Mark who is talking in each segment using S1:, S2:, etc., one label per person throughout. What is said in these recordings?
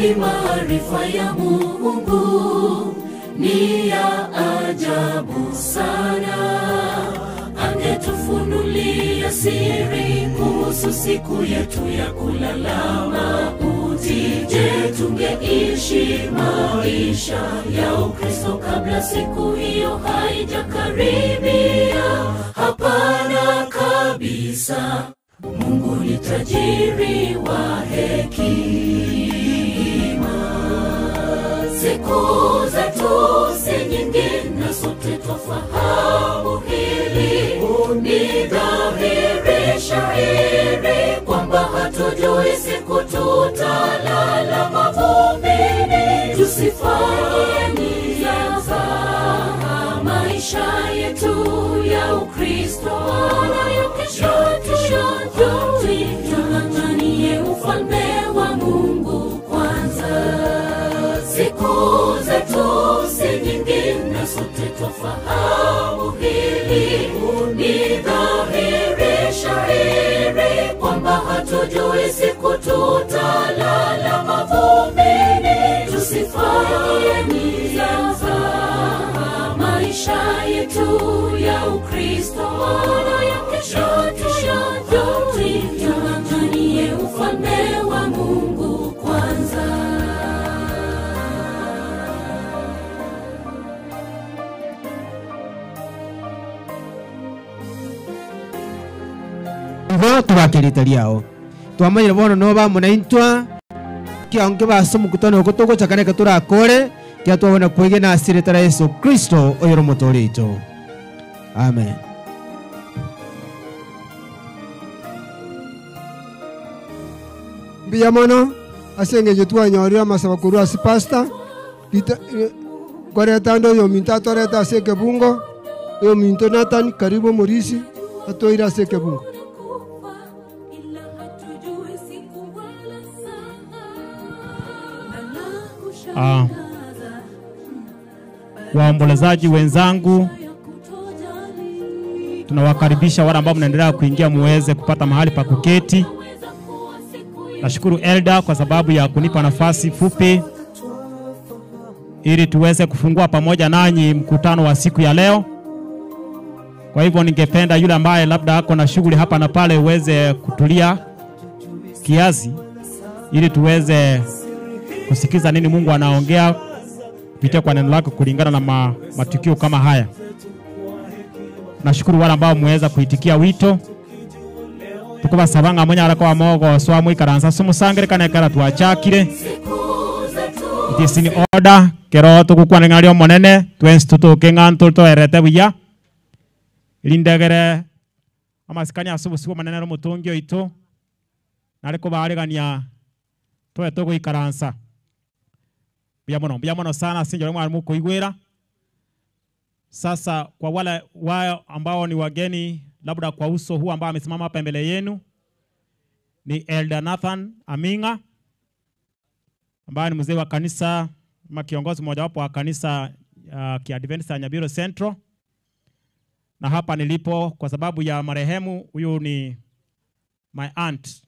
S1: Kweli maarifa ya Mungu ni ya ajabu sana. Angetufunulia siri kuhusu siku yetu ya kulala mauti. Je, tungeishi maisha ya Ukristo kabla siku hiyo haijakaribia? Hapana kabisa. Mungu ni tajiri wa hekima. Siku zetu si nyingi na sote twafahamu hili. Ni dhahiri shahiri kwamba hatujui siku tutalala mavumbini. Tusifanye mzaha maisha yetu ya Ukristo na ya kesho tuyajui. Tung'ang'anie ufalme wa Mungu kwanza. Siku zetu si nyingi na sote twafahamu hili. Ni dhahiri shahiri kwamba hatujui siku tutalala mavumbini. Tusifanye mzaha maisha yetu ya Ukristo na ya kesho tuyajui. Tung'ang'anie ufalme wa Mungu kwanza.
S2: Igo tubakirite riao twamanyire bono no bamunaintwa kiange base omokutano oko togochaka neke torakore kia twabona kwegena ase erieta ria Yesu Kristo oyore omotooria oito. Amen.
S3: Mbuya mono ase eng'encho twanyorire amasabo korwa ase pastor, rita nkoreta ande oyominto atorete ase ekebungo, oyominto Nathan karibu omorisi, atoire ase ekebungo.
S4: Waombolezaji wenzangu, tunawakaribisha wale ambao mnaendelea kuingia muweze kupata mahali pa kuketi. Nashukuru Elda kwa sababu ya kunipa nafasi fupi ili tuweze kufungua pamoja nanyi mkutano wa siku ya leo. Kwa hivyo ningependa yule ambaye labda ako na shughuli hapa na pale uweze kutulia kiasi ili tuweze kusikiza nini Mungu anaongea kupitia kwa neno lake kulingana na matukio kama haya. Nashukuru wale ambao mweza kuitikia wito. Tukubasabanga mwenya arako amogo swa mwikaransa sumusangire kana kara twachakire. It is in order kero tukukwana ng'ario monene twensi tutuke ng'antu toerete buya. Rindegere amasikani ase obusibo omonene ere omotongi oito nare kobaregania toe togoikaransa. Mbuya mono, mbuya mono sana ase enchera mwarimu koigwera. Sasa kwa wale wao ambao ni wageni labda kwa uso huu ambao amesimama hapa mbele yenu ni Elder Nathan Aminga ambaye ni mzee wa kanisa ama kiongozi mmojawapo wa kanisa Kiadventista ya Nyabiro Central. Na hapa nilipo kwa sababu ya marehemu huyu ni my aunt.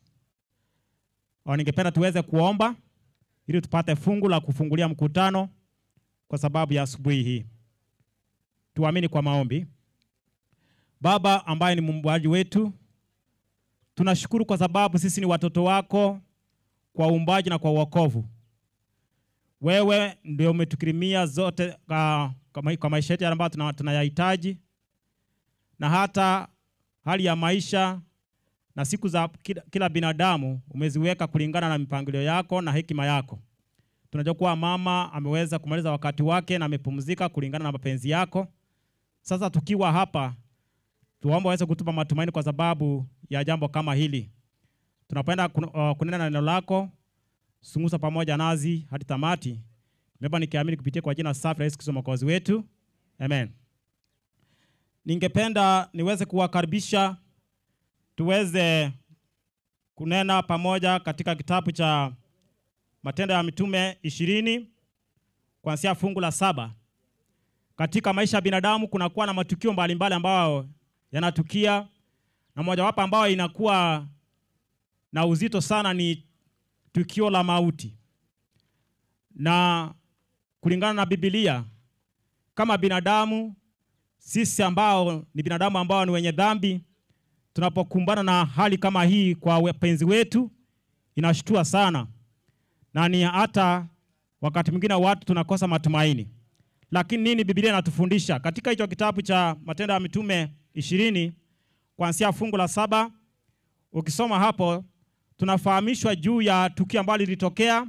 S4: Ningependa tuweze kuomba ili tupate fungu la kufungulia mkutano kwa sababu ya asubuhi hii. Tuamini kwa maombi. Baba ambaye ni muumbaji wetu, tunashukuru kwa sababu sisi ni watoto wako kwa uumbaji na kwa wokovu. Wewe ndio umetukirimia zote kwa maisha yetu ambayo tunayahitaji, na hata hali ya maisha na siku za kila binadamu umeziweka kulingana na mipangilio yako na hekima yako. Tunajua kuwa mama ameweza kumaliza wakati wake na amepumzika kulingana na mapenzi yako. Sasa tukiwa hapa, tuombe uweze kutupa matumaini kwa sababu ya jambo kama hili. Tunapenda kunena neno lako, zungumza pamoja nasi hadi tamati. Nimeomba nikiamini kupitia kwa jina safi la Yesu Kristo Mwokozi wetu. Amen. Ningependa niweze kuwakaribisha tuweze kunena pamoja katika kitabu cha Matendo ya Mitume 20 kuanzia fungu la 7. Katika maisha ya binadamu kunakuwa na matukio mbalimbali ambayo yanatukia, na mojawapo ambayo inakuwa na uzito sana ni tukio la mauti. Na kulingana na Biblia, kama binadamu, sisi ambao ni binadamu ambao ni wenye dhambi, tunapokumbana na hali kama hii kwa wapenzi wetu, inashtua sana, na ni hata wakati mwingine watu tunakosa matumaini. Lakini nini Biblia inatufundisha katika hicho kitabu cha Matendo ya Mitume 20 kuanzia fungu la 7, ukisoma hapo tunafahamishwa juu ya tukio ambalo lilitokea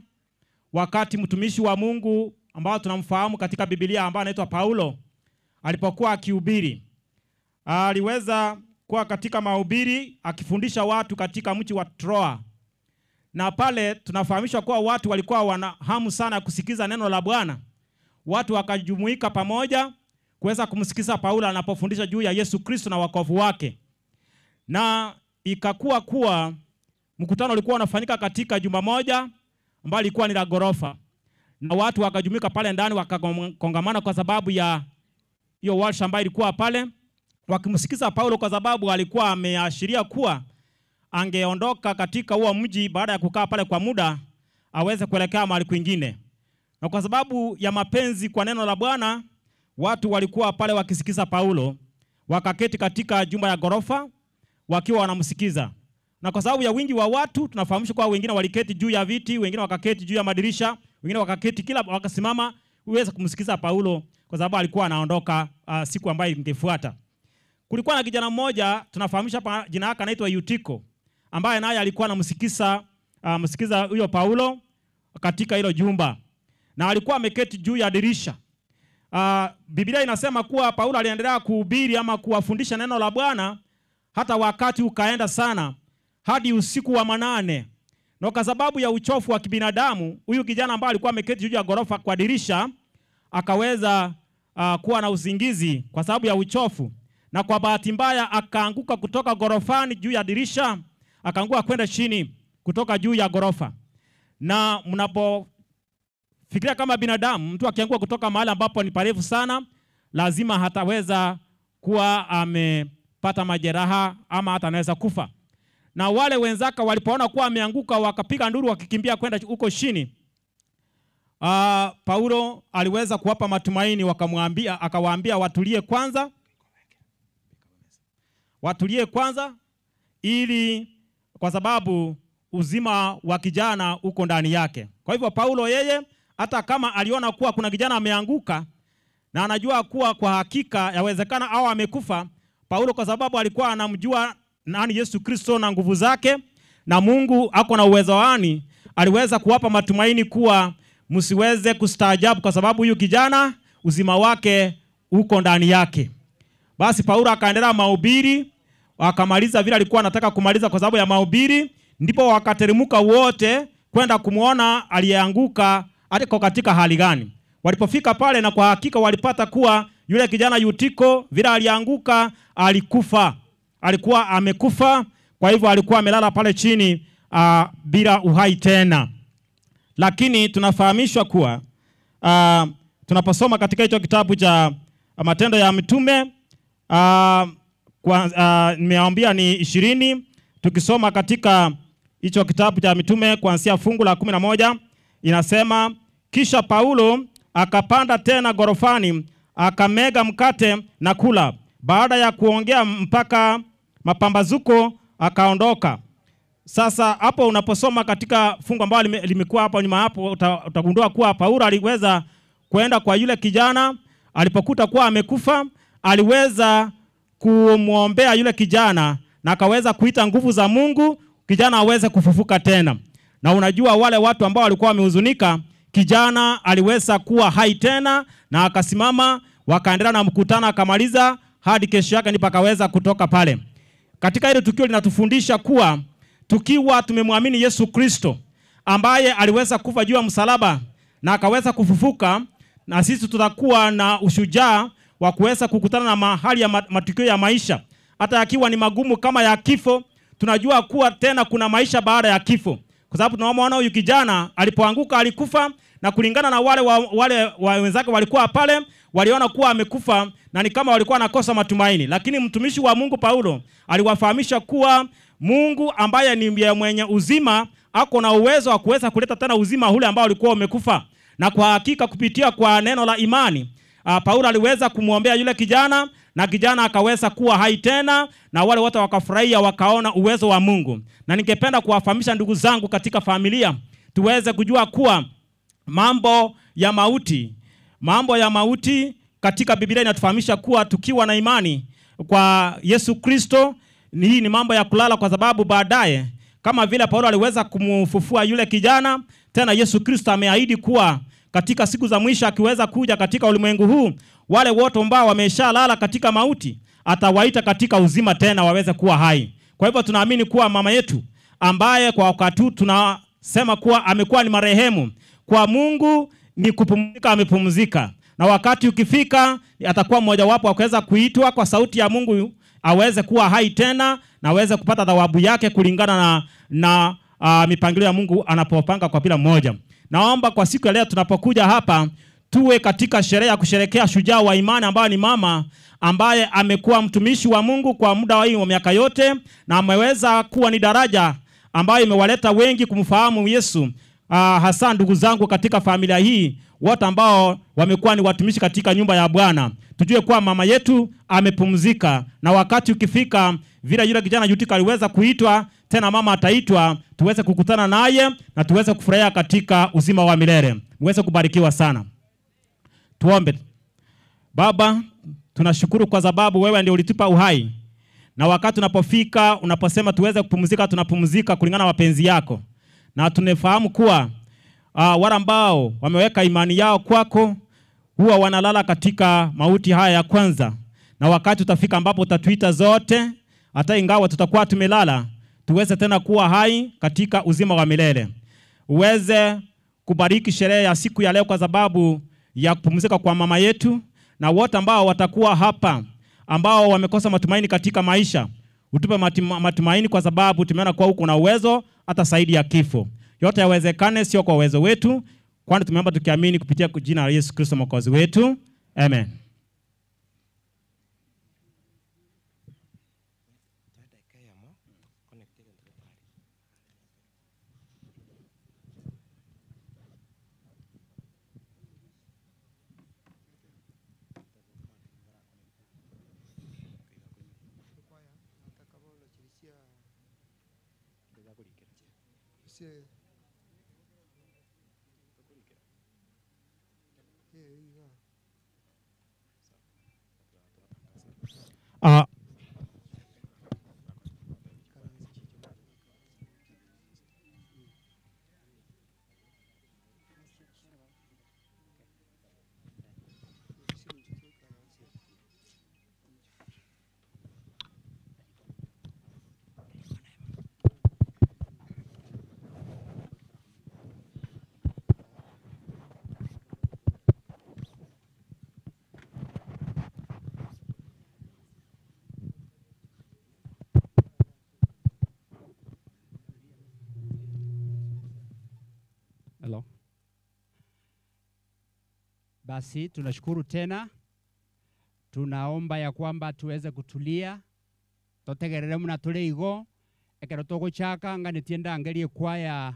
S4: wakati mtumishi wa Mungu ambao tunamfahamu katika Biblia ambaye anaitwa Paulo alipokuwa akihubiri. Aliweza kuwa katika mahubiri akifundisha watu katika mji wa Troa. Na pale tunafahamishwa kuwa watu walikuwa wana hamu sana kusikiza neno la Bwana. Watu wakajumuika pamoja kuweza kumsikiza Paulo anapofundisha juu ya Yesu Kristo na wokovu wake. Na ikakuwa kuwa mkutano ulikuwa unafanyika katika jumba moja ambalo lilikuwa ni la ghorofa. Na watu wakajumuika pale ndani wakakongamana kwa sababu ya hiyo warsha ambayo ilikuwa pale, wakimsikiza Paulo kwa sababu alikuwa ameashiria kuwa angeondoka katika huo mji baada ya kukaa pale kwa muda aweze kuelekea mahali kwingine. Na kwa sababu ya mapenzi kwa neno la Bwana, watu walikuwa pale wakisikiza Paulo, wakaketi katika jumba ya ghorofa wakiwa wanamsikiza. Na kwa sababu ya wingi wa watu, tunafahamishwa kwa wengine waliketi juu ya viti, wengine wakaketi juu ya madirisha, wengine wakaketi kila wakasimama uweze kumsikiza Paulo kwa sababu alikuwa anaondoka siku ambayo ingefuata. Kulikuwa na kijana mmoja tunafahamisha hapa jina lake anaitwa Yutiko, ambaye naye alikuwa anamsikiza msikiza huyo Paulo katika hilo jumba. Na alikuwa ameketi juu ya dirisha. Biblia inasema kuwa Paulo aliendelea kuhubiri ama kuwafundisha neno la Bwana hata wakati ukaenda sana hadi usiku wa manane. Na kwa sababu ya uchofu wa kibinadamu, huyu kijana ambaye alikuwa ameketi juu ya ghorofa kwa dirisha akaweza kuwa na usingizi kwa sababu ya uchofu. Na kwa bahati mbaya akaanguka kutoka ghorofani juu ya dirisha, akaanguka kwenda chini kutoka juu ya ghorofa. Na mnapofikiria kama binadamu, mtu akianguka kutoka mahali ambapo ni parefu sana, lazima hataweza kuwa amepata majeraha ama hata anaweza kufa. Na wale wenzake walipoona kuwa ameanguka wakapiga nduru wakikimbia kwenda huko chini. Paulo aliweza kuwapa matumaini, wakamwambia, akawaambia watulie kwanza. Watulie kwanza ili kwa sababu uzima wa kijana uko ndani yake. Kwa hivyo Paulo yeye hata kama aliona kuwa kuna kijana ameanguka na anajua kuwa kwa hakika yawezekana au amekufa, Paulo kwa sababu alikuwa anamjua nani Yesu Kristo na nguvu zake na Mungu ako na uwezo wani, aliweza kuwapa matumaini kuwa msiweze kustaajabu kwa sababu huyu kijana uzima wake uko ndani yake. Basi Paulo akaendelea mahubiri, akamaliza vile alikuwa anataka kumaliza kwa sababu ya mahubiri, ndipo wakateremka wote kwenda kumuona aliyeanguka aliko katika hali gani. Walipofika pale na kwa hakika walipata kuwa yule kijana Yutiko vile alianguka alikufa. Alikuwa amekufa, kwa hivyo alikuwa amelala pale chini bila uhai tena. Lakini tunafahamishwa kuwa tunaposoma katika hicho kitabu cha Matendo ya Mitume nimeambia ni 20, tukisoma katika hicho kitabu cha Mitume kuanzia fungu la 11 inasema, kisha Paulo akapanda tena gorofani akamega mkate na kula. Baada ya kuongea mpaka mapambazuko akaondoka. Sasa hapo unaposoma katika fungu ambalo limekuwa hapo nyuma hapo, utagundua kuwa Paulo aliweza kwenda kwa yule kijana. Alipokuta kuwa amekufa, aliweza kumuombea yule kijana na akaweza kuita nguvu za Mungu, kijana aweze kufufuka tena. Na unajua wale watu ambao walikuwa wamehuzunika, kijana aliweza kuwa hai tena na akasimama, wakaendelea na mkutano akamaliza hadi kesho yake ndipo akaweza kutoka pale. Katika hilo tukio linatufundisha kuwa tukiwa tumemwamini Yesu Kristo ambaye aliweza kufa juu ya msalaba na akaweza kufufuka, na sisi tutakuwa na ushujaa wa kuweza kukutana na mahali ya matukio ya maisha, hata yakiwa ni magumu kama ya kifo. Tunajua kuwa tena kuna maisha baada ya kifo, kwa sababu tunaona huyu kijana alipoanguka alikufa, na kulingana na wale wa wenzake walikuwa pale, waliona kuwa amekufa na ni kama walikuwa wanakosa matumaini. Lakini mtumishi wa Mungu Paulo aliwafahamisha kuwa Mungu ambaye ni mwenye uzima ako na uwezo wa kuweza kuleta tena uzima ule ambao ulikuwa umekufa. Na kwa hakika kupitia kwa neno la imani Paulo aliweza kumwombea yule kijana na kijana akaweza kuwa hai tena, na wale wote wakafurahia, wakaona uwezo wa Mungu. Na ningependa kuwafahamisha ndugu zangu katika familia, tuweze kujua kuwa mambo ya mauti, mambo ya mauti katika Biblia inatufahamisha kuwa tukiwa na imani kwa Yesu Kristo, hii ni mambo ya kulala, kwa sababu baadaye kama vile Paulo aliweza kumfufua yule kijana, tena Yesu Kristo ameahidi kuwa katika siku za mwisho akiweza kuja katika ulimwengu huu, wale wote ambao wameshalala katika mauti atawaita katika uzima tena waweze kuwa hai. Kwa hivyo tunaamini kuwa mama yetu ambaye kwa wakati huu tunasema kuwa amekuwa ni marehemu, kwa Mungu ni kupumzika, amepumzika, na wakati ukifika atakuwa mmojawapo akuweza kuitwa kwa sauti ya Mungu aweze kuwa hai tena na aweze kupata thawabu yake kulingana na mipangilio ya Mungu anapopanga kwa kila mmoja. Naomba kwa siku ya leo tunapokuja hapa tuwe katika sherehe ya kusherekea shujaa wa imani ambaye ni mama ambaye amekuwa mtumishi wa Mungu kwa muda wa miaka yote na ameweza kuwa ni daraja ambayo imewaleta wengi kumfahamu Yesu. Hasa ndugu zangu katika familia hii wote ambao wamekuwa ni watumishi katika nyumba ya Bwana, tujue kuwa mama yetu amepumzika, na wakati ukifika, vile yule kijana Yutika aliweza kuitwa tena, mama ataitwa, tuweze kukutana naye na tuweze kufurahia katika uzima wa milele. Muweze kubarikiwa sana. Tuombe. Baba, tunashukuru kwa sababu wewe ndio ulitupa uhai, na wakati unapofika, unaposema tuweze kupumzika, tunapumzika kulingana na mapenzi yako, na tunafahamu kuwa wale ambao wameweka imani yao kwako huwa wanalala katika mauti haya ya kwanza, na wakati utafika ambapo utatuita zote, hata ingawa tutakuwa tumelala, tuweze tena kuwa hai katika uzima wa milele. Uweze kubariki sherehe ya siku ya leo kwa sababu ya kupumzika kwa mama yetu, na wote ambao watakuwa hapa ambao wamekosa matumaini katika maisha, utupe matumaini kwa sababu tumeona kuwa uko na uwezo hata zaidi ya kifo. Yote yawezekane, sio kwa uwezo wetu, kwani tumeomba tukiamini kupitia jina la Yesu Kristo Mwokozi wetu. Amen.
S5: Hello. Basi tunashukuru tena, tunaomba ya kwamba tuweze kutulia totegerere muna tuli igo ekero tuguchaka nganitie ndangerie kwaya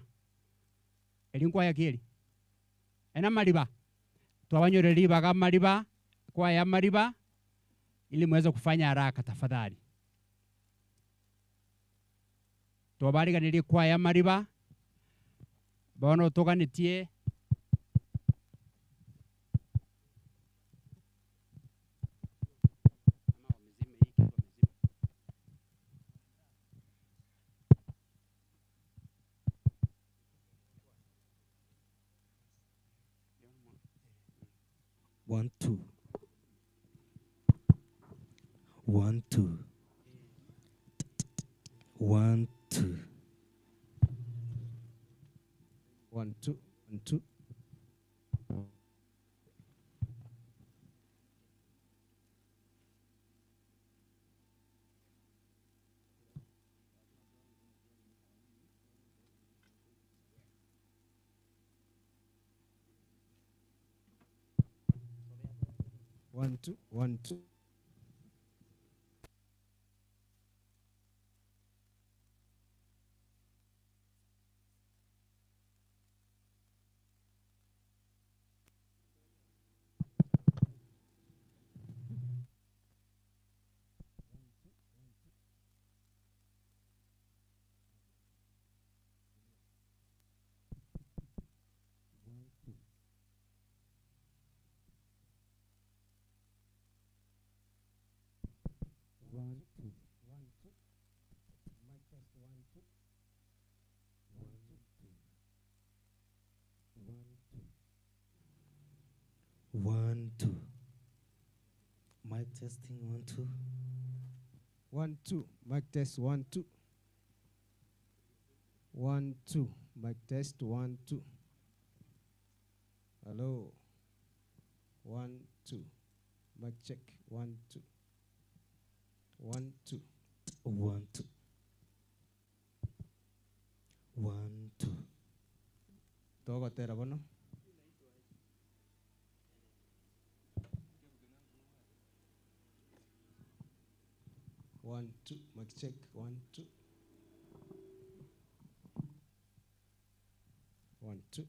S5: eri nkwaya kieri ena mariba twabanyore ribaga mariba kwaya mariba ili muweze kufanya haraka tafadhali. Twabariganirie kwaya mariba bono tuganitie
S6: One, two. 1, 2. 1, 2.
S2: 1, 2, 1, 2. 1, 2, 1, 2.
S6: Mic testing, 1, 2.
S2: 1 2 mic test 1 2 1 2 mic test 1 2 hello 1 2 mic check 1 2 1 2
S6: 1, 2. 1, 2.
S2: Togotera bono. One, two, mic check, 1, 2. 1, 2.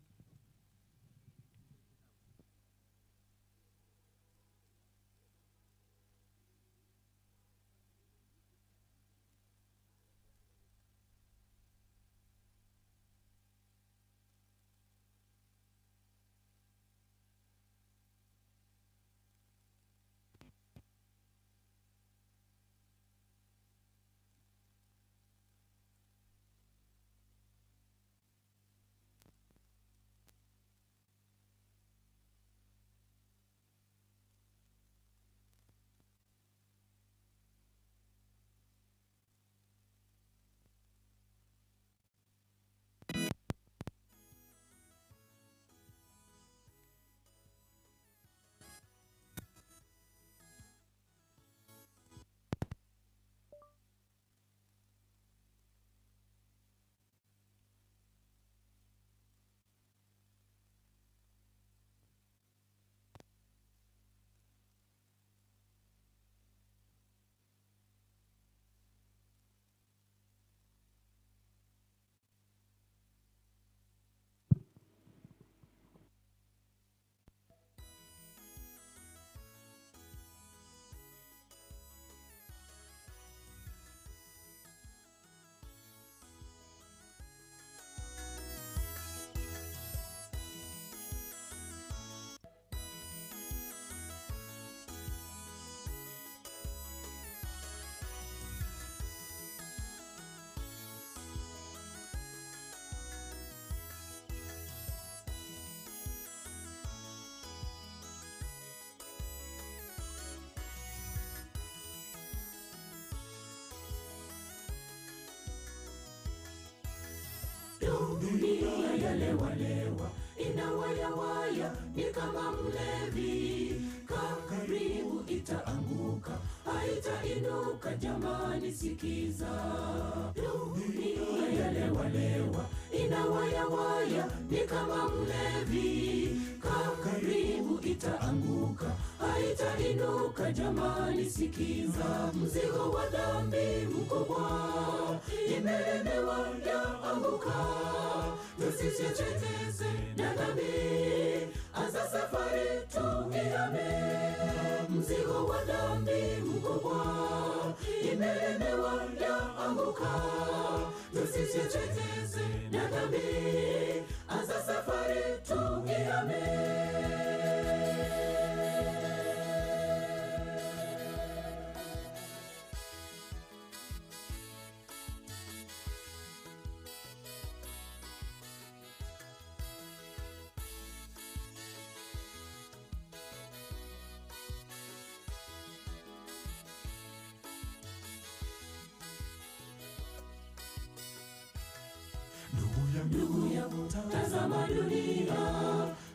S1: Dunia yalewalewa, inawayawaya, ni kama mlevi. Karibu itaanguka, haitainuka. Jamani, sikiza. Dunia yalewalewa, inawayawaya, ni kama mlevi. Karibu itaanguka, haitainuka. Jamani, sikiza. Mzigo wa dhambi mkubwa, imelemewa yaanguka. Tusijiteteze na dhambi, anza safari tuihame. Mzigo wa dhambi mkubwa, imelemewa yaanguka. Tusijiteteze na dhambi, anza safari tuihame. Ndugu yangu, tazama dunia,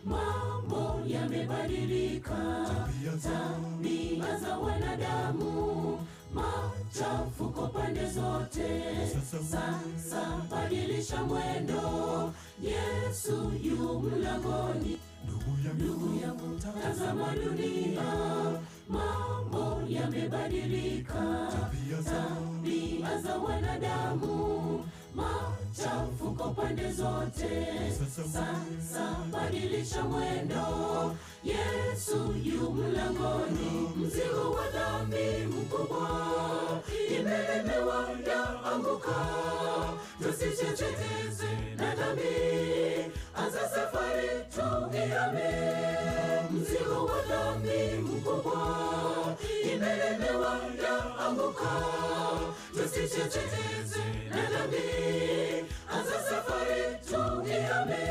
S1: mambo yamebadilika, tabia za wanadamu, machafuko pande zote. Sasa badilisha mwendo, Yesu yu mlangoni. Ndugu yangu, tazama dunia, mambo yamebadilika, tabia za wanadamu, machafuko pande zote. Sasa badilisha mwendo, Yesu yu mlangoni. Mzigo wa dhambi mkubwa, imelemewa yaanguka. Tusijiteteze na dhambi, anza safari tuihame. Mzigo wa dhambi mkubwa, imelemewa yaanguka. Tusijiteteze na dhambi, anza safari tuihame.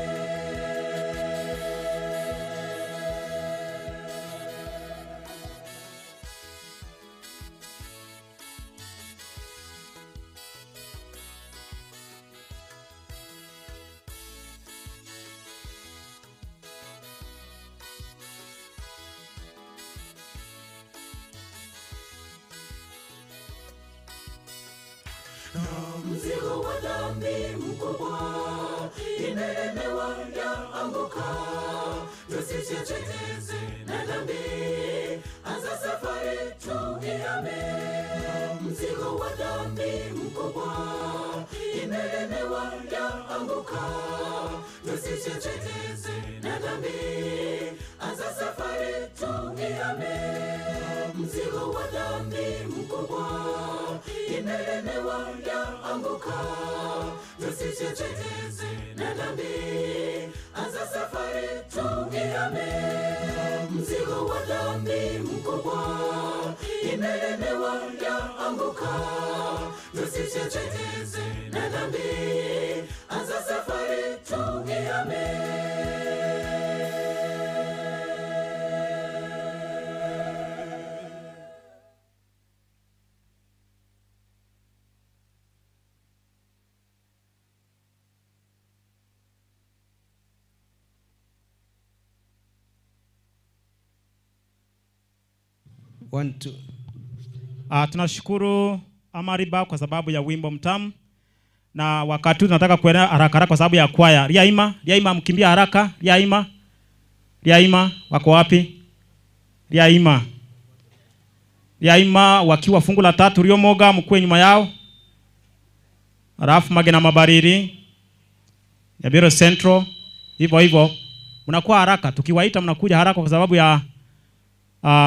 S1: Mzigo wa dhambi mkubwa, imelemewa ya anguka. Tusijicheze na dhambi, anza safari tuihame. Mzigo wa dhambi mkubwa, imelemewa ya anguka. Tusijicheze na dhambi, anza safari tuihame. Mzigo wa dhambi mkubwa, imelemewa ya anguka. Tusijicheze na dhambi, anza safari tuihame. Mzigo wa dhambi mkubwa, imelemewa ya anguka. Tusijicheze na dhambi, anza safari tuihame.
S6: One, two.
S4: Tunashukuru Amariba kwa sababu ya wimbo mtamu, na wakati huu tunataka kuenda haraka haraka kwa sababu ya kwaya. Riaima, Riaima, mkimbia haraka. Riaima, Riaima, wako wapi? Riaima, Riaima wakiwa fungu la tatu Riomoga, mkuwe nyuma yao, halafu Magena Mabariri, Nyabiro Central, hivyo hivyo mnakuwa haraka, tukiwaita mnakuja haraka kwa sababu ya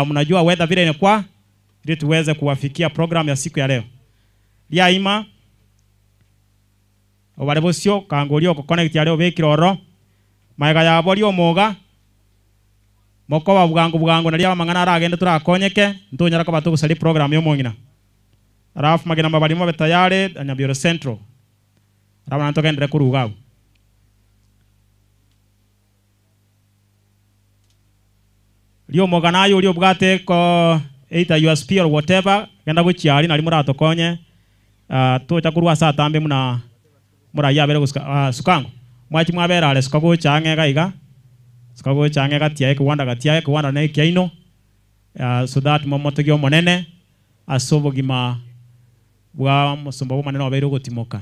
S4: mnajua weather vile inakuwa, ili tuweze kuwafikia program ya siku ya leo. Riaima obare bosio kangorio ko connect ya leo bekire oro maega yabo riomoga mokoba bwangu bwangu naria amang'ana aragende turakonyeke ntunyara koba tugusari program yomong'ina alafu magena mabari mobe tayari Nyabiro Central alafu nantogendere kuruga abu riomoga nayo uri obwate ko either USP or whatever genda guchiari nari muratokonye tucha kurwa saa tambe muna muraya bere gusuka sukango mwachi mwabera are suka gucha ng'ega iga suka gucha ng'ega tiae kuwanda gatiae kuwanda na kiaino so that momotegio monene ase obogima bwa musumba bw'omonene wabeire ogotimoka.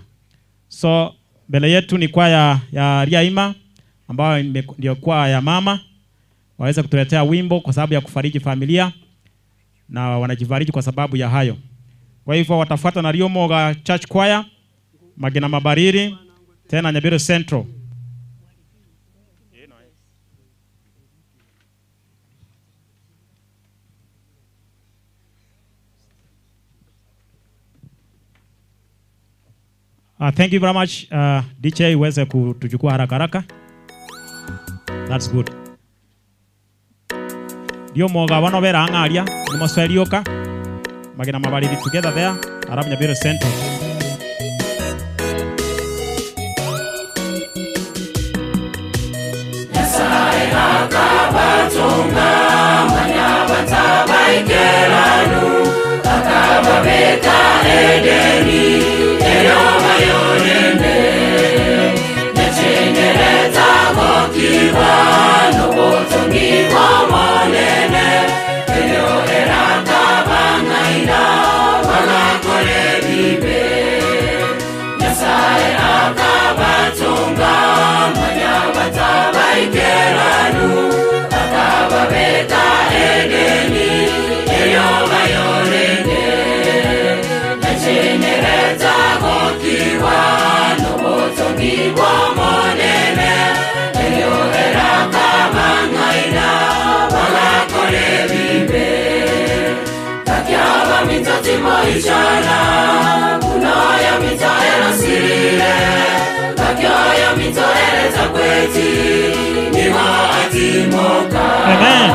S4: So mbele yetu ni kwaya ya Riaima ambayo ndio kwaya ya mama waweze kutuletea wimbo kwa sababu ya kufariji familia na wanajifariji kwa sababu ya hayo. Kwa hivyo watafuata na Riomoga Church Choir, Magena Mabariri, tena Nyabiro Central. Thank you very much DJ, uweze kutuchukua haraka haraka. That's good. Riomoga bano bera ang'aria nimoswerioka Magena Mabariri together there arabu Nyabiro Central.
S1: Nyasaye akabatunga manyabatabaikeranu akababeka Edeni eyoba yonene nechengereta gokiwa nobotongi bw'omonene eyo erakabang'aina bagakore bibe. Nyasaye akabatunga manyabatabaikeranu akababeka Edeni eyoba yonene nechengereta gokiwa nobotongi bw'omonene eyo erakabang'aina bagakore bibe. Kakyaba mitotimo ichana kunoya mito erosirire kakyoya mito ereta kweti niho atimoka.
S4: Amen.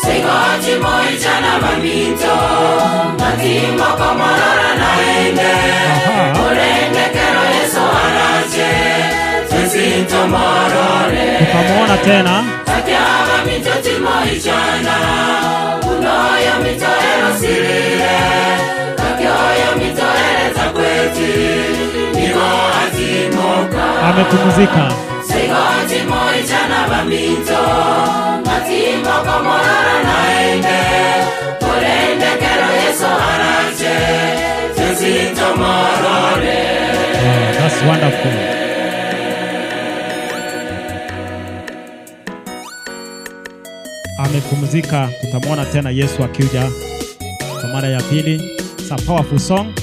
S1: Sigotimo ichana baminto matimoko morora naende orendekero Yesu arache twesinto morore.
S4: Tukamuona tena
S1: Kakyaba mitotimo ichana kunoya mito erosirire kakyoya mito ereta kweti niho atimoka.
S4: Amepumzika.
S1: Sigotimo ichana baminto matimoko morora naende orendekero Yesu arache twesinto morore.
S4: That's wonderful. Amepumzika, tutamwona tena Yesu akija kwa mara ya pili. It's a powerful song.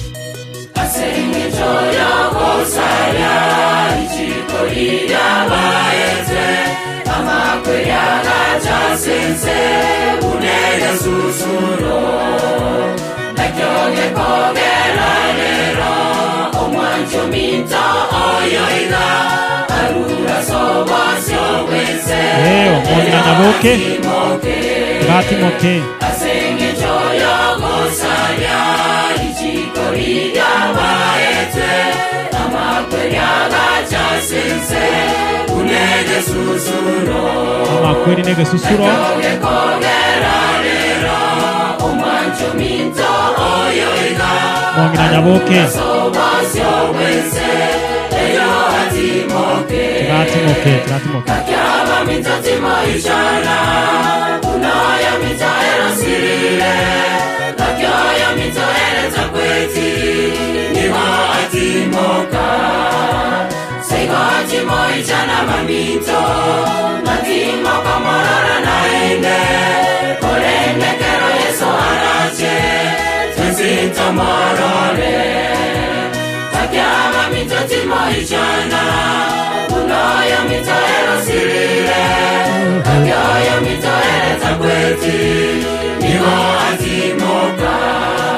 S4: Leo mongina nyaboke gatimoke amakweri negesusuro mongina nyaboke tigatimoke tigatimoke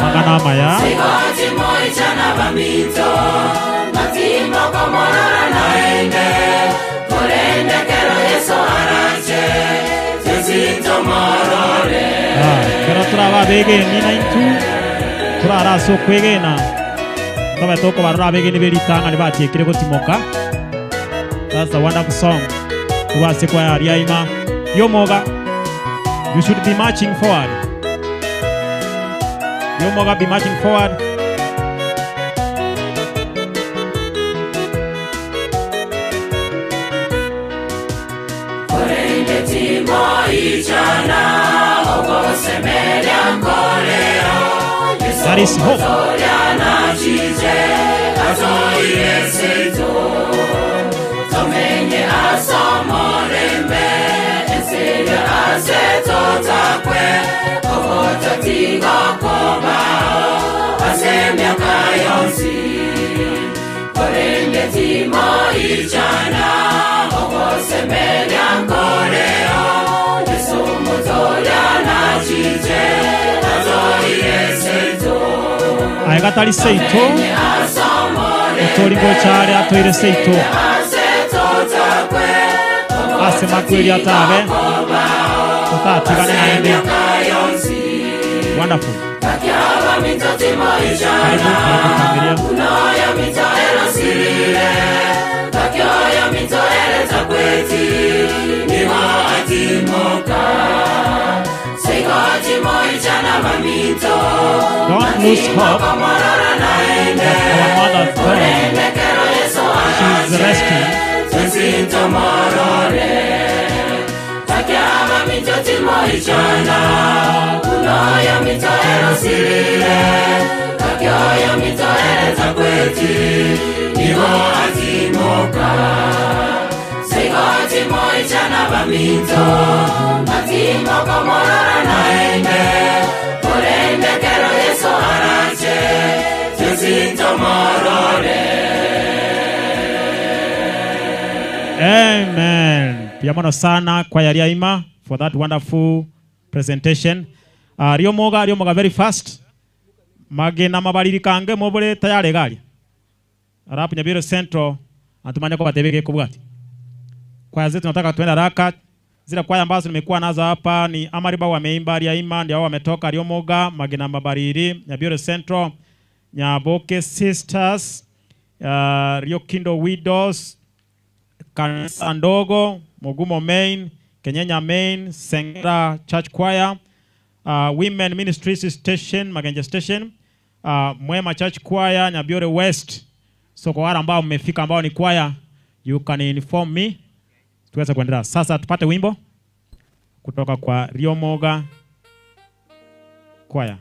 S4: magana amaya Ah, kero turaba abegeni na intu turara ase okwegena ntobe tokobarora abegeni beritang'ani batiekire gotimoka. That's a wonderful song. Korwa ase kwaya aria ima yomoga, you should be marching forward. Yomoga, be marching forward. That is hope. Aye gatari seito otori gochare atoire seito ase makweri atabe tutatigane naende. Wonderful. Karibu karibu familia. Don't lose hope that our mother's gone. She's resting. Amen. Piamono sana kwaya ria ima for that wonderful presentation. Riomoga riomoga very fast. Magena mabaririkange mobore tayari gari. Arapu Nyabiro Central atumanya kwa batebeke kubwati. Kwaya zetu nataka tuende haraka. Zile kwaya ambazo nimekuwa nazo hapa ni Amariba wameimba ria ima ndio wametoka Riomoga, Magena Mabariri, Nyabiro Central, Nyaboke Sisters, Riokindo Widows, Kanisa Ndogo, Mugumo Main, Kenyenya Main, Sengera Church Choir, Women Ministries Station, Magenje Station, Mwema Church Choir, Nyabiore West. So kwa wale ambao mmefika ambao ni choir, you can inform me tuweze kuendelea. Sasa tupate wimbo kutoka kwa Riomoga Choir.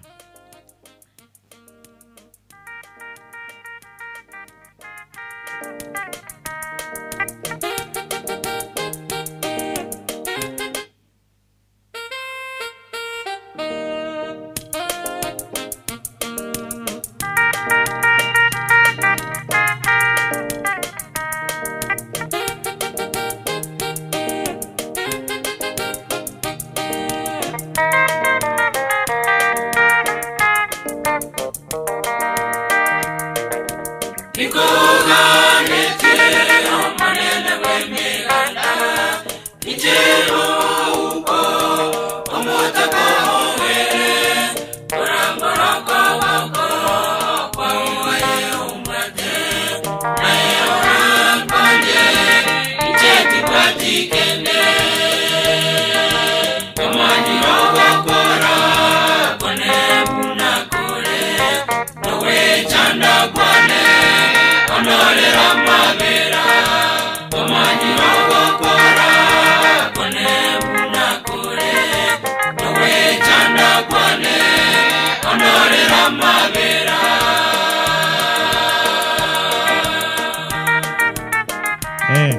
S4: Eh,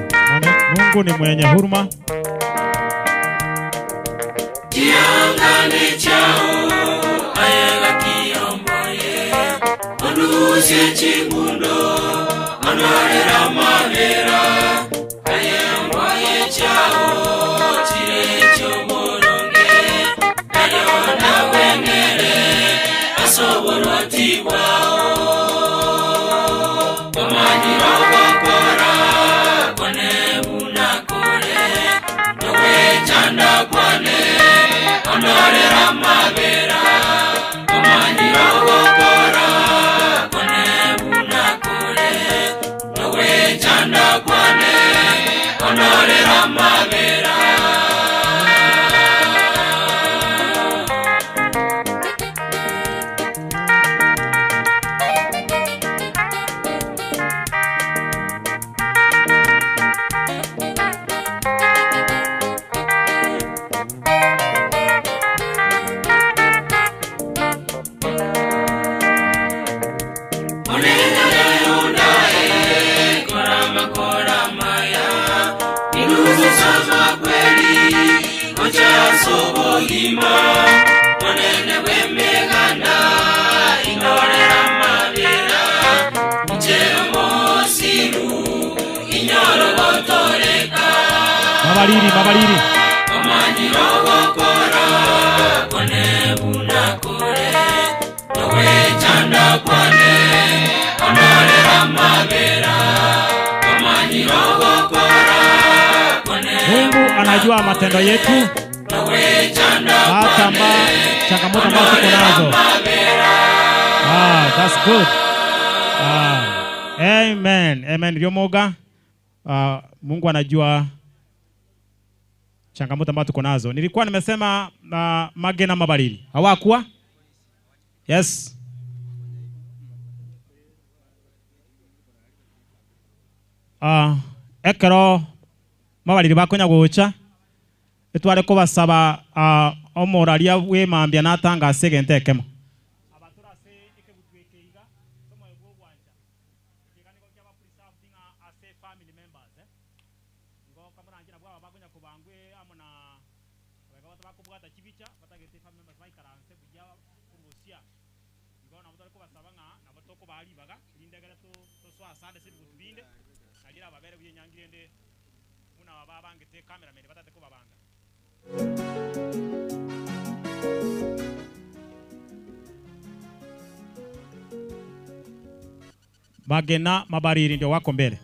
S4: Mungu ni mwenye huruma. Mabariri, mabariri. Mungu anajua matendo yetu hata amba changamoto ambazo tuko nazo. Ah, that's good. Ah, amen. Amen. Riomoga. Ah, Mungu anajua changamoto ambazo tuko nazo. Nilikuwa nimesema mage na mabarili hawakuwa. Yes. Ekero mabarili bakonya gocha etware kobasaba omoraria bw'emambia natangase egento ekemo. Magena Mabariri ndio wako mbele.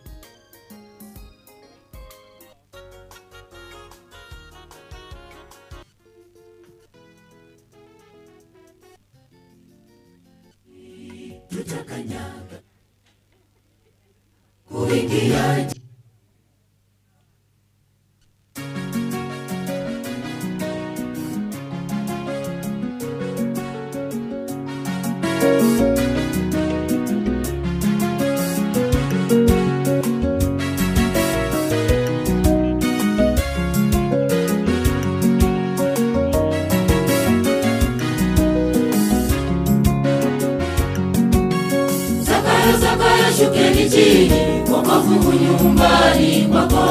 S1: Zakayo, Zakayo, shukeni chini, wokovu unyumbani kwako.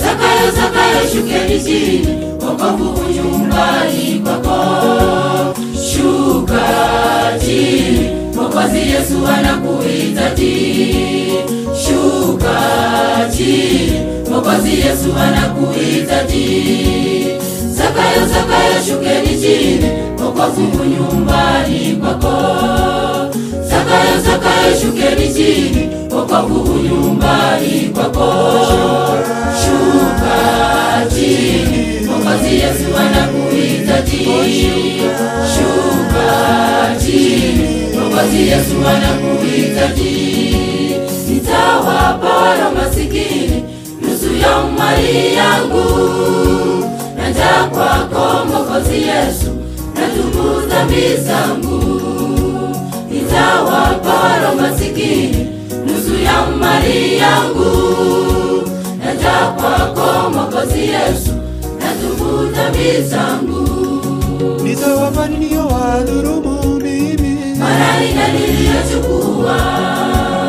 S1: Zakayo, Zakayo, shukeni chini, wokovu unyumbani kwako. Shuka chini, Mwokozi Yesu anakuhitaji. Shuka chini, Mwokozi Yesu anakuhitaji. Zakayo, Zakayo, shukeni chini, wokovu unyumbani kwako. Zakayo, Zakayo, Zakayo, shukeni chini, wokovu u nyumbani kwako. Shuka chini, Mwokozi Yesu anakuhitaji. Shuka chini, Mwokozi Yesu anakuhitaji. Nitawapa wale masikini nusu ya mali yangu, naja kwako Mwokozi Yesu, natubu dhambi zangu. Nitawapa wale masikini nusu ya mali yangu, naja kwako Mwokozi Yesu, natubu dhambi zangu.
S7: Nitawapa niliyowadhulumu mimi.
S1: Mara ile niliyochukua,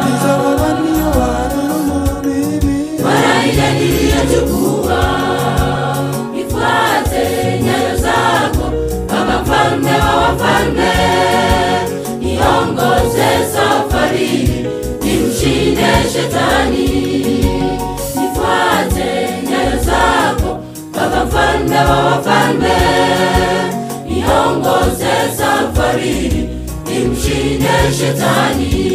S7: Nitawapa niliyowadhulumu mimi.
S1: mara ile niliyochukua, nifuate nyayo zako Baba, mfalme wa wafalme, niongoze safarini, nimshinde shetani. Nifuate nyayo zako Baba, mfalme wa wafalme, niongoze safarini, nimshinde shetani.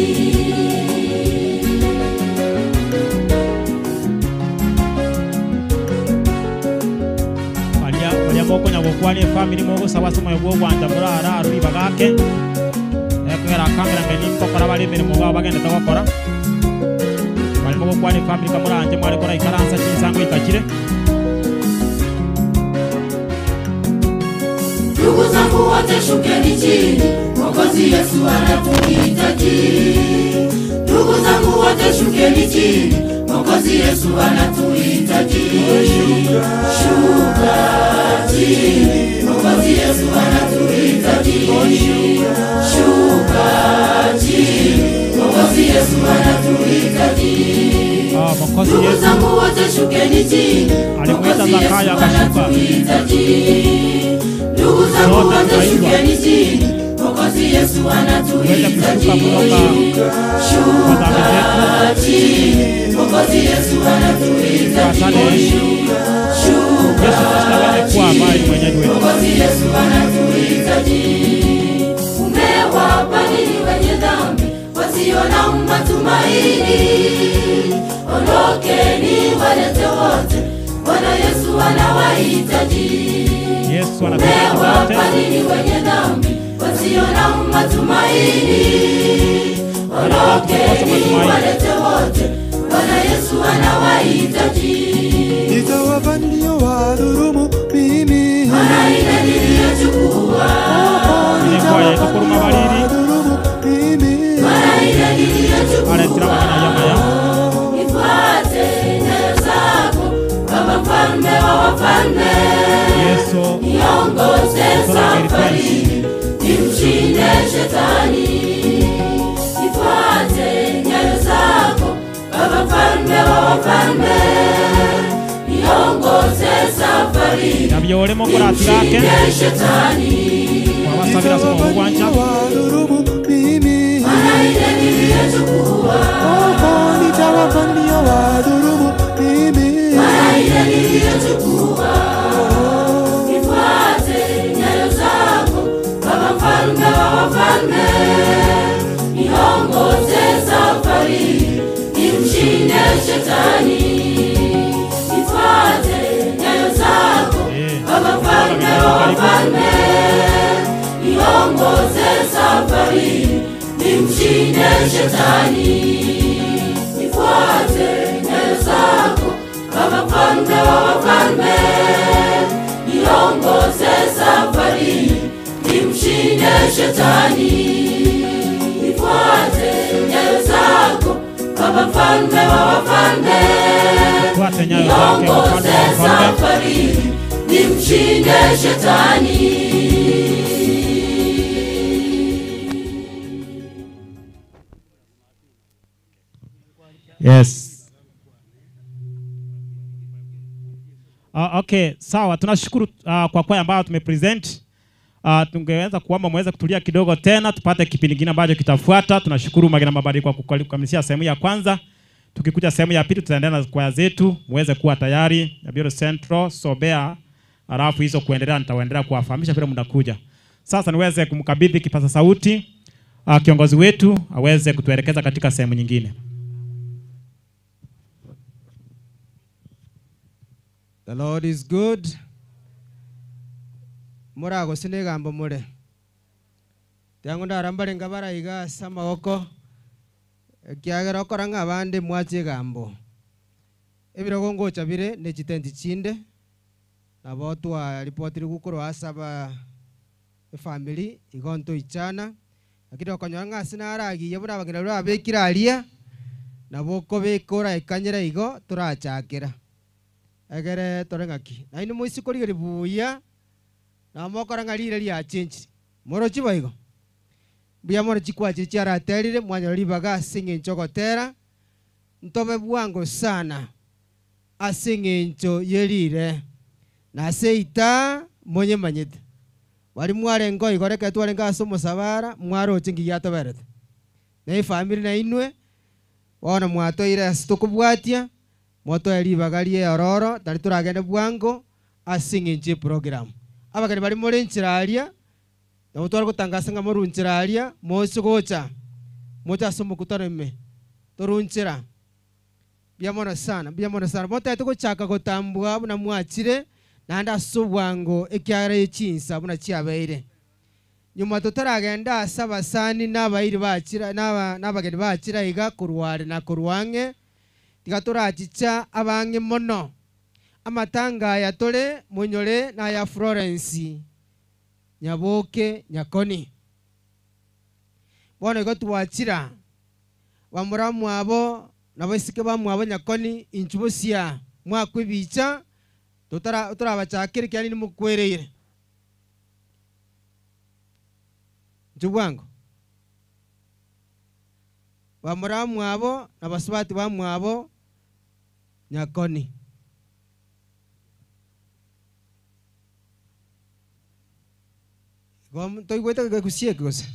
S4: Baria baria mokonya gokwania efamiri mogosaba ase omoyo bwa ogwancha morara arwe ribaga ake ekogera akamera ng'eni nkokora bare emeremo babo bagendete gokora bari mogokwania efamiri kamoranche mware koraikaransa chinsango ikachire.
S1: Ndugu zangu wote shukeni chini, Mwokozi Yesu anatuhitaji. Ndugu zangu wote shukeni chini, Mwokozi Yesu anatuhitaji. Shuka chini, Mwokozi Yesu anatuhitaji. Shuka chini, Mwokozi Yesu anatuhitaji.
S4: Ah, Mwokozi
S1: Ndugu
S4: Yesu
S1: zangu wote shukeni chini,
S4: Alimuita
S1: Mwokozi Yesu
S4: Zakayo akashuka.
S1: anatuhitaji. Ndugu zangu
S4: Sote
S1: wote
S4: tunaitwa.
S1: shukeni chini, Mwokozi Yesu
S4: tuweze
S1: anatuhitaji.
S4: kushuka kutoka kwa dhambi
S1: Shuka
S4: zetu
S1: chini, Mwokozi Yesu anatuhitaji.
S4: Tufuatane
S1: Shuka
S4: Yesu Kristo aweze kuwa ambaye ni mwenyeji wetu.
S1: Mwokozi Yesu anatuhitaji. Umewapa nini wenye dhambi wasio na matumaini? Ondokeni walete wote, Bwana Yesu anawahitaji.
S4: Yesu anatuhitaji
S1: Umewapa
S4: wote.
S1: nini wenye dhambi wasio na matumaini? Ondokeni
S4: matumaini.
S1: walete wote, Bwana Yesu anawahitaji.
S7: Nitawapa niliyowadhulumu mimi.
S1: Mara ile niliyochukua,
S4: Ilikuwa yetu kuruma bariri
S7: Niliyowadhulumu mimi.
S1: mara ile niliyochukua
S4: aretera amang'ana yamaya
S1: Nifuate nyayo zako Baba, mfalme wa wafalme,
S4: Yesu
S1: niongoze
S4: Tuna
S1: safarini, nimshinde shetani. Nifuate nyayo zako Baba, mfalme wa wafalme, niongoze safarini,
S4: nabyo orimo koratigake
S1: nimshinde shetani.
S4: wabasabira ase
S7: Nitawapa
S4: omogwancha
S7: niliyowadhulumu mimi.
S1: Mara ile niliyochukua,
S7: Oh, nitawapa niliyowadhulumu mimi.
S1: mara ile niliyochukua, nifuate nyayo zako Baba, mfalme wa wafalme, niongoze safari, nimshinde shetani. Nifuate nyayo zako
S4: Eh,
S1: Baba, mfalme wa wafalme, niongoze safari, nimshinde shetani. Nifuate nyayo zako Baba, mfalme wa wafalme, niongoze safari, nimshinde shetani. Nifuate nyayo zako Baba, mfalme wa wafalme,
S4: Fuate nyayo zake mfalme wa
S1: niongoze
S4: wafalme.
S1: safari, nimshinde shetani.
S4: Yes. Okay, sawa. Tunashukuru kwa kwaya ambayo tumepresent. Tungeweza kuomba muweze kutulia kidogo tena tupate kipindi kingine ambacho kitafuata. Tunashukuru Magena Mabadi kwa kukamilishia sehemu ya kwanza. Tukikuja sehemu ya pili tutaendelea na kwaya zetu, muweze kuwa tayari. Nyabiro Central, Sobea, halafu hizo kuendelea nitaendelea kuwafahamisha vile mnakuja. Sasa niweze kumkabidhi kipaza sauti kiongozi wetu aweze kutuelekeza katika sehemu nyingine.
S2: The Lord is good. Muragose negambo mure. Tiango ndarambare ngabaraiga ase amagoko ekiagera okora ng'a abande mwache egambo. Ebirogo ngocha bire ne chitenti chinde nabo twaripotire gokorwa ase aba efamily igo ntoichana lakini okonyora ng'a ase naragiya buna abageni baria babekire aria nabo okobeka oraekanyera igo torachakera egere tore ng'aki. Naende moise korigereria buya nabo mokora ng'a rire riachenchire morochi boigo. Mbuya mono chikwachire chiaraterire mwanyora ribaga ase eng'encho ogotera ntobe bwango sana ase eng'encho ye rire na ase eita monyemanyete. Baria mwarenge oigoro ekero twarenge ase omosabara mwaroche nki giatoberete. Na efamiri nainwe bono mwatoire ase tokobwatia motoe ribaga ria eororo tari toragende bwango ase eng'encho ya eprogram. Abageni baria more nchera aria nabo tware gotangasa ng'a morwe nchera aria moise gocha moche ase omokutano ime torwe nchera. Mbuya mono sana, mbuya mono sana. Motagete gochaka gotambua buna mwachire naende ase obwango ekiagera ye chinsa buna chiabeire. Nyuma totaragenda ase abasani na abairi bachire na abageni bachire iga korwa are na korwa ang'e, tiga torachicha abang'e mono. Amatanga aya tore monyore naya Florence Nyaboke Nyakoni. Bono igo twachira bamura mwabo na baiseke bamwabo Nyakoni inchuo bosia mwakwa ebicha totara torabachakere kiagera nimokwereire. Inchuo bwango. Bamura mwabo na basubati bamwabo Nyakoni. Igo ntoigwete gegusie eke gose?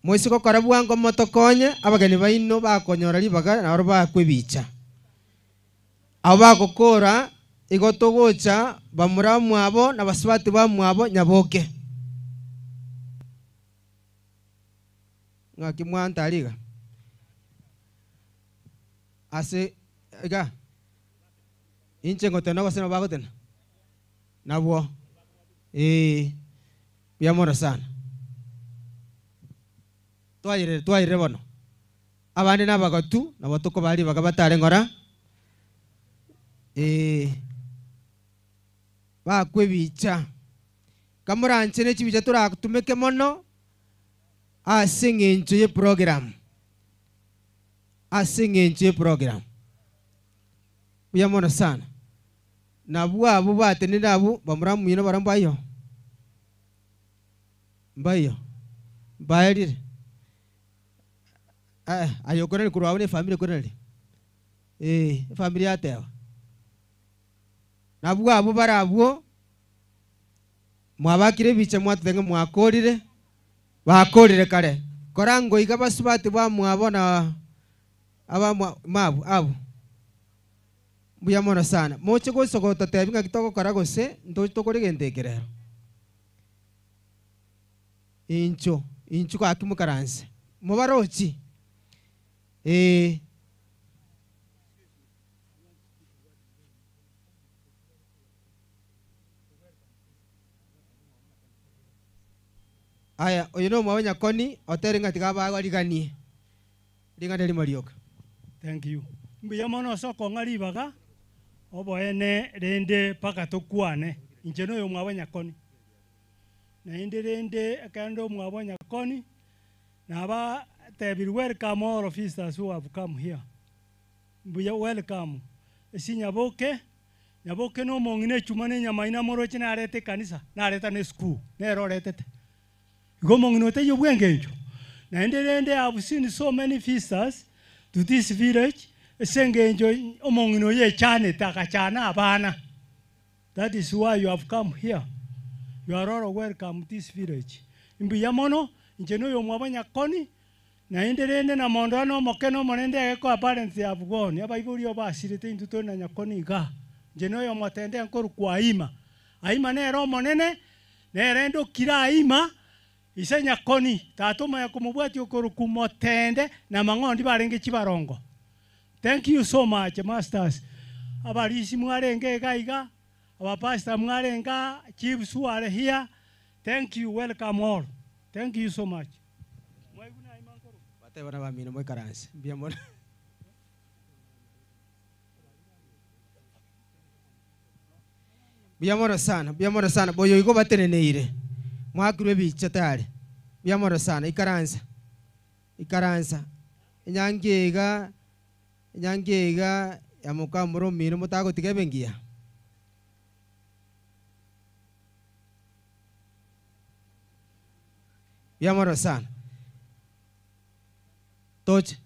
S2: Moise gokora bwango motokonye abageni baino bakonyora ribaga naro bakwe ebicha. Abwo bagokora igo togocha bamura mwabo na basubati bamwabo Nyaboke. Ng'aki mwantari iga? Ase iga inche ngotena gose nabo bagotena? Nabwo ee mbuya mono sana. Twayerere twayerere bono. Abande nabagotu nabo tokobaa ribaga batare ng'ora ee bakwe ebicha. Kamoranche ne chibicha toratumeke mono ase eng'encho ye program ase eng'encho ye program. Mbuya mono sana. Nabwo abwo batenenire abwo bamura omino baria mbaiyo? Mbaiyo? Mbaerire? Eh, aye okoiraneria korwa abwo na efamiri ekoiraneria? Eeh, efamiri yateba. Nabwo abwo bare abwo, mwabakire ebicha mwateba ng'a mwakorire, bakorire kare. Kora ngoiga basubati bamwabo na abamwa mabwo abwo. Mbuya mono sana. Moche gocha gototebia ng'aki togokora gose ntoche tokore egento eke rero. Incho, inchuo gaki mokaranse. Mobarochi? Ee. Aya, oyo nomwabo Nyakoni, otere ng'a tiga abaariganie. Ring'ana erimo rioka.
S8: Thank you. Mbuya mono ase okong'a ribaga, oboene rende mpaka tokwane, inche na oyomwabo Nyakoni. Naende rende ekero nde omwabo Nyakoni, nabatebirie welcome all officers who have come here. Mbuya welcome. Ase Nyaboke, Nyaboke na omong'ina echuma na enyama ina moroche narete ekanisa, nareta na esukuru, nere oretete. Igo omong'ina otaiyo bw'engencho. Naende rende I have seen so many visitors to this village ase engencho omong'ina oyo echanete agachana abana. That is why you have come here. You are all welcome this village. Mbuya mono, inche noyomwabo Nyakoni, naende rende na mondo one omoke na omonene ndege our parents they have gone, abaibori obo basirete intwe tore na Nyakoni igaa. Inche noyomotende nkorokwa Aima. Aima nere omonene, Nere ndokire aima, Ise Nyakoni, tata omanya komobwatia okorokwa Motende na Mang'ondi barenge chibarongo. Thank you so much masters. Abarisi mwarenge iga iga, abapastor mwarenge aa, chiefs who are here, thank you, welcome all. Thank you so much.
S2: Bateba nabamino moikaranse. Mbuya mono. Mbuya mono sana, mbuya mono sana. Boyo igo bateneneire. Mwakirwe ebicha tayari. Mbuya mono sana. Ikaransa. Ikaransa. Enyangi eye iga, enyangi eye iga ya mokamura omino motagotiga ebe engiya. Mbuya mono sana. Toche.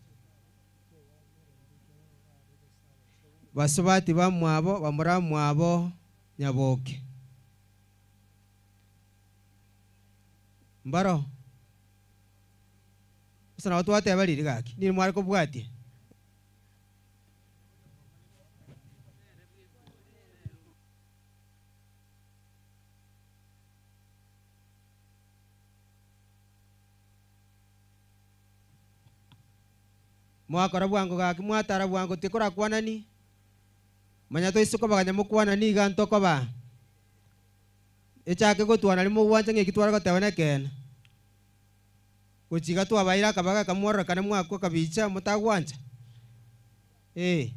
S2: Basubati bamwabo bamura mwabo nyaboke. Mbaro. Gose nabo twateba riria gaki, nini mware kobwatia? Mwakora bwango gaki, mwatara bwango tikorakwanani, manya toise kobaganya mokwanani iga ntokoba. Echake gotwana riria mogwancha ng'a eki tware goteba nekeene. Gochia iga twabaeire akabaga akamwororekana mwakwa kabicha motagwancha. Ee.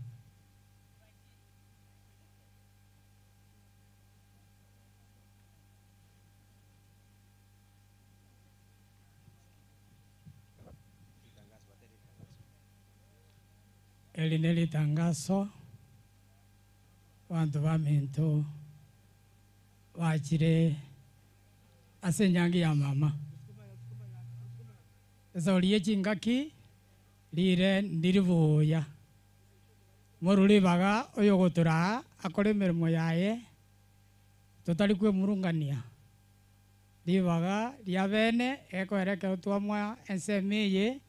S9: Eri neritangaso, abanto baminto bachire ase enyangi ya mama. Esauri ye chingaki rire ndiri buya. Morure ribaga oyogotoraa akore emeremo yaye totari kwemurungania. Ribaga ria bene gekoera ekero twamoa ensemo eye,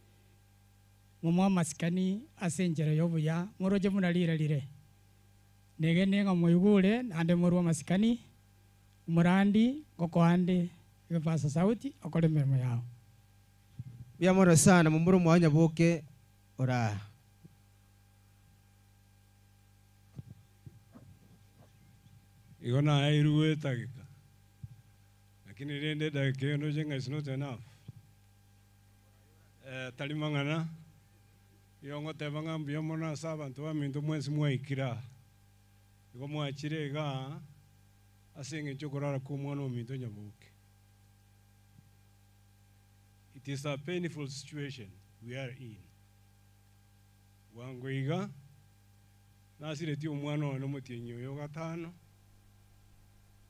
S9: momoe amasikani ase enchera y'obuya, moroche buna riire rire. Negene ng'a moigure naende morue amasikani, omorandi ngokoa nde egepasa sauti okore emeremo yao.
S2: Mbuya mono sana momura omwao Nyaboke oraa.
S10: Igo naeirwe etageka, lakini rende edageka eyo ndoche ng'a is not enough. Eh, tari mang'ana, igo ngoteba ng'a mbuya mono ase abanto baminto mwensi mwaikire aa. Igo mwachire igaa ase eng'encho okorara kwa omwana ominto Nyaboke. It is a painful situation we are in. Bwango iga, nasiretie omwana one omotienyi oyo o gatano,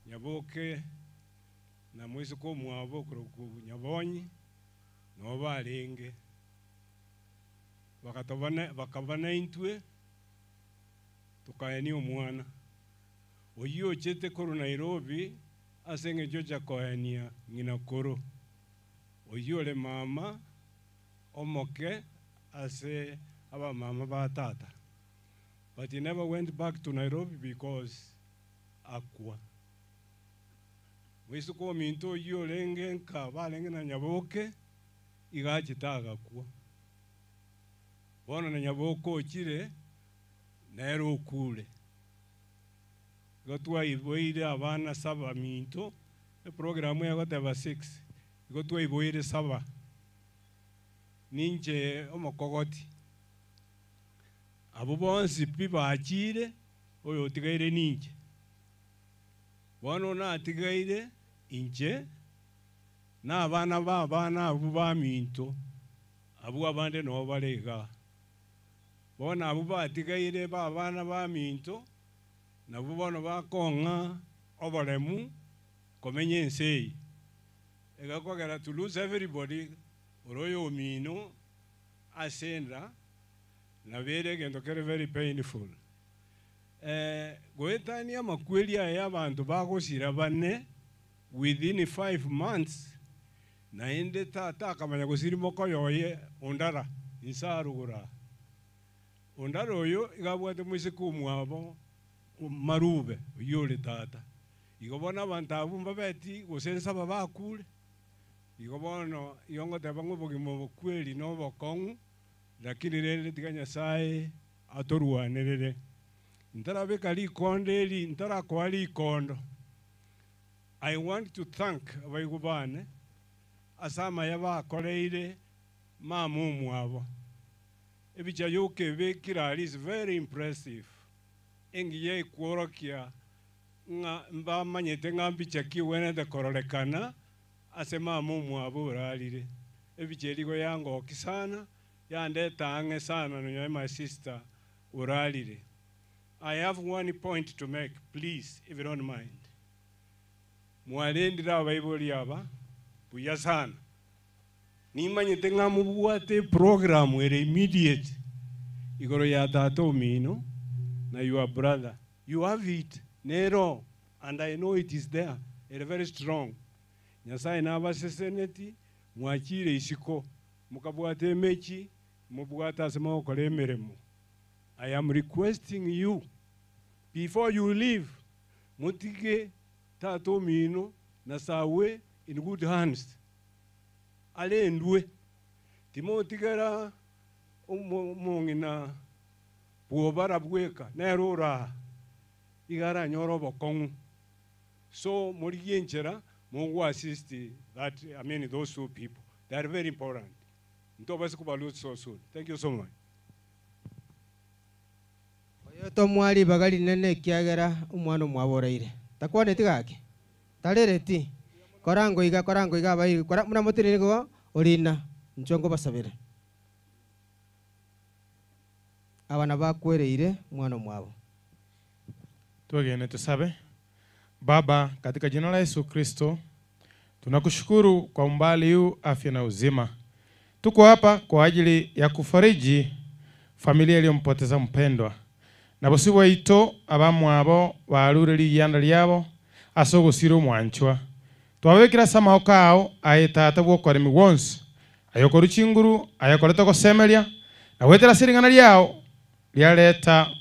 S10: Nyaboke na moiseke omwabo okorokwa Nyabonyi, nabo barenge, bagatobana bakaba naintwe, tokaenia omwana. Oyio ochete korwa Nairobi ase eng'encho ocha koenia ng'ina koro, oyio ore mama omoke ase abamama ba tata. But he never went back to Nairobi because akwa. Moiseke ominto oyio orenge nka barenge na Nyaboke, iga achete agakwa. Bono na Nyaboke ochire, nere okure. Igo twaiboire abana saba minto, eprogram egoteba six, igo twaiboire saba. Ninche omokogoti. Abwo bonsi pi bachiire, oyo otigaire ninche. Bono natigaire inche, na abana b'abana abwo baminto, abwo abande nao bare igaa. Bono abwo batigaire b'abana baminto, nabwo bono bakong'a oboremu komenya ense eye. Egakogera to lose everybody ore oyomino ase enda, nabo ere egento kere very painful. Goetania amakweri aya abanto bagosira bane within 5 months, naende tata akamanya gosiri mokoyo oye Ondara inse arugoro aa. Ondara oyo iga abwate moiseke omwabo Marube oyio ore tata. Igo bono abanto abwo mbabeti gose nsaba bakure. Igo bono igo ngoteba ng'a obogima obo kweri na obokong'u, lakini rende tiga Nyasaye atorwanerere. Ntarabeka rikondo eri, ntarakoa rikondo, I want to thank abaigwa bane ase amaya bakoreire mama omwabo. Ebicha yoka ebekire aria is very impressive, engiya ekworokia ng'a mbamanyete ng'a mbicha ki egwenerete kororekana ase mama omwabo orarire. Ebicha eria igo yangokia sana, yandeta ang'e sana nonya my sister orarire. I have one point to make please if you don't mind. Mwarendire abaibori aba buya sana. Nimanyete ng'a mobwate eprogram ere immediate igoro ya tata omino na your brother. You have it nero and I know it is there ere very strong. Nyasaye nabaseseneti mwachire isiko mokabwata emechi mobwate ase mogokora emeremo. I am requesting you before you leave motige tata omino na sawe in good hands arendwe timotigera omong'ina bwobara bweka nere ore aa iga aranyore obokong'u so morigie enchera mogo assist that I mean those two people they are very important ntobase koba lose so soon thank you so much.
S2: Oyo tomoa ribaga rinene ekiagera omwana omwabo oraire. Takwaneti gaki? Tarereti? Korango iga, korango iga abairi, kora buna motenene igo orina, inchuo nkobasabere. Aba nabakwereire omwana omwabo.
S11: Twegene tusabe. Baba, katika jina la Yesu Kristo, tunakushukuru kwa umbali huu, afya na uzima. Tuko hapa kwa ajili ya kufariji familia iliyompoteza mpendwa na bosi bwaito abamwabo barure riyanda ryabo ase ogosira omwanchwa twabekire ase amagoko ao aye tata bwokoremi bwonsi ayokoru chinguru ayokorete gosemeria na gwetera ase ring'ana riao riareta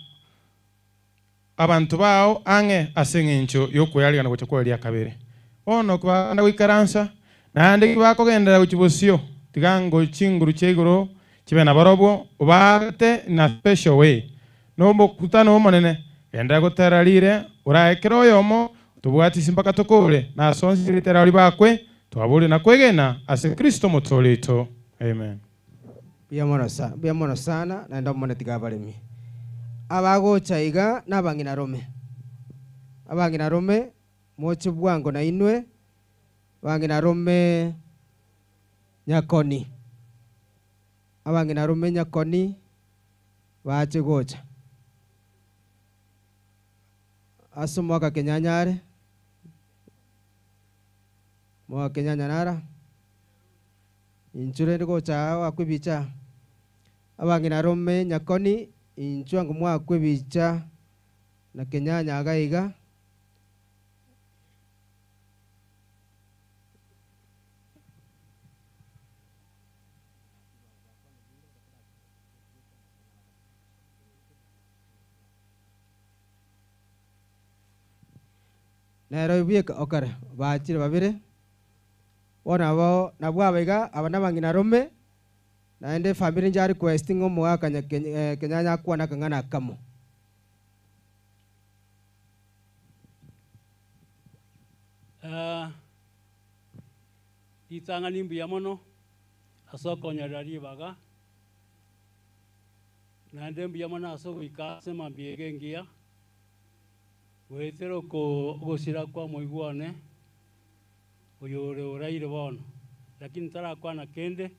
S11: abanto bao ang'e ase eng'encho yokoyarigana gocha kwaria kabere. Bono kobagenda goikaransa, naende kibakogenderera gochia bosio, tiga ngo chinguru chia igoro chibe nabarobwo, obaagate in a special way. Na omokutano omonene, genderera gotera rire, orae kera oyomo, tobwatisi mpaka tokore, na ase onsi ritera oria bakwe, twaborie na kwegena ase Kristo Omotoori oito. Amen.
S2: Mbuya mono sa, mbuya mono sana, naende Omonene tiga abaremie. Abagocha iga nabang'ina rome, abang'ina rome moche bwango nainwe, abang'ina rome nyakoni, abang'ina rome nyakoni bache gocha. Ase omwaka kenyanya are, omwaka kenyanya nara. Inchuo rende gocha aa oakwe ebicha, abang'ina arome nyakoni, inchuo ango mwakwe ebicha na kenyanya iga iga. Nere oyo bweka okare, bachire babere. Bono abo nabwo aba iga, aba nabang'ina rome, naende efamiri inche arequest ng'a omogaka Kenyanya akwane akang'ana akamo.
S8: Ritang'ani mbuya mono ase okonyorera ribaga, naende mbuya mono ase ogoika ase mambia ege engiya, goetera oko ogosira kwa omoigwa one. Oyore oraire bono, lakini tarakwana kende,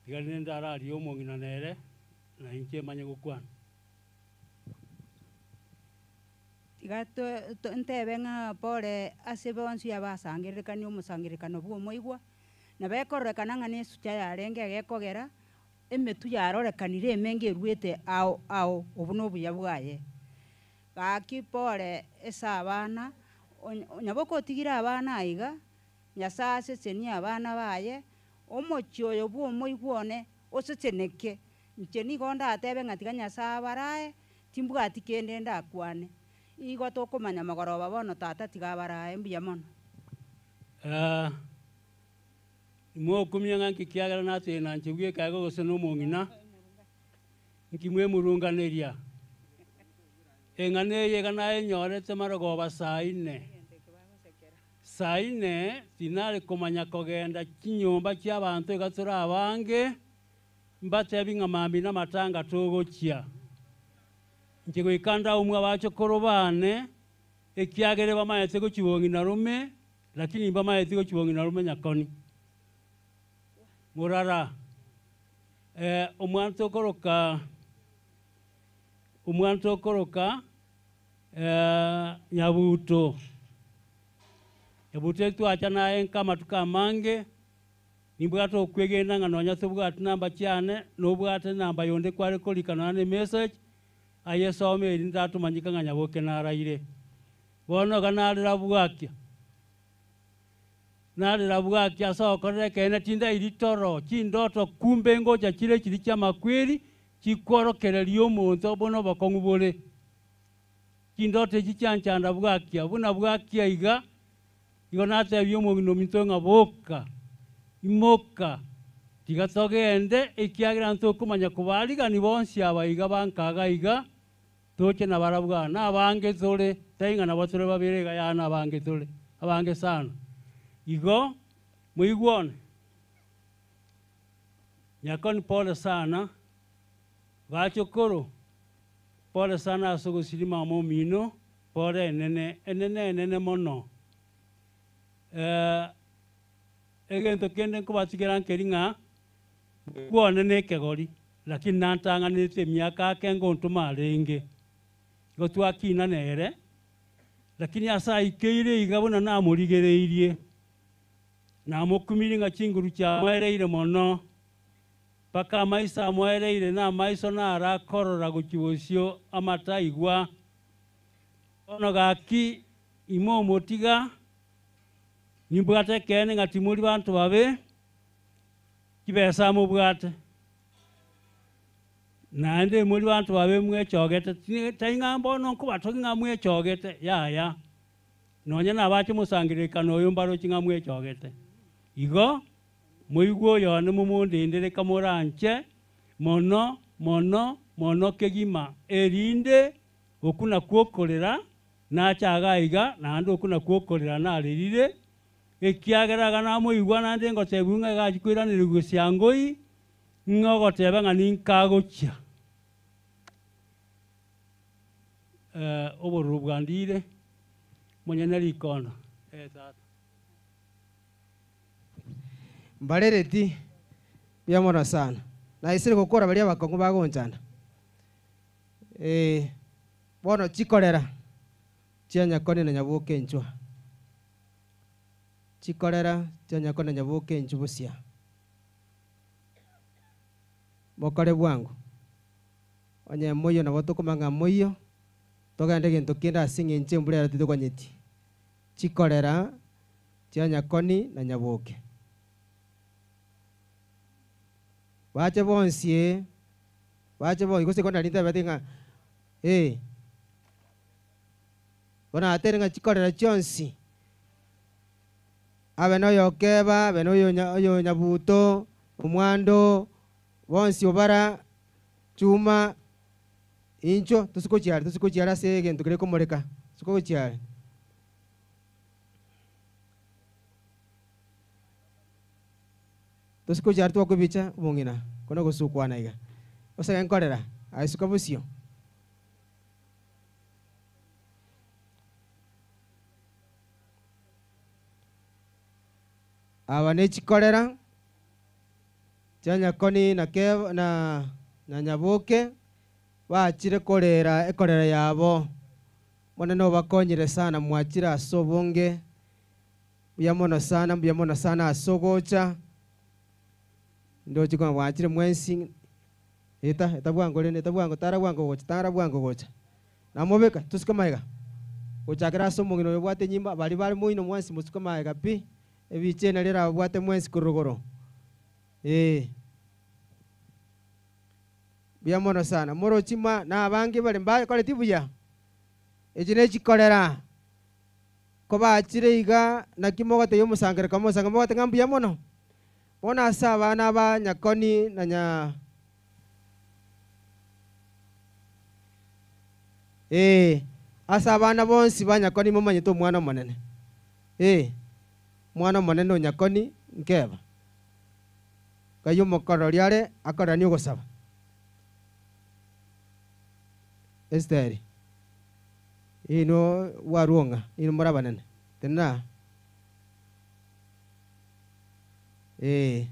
S8: tiga rende ararie omong'ina nere, na inche manye gokwana.
S12: Tiga ntebe ng'a pore ase bonsi abasangererekani omosangererekano bwa omoigwa, nabo ekororekana ng'a na esucha yarenge egekogera, emetwe yarorekanire emenge eruete ao ao, obwo na obuya bwaye. Gaki pore ase abana, nabo otigire abana aiga, Nyasae asesenie abana baye, omochie oyo bwa omoigwa one oseseneke. Inche nigo ndatebe ng'a tiga Nyasae abarae, timbwati kende ndakwane. Igo tokomanya mogoroba bono tata tiga abarae, mbuya mono.
S13: Imokumia ng'a nki kiagera natena inche bweka igo gose nomong'ina, nki mwemurunganeria? Eng'ana eye iga nayenyorete marogoba saa ine. Saa ine tinare komanya kogenda chinyomba chi'abanto iga tore abange, mbatebi ng'a mambia namatanga togochia. Inche goika ndaumwe abachokoro bane, ekiagera bamaete gochia bong'ina rome, Lakini mbamaeti gochia bong'ina rume nyakoni. Morara, eh, omwanto okoroka, omwanto okoroka eh, Nyabuto. Nyabuto etwacha naye nka amatuko amange, nimbwate okwegena ng'a nonya tobwati namba chiane, nobwate enamba yonde kware korika nonya na emessage, aye soma eri ndatomanyeka ng'a Nyaboke naraire. Bono iga narera bwakia, narera bwakia ase ogokorera ekeene tindairi toro, chindoto kumbe ngocha chire chiria chi'amakweri chikworokereria omonto buna obokong'u bore. Chindoto echi chianchanda bwakia, buna bwakia iga, igo natebia omong'ina ominto ng'a boka, imoka, tiga togende, ekiagera ntokomanya kobarigani bonsi aba iga bankaga iga, Toche nabarabwo aa, nabange tore, tari ng'a nabo tore babere iga yaya nabange tore, abange sana. Igo, moigwe one, Nyakoni pole sana, bachokoro, pole sana ase ogosiria mama omino, pole enene, enene enene mono. Egento kende nkobatigera nkeri ng'a, moigwe one na ekegori. Lakini nantang'anerete emiaka ake ngontoma arenge, igo twakina nere, lakini ase aikeire iga buna namorigereirie, namokumirie ng'a chinguru chiamoereire mono, mpaka amaiso amoereire na amaiso naro akorora gochia bosio amataigwa. Bono gaki imomotiga, nimbwate ekeene ng'a timori banto babe, chibesa mobwate. Naende imori banto babe mwechogete, tari ng'a bono nkobatogia ng'a mwechogete, yaya, nonya nabache omosangererekano oyo mbaroche ng'a mwechogete. Igo, moigwe oyone momondendere kamoranche mono, mono, mono kegima, erinde okwo nakwo okorera nache iga iga, naende okwo nakwo okorera narerire, ekiagera iga namoigwa naende ngotebiwa ng'a iga achia koiranerigwa gesiangoi, Ng'a ogoteba ng'a ninkagochia obororo bwandire, monyene rikondo, eh tata.
S2: Mbarereti buya mono sana. Naisire gokora baria abakong'u bagonchanda. Eh, bono chikorera chia nyakoni na nyaboke inchwa. Chikorera chia nyakoni na nyaboke inchwa bosia. Mokore bwango. Onye moiyo nabo tokomanya ng'a moiyo, togende gento kende ase eng'encho embura ero titokonyeti. Chikorera chia nyakoni na nyaboke. Bache bonsi ee, bache bonsi gose igo nari ntebete ng'a ee, bono nateire ng'a chikorera chionsi. Abe noyokeba, abe noyo nyabuto, omwando, bonsi obara, chuma, inchuo, tosi gochia are, tosi gochia are ase egento keria ekomoreka, tosi gochia are. Tosi gochia are twakwa ebicha omong'ina, kona gosukwana iga. Gose nkorera, aye suka bosio. Aba nechikorera chia Nyakoni na Keba na na Nyaboke bachire korera ekorera yabo. Omonene obakonyire sana mwachire ase obonge. Mbuya mono sana mbuya mono sana ase ogocha. Ndoche kwanga mwachire mwensi eta eta bwango rende eta bwango tara bwango gocha tara bwango gocha. Namobeka tosuke magega gochakera ase omong'ina oyo obwate enyimba, baria bare moino mwensi mosuke magega pi, ebichie nario erababwate mwensi korwa rogoro. Ee. Mbuya mono sana. Morochi ma na abange bare mbakoreti buya. Echi nechikorera. Kobachire iga, naki mogotebia omosangererekano omosangererekano mogote ng'a mbuya mono. Bono ase abana ba Nyakoni na nya Ee, ase abana bonsi ba Nyakoni momanyete omwana omonene. Ee, omwana omonene o Nyakoni nkeba. Ngai omokorori are akoreranie ogosaba. Esteri, inwe bwarua ng'a inwe more abanene, tenena aa. Ee,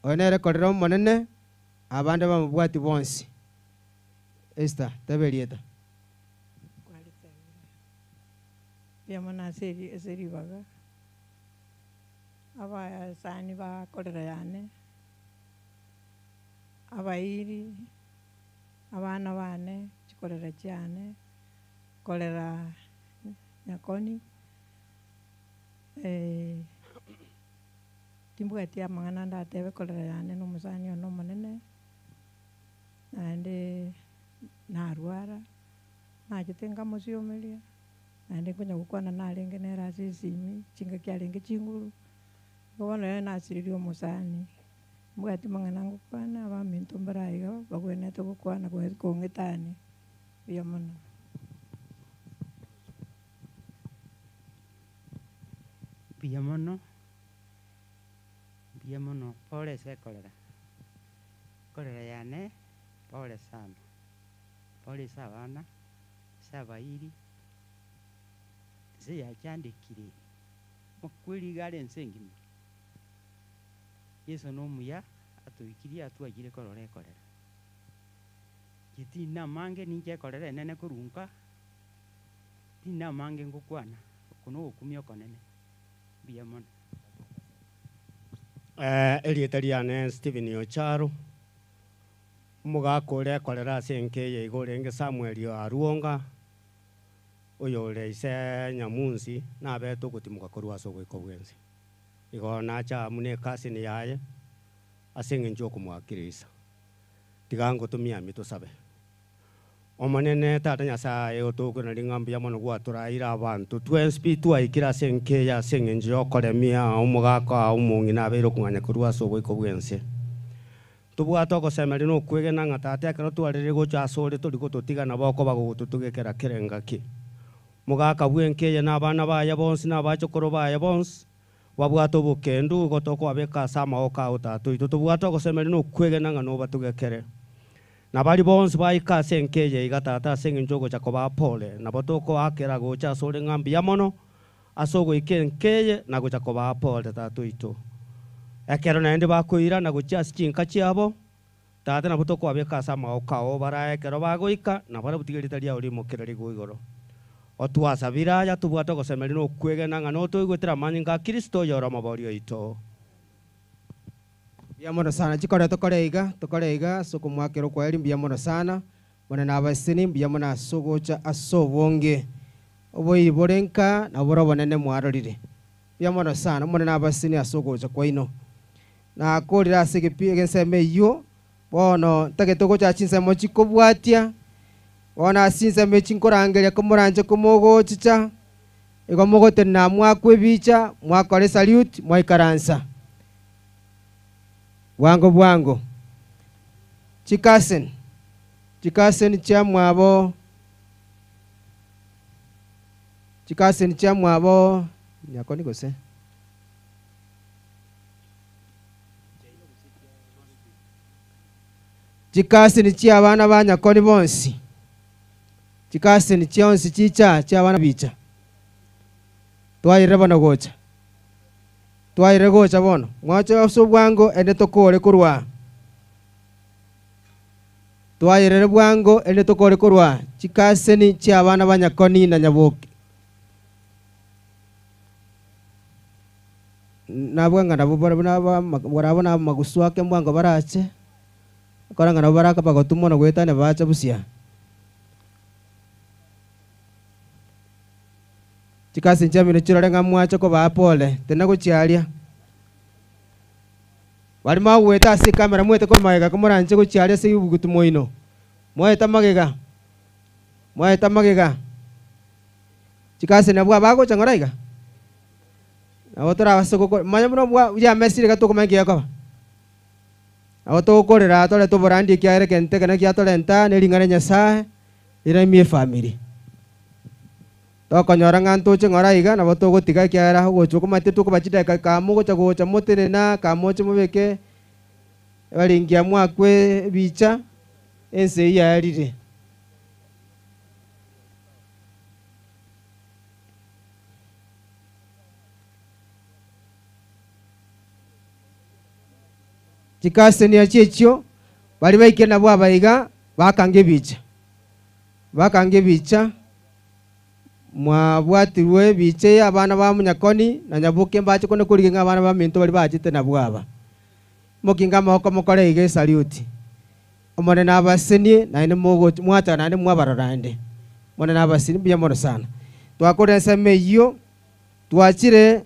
S2: oyo nere korera Omonene, abande bamobwatie bonsi. Esther, teba erieta.
S14: Mbuya mono ase eri ase ribaga, abasani bakorera yane, abairi, abana bane, chikorera chiane, korera nyakoni. Timbwati amang'ana ndatebe korera yane na omosani one omonene, naende narwara, nachete nkamosiomeria, naende nkonya gokwana narenge nere ase esimi, chingaki arenge chinguru, igo bono ere nasiririe omosani, mbwati mang'ana ngokwana, abaminto mbare aiga bagwenerete gokwana kong'etania, mbuya mono.
S15: Mbuya mono, mbuya mono, pole ase ekorera, ekorera yane pole sana, pole ase abana, ase abairi, ense yachandekire, amakweri iga are ense engima, Yeso nomuya atoikirie atwachire korora ekorera. Inche tindi namange ninche ekorera enene korwa nka. Tindi namange ngokwana, oko nogokumia okonene. Mbuya mono.
S16: Erieta riane Stephen Ocharo, omogaka ore ekorera ase enka eye iga orenge Samuel Aruonga, oyore ise Nyamunsi, nabete ogotimoka korwa ase ogoika bwensi. Igo nacha amo na ecousin yaye, ase eng'encho yokomoakirisa. Tiga ngotumia ime tosabe. Omonene Tata Nyasae otokoiraneria ng'a mbuya mono gwatoraire abanto twensi pi twaikire ase enka eye ase eng'encho y'okoremia omogaka oo omong'ina abeire okong'anya korwa ase oboiko bw'ense. Tobwate ogosemeria na okwegena ng'a Tata ekero twarerire gocha asore tori gototiga nabo okoba gogototugekera kera engaki. Mogaka bw'enka eye na abana baye bonsi na abachokoro baye bonsi babwate obokendu igo tokobabeka ase amaboko ao Tata oito. Tobwate ogosemeria na okwegena ng'a nobatugekere. Na baria bonsi baika ase enka eye iga, Tata, ase engencho ogocha kobaa pole, nabo tokoakera gocha asore ng'a mbuya mono ase ogoika enka eye na gocha kobaa pole, Tata oito. Ekero naende bakoirana gochia ase chinka chiabo, Tata, nabo tokobabeka ase amagoko ao barae ekero bagoika, na barabwo tiga erieta riao rimokere rigwe igoro. Otwasabire aya, tobwate ogosemeria na okwegena ng'a notoigwetire amanyinga a Kristo oyore Omobori oito.
S2: Mbuya mono sana chikore tokore iga tokore iga ase okomoakera okwaeri mbuya mono sana buna nabaseni mbuya mono ase ogocha ase obonge oboiri bore nka nabo bore obonene mwarorire mbuya mono sana omonene abaseni ase ogocha kwaino nakorire ase egepi egensemo eyio bono ntagete gocha chinsemo chikobwatia bono ase chinsemo echi nkorangeria komoranche komogochicha igo mogotenena mwakwa ebicha mwakora esalute mwaikaransa. Bwango bwango. Chikasen, chikasen chia mwabo, chikasen chia mwabo nyakoni gose. Chikasen chia abana ba nyakoni bonsi, chikasen chionsi chicha chia abana bicha. Twairire bono gocha. Twairire gocha bono, mwache ase obwango erinde tokoore korwa aa. Twairire bwango erinde tokoore korwa aa, chikaseni chi'abana ba Nyakoni na Nyaboke. Nabwo ng'a nabwo bare buna barabwo namagusu ake mbwango barache, ekero ng'a nabwo baraka bagotu mono goetania bache busia. Chikasi chiamino chirore ng'a mwache kobaa pole, tena gochia aria. Baria mogoeta ase ekamera moete korwa magega komoranche gochia aria ase obogutu moino. Moete magega, moete magega. Chikasi nabwo abagocha ng'ora iga? Nabo torabase gokora manya buna obwa riamesire iga tokomanya nki gekoba. Nabo togokorera torete oborandi ekiagera ekento eke nakio giatorenta na ering'ana ria Nyasaye riraimie efamiri. Tokonyora ng'a ntoche ng'ora iga nabo togotiga ekiagera ogocha okomanyete tokoba chidakika kamogocha gocha motenena kamoche mobeke ebaringi mwakwe ebicha ense eyio yaerire. Chikasenia chi'echio baria baikire nabwo aba iga, bakanga ebicha, bakanga ebicha, mwabwatirwe ebicha eye abana ba monyakoni na nyaboke mbache kone korigia ng'a abana baminto baria bachete nabwo aba. Mokinge amaboko mokore iga esaliuti. Omonene abasenie naende mogocha mwacha naende mwabarora naende. Omonene abasenie mbuya mono sana. Twakorire ensemo eyio, twachire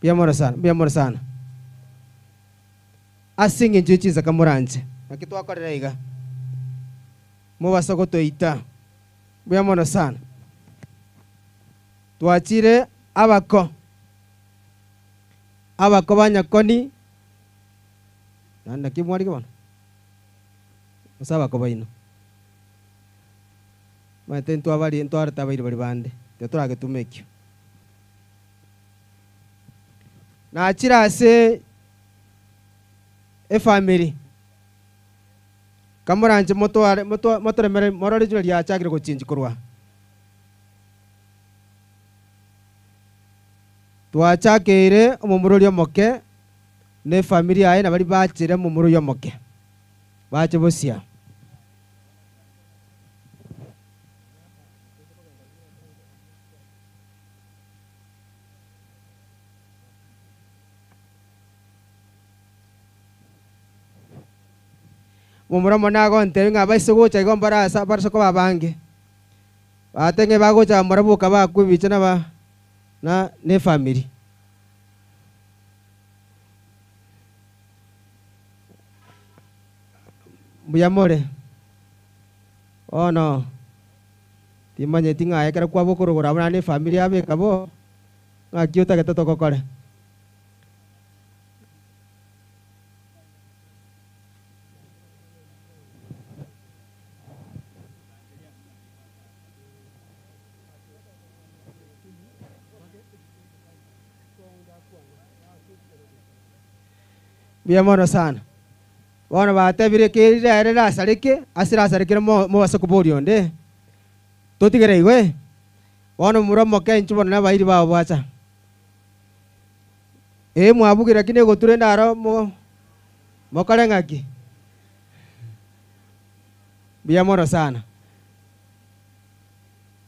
S2: Mbuya mono sana, mbuya mono sana. Ase eng'encho ye chinsaka moranche. Naki twakorera iga. Mobasa gotoita. Mbuya mono sana. Twachire abako. Abako ba Nyakoni. Na naki mwarige bono? Gose abako baino. Omanyete ntwabari ntwarete abairi baria bande, tiga ekio. Nachire ase efamiri, kamoranche motware motwa motoremere morore richuna riachakire gochinchi korwa. Twachakeire omomura oria omoke, na efamiri yaye nabari bachire omomura oywo omoke, bache bosia. Momura omonene agontebia ng'a abaise gocha igo mbare ase abarase koba abange. Batebie ng'a bagocha bamura boka bakwe ebicha naba na na efamiri. Mbuya more? Bono timanyeti ng'a ekero kwaba okorogora abwo naende efamiri yabeka bo, ng'aki otagete togokore? Mbuya mono sana. Bono batebire keri rere rasareke, ase rasarekere mo mobase koboria onde. Totigere igo eh? Bono momura omoke inchuo bono na abairi bao bwacha. Ee mwabugire lakini egotura ende aro mo mokore ng'aki? Mbuya mono sana.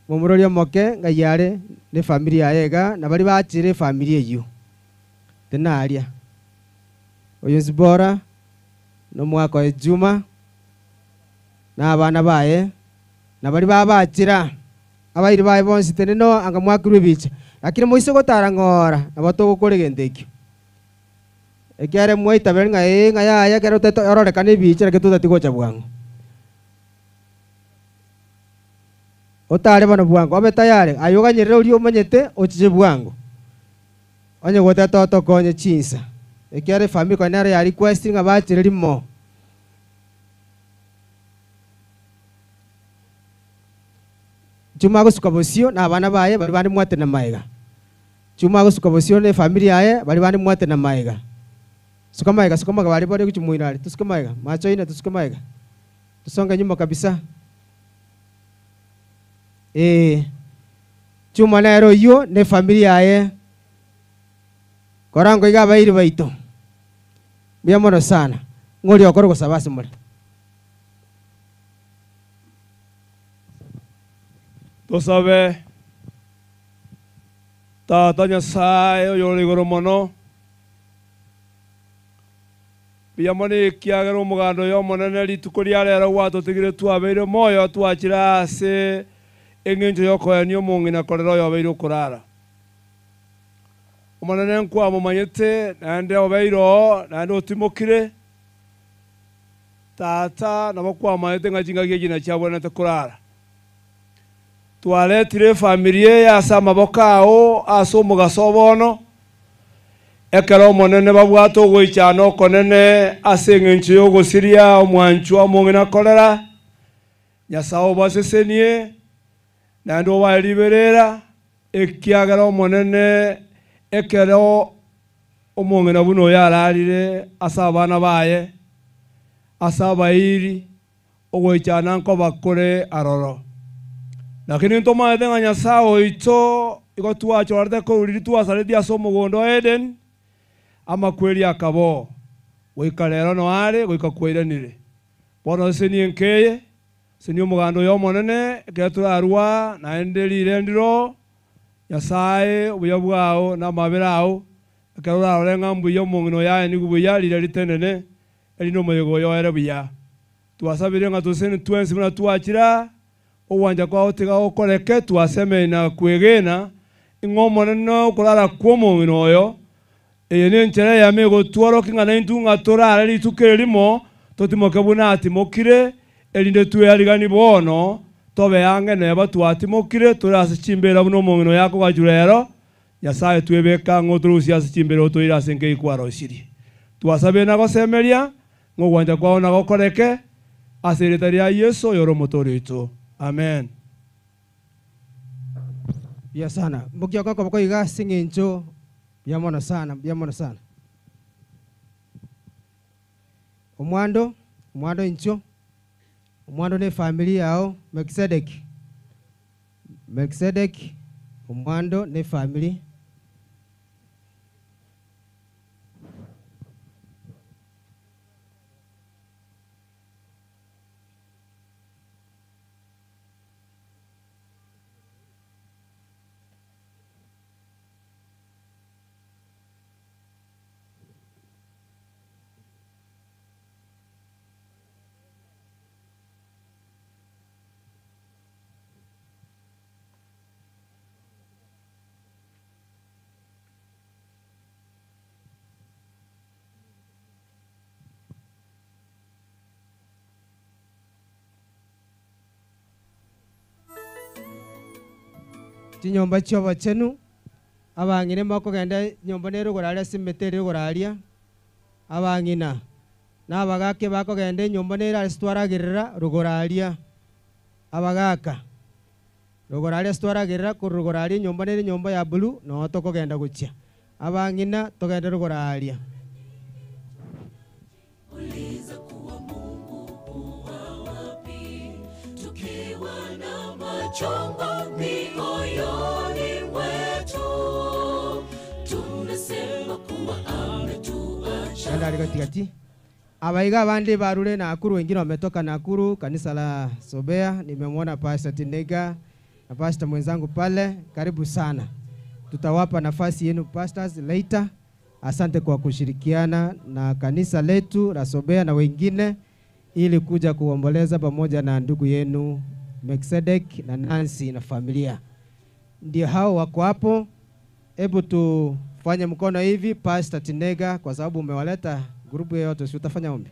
S2: Momura oria omoke ng'ai are na efamiri yaye iga, na baria bachire efamiri eyio. Tinaria. Oyo Zipora, na omwaka oye Juma, na abana baye, na baria babachira, abairi baye bonsi tenena anga mwakirwe ebicha. Lakini moise gotara ng'ora, nabo togokora egento ekio. Ekiagera mwaitabera ng'a ee ng'a yaya ekero tete ororekane ebicha lakini totati gocha bwango. Otare bono bwango, obe tayari, aye oganyerere oria omanyete ochiche bwango. Onye goteta otokonye chinsa, ekiagera efamiri konya nero ya request ng'a bachere rimo. Juma agosuka bosio na abana baye baria bande mwate na maega. Juma agosuka bosio na efamiri yaye baria bande mwate na maega. Suka maega suka maega baria bare gochia moino aria tosuke maega macho ine tosuke maega. Tosonge nyuma kabisa. Eeh. Juma nere oyio na efamiri yaye korangwa iga abairi baito. Mbuya mono sana. Ng'o oria okore gosaba ase more?
S10: Tosabe. Tata Nyasae oyore igoro mono, mbuya mono ekiagera omoganda oyo omonene rituko ria rero gwatotigire twabeire moyo twachire ase engencho y'okoenia omong'ina korera oyobeire okorara. Omonene nkwamomanyete, naende obeire oo, naende otimokire. Tata, nabo kwamanyete ng'a chingaki echi nachiabwenerete korara. Twaretire efamiri eye ase amaboko ao ase omogaso o bono, ekero Omonene babwate ogoichana okonene ase engencho y'ogosiria omwanchwa omong'ina korera, Nyasae obasesenie, naende obae riberera, ekiagera Omonene ekero omong'ina buna oyo ararire ase abana baye, ase abairi, ogoichana nkoba kore aroro. Lakini ntomaete ng'a Nyasae oito igo twachorete korwa riria twasaretie ase omogondo o Edeni, amakweri akaba oo, goika rero noare goika kwairanire. Bono sesenie enka eye, sesenie omoganda oyo omonene, ekero torarwa naende riire ndiro, Nyasae, obuya bwao na amabera ao, ekero orarore ng'a mbuya omong'ina oyo aenigwe buya riire ritenene, erinde omoyega oyo oere buya. Twasabire ng'a tosesenie twensi buna twachire aa, ogwancha kwao tiga gokoreke, twasemeria na kwegena ing'a Omonene okorara kw'omong'ina oyo, eye nenchera eyemo egotworokia ng'a naintwe ng'a torare rituko erimo, totimoke buna atimokire, erinde tweariganie bono, tobe ang'e neba twatimokire, tore ase chimbeera buna omong'ina oyo akogachwa rero, Nyasae twebeke ang'e otorusie ase chimbeera otoire ase enka eyio kwarosirie. Twasabire na gosemeria, ng'a ogwancha kwao nagokoreke, ase erieta ria Yeso oyore Omotoori oito. Amen.
S2: Mbuya sana. Mbokia okoboko iga ase eng'encho mbuya mono sana, mbuya mono sana. Omwando, omwando inchuo, omwando na efamiri yao, Melkisedeki, Melkisedeki, omwando na efamiri. Chinyomba chi'obochenu, abang'ina mokogenda enyomba nere ogoraria ase emete ere ogoraria, abang'ina na abagaka ebakogenda enyomba nere ase twaragerera rogoraria, abagaka, rogoraria ase twaragerera korwa rogoraria enyomba nere enyomba ya blue noo tokogenda gochia, abang'ina togende rogoraria.
S1: Uliza kuwa Mungu huwa wapi, tukiwa na machungu mioyoni mwetu, tunasema kuwa ametuacha.
S2: Naende aria gati-gati abaiga abande barure Nakuru, wengine wametoka Nakuru, kanisa la Sobea. Nimemwona Pastor Tinega na pastor mwenzangu pale, karibu sana. Tutawapa nafasi yenu pastors later. Asante kwa kushirikiana na kanisa letu la Sobea na wengine ili kuja kuomboleza pamoja na ndugu yenu Melkisedek na Nancy na familia. Ndio hao wako hapo. Hebu tufanye mkono hivi, Pastor Tinega, kwa sababu umewaleta grupu yote, si utafanya ombi?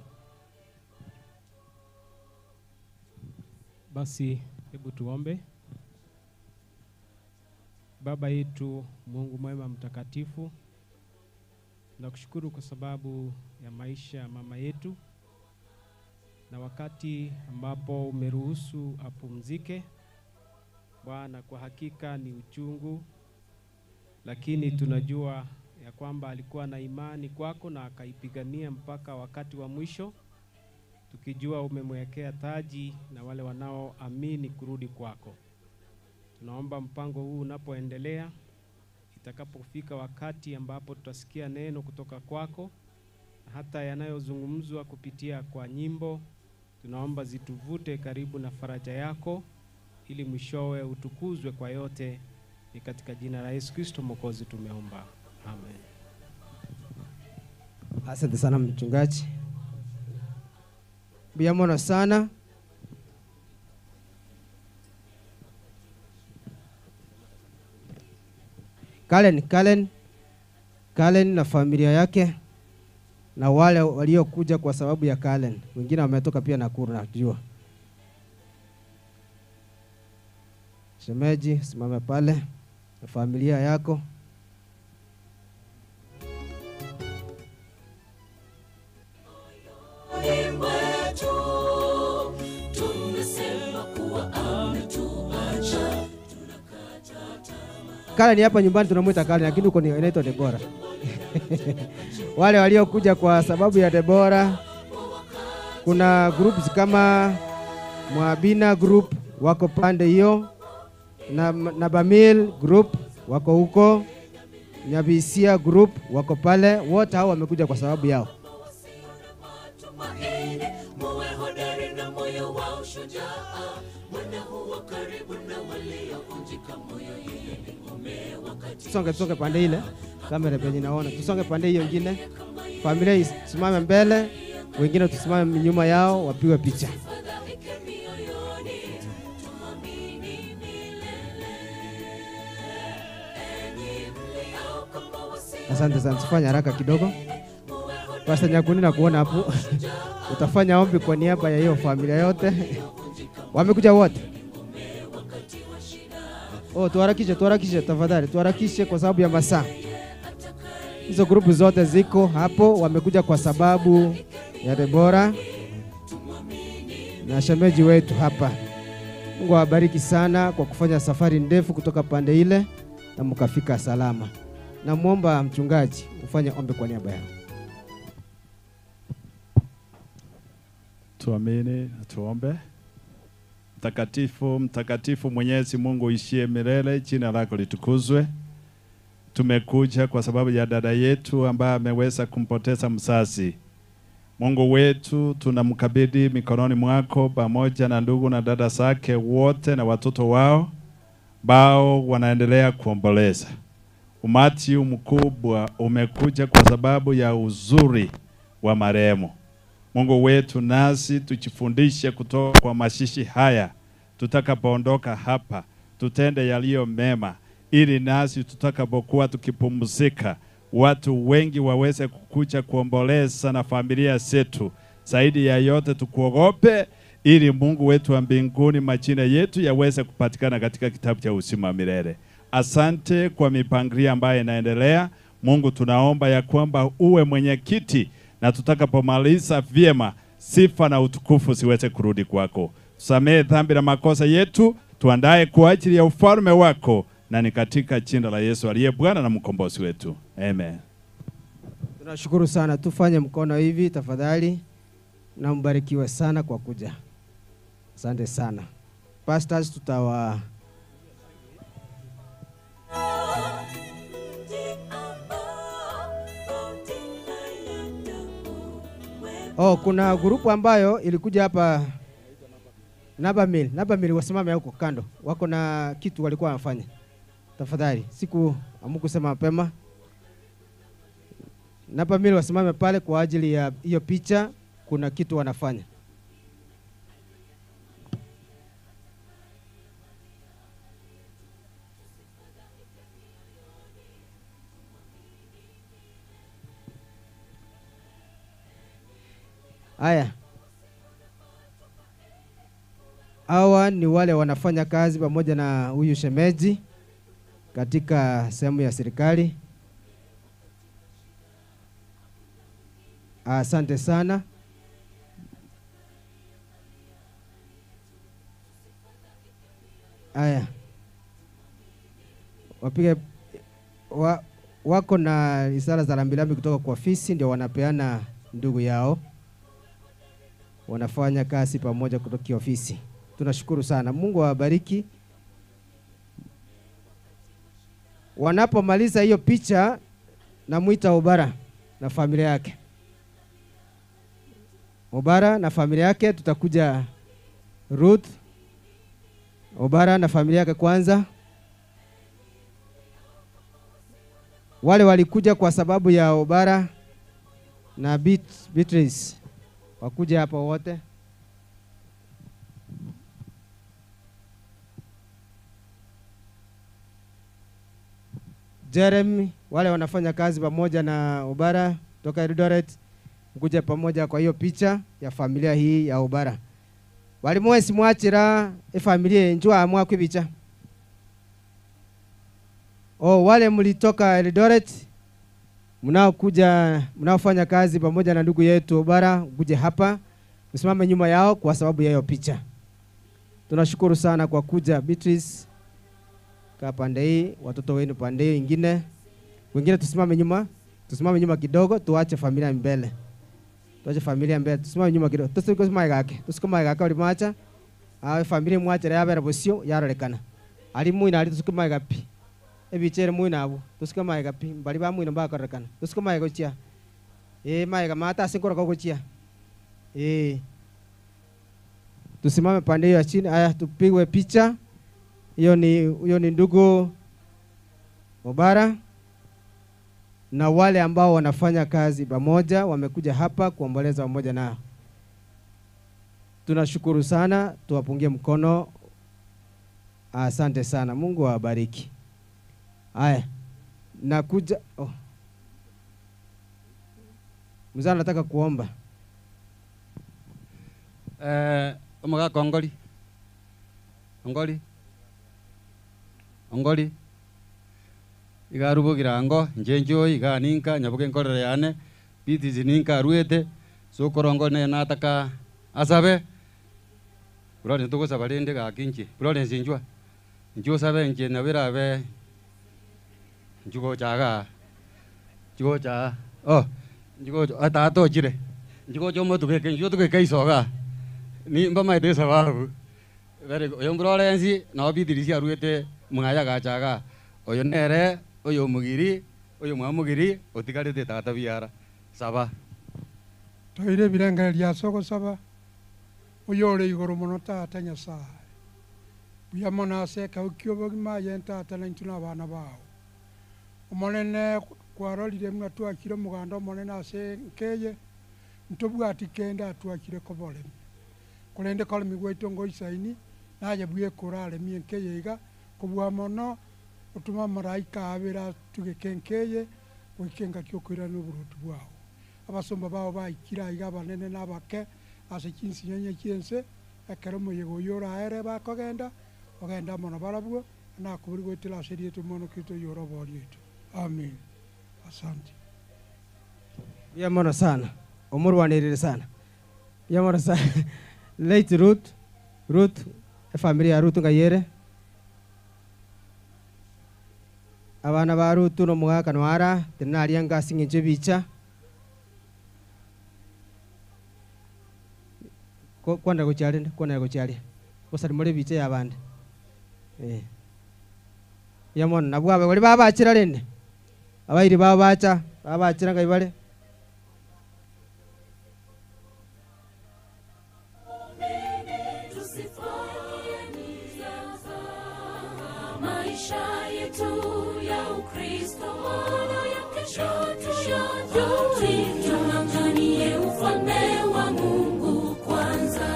S17: Basi hebu tuombe. Baba yetu Mungu mwema mtakatifu, nakushukuru kwa sababu ya maisha ya mama yetu na wakati ambapo umeruhusu apumzike. Bwana, kwa hakika ni uchungu, lakini tunajua ya kwamba alikuwa na imani kwako na akaipigania mpaka wakati wa mwisho, tukijua umemwekea taji na wale wanaoamini kurudi kwako. Tunaomba mpango huu unapoendelea, itakapofika wakati ambapo tutasikia neno kutoka kwako, na hata yanayozungumzwa kupitia kwa nyimbo, tunaomba zituvute karibu na faraja yako, ili mwishowe utukuzwe kwa yote. Ni katika jina la Yesu Kristo Mwokozi tumeomba, amen.
S2: Asante sana mchungaji. Mbuya mono sana. Karen, Karen, Karen na familia yake na wale waliokuja kwa sababu ya Karen. Wengine wametoka pia Nakuru najua. Shemeji, simame pale na familia yako.
S1: Wetu tumesema kuwa ametuacha.
S2: Kale ni hapa nyumbani tunamwita Kale, lakini huko ni inaitwa Debora. Wale waliokuja kwa sababu ya Debora, kuna groups kama Mwabina group wako pande hiyo na, na Bamil group wako huko, Nyabisia group wako pale, wote hao wamekuja kwa sababu yao.
S1: Tumaini, muwe hodari na moyo wa ushujaa. Bwana huwa karibu na waliovunjika moyo, yeye ni ngome wakati
S2: Tusonge, tusonge pande ile kamera penye naona, tusonge pande hiyo ingine. Familia isimame mbele, wengine tusimame nyuma yao, wapigwe picha.
S1: fadhaike mioyoni, tumwamini milele. Enyi mlio kama wasio
S2: Asante sana, tufanye haraka kidogo. Pastor Nyakundi nakuona hapo, utafanya ombi kwa niaba ya hiyo familia yote. Wamekuja wote. Oh, tuharakishe, tuharakishe tafadhali, tuharakishe kwa sababu ya masaa. Hizo grupu zote ziko hapo, wamekuja kwa sababu ya Debora na shemeji wetu hapa. Mungu awabariki sana kwa kufanya safari ndefu kutoka pande ile na mkafika salama. Namwomba mchungaji ufanye ombi kwa niaba yao.
S18: Tuamini na tuombe. Mtakatifu, mtakatifu Mwenyezi Mungu uishie milele, jina lako litukuzwe. Tumekuja kwa sababu ya dada yetu ambaye ameweza kumpoteza mzazi. Mungu wetu, tunamkabidhi mikononi mwako pamoja na ndugu na dada zake wote na watoto wao ambao wanaendelea kuomboleza. Umati mkubwa umekuja kwa sababu ya uzuri wa marehemu. Mungu wetu, nasi tujifundishe kutoka kwa mashishi haya. Tutakapoondoka hapa, tutende yaliyo mema, ili nasi tutakapokuwa tukipumzika, watu wengi waweze kukuja kuomboleza na familia zetu. Zaidi ya yote, tukuogope ili Mungu wetu wa mbinguni, majina yetu yaweze kupatikana katika kitabu cha uzima wa milele. Asante kwa mipangilio ambayo inaendelea. Mungu, tunaomba ya kwamba uwe mwenyekiti na tutakapomaliza vyema, sifa na utukufu siweze kurudi kwako. Tusamehe dhambi na makosa yetu, tuandae kwa ajili ya ufalme wako, na ni katika jina la Yesu aliye Bwana na mkombozi wetu, amen.
S2: Tunashukuru sana, tufanye mkono hivi tafadhali, na mbarikiwe sana kwa kuja. Asante sana pastors, tutawa Oh, kuna grupu ambayo ilikuja hapa Nabamil, Nabamil wasimame huko kando, wako na kitu walikuwa wanafanya. Tafadhali, siku amukusema mapema. Nabamil wasimame pale kwa ajili ya hiyo picha, kuna kitu wanafanya. Haya, hawa ni wale wanafanya kazi pamoja na huyu shemeji katika sehemu ya serikali. Asante sana. Haya, wapige wa, wako na risala za rambirambi kutoka kwa ofisi, ndio wanapeana ndugu yao wanafanya kazi pamoja kutoka kiofisi. Tunashukuru sana, Mungu awabariki. Wanapomaliza hiyo picha, namwita Obara na familia yake. Obara na familia yake, tutakuja Ruth Obara na familia yake kwanza. Wale walikuja kwa sababu ya Obara na Beatrice wakuja hapa wote. Jeremy, wale wanafanya kazi pamoja na Obara toka Eldoret, mkuja pamoja kwa hiyo picha ya familia hii ya Obara. Walimu wesi mwachira efamilia enjwa amwa kwibicha. Oh, wale mlitoka Eldoret mnaokuja mnaofanya kazi pamoja na ndugu yetu Obara, mkuje hapa msimame nyuma yao kwa sababu ya hiyo picha. Tunashukuru sana kwa kuja Beatrice, kaa pande hii, watoto wenu pande hiyo ingine, wengine tusimame nyuma, tusimame nyuma kidogo, tuache familia mbele, tuache familia mbele, tusimame nyuma kidogo, tusikome gake, tusikome gake uri mwacha awe familia mwachere yabera bosio yarorekana ari mwina ari tusikome gapi ebichere mwina abo tusikome maega pi mbari ba mwina mbakorekana tusikome maega gochia eh maega mata asinkora gochia eh tusimame pande hiyo ya chini. Aya, tupigwe picha. Hiyo ni huyo ni ndugu Obara na wale ambao wanafanya kazi pamoja wamekuja hapa kuomboleza pamoja nao. Tunashukuru sana, tuwapungie mkono. Asante sana, Mungu awabariki. Haya, nakuja. Oh. Mzee anataka kuomba.
S19: Omogaka ongori ongori ongori iga arubogira ngo inche nchoi iga ninka nyaboke nkorere yane bitisi ninka aruete sokoro naye nataka asabe Florence togosaba rende gaki inche Florence inchwa inche osabe inche naberabe nchigocha nchigocha oh nchigocha tata ochire nchigocha omotugeke inche otugeke isoga ni mbamaete sababu very good oyo Florence nabo bitiri aruete mwaya gachaga oyo nere oyo omogiri oyo mwamogiri otigarete tata biara saba
S20: toire birengereria ase ogosaba oyo ore igoro mono tata nyasaye buya mono ase ekaukia obogima aye tata na intwe na abana bao omonene kwarorire muna twakire omoganda omonene ase nkeye ntobwati kende atwakire koboremi korende koremi gwaito ngoisaini naye bwekora aremie nkeye iga kobua mono otuma maraika abere atugeke nkeye goika engaki okoirana oboroti bwao abasomba bao baikire aiga abanene na abake ase chinsinyenye chiense ekero omoyega oyo oraere bakogenda ogenda mono barabwo nakobori goetera ase rietwe mono kristo oyo oroboria oito amen asante
S2: Buya mono sana, omorwanirire sana. Buya mono sana. Late Ruth, Ruth, efamily ya Ruth ngayere. Abana ba Ruth no omogaka noara, tinaria ngasi ng'encho ebicha. Kwanda gochia rende, kwanda gochia aria. Gosari more ebicha ya abande. Eh. Buya mono, nabwo abe bari babachira rende. Abairi babacha, babachira ngai bare.
S1: Maisha yetu ya Ukristo, maono ya kesho tuyote, tung'ang'anie ufalme wa Mungu kwanza.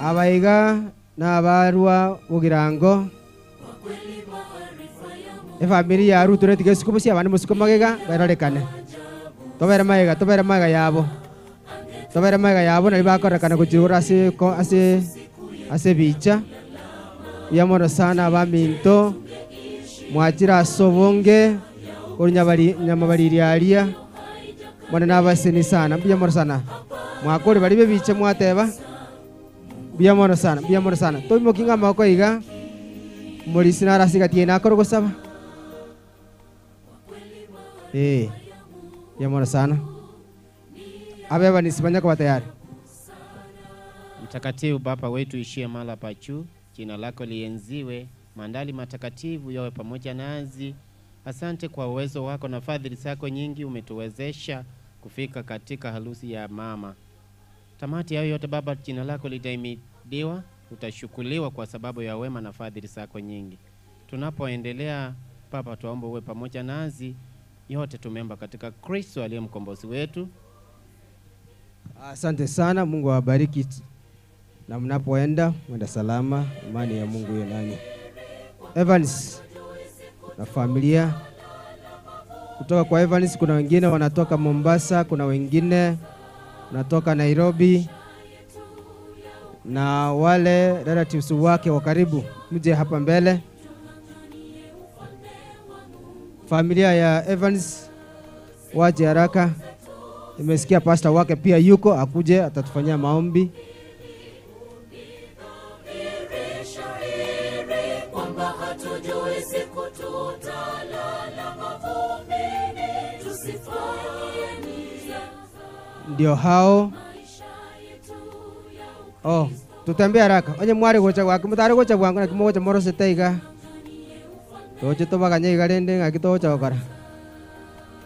S2: Abaiga n'abarwa bogirango efamily ya Ruth retiga esiko bosia abande mosiko magega barorekane tobere magega tobere magega yabo tobere magega yabo nari bakorekana gochigora ase ko ase ase bicha buya mono sana abaminto mwachira ase obonge ori nyabari nyamabariri aria mono nabaseni sana mbuya mono sana mwakore bari bebicha mwateba buya mono sana buya mono sana toimoki ng'a amagoko iga morisi narasigatie nakoro gosaba eh buya mono sana abebanisi banya kuba tayari.
S21: Mtakatifu Baba wetu ishie mahala pa juu, jina lako lienziwe, mandali matakatifu yawe pamoja nasi. Asante kwa uwezo wako na fadhili zako nyingi, umetuwezesha kufika katika harusi ya mama. Tamati hayo yote Baba, jina lako litaimidiwa, utashukuliwa kwa sababu ya wema na fadhili zako nyingi. Tunapoendelea Baba, tuombe uwe pamoja nasi. Yote tumeomba katika Kristo aliye mkombozi wetu.
S2: Asante sana, Mungu awabariki na mnapoenda mwenda salama, amani ya Mungu iwe nanyi. Evans na familia kutoka kwa Evans, kuna wengine wanatoka Mombasa, kuna wengine wanatoka Nairobi. na wale relatives wake wa karibu mje hapa mbele. Familia ya Evans waje haraka. Nimesikia pastor wake pia yuko, akuje atatufanyia maombi.
S1: Shairi kwamba hatujui siku tutalala mavumbini, tusifanye nia
S2: Ndio hao. Oh, tutembee haraka. Onye mwari gocha gwake mutari gocha bwango naki mogocha morosete iga. Toche tobaganye iga rende ng'aki togocha gokora.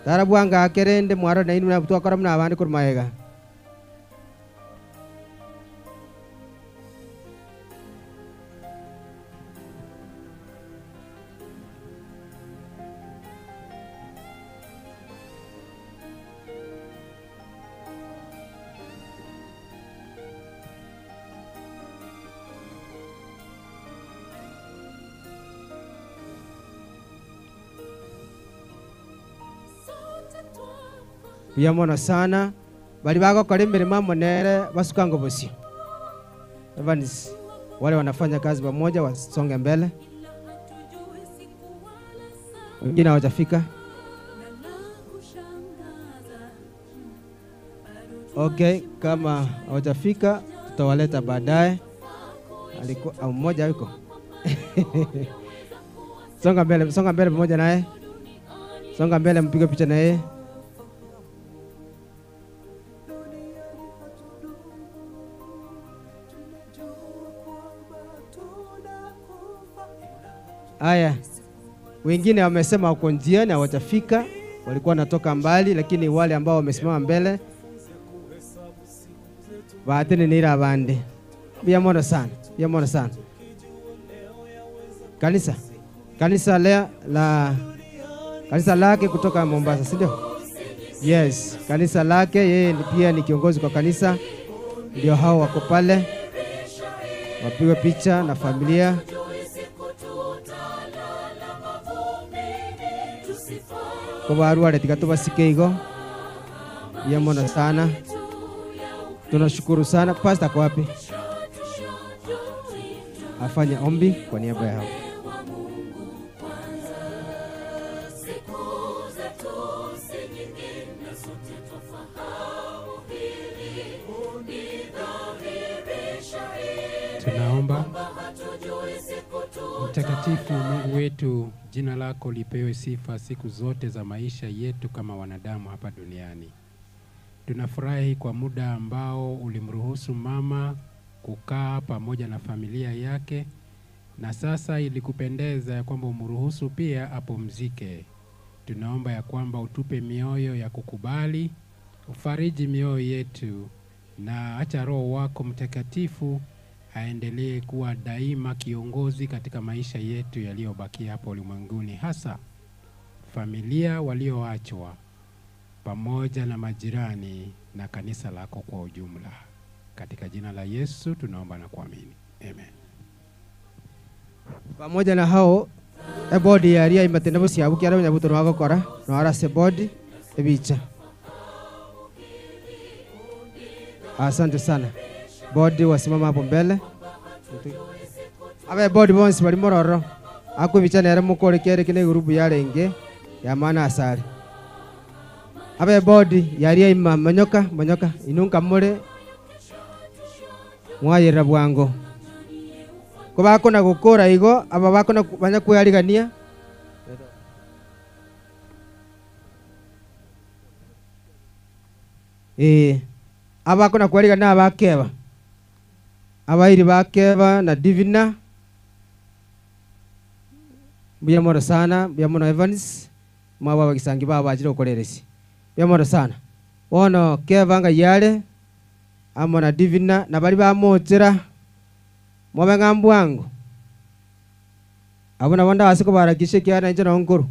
S2: Tara bwanga ake rende mwaro nainwe nabwo twakora buna abande korwa magega. Buya mono sana bari bagokora emirimo amo nere basukango bosio. Evans, wale wanafanya kazi pamoja wasonge mbele, wengine hawajafika. Okay, kama hawajafika tutawaleta baadaye. Alikuwa au mmoja yuko songa mbele, songa mbele pamoja naye, songa mbele, mpige picha na yeye. Haya, wengine wamesema wako njiani hawajafika, walikuwa wanatoka mbali, lakini wale ambao wamesimama mbele bahatini nira abande. Bia mono sana, bia mono sana. Kanisa, kanisa lea, la kanisa lake kutoka Mombasa, si ndio? Yes, kanisa lake yeye ni pia ni kiongozi kwa kanisa, ndio hao wako pale, wapigwe picha na familia. Ko barware tiga tubasike igo. Bia mono sana. Tunashukuru sana. Pastor ako wapi? Afanye ombi kwa niaba yao.
S1: siku zetu si nyingi, na sote twafahamu hili. Ni dhahiri shairi
S3: Tunaomba.
S1: kwamba hatujui siku
S3: Mtakatifu Mungu wetu, jina lako lipewe sifa siku zote za maisha yetu kama wanadamu hapa duniani. Tunafurahi kwa muda ambao ulimruhusu mama kukaa pamoja na familia yake, na sasa ilikupendeza ya kwamba umruhusu pia apumzike. Tunaomba ya kwamba utupe mioyo ya kukubali, ufariji mioyo yetu, na acha Roho wako Mtakatifu aendelee kuwa daima kiongozi katika maisha yetu yaliyobakia hapa ulimwenguni, hasa familia walioachwa pamoja na majirani na kanisa lako kwa ujumla. Katika jina la Yesu tunaomba na kuamini, amen.
S2: Pamoja na hao ebodi yaria imatende bosiabu kiara banyabuto bagokora no arase bodi ebicha. Asante sana. Bodi wasimama hapo mbele. Abe bodi bonsi bali mororo. Akwibicha nere mukore kere kine gurubu yarenge ya maana asare. Abe bodi yaria ima manyoka manyoka inunka mure mwayera bwango. Ko bakona gukora igo aba bakona banya kuyarigania. Abakona kwarigana abakeba. Abairi bakeba na Divina. Mbuya mono sana, mbuya mono Evans. Mwaba bagisangi baba bajire okoreresi. Mbuya mono sana. Bono keba nga yare amo na Divina na bari bamochera. Mwabe ng'ambwango. Abo nabo ndabase kobarakisha ekiagera inche nabo nkoro.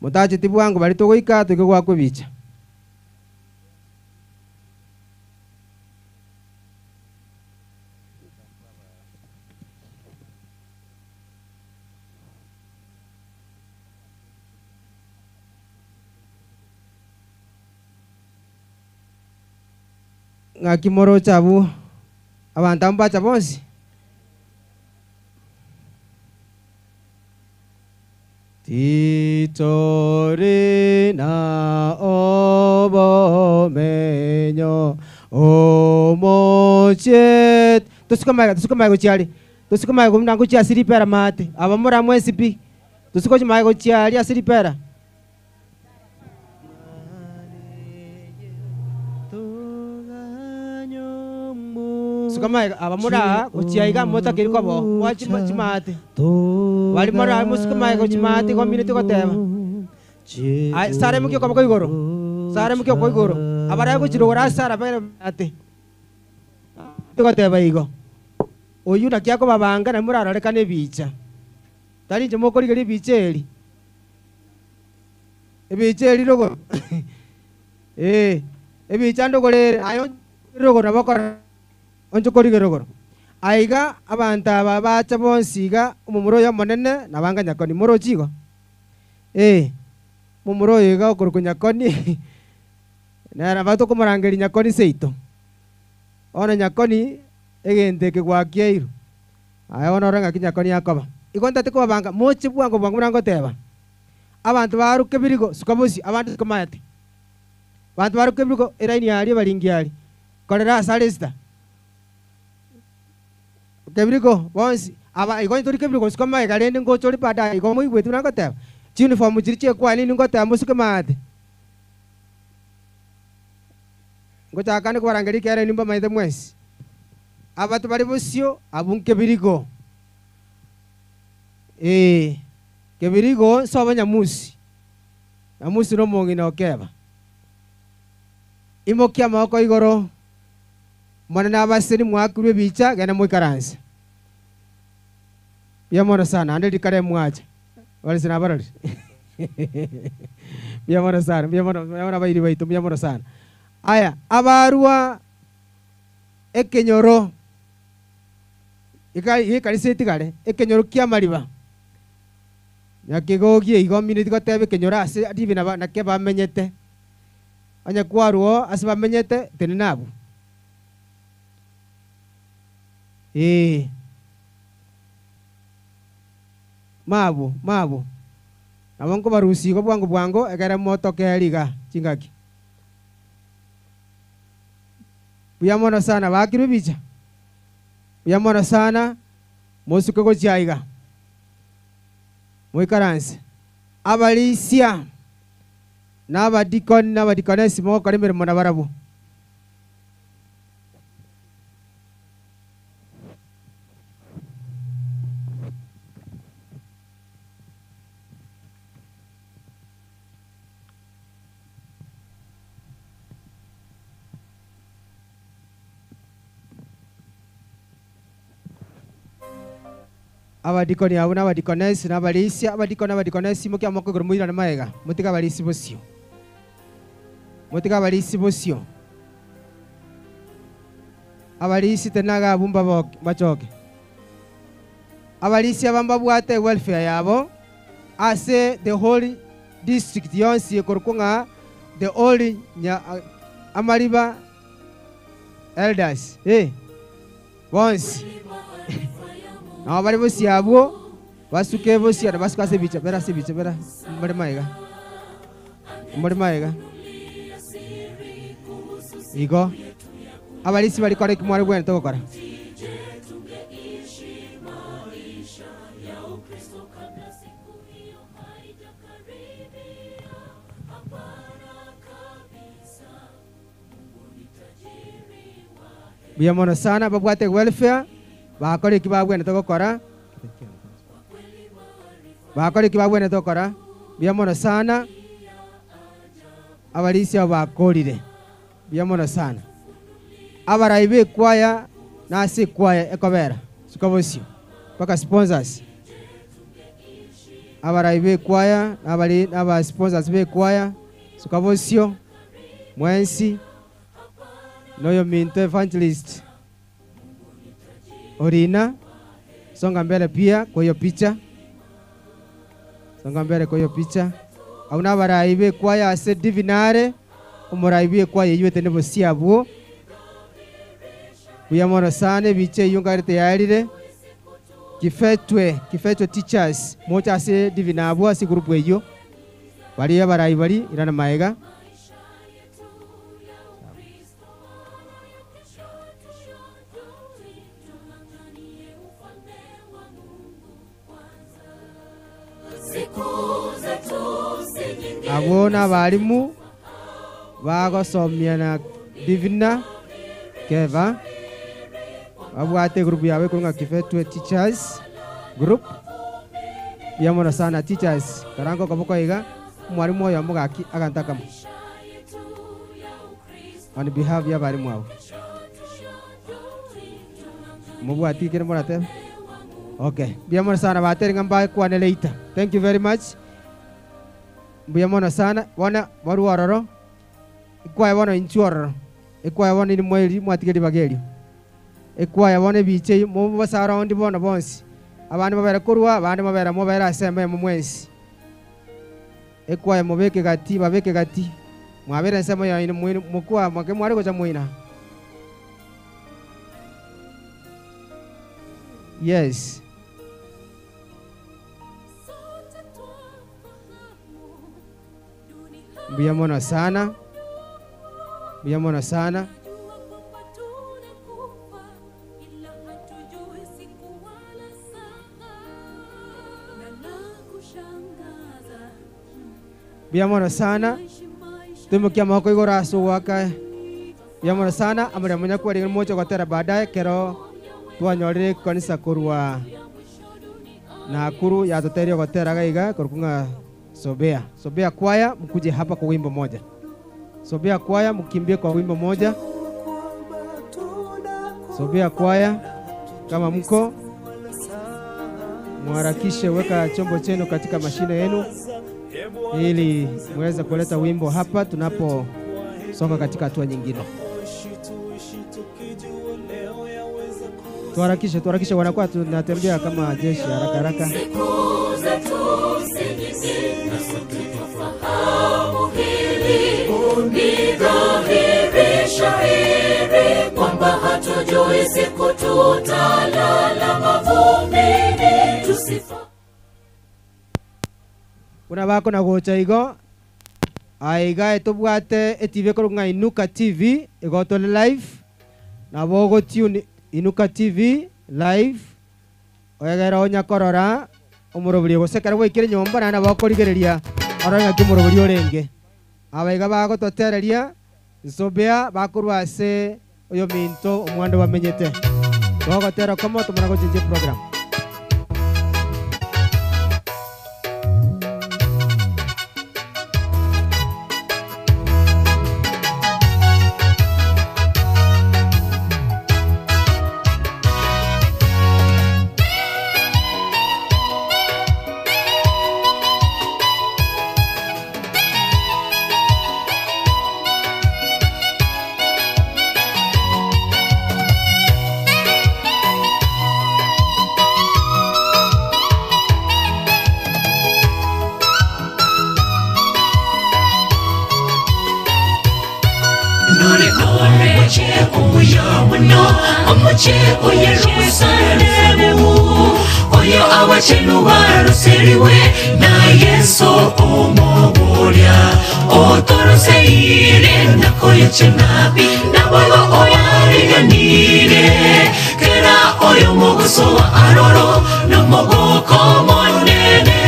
S2: Motacheti bwango bari togoika toike goakwa ebicha. Ng'aki moroche abwo Abanto aba mbacha bonsi? Titori na obomenyo omochie. Tosuke magega, tosuke magega gochia aria. Tosuke magega buna ngochia ase ripera maate. Aba more mwensi pi. Tosuke gochia magega gochia aria ase ripera. Suka magega, aba more aa gochia iga motakeire koba oo. Moa chima chimaate. Baria more aa mosuke magega gochia maate igo mineti goteba. Aye sara imokia okoboko igoro, sara imokia okoboko igoro. Abaria gochia rogoro ase sara bagere maate. Tigoteba igo. Oyio naki akobabanga naende morarorekane ebicha. Tari inche mokorigereria ebicha eri. Ebicha eri rogoro ee, ebicha ndogoro ere aye onche rogoro nabo okora onche korigereria rogoro. Aiga abanto aba bacha bonsi iga omomura oyo omonene nabanga nyakoni moroche igo? Ee, omomura oyo iga okorokwa nyakoni nere nabo tokomorangeria nyakoni seito. Bono nyakoni egento eke gwakiairwe, aye bono orore ng'aki nyakoni akoba. Igo ntati kobabanga moche bwango bwango buna ngoteba. Abanto baruke birigo, suka bosio, abande suka maate. Abanto baruke birigo, eraini aria ebaringi aria, korera ase are Esther. Kebirigo bonsi, aba igo tori kebirigo suka magega rende ngocha ore baadaye, igo moigwete buna ngoteba? Chiuniform chiria chiekwana inwe ngoteba mosuke maate. Ngochaka kande kobarangeria ekiagera inwe mbamanyete mwensi. Abanto bare bosio abwo nkebirigo. Ee. Kebirigo nsobe Nyamusi, Nyamusi nomong'ina o Keba. Imokia amaboko igoro, Omonene abaseni mwakirwe ebicha, genda moikaranse. Mbuya mono sana, naende rikare mwacha. Abarisia nabarori. Mbuya mono sana, mbuya mono, mbuya mono abairi baito, mbuya mono sana. Aya, abarwa ekenyoro, ekanisa etigare, ekenyoro ki'amariba. Nyakegogi igo mineti goteba ekenyoro ase ribi na nake bamenyete. Onye kwarwa oo ase bamenyete, tenena abwo. Ee. Mabwo, mabwo. Nabo nkobarusia igo bwango bwango ekere motoke riga chingaki. Buya mono sana baakirwe ebicha. Buya mono sana mosuke gochia aiga. Moikaranse. Abarisia, na abadikoni, na abadikonesi mogokora emeremo nabarabwo. Abadikoni abwo na abadikonesi, na abarisia, abadikoni na abadikonesi, imokia amaboko igoro moirane magega, motige abarisia bosio. Motige abarisia bosio. Abarisia tenena iga abwo mbaboke mbachoke. Abarisia aba mbabwate ewelfare yabo ase the whole district yonsi ekorokwa ng'a the whole nya amariba elders, eh. Bonsi nao bare bosio abwo, basuke bosio na basuke ase ebicha, bera ase ebicha, bera more magega, more magega. Igo abarisia baria kora eki mware bwenerete gokora. Mbuya mono sana babwate welfare bakore eki babwenerete gokora, bakore eki babwenerete gokora, mbuya mono sana abarisia abo bakorire, mbuya mono sana. Abarai ba ekwaya na ase ekwaya ekobera, suka bosio mpaka sponsors, abarai ba ekwaya na abari na aba sponsors ba ekwaya, suka bosio mwensi. Noyominto Evangelist Orina, songa mbele pia kwa hiyo picha, songa mbele kwa hiyo picha. Abwo nabarai b'ekwaya ase Divinare, omorai bw'ekwaya eywo etene bosio abwo. Buya mono sana ebicha eywo nkarete yaerire. Kifetwe, Kifetwe teachers, moche ase Divina abwo ase egroup eywo. Baria abarai bari, irana maega. Abwo na abalimu bagosomia na Divina Keva babwate egroup yabo ekorwa ng'a Kifetwe Teachers Group. Mbuya mono sana teachers, karanga okoboko iga, omwalimu oyomo gaki aganto akamo on behalf ya abalimu abwo. Mobwati kere moratebe? Okay, mbuya mono sana batebire ng'a mbakwane later. Thank you very much. Mbuya mono sana, bono barue ororo, ekwaye bono inchuo ororo, ekwaye bono inwe mwaeri mwatiga ribaga erio. Ekwaye bono ebicha eyio, mobase around bono bonsi, abande mobere korwa, abande mobere mobere ase emo emo mwensi. Ekwaye mobeke gati, babeke gati, mwabere ensemo yaino moino mokwa make mware gocha moina. Yes. Mbuya mono sana, mbuya mono sana. Mbuya mono sana, toimokie amaboko igoro ase ogoaka mbuya mono sana, amariga monyakweri moche gotera baadaye ekero twanyorire ekanisa korwa Nakuru yatoteria ogotera iga iga korokwa ng'a Sobea. Sobea kwaya mkuje hapa kwa wimbo moja. Sobea kwaya mkimbie kwa wimbo moja. Sobea kwaya kama mko muharakishe, weka chombo chenu katika mashine yenu ili muweze kuleta wimbo hapa tunaposonga katika hatua nyingine. Tuharakishe, tuharakishe, wanakuwa tunatembea kama jeshi haraka haraka.
S1: Siku zetu si nyingi, na sote twafahamu hili. Ni dhahiri shahiri kwamba hatujui siku tutalala mavumbini. Tusifa
S2: Buna bako na gocha igo aiga etobwate etv ekorokwa ng'a Inuka TV igo tore live nabo ogotune Inuka TV live oegere onya korora omorobori gose ekero gwaikire nyomba naende nabo okorigereria orore ng'aki omorobori orenge. Aba iga bagototereria Nsobea bakorwa ase oyominto omwando bamenyete. Togotera okomo tomana gochenchia eprogram.
S1: Omuche omuya muno, omuche o Yerusalemu, oyo abachenu baruseriwe na Yesu omoboria, otoroseire nakoyoche nabi, naboigo oyariganire, kera oyo mogoso wa aroro, nomogoko monene.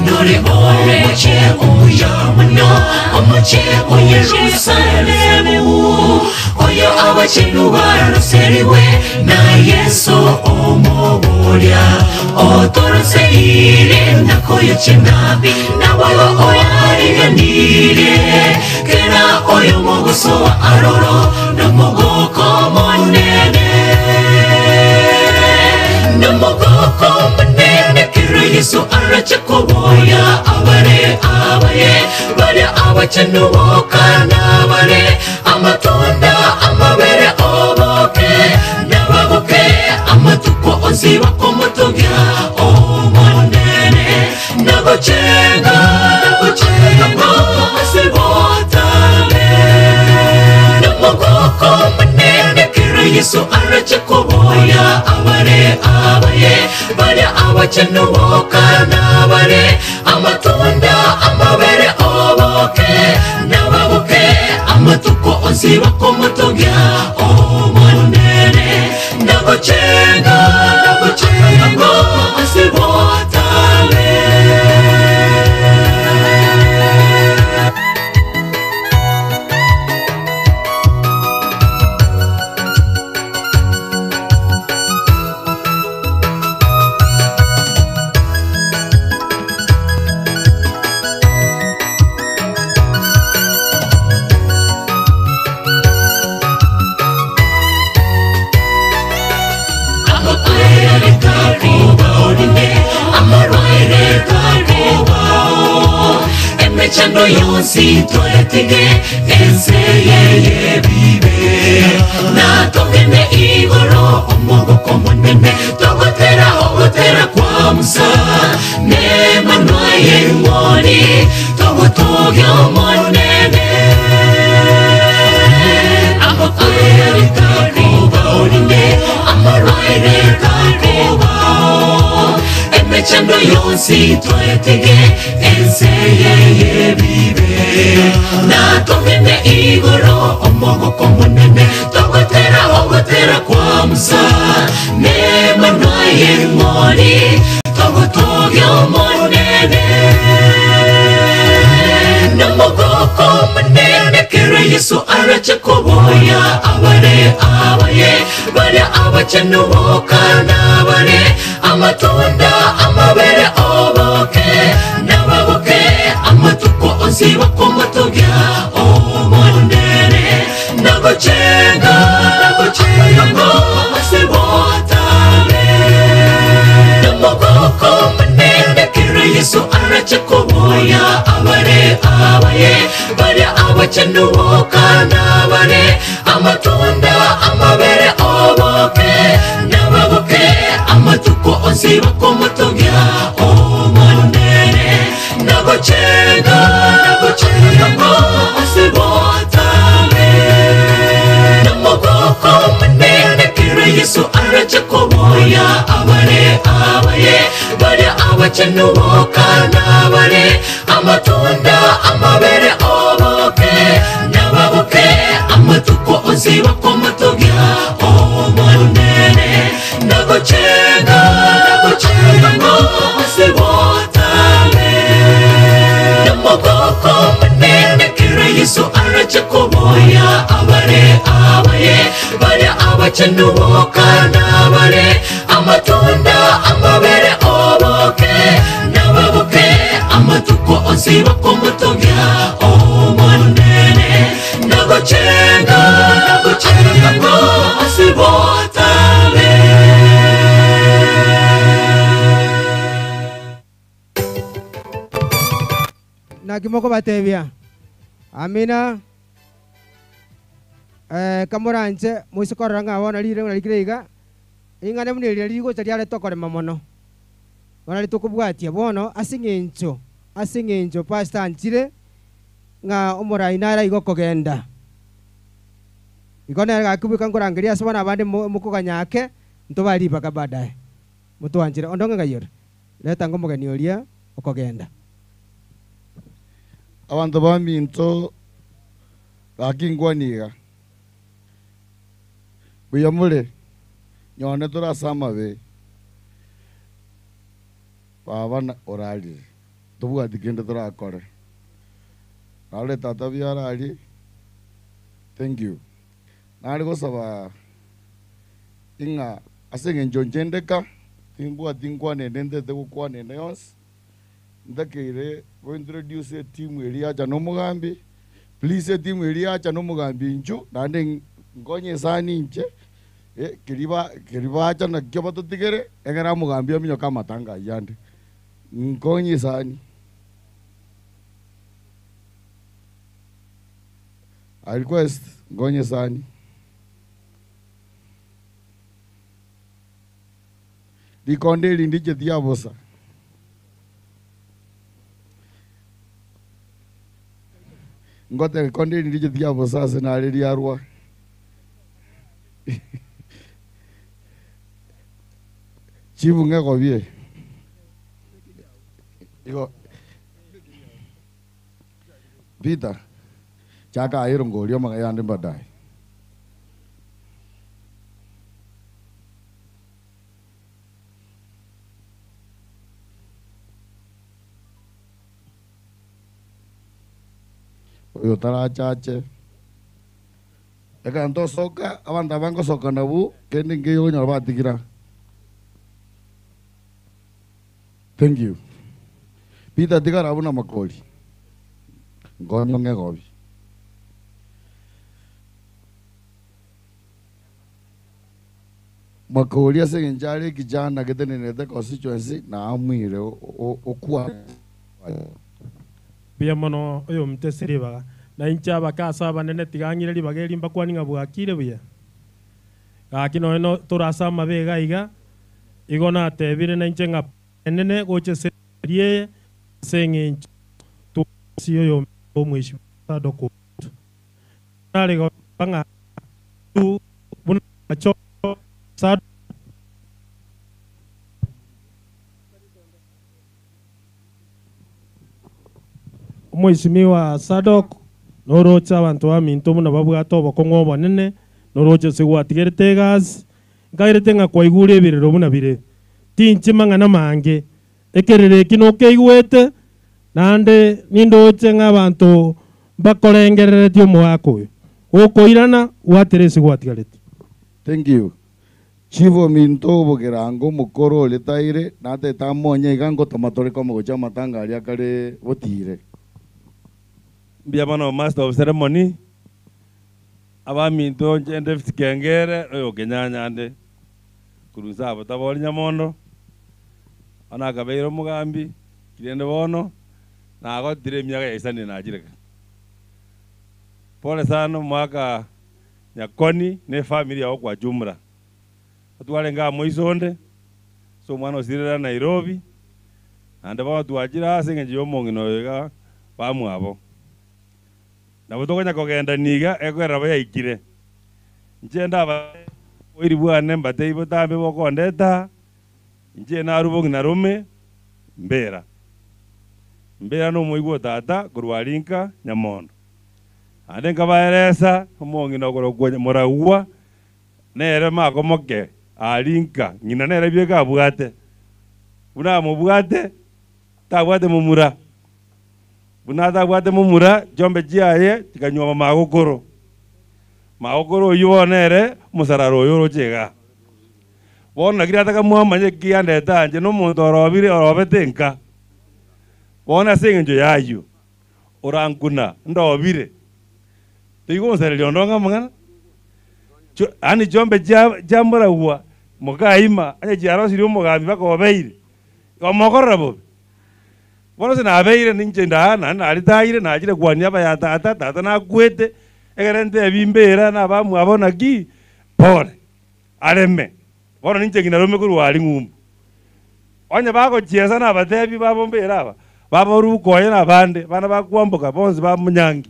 S1: Nore omuche omuya muno, omuche o Yerusalemu, oyo abachenu baruseriwe na Yesu omoboria, otoroseire nakoyoche nabi, naboigo oyariganire, kera oyo mogoso wa aroro, nomogoko monene. Nomogoko monene, kera Yesu arache koboya abare abaye, baria abachenu boka nabare, amatunda amabere oboke, nabagoke, amatuko onsi bakomotogia omonene. Nagocenga, nagocenga, onsi botame. Nomogoko Yesu arache koboya abare abaye baria abachenu boka nabare amatunda amabere oboke nababoke amatuko onsi bakomotogia omonene ndagocenga ndagocenga asibotale. Emechando yonsi toetige enseye bibe natogene igoro omogoko monene togotera ogotera kwa Musa nemanwaye ng'oni togotoge omonene amakweri kakobaorinde amarwaire kakobao emechando yonsi toetige enseye bibe natogene igoro omogoko monene togotera ogotera kwa Musa nemanwaye ng'oni togotoge omonene namogoko munene kera Yesu arache koboya abare abaye baria abachenu boka nabare amatunda amabere oboke nababoke amatuko onsi bakomotogia omonene ndagocenga ndagocenga asibotale namogoko munene kera Yesu arache koboya abare abaye baria abachenu boka nabare amatunda amabere oboke nababoke amatuko onsi bakomotogia omonene ndagocenga ndagocenga asibotale namogoko munene kera Yesu arache koboya abare abaye baria abachenu boka nabare amatunda amabere oboke nababoke amatuko onsi bakomotogia omonene ndagocenga ndagocenga asibotale namogoko munene kera Yesu arache koboya abare abaye baria abachenu boka nabare amatunda amabere oboke nababoke amatuko onsi bakomotogia omonene ndagocenga ndagocenga asibotale.
S2: Nakimoko batebia amina kamoranje moise korora ng'a bono rire narikire iga ing'ane buna eria rigocha riareta okorema mono bono ritokobwatia bono ase eng'encho pastor anchire ng'a omorai nara igo okogenda igo nere gakibweka nkorangeria ase bono abande mokoganyake ntobaribaka baadaye motwanchire ondo ng'ang'ayore leta ng'omogeni oria okogenda.
S5: Abantu baminto bakingwaniga buya mure nyone torasamabe baba orarire tobwati kende torakore nare tata biarari thank you nare gosaba ing'a ase eng'encho nchendeka timbwati nkwanende ntete gokwanende yonsi ntakeire go introduce etimu eri yacha nomogambi please etimu eri yacha nomogambi inchu naende nkonye esani inche keri bacha nakio batotigere egera omogambi ominyoka amatanga ayande nkonye esani. I request nkonye esani rikonde erindi inche tiabosa. Ngote rikonde erindi inche tiabosa ase nare riarwa. Chief ng'egobie. Igo Peter, chaka aye erongori amang'ana yande baadaye. Oyo otarachache. Ekero ntosoka, abanto aba ngosoka nabwo, kende nkeiyo okonyora batigira. Thank you. Peter tigara abwo namakori. Nkonye ong'egobi. Makori ase eng'encho are ekijana getenenerete constituency na amwire okwa.
S6: Mbuya mono oyominto ase ribaga. Na inche abake ase abanene tiga ng'ire ribaga eri mbakwanie ng'a bwakire buya. Gaki nonya no tore ase amabe iga iga, igo natebire nainche ng'a enene gocha ase eri eye ase eng'encho twensi oyominto omweshimiwa Sadoki oito. Nare goteba ng'a intwe buna amache Sadoki. Omweshimiwa Sadok, noroche abanto baminto buna babwate obokong'u obonene, noroche ase gwatigerete egasi, nkairete ng'a kwaigure ebirero buna bire. Tinchi mang'ana mange, ekerero eki nokeigwete, naende nindoche ng'a abanto mbakorengereretie omoaka oyo. Gokoirana, bwatera ase gwatigarete.
S5: Thank you. Chief ominto obogerango omokoro ore taire natete amonye iga ngotoma tore komo gochia amatanga aria kare botiire.
S22: Mbuya mono master of ceremony, abaminto inche David Kengere oyo Kenyanya ande korwa inse abo tabori nyamondo, bono akabeire omogambi, rende bono nagotire emiaka ya isani nachire ka. Pole sana omwaka Nyakoni ne efamiri yao kwa jumla. Twarenge amo isonde ase omwana osirire Nairobi, naende bono twachire ase eng'encho ya omong'ina oyo iga bamwabo. Nabo tokonya kogendania iga ekero nabo yaikire. Inche ndaba oboiri bwane mbatebie botambe bokondeta aa, inche narue bong'ina rome mbera. Mbera nomoigwa o tata korwa aria nka Nyamondo. Naende nkabaeresa omong'ina okorokwa Moragwa, nere makomoke aria nka, ng'ina nere bieka abwate. Buna amobwate, tabwate momura. Buna atabwate momura, chiombe chiaye chikanyuoma magokoro. Magokoro oyio bono nere omosarara oyo oroche igaa. Bono naki riataka mwamanye ki andete anche nomonto orobire orobete nka. Bono ase eng'encho y'ayio. Orankuna ndobire, tigonsareria onde onge amang'ana. Yaani chiombe chia chiamoragwa mokaima onye chiarosirie omogambi mpaka obeire, igo mokorora bobe. Bono ase nabeire ninche ndaa naende naritaire nachire kwania abaya tata, tata nakwete, ekere ntebi mbera na abamwabo naki, pole, areme. Bono ninche ng'ina rome korwa aria ng'umbu. Onye bagochiesa nabatebi babo mbere aba, baboruka oye na abande, bana ba kwamboka bonsi ba monyangi.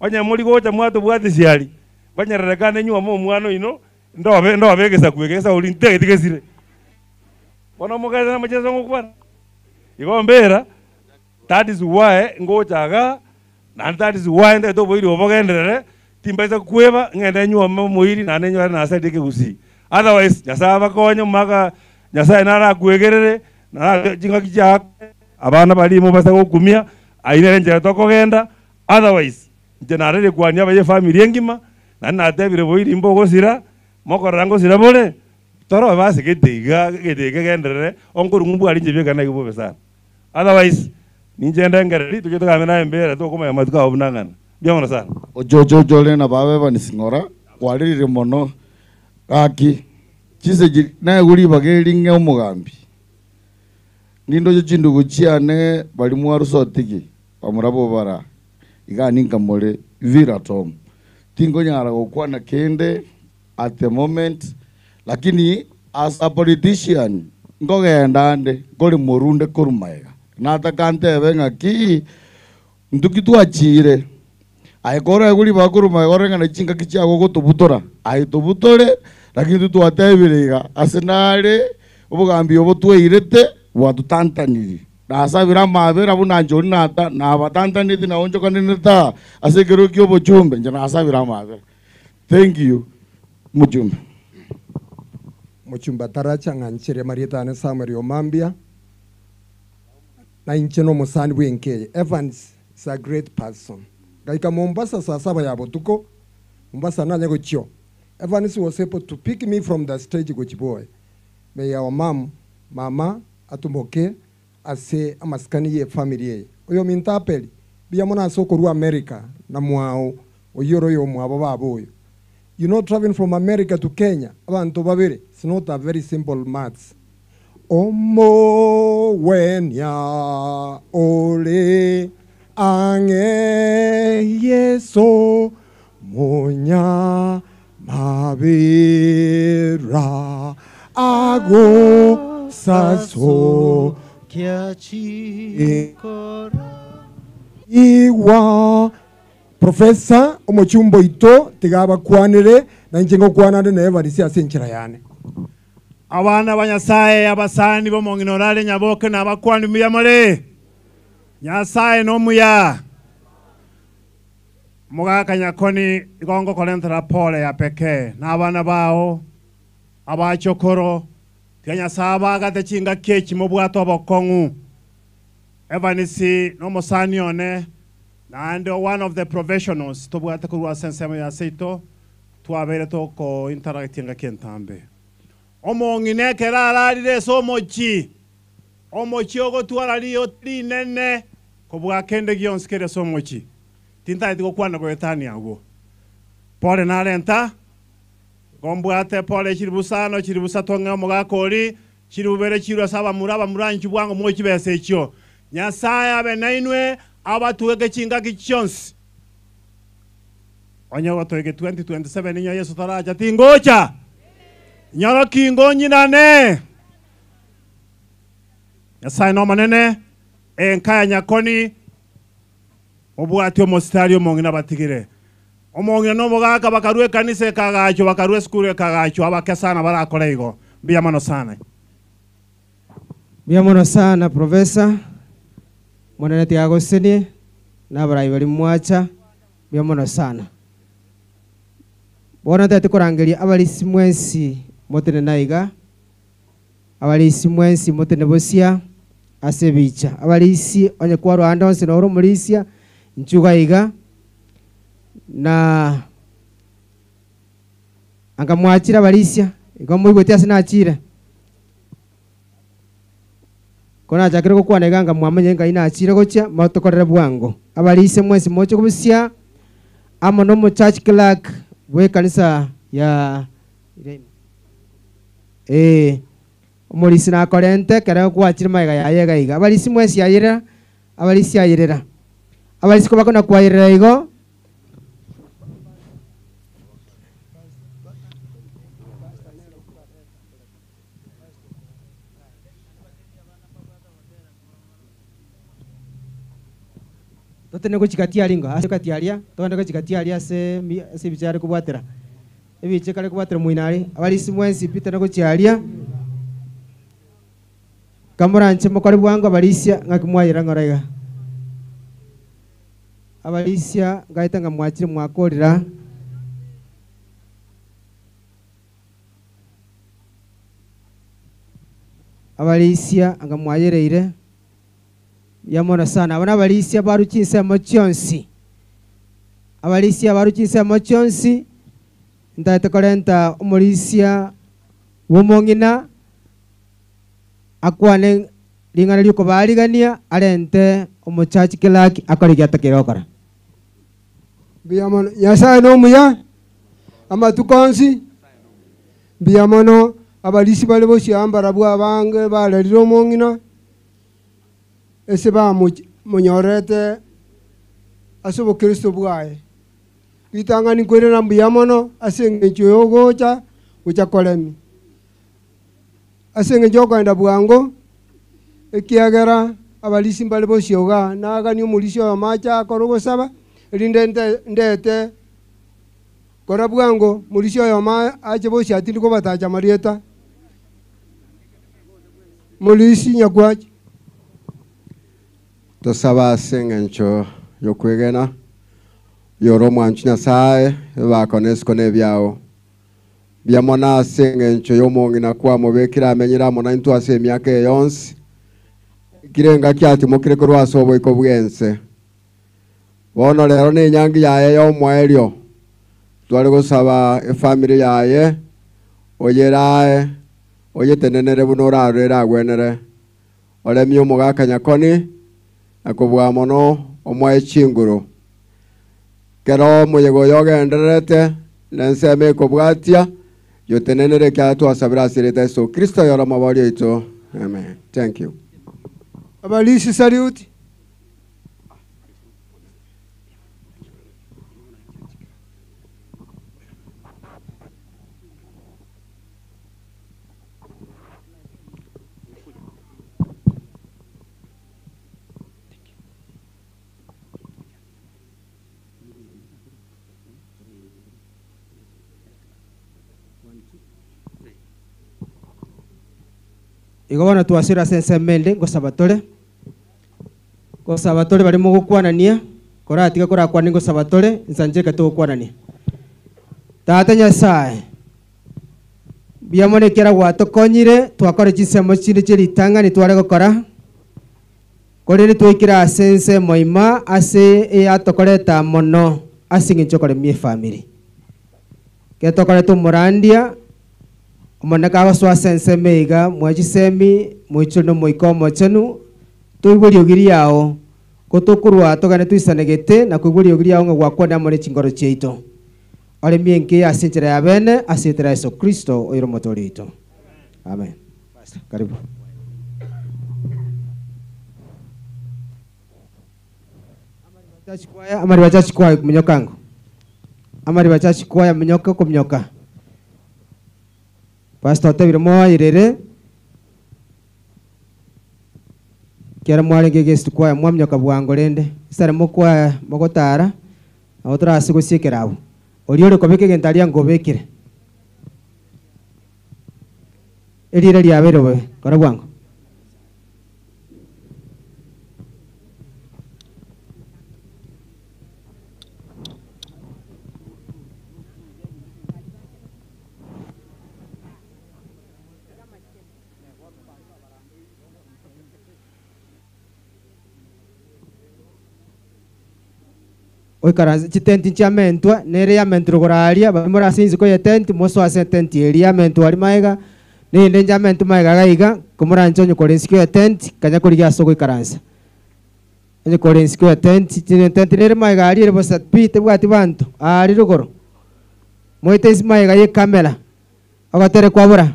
S22: Onye mori gocha mwatobwatisia aria, nkonyererekane nyuome omwana oino, ndobe ndobe egesaku eke esauri ntagete gesire. Bono omogende namochiese ngokwana. Igo mbera, that is why ngocha igaa, naende that is why ntagete oboiri obo bogenderere, timbaisa kweba ng'ende nyuome omoiri naende nyore nasaria ekegusii. Otherwise Nyasaye abakonye omaka Nyasaye narakwegerere, nara chingaki chia abana baria mobasa gokumia, ayio nere enchera tokogenda, otherwise inche nareire kwania abaye efamiri engima, naende natebire boiri mbogosira, mokorora ngosira bore, torobe ase gete iga, egete eke kegenderere, onkorwa ng'umbu aria inche bieka naigo bobe sana. Otherwise, ninche ndengereri toche togambe naye embera tokomanya amatuko ao buna ang'ana. Mbuya mono sana.
S5: Ochochocho ore na baba Evans ng'ora kwarerire mono gaki chinse chiri naegwe ribaga eri ng'e omogambi nindoche chindugu chiane baria mwarusotigi bamura bobara iga ninka more Villa Tom tinkonyara gokwana kende at the moment lakini as a politician nkogenda ande nkore morunde korwa magega nataka ntebe ng'aki Ntoki twachiire, aye koraegwe ribaga korwa magega oreng'ane chingaki chiago ogotobutora, aye tobutore, lakini intwe twatebire iga, ase nare Obogambi obo tweirete bwatotantaniri. Nasabire amabera buna inche oria nata nabatantaneti naonchokanenete aa ase ekerogo kia obochumbe, inche nasabire amabera. Thank you mochumbe.
S4: Mochumba taracha ng'a nchere marieta ane Samuel Omambia, na inche nomosani bw'enka eye. Evans is a great person. Ngaika Mombasa saa saba ya botuko, Mombasa nanye gochio. Evans was able to pick me from the stage gochia bwoye. May our mum, mama, atumoke ase amasikani ye family eye. Oyominto Apeli, mbuya mono ase okorua America na mwao oyio ore oyomwabo baba oyo. You know travelling from America to Kenya abanto babere it's not a very simple maths. Omogwenia ore ang'e Yeso munya mabera agosasokia Igwa Professor omochumba oito tiga abakwanere, na inche ngokwana nde na Evarisi ase enchera yane.
S7: Abana ba Nyasae, abasani b'omong'ina orare nyaboke na abakwani mbuya more? Nyasae nomuya. Omogaka Nyakoni igo ngokorentera pole ya pekee na abana bao, abachokoro, tiga Nyasae abagate chingaki echi mobwate obokong'u. Evans nomosani one naende one of the professionals tobwate korwa ase ensemo ya seito twabeire toko interact engaki entambe. Omong'ina ekero ararire ase omochie, omochie ogotwara riyo rinene kobua kende gionsi kere ase omochie. Tintageti gokwana goetania agwo. Pole narenta, igo mbwate pole chilifu isano, chilifu isato ng'e omogaka oria, chilifu ibere chirwe ase abamura, abamura inchuo bwango moe chibesa echio. Nyasae abe nainwe, abatweke chingaki chionsi. Onye gotoike 2027 inyo Yeso taracha tingocha. Nyoroki ngonyinane. Nyasae nomonene, enka ya Nyakoni, obwati omositari omong'ina batigire. Omong'ina na omogaka bakarua ekanisa ekagachwa, bakarua esukuru ekagachwa, abake sana barakore igo. Mbuya mono sana.
S2: Mbuya mono sana Professor, Omonene tiga agosesenie na abarai baria mwacha, mbuya mono sana. Bono ntagete korangeria abarisi mwensi motenene aiga, abarisi mwensi motenene bosia ase ebicha. Abarisi onye kwarwa ande onsi noro omorisia, inchuo iga iga, na anga mwachire abarisia, igo moigwete ase nachire. Konachakire gokwana iga anga mwamanyire ng'ai nachire gochia, motokorere bwango. Abarisia mwensi moche kobusia amo nomochurch clerk bw'ekanisa ya Ee, omorisia nakorente ekero gwachire magega yaye iga iga. Abarisia mwensi ayerera, abarisia ayerera. Abarisia kobakona kwayerera igo, Totene gochia gati aria ingo, ase gati aria, togende gochia gati aria ase emi ase ebicha are kobwatera, ebicha ekare kobwatera moino aria, abarisia mwensi pi totene gochia aria, kamoranche mokore bwango abarisia ng'aki mwayera ng'ora iga. Abarisia ngaete ng'a mwachire mwakorera. Abarisia anga mwayereire mbuya mono sana. Aba nabarisia barwe chinsemo chionsi, abarisia barwe chinsemo chionsi, ntagete korenta omorisia bw'omong'ina akwane ring'ana riokobaarigania, arente omochurch clerk akore ekia atakeire gokora.
S23: Mbuya mono. Nyasaye nomuya amatuko onsi. Mbuya mono abarisia bare bosio aa mbarabwo abange barerire omong'ina, ase bamonyorete ase obokristo bwaye. Ritang'ani nkoirana mbuya mono ase eng'encho ya ogocha gocha koremia, ase eng'encho y'okoenda bwango, ekiagera abarisia mbare bosio igaa, nagania omorisia oyomo ache akore ogosaba, erinde nte ndete Kora bwango, morisia oyomo ache bosio atindi kobatacha amarieta. Mulisi Nyakwachi.
S8: Tosaba ase eng'encho y'okwegena yore omwanchu Nyasaye ebako na esiko na ebiao biamona ase eng'encho y'omong'ina kwamobekire amenyire amo naintwe ase emiaka eye yonsi kirenga kiatimokire korwa ase oboiko bwense bono rero na enyangi yaye y'omoerio tware gosaba efamily yaye oyerae oyetenenere buna orarore agwenere oremie omogaka Nyakoni na kobua mono omoe chinguru kero omoyega oyo ogendererete na ensemo ekobwatia yotenenere ekiagera twasabire ase erieta Yesu Kristo yore omobori oito. Amen. Thank you.
S23: Abalisi salute.
S2: Igo bono twasira ase ensemo ende ngosaba tore gosaba tore barimo gokwanania koratiga korakwania ngosaba tore nsancheke togokwanania tata Nyasaye biamone ekera gwatokonyire twakora chinsemo chinde chia ritang'ani tware gokora korende twaikire ase ensemo ima ase eyatokoreta mono ase eng'encho okoremia efamiri ketokoreta omorandia omoneke agosoa ase ensemo iga mwechisemi mwichore na omoika omochenu toigwe riogi riao gotokorwa togende twisanegete na koigwa riogi riao ng'a gwakwana amo na chingoro chiaito oremie enke ase enchera ya bene ase etera Yesu Kristo oire omotori oito. Amen. Pastor, karibu. Amariba church choir kuminyoka ngo amariba church choir minyoka kuminyoka Pastor otebire moyerere kera mwarenge guest choir mwaminyoka bwango rende isare mokwaya mogotara nabo torase gosiekera abwo oria ore kobeka egento aria ngobekire erire riabeire bobe kora bwango. Oikaranse chitenti chiamentwa nere yamentire goraria bari ase insuko ya tenti moso ase tenti eri yamentwa ari maega nende njamentwa maega gaiga komoranche onye kore ensiko ya tenti kanya korigia ase ogoikaransa onye kore ensiko ya tenti tenti nere maega aria ere bosa pi tebwati banto ari rogoro moete ensi maega ye kamera ogotere kwabora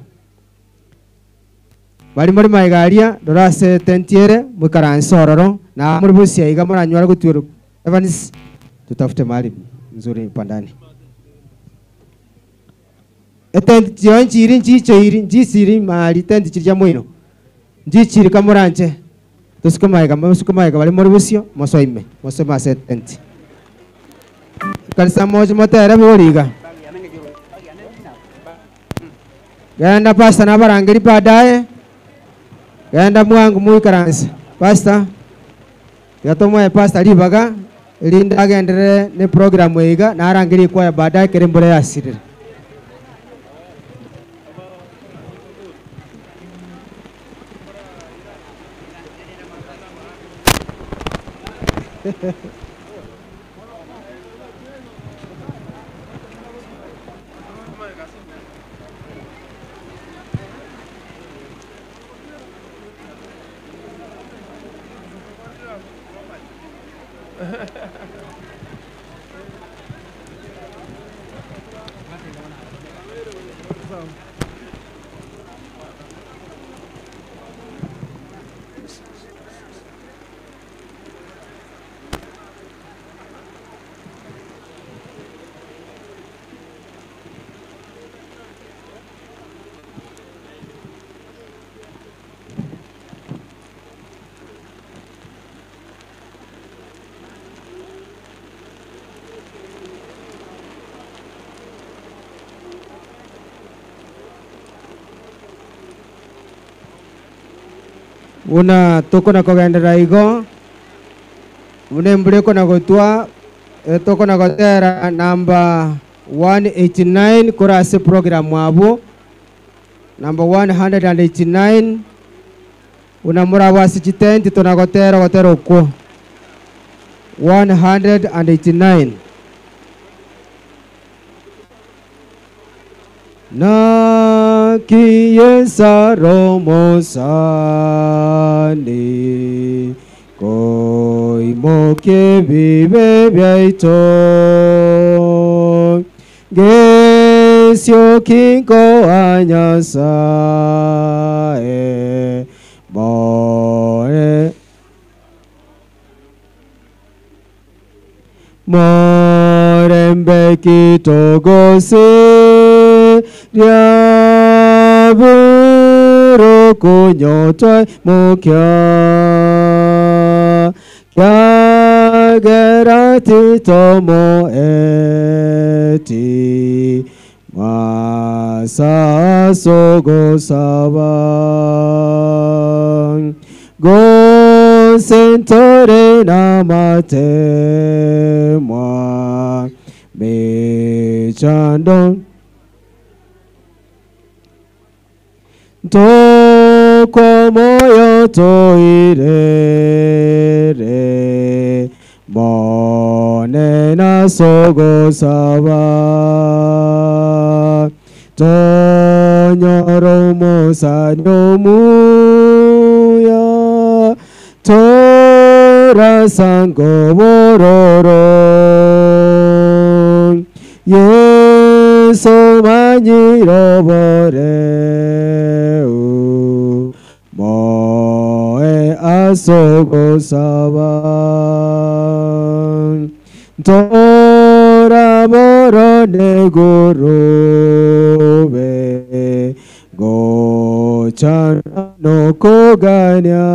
S2: bari muri maega aria rora ase tenti ere moikaranse ororo na muri bosia iga moranywara gotwero Evans tutafute mahali nzuri pandani. Etenti chio nchiri nchicho iri nchisiri mahali tenti chiri chamwino nchichiri kamoranche tusuke maega musuke maega bari muri busio mosoime mosome ase tenti kanisa moja motere boriga genda pastor nabarangeri baadaye genda mwangu muikaranse pastor gatomoe pastor ribaga rinda agendere ne program iga narangeri kwaya baadaye kere mbura yasirire. Buna tokona kogenderera igo, buna embura ekona gotwa, eh, tokona gotera number 189 korwa ase program abwo, number 189, buna morabwo ase chitenti tona gotera ogotera okwo. 189. Naki Yeso are omosani, koimokia ebibe biaito, Ngesio ki nkoa Nyasae, Moe. Morembe ki togosiria buru kunyotwa mokia kiagera titomoeti Masasogosaba Gose ntore namatemwa Mechando Ntokwa moyo toirere Monene as'ogosaba Tonyore omosani omuya Torasange obororo Yeso omanyire oboreu Moe as'ogosaba. Ntoraboro negurube, Gochana nokogania.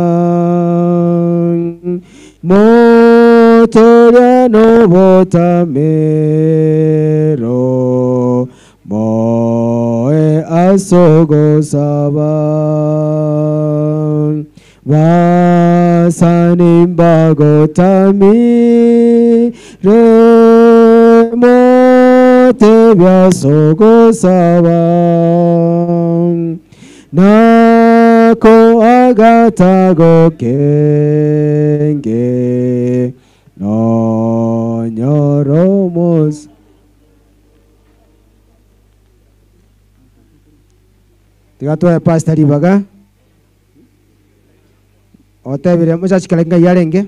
S2: Motoria nobotamero, Moe as'ogosaba. Basani mbagotamire, Motebia as'ogosaba. Nako agatago kenge, Nonyora omos. Tiga toe pastor ribaga. Otebire mochachi kare ngai arenge,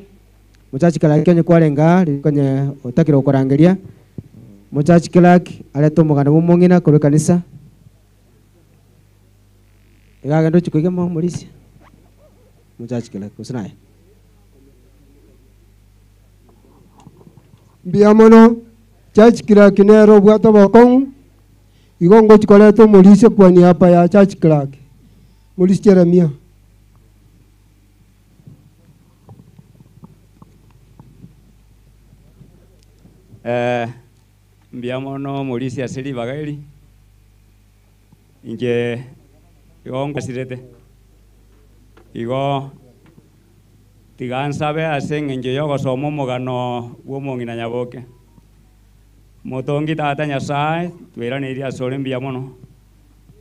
S2: mochachi clerk onye kwarenge aa riria konye otakire gokorangeria, mochachi clerk arete omoganda bwa omong'ina korwa ekanisa, iga agende ochie koiga omorisia, mochachi clerk gose naye?
S23: Mbuya mono, church clerk nere obwate obokong'u, igo ngochi koreta omorisia kwa niaba ya church clerk, Morisia Jeremia.
S9: Eh, mbuya mono omorisia ase ribaga eri, inche igo ngwasirete, igo tiga nsabe ase eng'encho ya ogosoma omogano bwa omong'ina Nyaboke. Motongi Tata Nyasae, twairaneirie asore mbuya mono,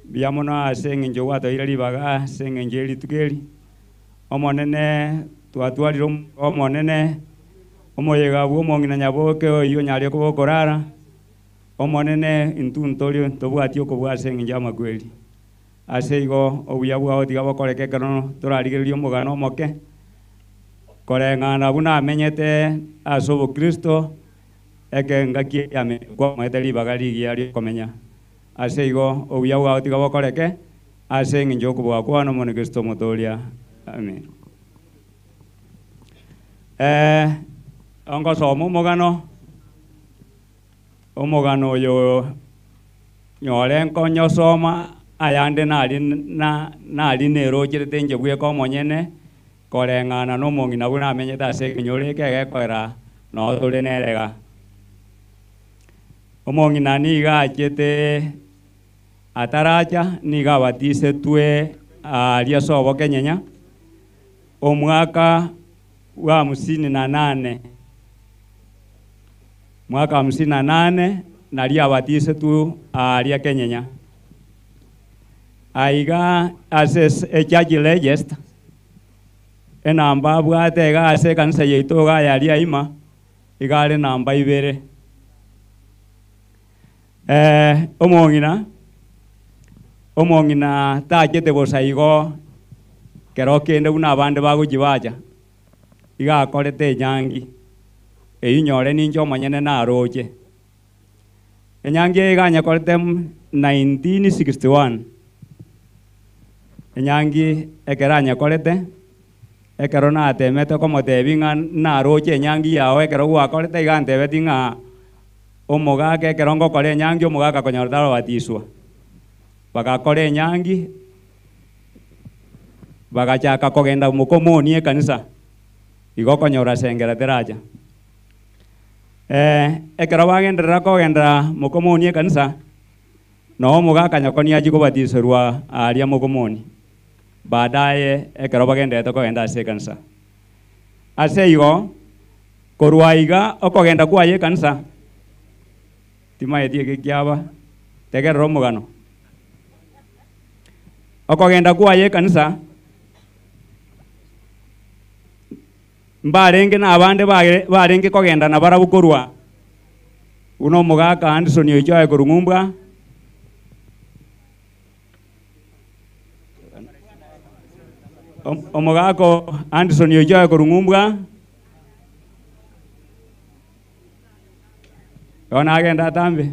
S9: mbuya mono ase eng'encho gwatoire ribaga ase eng'encho ye rituko eri, Omonene twatwarire Omonene, omoyega bwa omong'ina Nyaboke oyio onyare koba okorara, Omonene intwe ntori ntobwati okobua ase eng'encho y'amakweri. Ase igo obuya bwao tiga bokoreke ekero torarigererie omogano omoke, koreng'ana buna amenyete ase obokristo, eke engaki kwamoete ribaga rigiya riokomenya. Ase igo obuya bwao tiga bokoreke ase eng'encho y'okobua kwane Omone Kristo omotoria. Amen. Eh, ongosoma omogano, omogano oyo nyore nkonyosoma ayande nari na nari nerocherete inche bweka omonyene, koreng'ana na omong'ina buna amenyete ase ekenyoro eke egekoera noo tore nerega. Omong'ina niga achete ataracha niga abatisetwe aria ase obokenyenya. Omwaka bwa 58, mwaka 58 naria abatisetwe aaria Kenyenya. Aiga ase echurch register, enamba abwate iga ase ekanisa yaito iga yaria aima, iga are namba ibere. Omong'ina, omong'ina tachete bosa igo kero kende buna abande bagochia bacha, iga akorete enyangi, eywo nyore ninche omonyene naroche. Enyangi eye iga anyekorete 1961, enyangi ekero anyekorete, ekero natemete komotebia ng'a naroche enyangi yao ekero gwakorete iga antebetie ng'a omogaka ekero ngokora enyangi omogaka akonyora tarabatiswa. Bagakora enyangi, bagachaka kogenda mokomoni ekanisa, igo okonyora sengera teracha. Ekero bagenderera kogenderera mokomoni ekanisa, noo omogaka nyokoni achia kobatiserwa aria mokomoni, baadaye ekero bagendererete kogenda ase ekanisa. Ase igo, korwa aiga okogenda kwaye ekanisa, timaeti eke kiaba, tegerera omogano. Okogenda kwaye ekanisa, mbarenge na abande barenge kogenda nabarabwo korwa buna omogaka Anderson oicho aye korwa ng'umbwa, Omogaka Anderson oicho aye korwa ng'umbwa, bono agende atambe.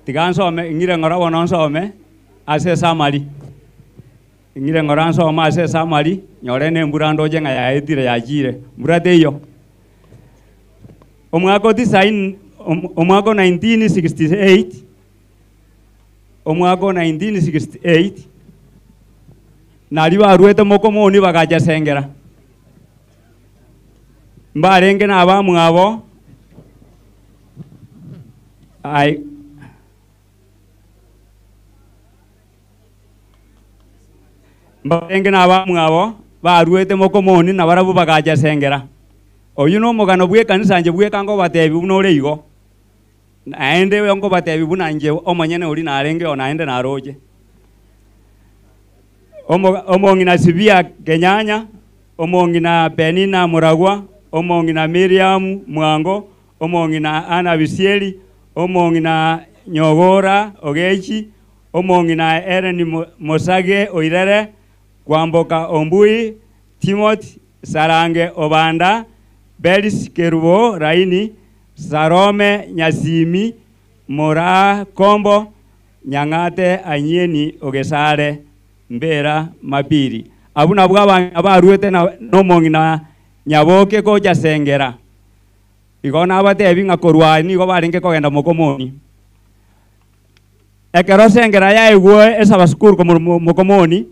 S9: Tiga nsome, ng'ire ng'ora bono nsome ase esamari. Ng'ire ng'ora nsome ase esamari, nyore na embura ndoche ng'a yaetire yachire, mbura teiyo. Omwaka o tisaini, omwaka o 1968, omwaka o 1968, naria barwete mokomoni bagacha Sengera. Mbarenge na abamwabo, ai. Mbarenge na abamwabo baruete mokomoni na barabwo bagacha Sengera. Oyio nomogano bw'ekanisa inche bweka nkobatebia buna ore igo, naende oyo nkobatebia buna inche omonyene oria narengeo naende naroche. Omong'ina Sibia Kenyanya, omong'ina Penina Muragwa, omong'ina Miriamu Mwango, omong'ina Anna Bisieri, omong'ina Nyogora Ogechi, omong'ina Ellen Mosage Oirere, Kwamboka Ombui, Timothy Sarange Obanda, Belis Kerubo Raini, Salome Nyasimi, Moraa Kombo, Nyang'ate Anyieni Ogesare, Mbera Mabiri. Abwo nabwo abang'ina baruete nomong'ina Nyaboke gocha Sengera. Igo nabatebi ng'a korwa aa nigo barenge kogenda mokomoni. Ekero Sengera yaigwe esabasukuru korwa mokomoni,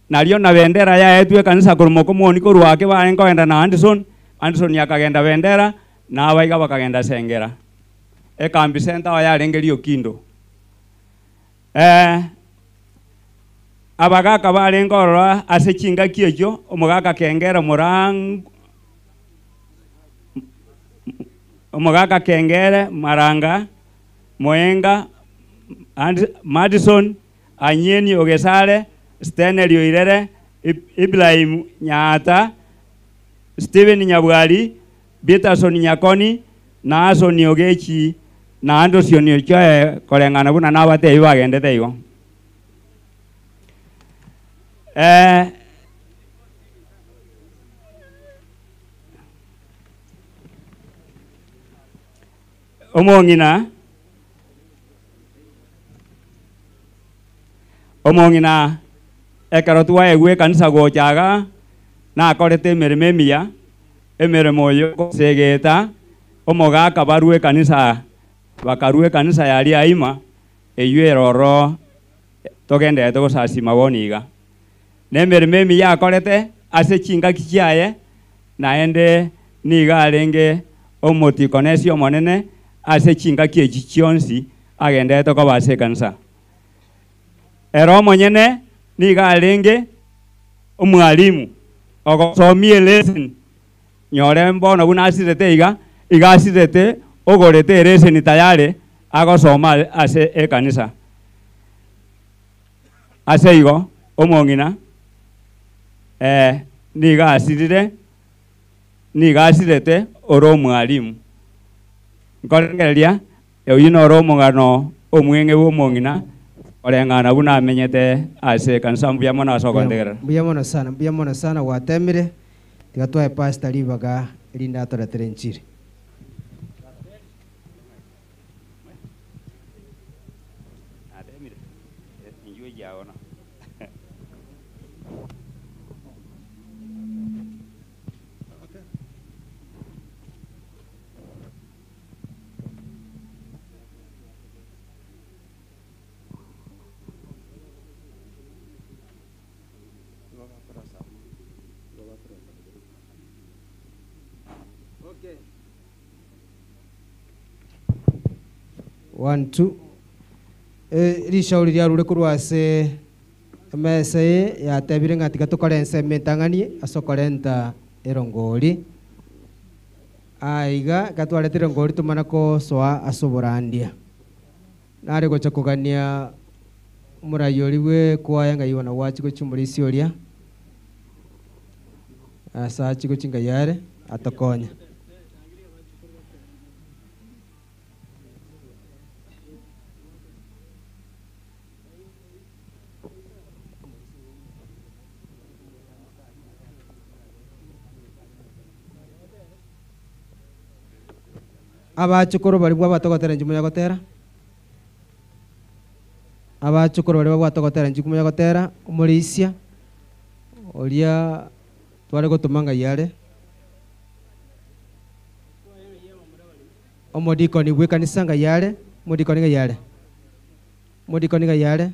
S9: nario na bendera yaetwe ekanisa korwa mokomoni korwa ake barenge kogenda na Anderson, Anderson akagenda bendera, na abaiga bakagenda Sengera. Ekambi center ao yarenge Riokindo. Abagaka barenge ororo ase chingaki echio, omogaka Kengere Morang omogaka Kengere Maranga, Moenga, and Madison, Anyieni Ogesare, Stanley Oirere, Ibrahim Nyaata, Stephen Nyabwari, Peterson Nyakoni, Naasoni Ogechi, na Anderson Ochoe koreng'ana buna nabatebi bagendete igo. Omong'ina, omong'ina ekero twaegwa ekanisa gocha igaa, nakorete emeremo emiya, emeremo oyo gosegeta omogaka barue ekanisa, bakarua ekanisa yaria aima, eywo ere ororo togendererete gosasima bono iga. Na emeremo emiya akorete ase chingaki chiaye, naende. Niga arenge omotikonesi omonene ase chingaki echi chionsi agenderete koba ase ekanisa. Ere omonyene nigo arenge omwalimu ogosomia eleseni, nyore mbono buna asirete iga, iga asirete ogorete eleseni tayari agosoma ase ekanisa. Ase igo omong'ina nigo asirire, nigo asirete ore omwalimu. Nkorengereria oyio noro omogano omweng'e bw'omong'ina koreng'ana buna amenyete ase ekanisa. Mbuya mono ase ogontegerera.
S2: Mbuya mono sana, mbuya mono sana gwatemire. Tiga twae pastor ribaga erinde atoretere enchiri. One, two. Eh, rishauri riarure korwa ase emesa eye yatebire ng'a tiga tokore ensemo entang'ani ase okorenta erongori. Aiga ekero twaretire erongori tomana kosoa ase oborandia. Nare gocha kogania omorai oria bw'ekwaya ng'a igo nabo achie gochia omorisia oria, ase achie gochia ng'ai are atokonye. Abachukuru baria bwabwate ogotera inche monya gotera, abachukuru baria babwate ogotera inche monya gotera, omorisia oria tware gotoma ng'ai are, omodikoni bwa ekanisa ng'ai are, omodikoni ng'ai are, omodikoni ng'ai are,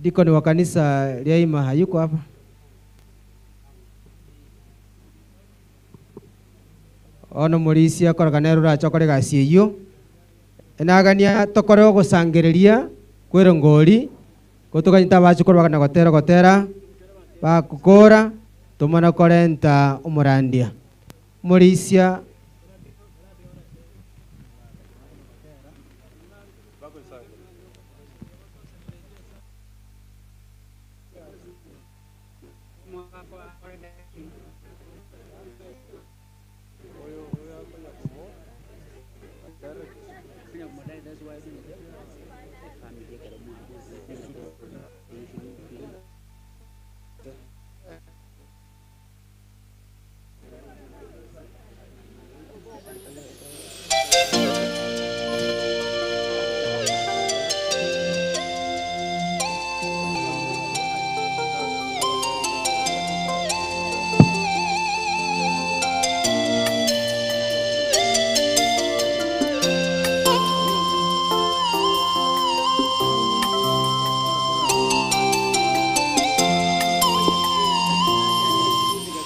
S2: dikoni wa kanisa ria ima hayuko hapa. Bono omorisia akoreka nere orache okore egasi eyio, enagania tokore ogosangereria kw'erongori, gotoganyete abache korwa na gotera ogotera, bagokora, tomana korenta omorandia. Omorisia.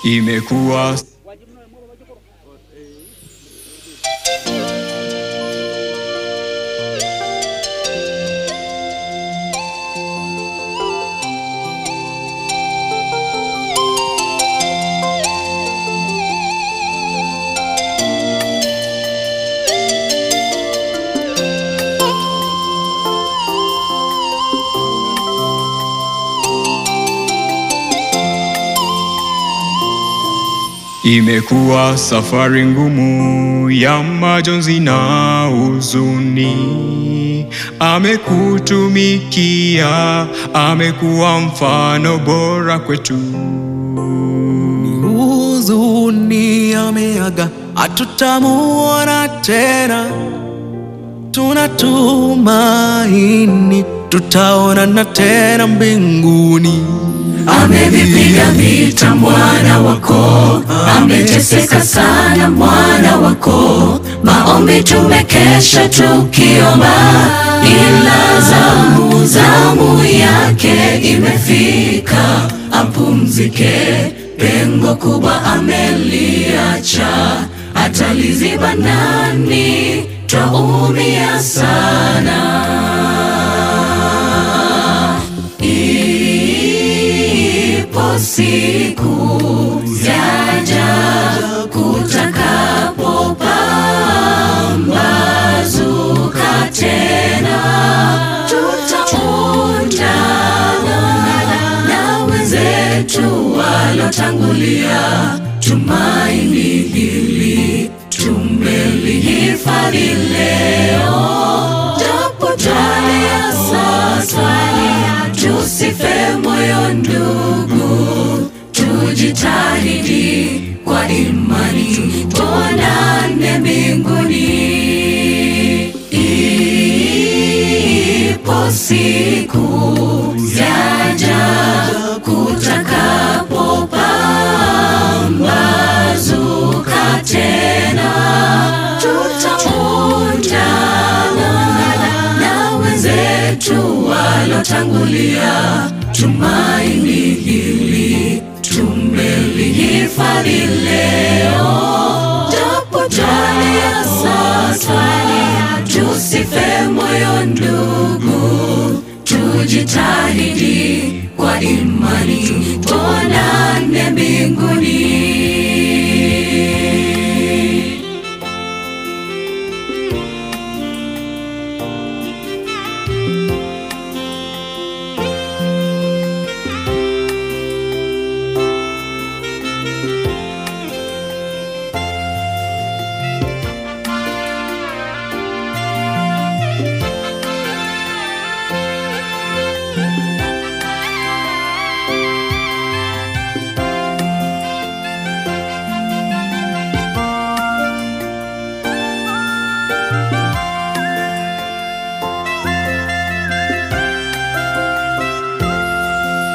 S11: Imekuwa Imekuwa safari ngumu ya majonzi na huzuni. Amekutumikia, amekuwa mfano bora kwetu.
S12: Huzuni ameaga, hatutamuona tena. Tunatumaini tutaonana tena mbinguni.
S1: Amevipiga vita mwana wako, ameteseka sana mwana wako. Maombi tumekesha tukiomba, ila zamu zamu yake imefika, apumzike Pengo kubwa ameliacha, ataliziba nani? Twaumia sana. Ipo siku yaja kutakapopambazuka tena, tutaonana na wenzetu walotangulia. Tumaini hili tumelihifadhi leo, japo twalia sasa, tusife moyo ndugu, tujitahidi kwa imani, tuonane mbinguni. Ipo siku yaja kutakapopambazuka tena, tutaonana na wenzetu walotangulia. Tumaini hili tumelihifadhi leo, japo twalia sasa, tusife moyo ndugu, tujitahidi kwa imani, tuonane mbinguni.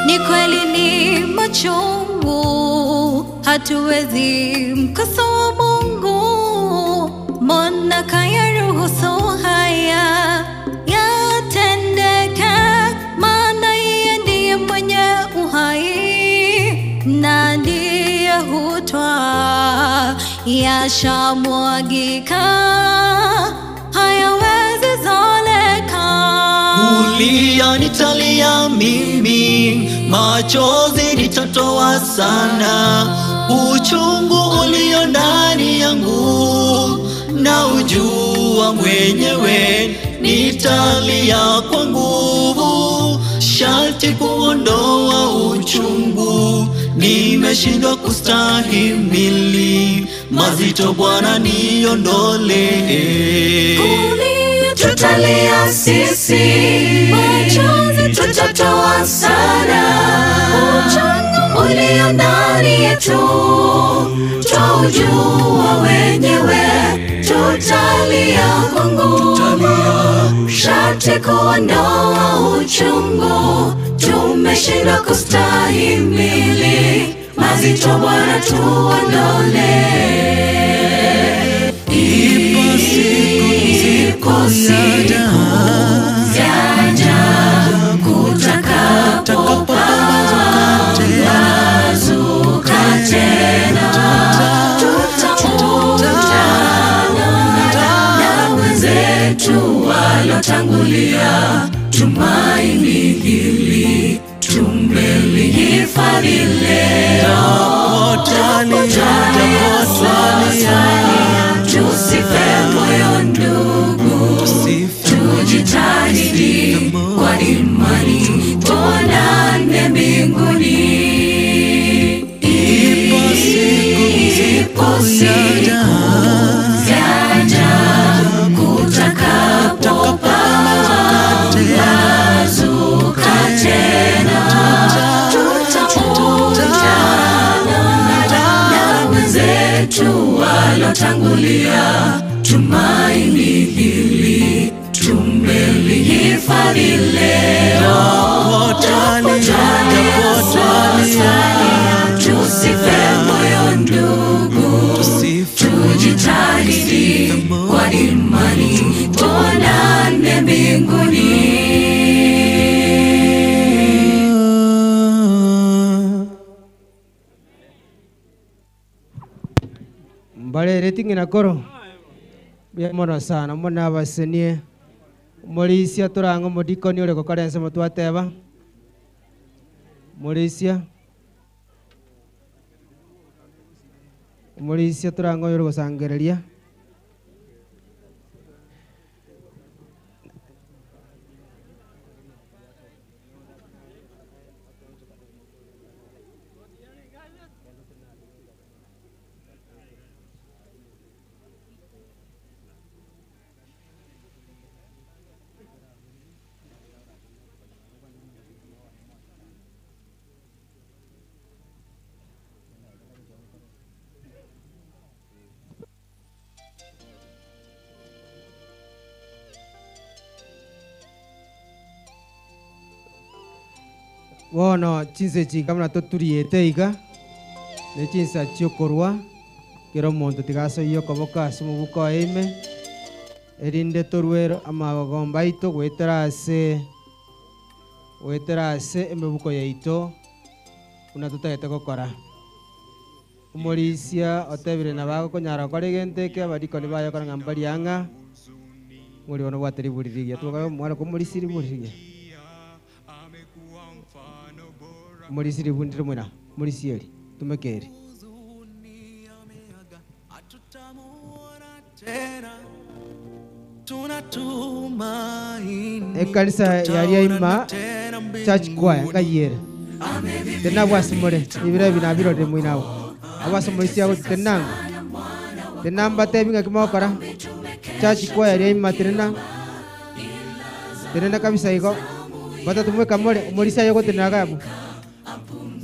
S13: Ni kweli ni machungu, hatuwezi mkosoa Mungu, mbona kayaruhusu haya yatendeke? Maana yeye ndiye mwenye uhai na ndiye hutwaa, yashamwagika hayawezi zoleka.
S14: Kulia nitalia mimi, machozi nitatoa sana, uchungu ulio ndani yangu na ujua mwenyewe, nitalia kwa nguvu, sharti kuondoa uchungu, nimeshindwa kustahimili, mazito Bwana niondolee.
S1: Tutalia sisi, machozi tutatoa sana, uchungu ulio ndani yetu twaujua wenyewe. Tutalia kwa nguvu, sharti kuondoa uchungu, tumeshindwa kustahimili, mazito Bwana tuondolee. Ipo siku yaja kutakapopambazuka tena, tutaonana na wenzetu walotangulia. Tumaini hili tumelihifadhi leo, japo twalia sasa, tusife moyo ndugu, tujitahidi kwa imani, tuonane mbinguni. Ipo siku yaja kutakapopambazuka tena, tutaonana na wenzetu walotangulia. Tumaini hili tumelihifadhi leo, japo twalia sasa, tusife moyo ndugu, tujitahidi kwa imani, tuonane mbinguni.
S2: Mbarereti ng'ina koro. Mbuya mono sana, mono abasenie. Omorisia torang'e omodikoni ore gokora ensemo twateba. Omorisia. Omorisia torang'e oyore gosangereria. Bono chinsa echi iga buna toturiete iga, ne chinsa chiokorwa, kera omonto tiga asoyie okoboko ase omobuko oye ime, erinde torwe amagomba aito goetera ase goetera ase emebuko yaito buna totagete gokora. Omorisia otebire nabo agokonyara gokora egento eke, abadikoni baye okora ng'a mbari ang'a, ng'ori bono obwate riburi rigiya. Togokora omwana komorisia riburi rigiya. Omorisia riburi ndire moina, omorisia eri, tumeka eri. Ekanisa yaria ima church choir ngai ere. Tenena ase more, ebiro ebi nabirorire moino abwo. Abwo ase omorisia agocha tenena ango. Tenena mbatebi ng'aki mogokora. Church choir yaria ima tenena. Tenena kabisa igo. Batato mweka more, omorisia aye ogotenena iga abwo.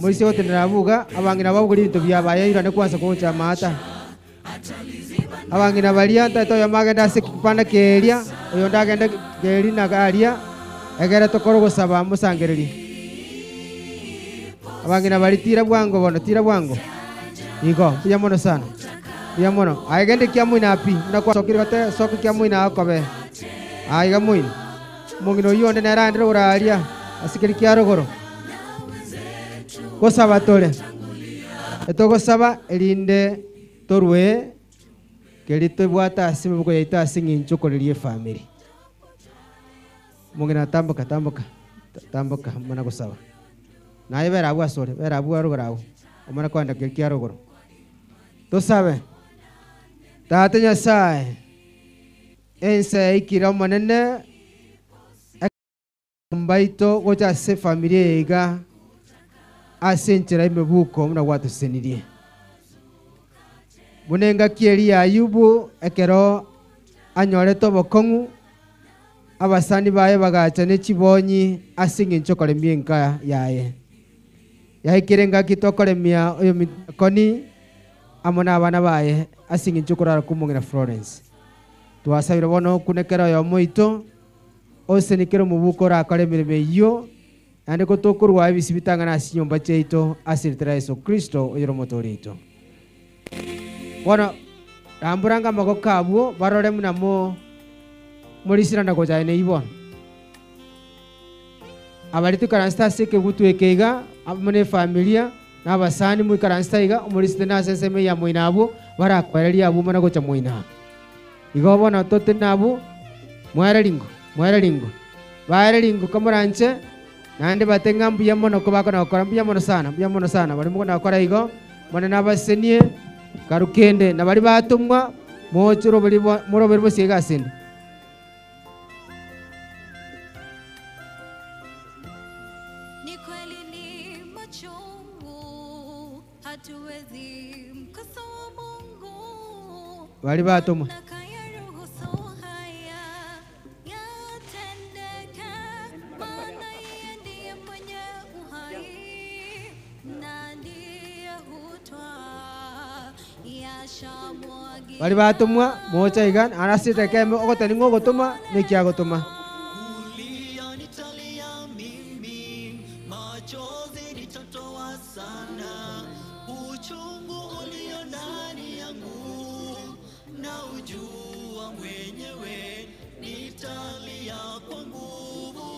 S2: Omorisia ogotenena abwo iga, abang'ina babogori ebinto biabo aye oirane kwansa kogocha amaata. Abang'ina baria ntagete oyomo agende ase ekebanda keria, oyonde agende keri na aria, egere tokore ogosaba mosangererie. Abang'ina baria tira bwango bono, tira bwango. Igo, mbuya mono sana, mbuya mono. Aye genda ekiamoino aa pi, buna kwasokire gote soka ekiamoino aa okobe. Aa iga moino. Omong'ina oyio onde nere aendere igoro aria, ase keria kia rogoro. Gosaba tore, etogosaba erinde torue keria tobwate ase emeboko yaito ase eng'encho okoreria efamiri. Omong'ina tamboka tamboka, tamboka omana gosaba. Naye bera abwo asore, bera abwo rogoro abwo, omana koenda keria kia rogoro. Tosabe, Tata Nyasaye, ense yaikire Omonene, mbaito gocha ase efamiri eye iga ase enchera y'emebuko buna gwatosesenirie. Buna engaki eria ya Ayubu ekero anyorete obokong'u, abasani baye bagacha ne chibonyi ase eng'encho okoremia enka yaye. Yaikire engaki tokoremia oyominto amo na abana baye ase eng'encho okorara kwa omong'ina Florence. Twasabire bono okune kera oyomo oito, osesenie kera omobuko orakore emeremo eyio, naende gotokorwa ebisi bitang'ana ase chinyomba chiaito ase erieta ria Yeso Kristo oyore omotoori oito. Bono ramboranga amagoko abwo barore buna mo morisirana gocha aye neyio bono. Abaria toikaransete ase ekegutu eke iga, amo nefamilia, na abasani moikaransete aiga, omorisete nase ensemo eye ya moino abwo, barakwererie abwo mana gocha moino aa. Igo bono totenene abwo, mwere ringo, mwere ringo. Baere ringo kamoranche, naende bate ng'a mbuya mono kobakona gokora, mbuya mono sana, mbuya mono sana, baria mokona gokora igo, Omonene abasesenie, karu kende, na baria batomwa, moche oroberi moroberi bosio iga asende.
S13: Ni kweli ni machungu, hatuwezi mkosoa Mungu.
S2: Baria batomwa.
S13: Akayaruhusu haya yatendeke, maana yeye ndiye mwenye uhai na ndiye hutwaa yashamwagika.
S2: Baria batomwa, moche iga, naende ase edageka emo ogoteba ning'o ogotoma, na eki agotoma.
S14: Kulia nitalia mimi, machozi nitatoa sana, uchungu ulio ndani yangu na ujua mwenyewe, nitalia kwa nguvu,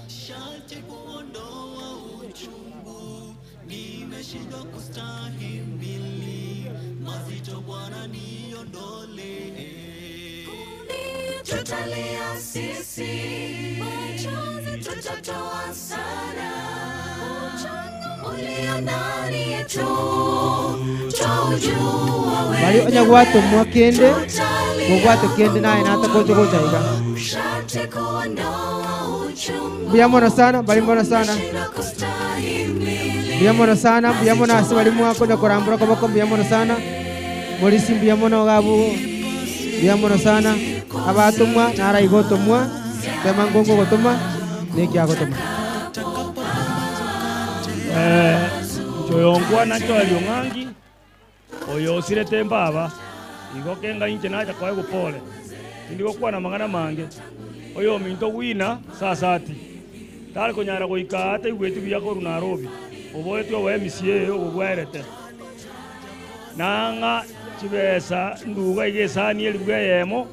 S14: sharti kuondoa uchungu, nimeshindwa kustahimili, Mazito Bwana niondole.
S1: Tutalia sisi, machozi tutatoa sana, uchungu ulio ndani yetu twaujua
S2: Bari onya gwatomwa kende gogwate kende naye natakoche gocha iga.
S1: sharti kuondoa uchungu
S2: Mbuya mono sana, bari mono sana.
S1: kustahimili.
S2: Mbuya mono sana, mbuya mono ase bari mwakonya korambura koboko mbuya mono sana. Morisi mbuya mono gabu. Mbuya mono sana. Abatomwa naraiga otomwa, tema ngongo gotoma nekiagotoma.
S10: Nchoyongwana nchoerio ng'angi oyo osirete mbaba igo kenga inche nacha kwae gopole indi gokwana mang'ana mange oyo ominto gwina sasati tari konyara goika ataigweti buya korwa Nairobi oboetwe obo MCA obobwerete nang'a chibesa nduga iga esani eribu eyemo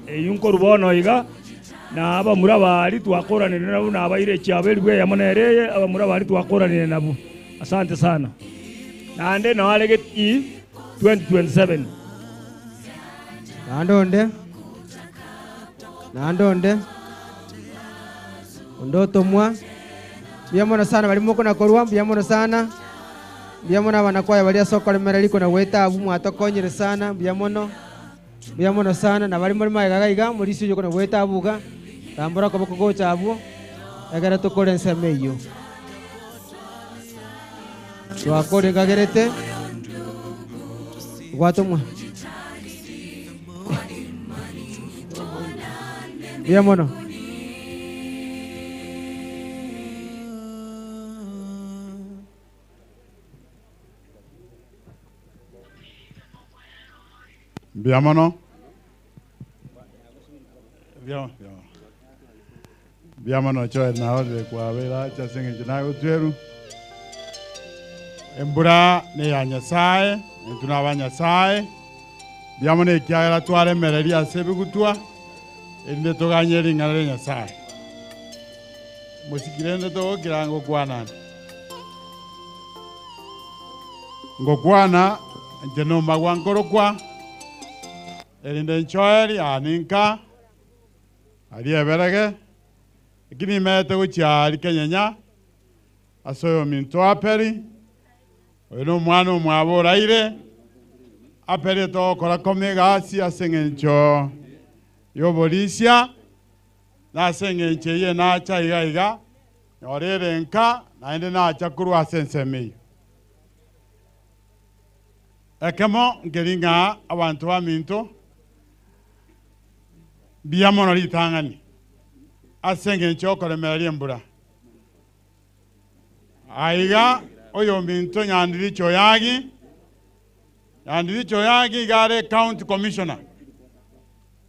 S10: eywo nkorwa bono iga na abamura bari twakoranire nabo nabaire echiabo eribu eyemo nere eye abamura bari twakoranire nabo asante sana naende noaregeti 2027
S2: Naende onde naende onde onde otomwa mbuya mono sana bari mokona korwa mbuya mono sana mbuya mono abanakwaya bari ase okoremera riko na goeta abwo mwatokonyire sana mbuya mono mbuya mono sana na bari muri magega iga morisi oyo kona goeta abwo iga rambura okoboko gocha abwo ekero tokore ensemo eywo twakore nkagerete gwatomwa mbuya mono.
S15: Mbuya mono. Mbuya mbuya. Mbuya mono choe narorire kwabera acha ase eng'encho nagotweru. Embura ne ya Nyasaye, intwe na aba Nyasaye. Mbuya mono ekiagera twaremereria ase ebigutwa, erinde toganye ring'ana ria Nyasaye. Mosikire ende togokira ngokwana nde. Ngokwana inche nomagwa nkorokwa, erinde nchoeri aa ninka, aria eberege, lakini nimete gochia aria kenyenya, ase oyominto Aperi, oyo na omwana omwabo oraire, Aperi etogokora koma egasi ase eng'encho ya oborisia, na ase eng'encho eye nacha iga iga, nyora ere nka, naende nacha korwa ase ensemo eyio. Ekemo nkeri ng'a abanto baminto, mbuya mono ritang'ani ase eng'encho y'okoremereria embura. Aiga oyominto Nyandiricho Oyagi, Nyandiricho Oyagi iga are county commissioner,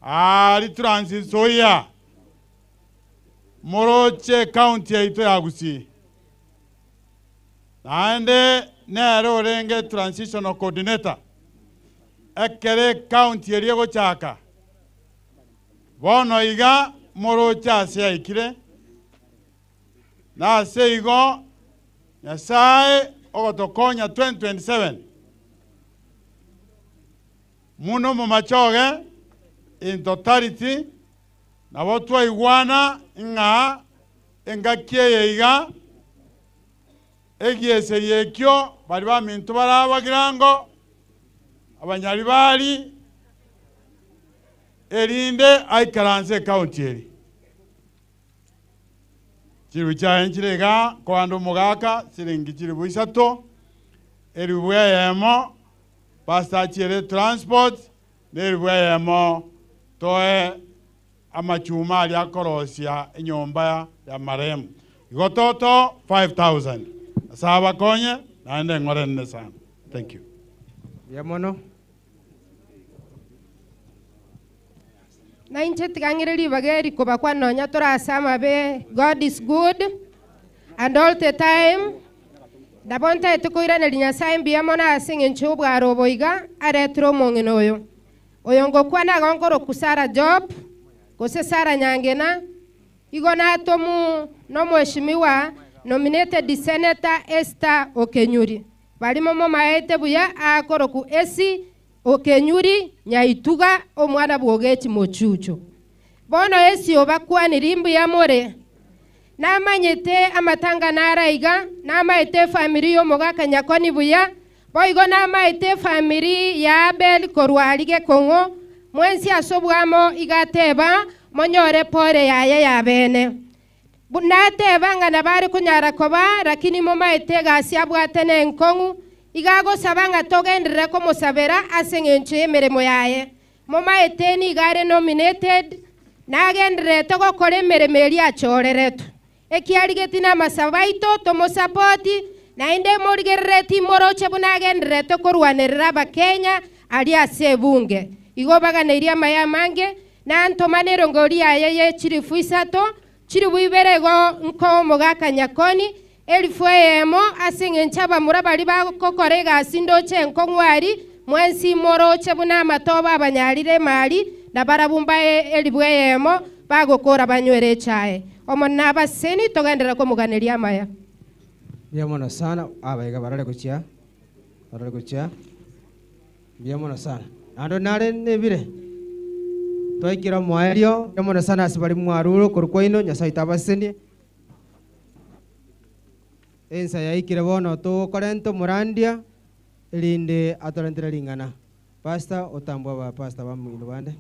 S15: aria Trans Nzoia, moroche county yaito ya Gusii. Naende nere orenge transitional coordinator ekere ecounty eria egochaka. Bono iga moroche ase yaikire, na ase igo Nyasaye ogotokonya 2027 muno momachoge in totality nabo twaigwana ng'a engaki eye iga egieseri ekio bari baminto barabagirango abanyaribari erinde aikaranse ecounty eri. Chiribu chiaye nchire iga koanda omogaka siringi chiribu isato, eribu eyemo pastor achiere transport, na eribu eyemo toe amachuma aria akorosia enyomba ya marehemu. Igo toto 5000. Nyasaye abakonye naende eng'ore nene sana. Thank you.
S2: Mbuya mono.
S16: Na inche tigang'ire ribaga eri kobakwa nonya tore ase amabe. God is good and all the time. Nabo ntaete koiraneria Nyasaye mbuya mono ase eng'encho y'obwaro obo iga aretire omong'ina oyo. Oyo ngokwana igo nkorokwa Sarah Job, gose Sarah Nyangena, igo natomu nomweshimiwa nominated Senator Esther Okenyuri. Barimo momaete buya akorokwa Esi. Okenyuri Nyaituga omwana bw'Ogechi Mochucho. Bono esi obakwaniri mbuya more, namanyete amatanga naro aiga, namaete efamiri y'omogaka Nyakoni buya, boigo namaete efamiri ya Abel korwa aria Gekong'o, mwensi ase obwamo iga ateba, monyore pore yaye ya bene. Nateba ng'a nabo are konyara koba, lakini momaete egasi abwate nenkong'u, iga agosaba ng'a togenderere komosabera ase eng'encho y'emeremo yaye. Momaete nigo are nominated, nagendererete gokora emeremo eria achoreretwe. Ekiarigeti namasabo aito, tomosapoti, naende morigerereti moroche buna agendererete korwanerera Abakenya aria ase ebunge. Igo baganeirie amaya amange, nantoma nerongori yaye ye chilifu isato, chilifu ibere igo nkoa omogaka Nyakoni, elifu eyemo ase eng'encho abamura baria bagokora egasi ndoche enkong'u aria, mwensi moroche buna amatobe abanyarire emari, na barabwo mbae elifu eyemo, bagokora banywere echae. Omonene abaseni, togenderere komoganeria amaya.
S2: Mbuya mono sana abaiga barore gochia, barore gochia. Mbuya mono sana. Naende nare nebire twaikire omoerio, mbuya mono sana ase baria mwarure okorwa kwaino, Nyasae oito abasesenie. Ensa yaikire bono tokorenta omorandia erinde atorentere ring'ana. Pastor, otambwe aba pastor bamino bande.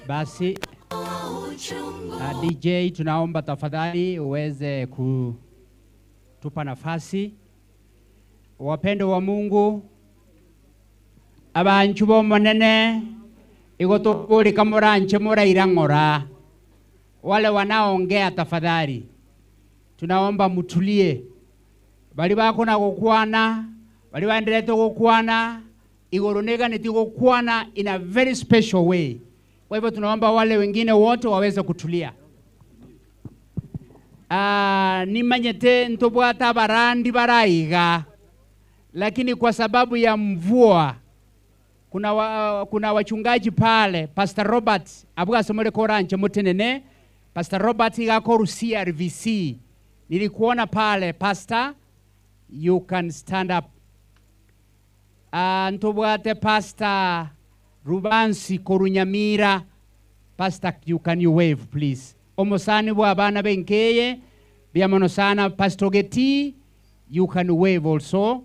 S17: Basi DJ, tunaomba tafadhali uweze kutupa nafasi. Wapendo wa Mungu, abanchu bomonene igo tukurika muranche muraira ng'ora. Wale wanaongea tafadhali, tunaomba mutulie. Bali bakona gukwana, bali baendelete gukwana, igoro neganeti gukwana in a very special way. Kwa hivyo tunaomba wale wengine wote waweze kutulia. Nimanyete ntobwata barandi baraiga, lakini kwa sababu ya mvua kuna wachungaji pale, Pastor Robert abuga somole koranche mutenene, Pastor Robert igakoru CRVC, nilikuona pale pastor, you can stand up. Ntobwate Pastor Rubansi Korunyamira, Pastor, you can you wave please. Omosani bwa abana benkeye biamono sana. Pastor Geti, you can wave also.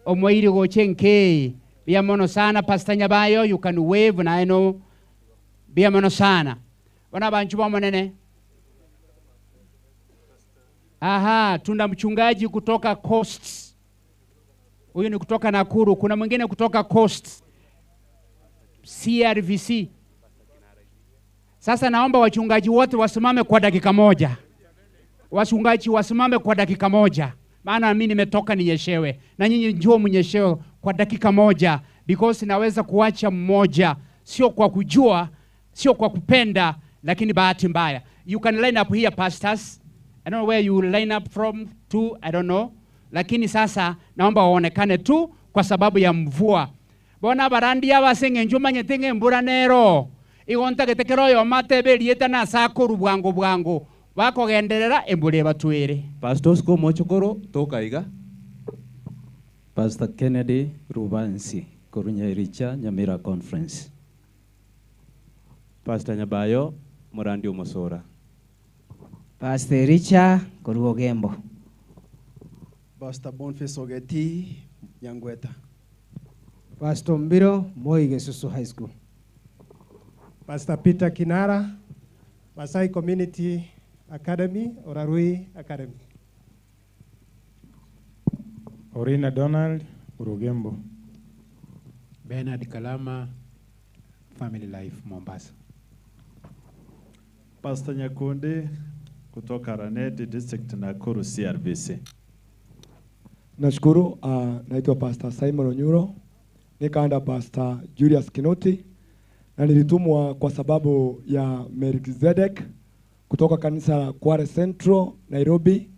S17: Omoiri goche nkeye biamono sana. Pastor Nyabayo, you can wave na eno biamono sana. Wana banchu bamonene. Aha, tuna mchungaji kutoka Coast. Huyu ni kutoka Nakuru. Kuna mwingine kutoka Coast CRVC. Sasa naomba wachungaji wote wasimame kwa dakika moja. Wachungaji wasimame kwa dakika moja. Maana mimi nimetoka ninyeshewe. Na nyinyi njoo mnyeshewe kwa dakika moja, because naweza kuacha mmoja, sio kwa kujua, sio kwa kupenda, lakini bahati mbaya. You can line up here pastors. I don't know where you line up from to, I don't know. Lakini sasa naomba waonekane tu kwa sababu ya mvua. Bona barandi abasenge njumanye tinge mbura nero. Igontagete kero yo matebe rieta na sakuru bwango bwango. Bakogenderera embure batwere.
S18: Pastor Oscar Mochokoro toka iga.
S19: Pastor Kennedy Rubansi Korunya Nyamira Conference.
S18: Pastor Nyabayo Murandi Omosora.
S20: Pastor Richa Koruo Gembo.
S21: Pastor Boniface Ogeti Nyangweta.
S2: Pastor Mbiro Moi Gesusu High School.
S22: Pastor Peter Kinara, Masai Community Academy, Orarui Academy.
S23: Orina Donald, Urugembo.
S3: Bernard Kalama, Family Life, Mombasa.
S24: Pastor Nyakundi kutoka Ranedi District, Nakuru CRVC.
S4: Nashukuru. Naitwa Pastor Simon Onyuro, nikaanda Pastor Julius Kinoti, na nilitumwa kwa sababu ya Melkizedek kutoka kanisa la Kware Central Nairobi,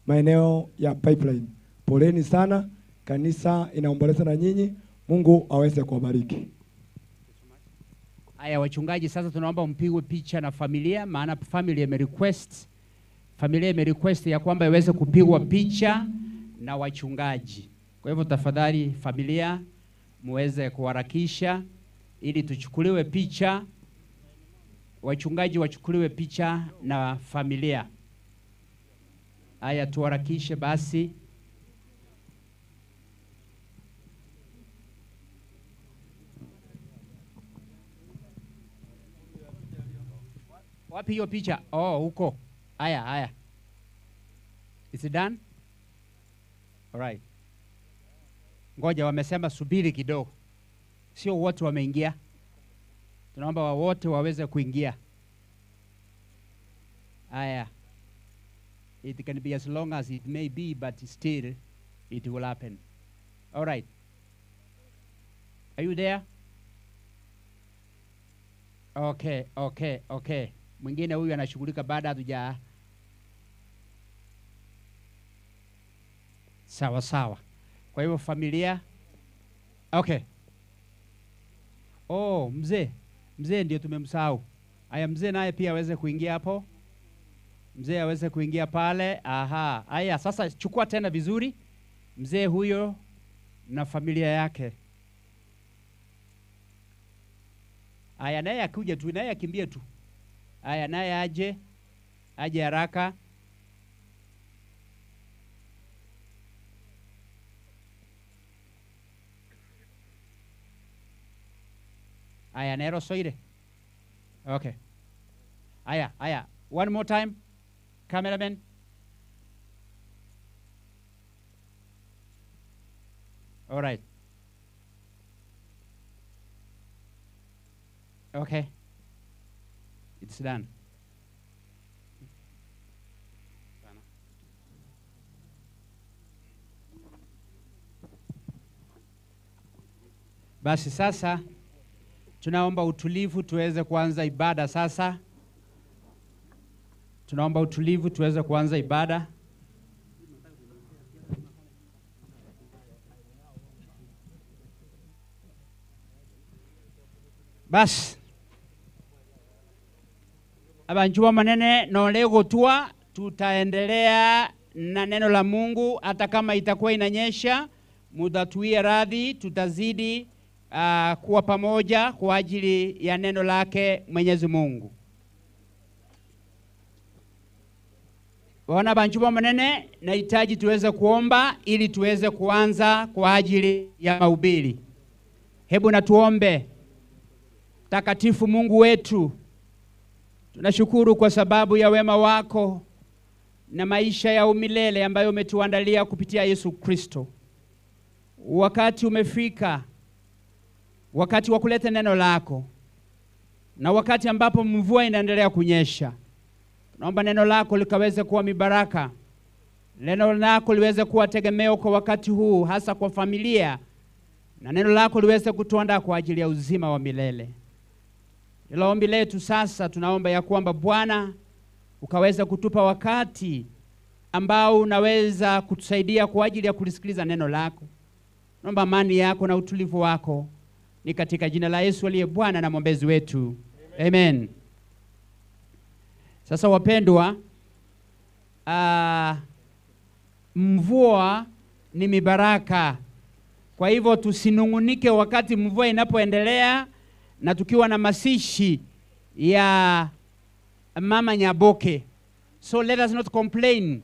S4: maeneo ya Pipeline. Poleni sana, kanisa inaomboleza na nyinyi. Mungu aweze kuwabariki.
S17: Haya wachungaji, sasa tunaomba mpigwe picha na familia, maana familia ime request. Familia imerequest ya kwamba iweze kupigwa picha na wachungaji. Kwa hivyo tafadhali familia muweze kuharakisha ili tuchukuliwe picha, wachungaji wachukuliwe picha na familia. Haya, tuharakishe basi. Wapi hiyo picha? Oh, huko. Haya, haya. Is it done? All right. Ngoja, wamesema subiri kidogo, sio wote wameingia. Tunaomba wa wote waweze kuingia. Haya, it can be as long as it may be, but still it will happen. All right. Are you there? Okay, okay, okay. Mwingine huyu anashughulika baada hatuja. Sawa sawa. Kwa hivyo familia, okay. Oh, mzee, mzee ndio tumemsahau. Aya, mzee naye pia aweze kuingia hapo, mzee aweze kuingia pale. Aha, aya, sasa chukua tena vizuri mzee huyo na familia yake. Aya, naye akuja tu, naye akimbie tu. Aya, naye aje, aje haraka. Aya, Nero Soire. Okay. Aya, aya. One more time. Cameraman. All right. Okay. It's done. Basi sasa tunaomba utulivu tuweze kuanza ibada sasa. Tunaomba utulivu tuweze kuanza ibada. Basi abanju manene nolegotua, tutaendelea na neno la Mungu hata kama itakuwa inanyesha, mutatuia radhi, tutazidi kuwa pamoja kwa ajili ya neno lake Mwenyezi Mungu. Wana banju manene, nahitaji tuweze kuomba ili tuweze kuanza kwa ajili ya mahubiri. Hebu na tuombe. Takatifu Mungu wetu, tunashukuru kwa sababu ya wema wako na maisha ya umilele ambayo umetuandalia kupitia Yesu Kristo. Wakati umefika, wakati wa kuleta neno lako, na wakati ambapo mvua inaendelea kunyesha, tunaomba neno lako likaweze kuwa mibaraka, neno lako liweze kuwa tegemeo kwa wakati huu, hasa kwa familia, na neno lako liweze kutuandaa kwa ajili ya uzima wa milele. Ilo ombi letu sasa, tunaomba ya kwamba Bwana ukaweza kutupa wakati ambao unaweza kutusaidia kwa ajili ya kulisikiliza neno lako. Naomba amani yako na utulivu wako, ni katika jina la Yesu aliye Bwana na mwombezi wetu, amen. Sasa wapendwa, mvua ni mibaraka. Kwa hivyo tusinung'unike wakati mvua inapoendelea na tukiwa na masishi ya Mama Nyaboke. So let us not complain.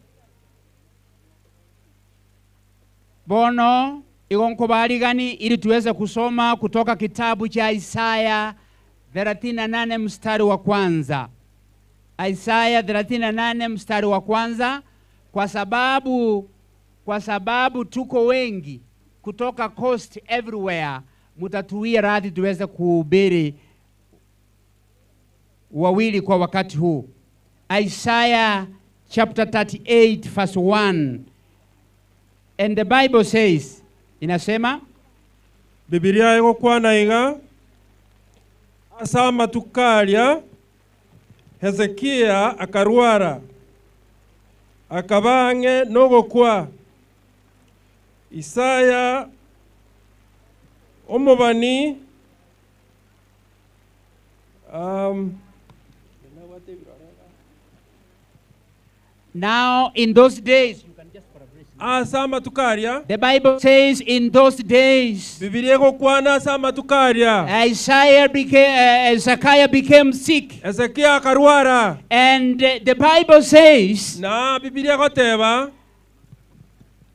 S17: Bono igonkobaligani ili tuweze kusoma kutoka kitabu cha Isaya 38 mstari wa kwanza. Isaya 38 mstari wa kwanza, kwa sababu tuko wengi kutoka coast everywhere, mutatuia radhi tuweze kuhubiri wawili kwa wakati huu. Isaiah chapter 38 verse 1. And the Bible says, inasema
S5: Biblia igokwana iga asa matukaria Hezekia akarwara akabange nogokwa. Isaya omobani
S17: Now, in those days,
S5: ase amatuko aria
S17: the Bible says, in those days,
S5: bibilia egokwana ase amatuko aria
S17: Isaiah became, Hezekiah became sick.
S5: Hezekiah akarwara.
S17: And the Bible says,
S5: na bibilia egoteba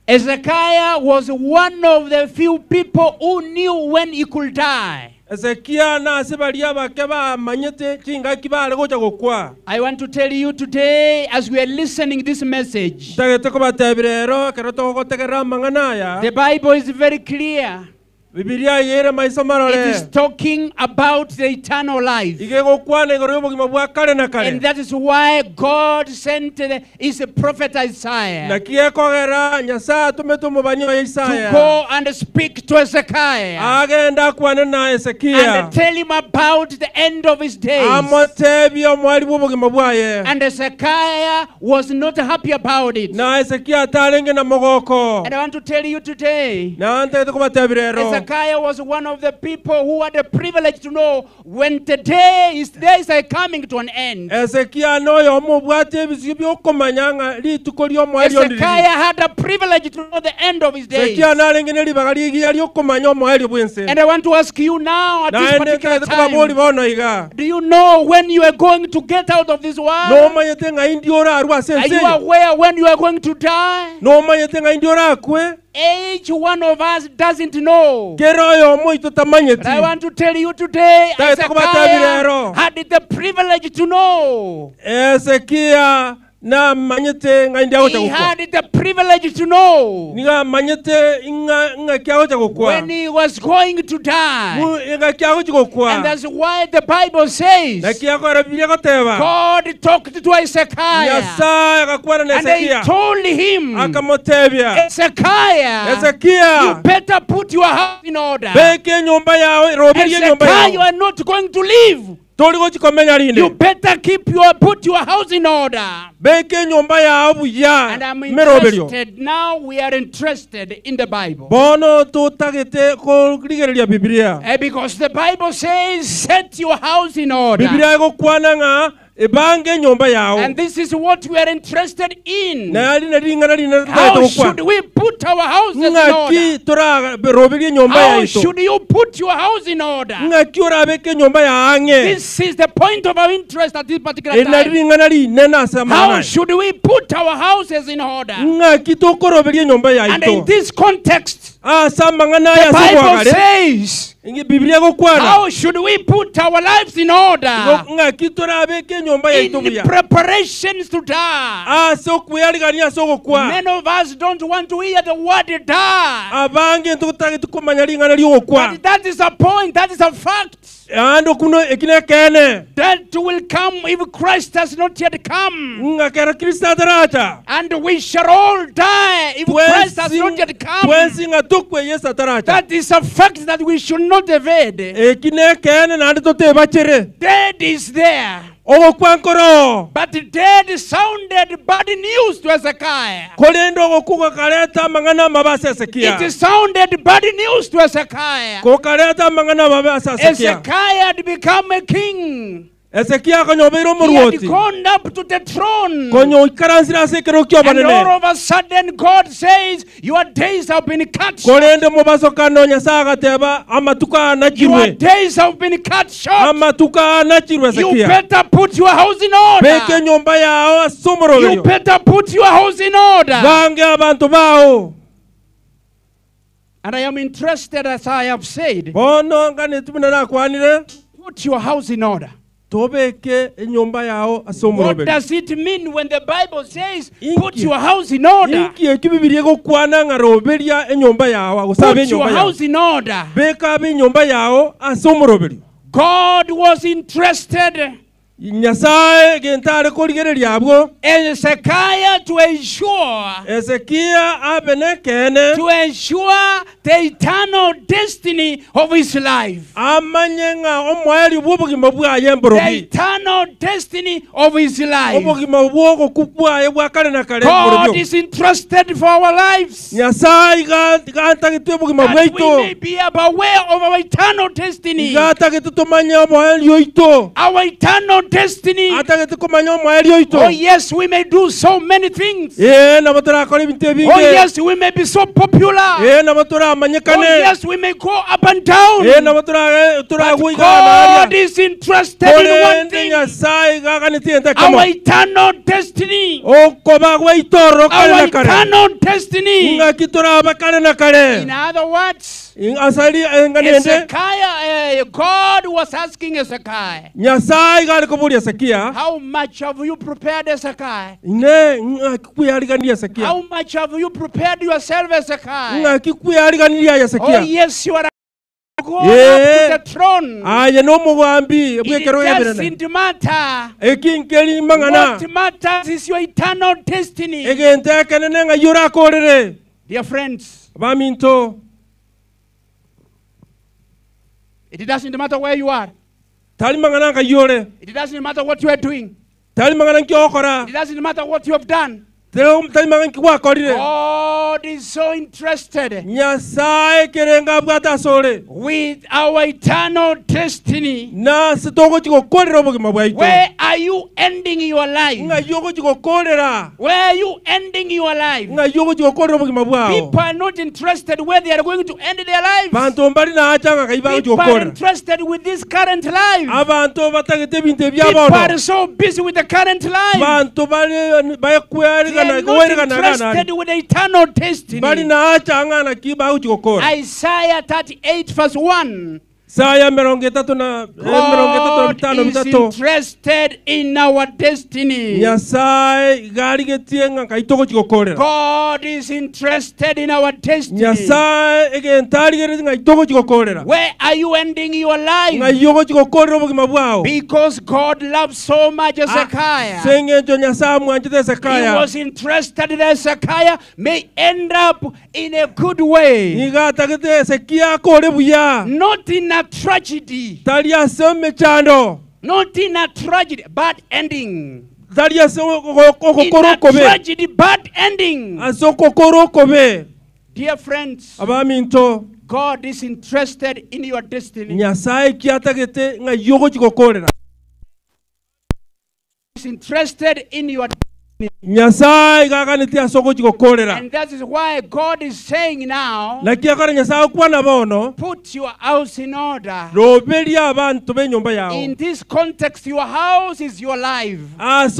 S17: Hezekiah was one of the few people who knew when he could die.
S5: Hezekia nase baria bake bamanyete chingaki bare gocha gokwa.
S17: I want to tell you today, as we are listening this message,
S5: Ntagete kobatebera ero ekero togotegerera amang'ana aya.
S17: the Bible is very clear.
S5: Bibilia igere maiso marore.
S17: It is talking about the eternal life.
S5: Ige gokwana igoro y'obogima bwa kare na kare.
S17: And that is why God sent his prophet Isaiah
S5: Naki ekogera Nyasaye atumete omobanyi oye
S17: to
S5: Isaya.
S17: go and speak to Hezekiah
S5: Agenda akwane na Hezekia.
S17: and tell him about the end of his days.
S5: Amotebie omwari bw'obogima bwaye.
S17: And Hezekiah was not happy about it.
S5: Na Hezekia atarenge na mogoko.
S17: And I want to tell you today,
S5: Na ntagete kobatebera ero.
S17: Hezekiah was one of the people who had the privilege to know when the day his days are coming to an end.
S5: Hezekia noyo omobwate ebisio byokomanya ng'a rituko ri'omoerio ndiriri.
S17: Hezekiah had a privilege to know the end of his days.
S5: Hezekia narenge neribaga rigiya riokomanya omoerio bwense.
S17: And I want to ask you now at this
S5: Naende
S17: particular
S5: ntagete kobabori
S17: time,
S5: bono iga.
S17: do you know when you are going to get out of this world?
S5: Nomanyete ng'a indi orarwa ase
S17: Are
S5: ense
S17: you
S5: eye?
S17: aware when you are going to die?
S5: Nomanyete ng'a indi orakwe?
S17: Each one of us doesn't know.
S5: Kera oyo omoito tamanyeti.
S17: But I want to tell you today,
S5: Tagete kobatebera
S17: Hezekiah
S5: ero.
S17: had the privilege to know.
S5: Hezekia namanyete ng'a indi agocha
S17: He
S5: gokwa.
S17: had the privilege to know
S5: Niga amanyete ng'a ng'aki agocha gokwa.
S17: when he was going to die.
S5: Mu- ng'aki agochi gokwa.
S17: And that's why the Bible says
S5: Naki akora Bibilia goteba.
S17: God talked to Hezekiah
S5: Nyasaye agakwana na
S17: and he
S5: Hezekia.
S17: told him,
S5: Akamotebia.
S17: Hezekiah,
S5: Hezekia.
S17: you better put your house in order.
S5: Beka enyomba yawe, roberia enyomba
S17: Hezekiah, you
S5: yawe.
S17: are not going to live.
S5: Tori gochi komenya rinde.
S17: You better keep your put your house in order.
S5: Beka enyomba yawe buya.
S17: And I'm
S5: Meroberio.
S17: interested now. We are interested in the Bible.
S5: Bono tutagete korigereria Bibilia.
S17: Because the Bible says, set your house in order.
S5: Bibilia egokwana ng'a ebange enyomba yawe.
S17: And this is what we are interested in.
S5: Na rina ring'ana rina tutagete
S17: How
S5: gokwana.
S17: should we put our houses in order?
S5: Ng'aki turaroberia enyomba
S17: How
S5: yaito.
S17: should you put your house in order?
S5: Ng'aki orabeka enyomba ya ang'e.
S17: This is the point of our interest at this particular
S5: Eri nari
S17: time.
S5: ring'ana rinene ase
S17: How
S5: amang'ana.
S17: should we put our houses in order?
S5: Ng'aki tokoroberia enyomba
S17: And in
S5: yaito.
S17: this context,
S5: Ase amang'ana aya
S17: the
S5: ase
S17: Bible
S5: obwagare.
S17: says,
S5: Bibilia egokwana.
S17: how should we put our lives in order
S5: Ng'aki torabeka enyomba yaito
S17: in
S5: buya.
S17: preparations to die?
S5: Ase okweyarigania ase ogokwa.
S17: Many of us don't want to hear the word die.
S5: Abange ntotagete komanya ring'ana ri'ogokwa.
S17: But that is a point, that is a fact.
S5: Ande okuno eki nekene.
S17: That will come if Christ has not yet come.
S5: Ng'akera Kristo ataracha.
S17: And we shall all die if Christ has not yet come.
S5: Twensi ng'a tokwe Yesu ataracha.
S17: That is a fact that we should not evade.
S5: Eki nekene naende totebachere.
S17: Dead is there.
S5: Ogokwa nkoro.
S17: But dead sounded bad news to Hezekiah.
S5: Korende ogokwa gokareta amang'ana amabe ase Hezekia.
S17: It sounded bad news to Hezekiah.
S5: Gokareta amang'ana amabe ase Hezekia.
S17: Hezekiah had become a king.
S5: Hezekia akanyobeire
S17: He had
S5: omorwoti.
S17: gone up to the throne.
S5: Konya oikaransire ase ekero kia
S17: And all
S5: obanene.
S17: of a sudden, God says, Your days have been cut short.
S5: Korende mobasokano Nyasaye agateba amatuko
S17: Your
S5: anachirwe.
S17: days have been cut short.
S5: Amatuko anachirwe
S17: You
S5: Hezekia.
S17: better put your house in order.
S5: Beka enyomba yao ase
S17: You
S5: omoroberio.
S17: better put your house in order.
S5: Bange abantu bao.
S17: And I am interested, as I have said,
S5: Bono ngane tumina nakwanire.
S17: put your house in order.
S5: Tobeke enyomba yao ase
S17: What
S5: omoroberio.
S17: does it mean when the Bible says, put your house in order?
S5: Inki eki Bibilia egokwana ng'a roberia enyomba yao agosaba
S17: Put your
S5: enyomba yao.
S17: house in order.
S5: Beka abe enyomba yao ase omoroberio.
S17: God was interested
S5: Nyasaye gento are korigereria abwo.
S17: Hezekiah to ensure
S5: Hezekia abe nekene.
S17: to ensure the eternal destiny of his life.
S5: Amanye ng'a omoerio bw'obogima bwaye
S17: The
S5: mborobi.
S17: eternal destiny of his life.
S5: Obogima bw'ogoku bwaye bwa kare na kare
S17: God
S5: mborobio.
S17: is interested for our lives.
S5: Nyasaye iga antagete obogima
S17: That we
S5: bwaito.
S17: may be aware of our eternal destiny.
S5: Iga atagete tomanye omoerio oito.
S17: Our eternal destiny.
S5: Atagete kumanya omoerio oito.
S17: Oh, yes, we may do so many things.
S5: Ee, nabo torakora ebinto ebinge.
S17: Oh, yes, we may be so popular.
S5: Ee, nabo toramanyekane.
S17: Oh, yes, we may go up and down.
S5: Ee, nabo
S17: But
S5: turagwa igana
S17: God is interested in one
S5: Korende
S17: thing
S5: Nyasaye gaganeti ente kamo.
S17: our eternal destiny.
S5: Okoba gwaitoro kare
S17: Our
S5: na kare.
S17: eternal destiny.
S5: Ng'aki toraba kare na kare.
S17: In other words,
S5: Asari enganende.
S17: Hezekiah, God was asking Hezekiah,
S5: Nyasaye gari kuburia Hezekia.
S17: How much have you prepared, Hezekiah?
S5: Ine ng'aki kwiyarigania Hezekia.
S17: How much have you prepared yourself, Hezekiah?
S5: Ng'aki kwiyariganiria
S17: Oh,
S5: Hezekia.
S17: yes, you are going
S5: Yeah.
S17: up to the throne.
S5: Aye nomugambi
S17: It
S5: bwekero ebirene.
S17: doesn't matter.
S5: Ekinkeri mang'ana.
S17: What matters is your eternal destiny.
S5: Egento ekenene ng'ai orakorere.
S17: Dear friends,
S5: Baminto.
S17: it doesn't matter where you are.
S5: Tari mang'ana ng'ai ore.
S17: It doesn't matter what you are doing.
S5: Tari mang'ana nki okora.
S17: It doesn't matter what you have done.
S5: Tari mang'ana nki gwakorire.
S17: God is so interested
S5: Nyasaye kerenga abwate asore.
S17: with our eternal destiny.
S5: Nase togochi gokorera obogima bwaito.
S17: Where are you ending your life?
S5: Ng'ai ogochi gokorera.
S17: Where are you ending your life?
S5: Ng'ai ogochi gokorera obogima bwao.
S17: People are not interested where they are going to end their lives.
S5: Banto mbari nacha ng'ai bagochi
S17: People are
S5: gokorera.
S17: interested with this current life.
S5: Abanto batagete ebinto ebya
S17: People
S5: bono.
S17: are so busy with the current life.
S5: Banto bari
S17: They are
S5: bakwerigana
S17: not
S5: gowerigana
S17: interested with the eternal destiny.
S5: Bari nacha ng'ana ki bagochi gokora.
S17: Isaiah 38 verse 1.
S5: Saya mirongo itatu na mirongo itatu na
S17: God
S5: bitano
S17: is
S5: bitatu.
S17: interested in our destiny.
S5: Nyasaye garigetie ng'a ngai togochi gokorera.
S17: God is interested in our destiny.
S5: Nyasaye egento arigeretie ng'ai togochi gokorera.
S17: Where are you ending your life?
S5: Ng'ai ogochi gokorera obogima bwao.
S17: Because God loved so much Hezekiah.
S5: Ase eng'encho Nyasaye amwanchete
S17: He
S5: Hezekiah.
S17: was interested that Hezekiah may end up in a good way,
S5: Nigo atagete Hezekiah akore buya.
S17: not in a tragedy,
S5: Tari ase emechando.
S17: not in a tragedy, bad ending.
S5: Tari ase
S17: In
S5: ogokora
S17: a
S5: okobe.
S17: tragedy, bad ending.
S5: Ase okokora okobe.
S17: Dear friends,
S5: Abaminto.
S17: God is interested in your destiny.
S5: Nyasaye ki atagete ng'ai ogochi gokorera.
S17: Is interested in your destiny.
S5: Nyasaye gaganeti ase ogochi gokorera.
S17: And that is why God is saying now,
S5: Naki akora Nyasaye okwana bono.
S17: put your house in order.
S5: Roberia abantu b'enyomba yao.
S17: In this context, your house is your life.
S5: Ase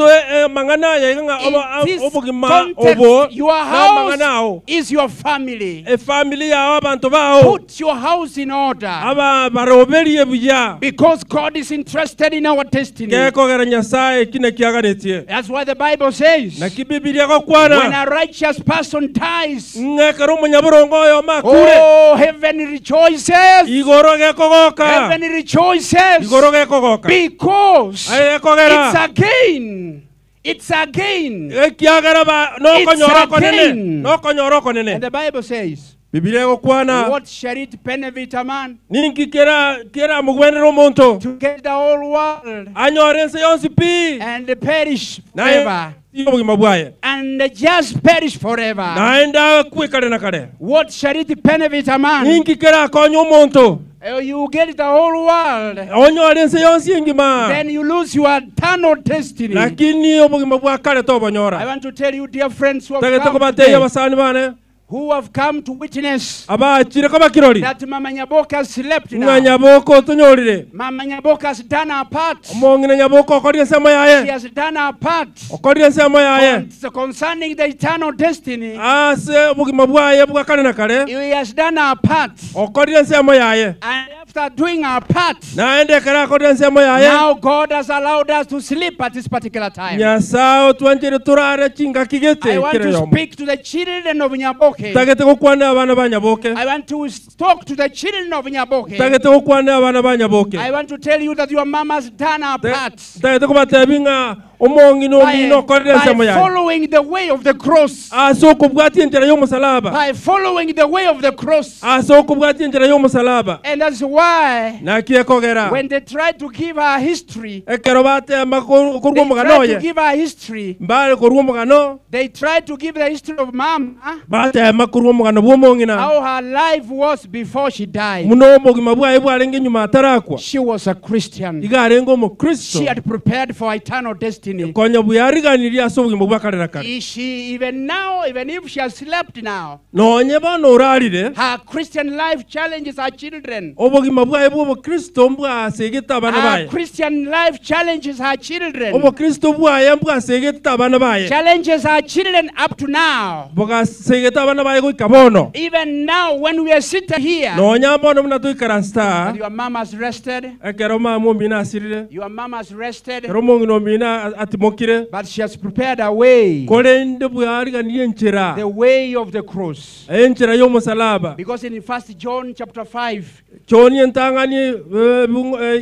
S5: mang'ana aya iga ng'a
S17: In this
S5: obogima
S17: context,
S5: obo
S17: your
S5: n'amang'ana ao.
S17: house is your family.
S5: Efamily yao abantu bao.
S17: Put your house in order.
S5: Aba baroberie buya.
S17: Because God is interested in our destiny.
S5: Gekogera Nyasaye kine kiaganetie.
S17: That's why the Bible says,
S5: Naki Bibilia
S17: when
S5: gokwana.
S17: a righteous person dies,
S5: Ng'ekero omonyaborongo oyo makure.
S17: oh, heaven rejoices.
S5: Igoro gekogoka.
S17: Heaven rejoices.
S5: Igoro gekogoka.
S17: Because
S5: Aye, gekogera.
S17: it's again. It's again.
S5: Ekiagera ba nokonyora
S17: It's
S5: okonene.
S17: again.
S5: Nokonyora okonene.
S17: And the Bible says,
S5: Bibilia egokwana.
S17: what shall it benefit a man
S5: Ninki kera kera mugwenera omonto.
S17: to get the whole world
S5: Anyore ense yonsi pi.
S17: and perish
S5: Naye
S17: forever?
S5: obogima bwaye.
S17: And just perish forever.
S5: Naende akwe kare na kare.
S17: What shall it benefit a man?
S5: Ninki kera akonya omonto.
S17: You get the whole world,
S5: Onyore ense yonsi engima.
S17: then you lose your eternal destiny.
S5: Lakini obogima bwa kare
S17: I
S5: tobonyora.
S17: want to tell you, dear friends who have
S5: Tagete
S17: come,
S5: kobateia
S17: today,
S5: abasani bane.
S17: who have come to witness
S5: Abachire kobakirori.
S17: that Mama Nyaboka slept
S5: Ng'a
S17: now.
S5: Nyaboka otonyorire.
S17: Mama Nyaboka has done her part.
S5: Omong'ina Nyaboka okorire ensemo
S17: She
S5: yaye.
S17: has done her part
S5: Okorire ensemo yaye.
S17: concerning the eternal destiny.
S5: Ase obogima bwaye bwa kare na kare.
S17: He has done her part.
S5: Okorire ensemo yaye.
S17: And after doing her part,
S5: Naende ekero akorire ensemo yaye.
S17: now God has allowed us to sleep at this particular time.
S5: Nyasaye otwanchire torare chingaki gete
S17: I want
S5: kere
S17: to
S5: yomo.
S17: speak to the children of Nyaboke.
S5: Tagete gokwana abana ba Nyaboke.
S17: I want to talk to the children of Nyaboke.
S5: Tagete gokwana abana ba Nyaboke.
S17: I want to tell you that your mama's done her part.
S5: Tagete kobatebi ng'a Omong'ina omino okorire
S17: by
S5: ensemo yaye.
S17: following the way of the cross.
S5: Ase okobwatia enchera y'omosalaba.
S17: By following the way of the cross.
S5: Ase okobwatia enchera y'omosalaba.
S17: And that's why
S5: Naki ekogera.
S17: when they tried to give her history,
S5: Ekero batema korwa
S17: they
S5: omogano
S17: tried to
S5: oye.
S17: give her history.
S5: Mbare korwa omogano.
S17: They tried to give the history of mama,
S5: Batema korwa omogano bwa omong'ina.
S17: how her life was before she died.
S5: Muno obogima bwaye bwarenge nyuma atarakwa.
S17: She was a Christian.
S5: Iga arenge omokristo.
S17: She had prepared for eternal destiny.
S5: Konya bwariganirie ase obogima bwa kare na kare.
S17: Is she even now, even if she has slept now,
S5: Nonye bono orarire.
S17: her Christian life challenges her children.
S5: Obogima bwaye bwa obokristo mbwasegete abana
S17: Her
S5: baye.
S17: Christian life challenges her children.
S5: Obokristo bwaye mbwasegete abana baye.
S17: Challenges her children up to now.
S5: Bugasegete abana baye goika bono.
S17: Even now, when we are sitting here,
S5: Nonya bono buna toikaransa
S17: and your mom has rested,
S5: ekero mama omino asirire.
S17: your mom has rested,
S5: Ekero omong'ina omino atimokire.
S17: but she has prepared a way,
S5: Korende bwariganirie enchera.
S17: the way of the cross.
S5: Enchera y'omosalaba.
S17: Because in First John chapter 5,
S5: Choni entang'ani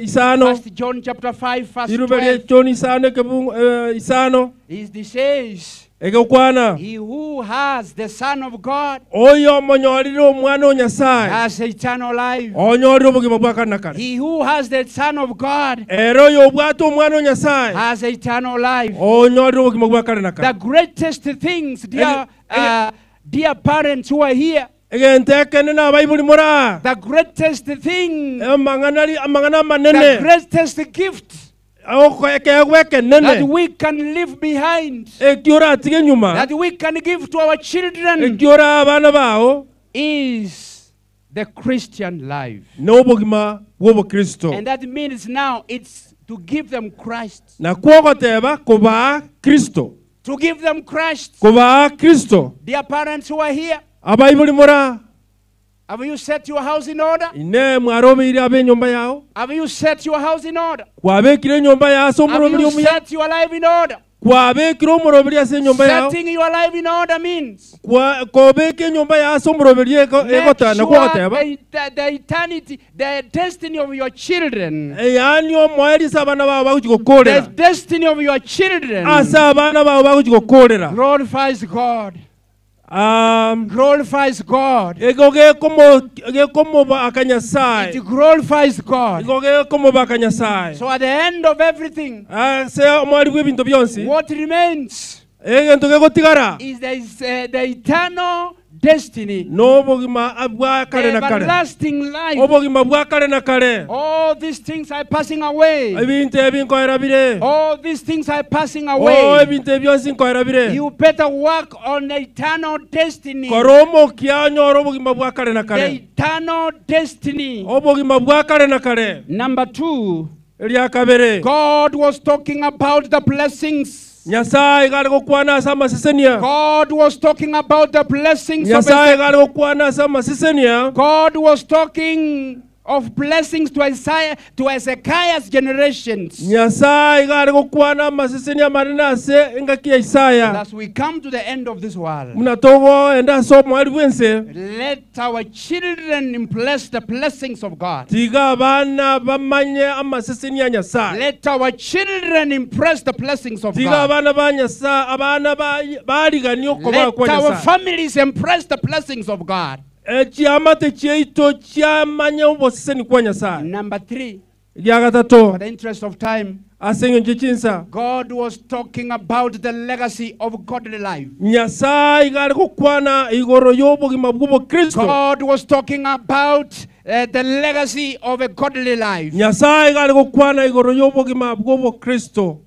S5: isano.
S17: First John chapter 5, verse
S5: Irube rie
S17: 12,
S5: choni isano ekebungu isano.
S17: is this says,
S5: Egekwana.
S17: He who has the Son of God
S5: Oyo omonyorire omwana o Nyasaye.
S17: has eternal life.
S5: Onyorire obogima bwa kare na kare.
S17: He who has the Son of God
S5: Ere oyo obwate omwana o Nyasaye.
S17: has eternal life.
S5: Onyorire obogima bwa kare na kare.
S17: The greatest things, dear, dear parents who are here,
S5: Egento ekene na abaibori mora.
S17: the greatest thing,
S5: Amang'ana ri- amang'ana
S17: the
S5: amanene.
S17: greatest gift
S5: Oko- Ekegwa
S17: that
S5: ekenene.
S17: we can leave behind,
S5: Ekio oratige nyuma.
S17: that we can give to our children,
S5: Ekio ora abana bao.
S17: is the Christian life.
S5: N'obogima bw'obokristo.
S17: And that means now it's to give them Christ.
S5: Na kwogoteba kobaa Kristo.
S17: To give them Christ.
S5: Kobaa Kristo.
S17: Dear parents who are here,
S5: Abaibori mora.
S17: have you set your house in order?
S5: Ine mwarobeire abe enyomba yao.
S17: Have you set your house in order?
S5: Kwabekire enyomba yao ase
S17: Have
S5: omoroberi
S17: you
S5: omuya.
S17: set your life in order?
S5: Kwabekire omoroberi ase enyomba yao.
S17: Setting your life in order means
S5: Kwa kobeka enyomba yao ase omoroberi
S17: make
S5: egotana
S17: sure
S5: kwogoteba.
S17: the eternity, the destiny of your children,
S5: Yaani omoeri ase abana bao bagochi
S17: the
S5: gokorera.
S17: destiny of your children
S5: Ase abana bao bagochi gokorera.
S17: glorifies God. Glorifies God.
S5: Ego gekomo gekomobaka Nyasaye.
S17: It glorifies God.
S5: Ego gekomobaka Nyasaye.
S17: So at the end of everything,
S5: Ase omwari bw'ebinto byonsi.
S17: what remains
S5: Egento gegotigara.
S17: is the eternal destiny,
S5: N'obogima bwa
S17: the
S5: kare na kare.
S17: everlasting life.
S5: Obogima bwa kare na kare.
S17: All these things are passing away.
S5: Ebinto ebi nkoera bire.
S17: All these things are passing
S5: Oh,
S17: away.
S5: ebinto ebi byonsi nkoera bire.
S17: You better work on eternal destiny.
S5: Kora omokia onyore obogima bwa kare na
S17: The
S5: kare.
S17: eternal destiny.
S5: Obogima bwa kare na kare.
S17: Number 2,
S5: Erya kabere.
S17: God was talking about the blessings.
S5: Nyasaye gari gokwana ase amasesenia.
S17: God was talking about the blessings of
S5: Nyasaye
S17: Ezekiel.
S5: gari gokwana ase amasesenia.
S17: God was talking of blessings to Isaiah, to Ezekiah's generations.
S5: Nyasaye gari gokwana amasesenia amanene ase engaki ya
S17: And
S5: Isaya.
S17: as we come to the end of this world,
S5: Muna togoenda ase omwari bwense.
S17: let our children embrace the blessings of God.
S5: Tiga abana bamanye amasesenia ya Nyasaye.
S17: Let our children embrace the blessings of
S5: Tiga
S17: God.
S5: abana ba Nyasaye abana ba barigania okoba
S17: Let
S5: kwa
S17: our
S5: Nyasaye.
S17: families embrace the blessings of God.
S5: Echiamate chiaito chiamanye oboseseni kwa Nyasaye.
S17: Number 3,
S5: Rya gatato
S17: for the interest of time,
S5: ase eng'encho chinsa.
S17: God was talking about the legacy of godly life.
S5: Nyasaye gari gokwana igoro y'obogima bw'obokristo.
S17: God was talking about the legacy of a godly life.
S5: Nyasaye gari gokwana igoro y'obogima bw'obokristo.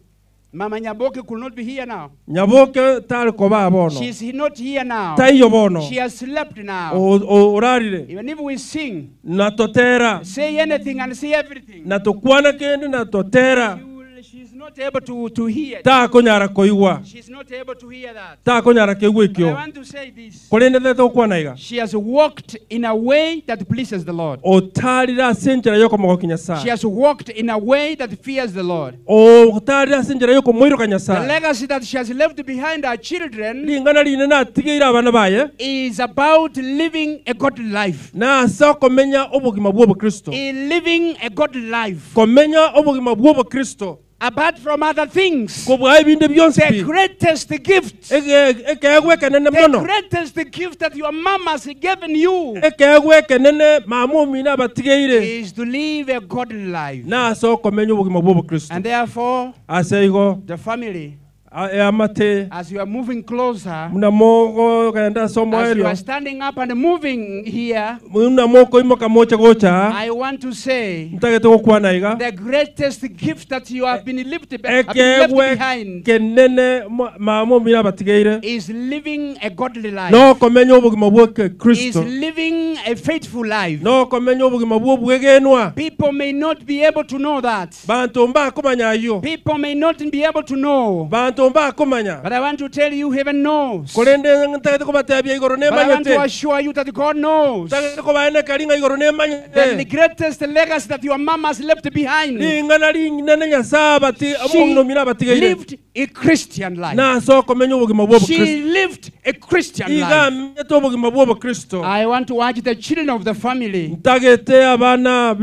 S17: Mama Nyaboke could not be here now.
S5: Nyaboke tari koba bono.
S17: She's not here now.
S5: Taiyo bono.
S17: She has slept now.
S5: Orarire.
S17: Even if we sing,
S5: Na totera.
S17: say anything and say everything,
S5: Na tokwana kende na totera.
S17: she's not able to hear. it.
S5: Takonyara koigwa.
S17: She's not able to hear that.
S5: Takonyara keigwa
S17: But I
S5: ekio.
S17: want to say this.
S5: Korende tete gokwana iga.
S17: She has walked in a way that pleases the Lord.
S5: Otarire ase enchera y'okomogokia
S17: She
S5: Nyasaye.
S17: has walked in a way that fears the Lord.
S5: Otarire ase enchera y'okomoiroka
S17: The
S5: Nyasaye.
S17: legacy that she has left behind her children
S5: Ring'ana rine natigeire abana baye.
S17: is about living a godly life.
S5: Na ase okomenya obogima bw'obokristo.
S17: In living a godly life.
S5: Komenya obogima bw'obokristo.
S17: Apart from other things,
S5: Kobua ebinde bionsi
S17: the
S5: pi.
S17: greatest gift,
S5: Ekeegwa ekenene
S17: the
S5: mono.
S17: greatest gift that your mama has given you
S5: Ekeegwa ekenene mama omino abatigeire.
S17: is to live a godly life.
S5: Nase okomenya obogima bwa obokristo.
S17: And therefore,
S5: Ase igo
S17: the family,
S5: eamate
S17: as you are moving closer,
S5: muna mogogenda ase
S17: as you
S5: omoerio
S17: are standing up and moving here,
S5: muna mokoimoka moche gocha
S17: I want to say
S5: ntagete gokwana iga
S17: the greatest gift that you have been left, have been left
S5: ekeegwa
S17: behind
S5: kenene mama omino abatigeire
S17: is living a godly life,
S5: nokomenya obogima bwa
S17: is
S5: ekekristo
S17: living a faithful life.
S5: nokomenya obogima bwa obwegenwa
S17: People may not be able to know that.
S5: banto mbakomanya aywo
S17: People may not be able to know.
S5: banto mbakomanya
S17: But I want to tell you, heaven knows.
S5: korende ntagete kobatebia igoro
S17: But I want to
S5: nemanyete
S17: assure you that God knows.
S5: ntagete kobaeneka ring'a igoro
S17: That the
S5: nemanyete
S17: greatest legacy that your mama has left behind,
S5: ring'ana rinene nyasaye abati
S17: she
S5: omong'ina omino abatigeire
S17: lived a Christian life.
S5: nase okomenya obogima bwa
S17: She
S5: obokristo
S17: lived a Christian
S5: iga
S17: life.
S5: amenyete obogima bwa obokristo
S17: I want to urge the children of the family
S5: ntagete abana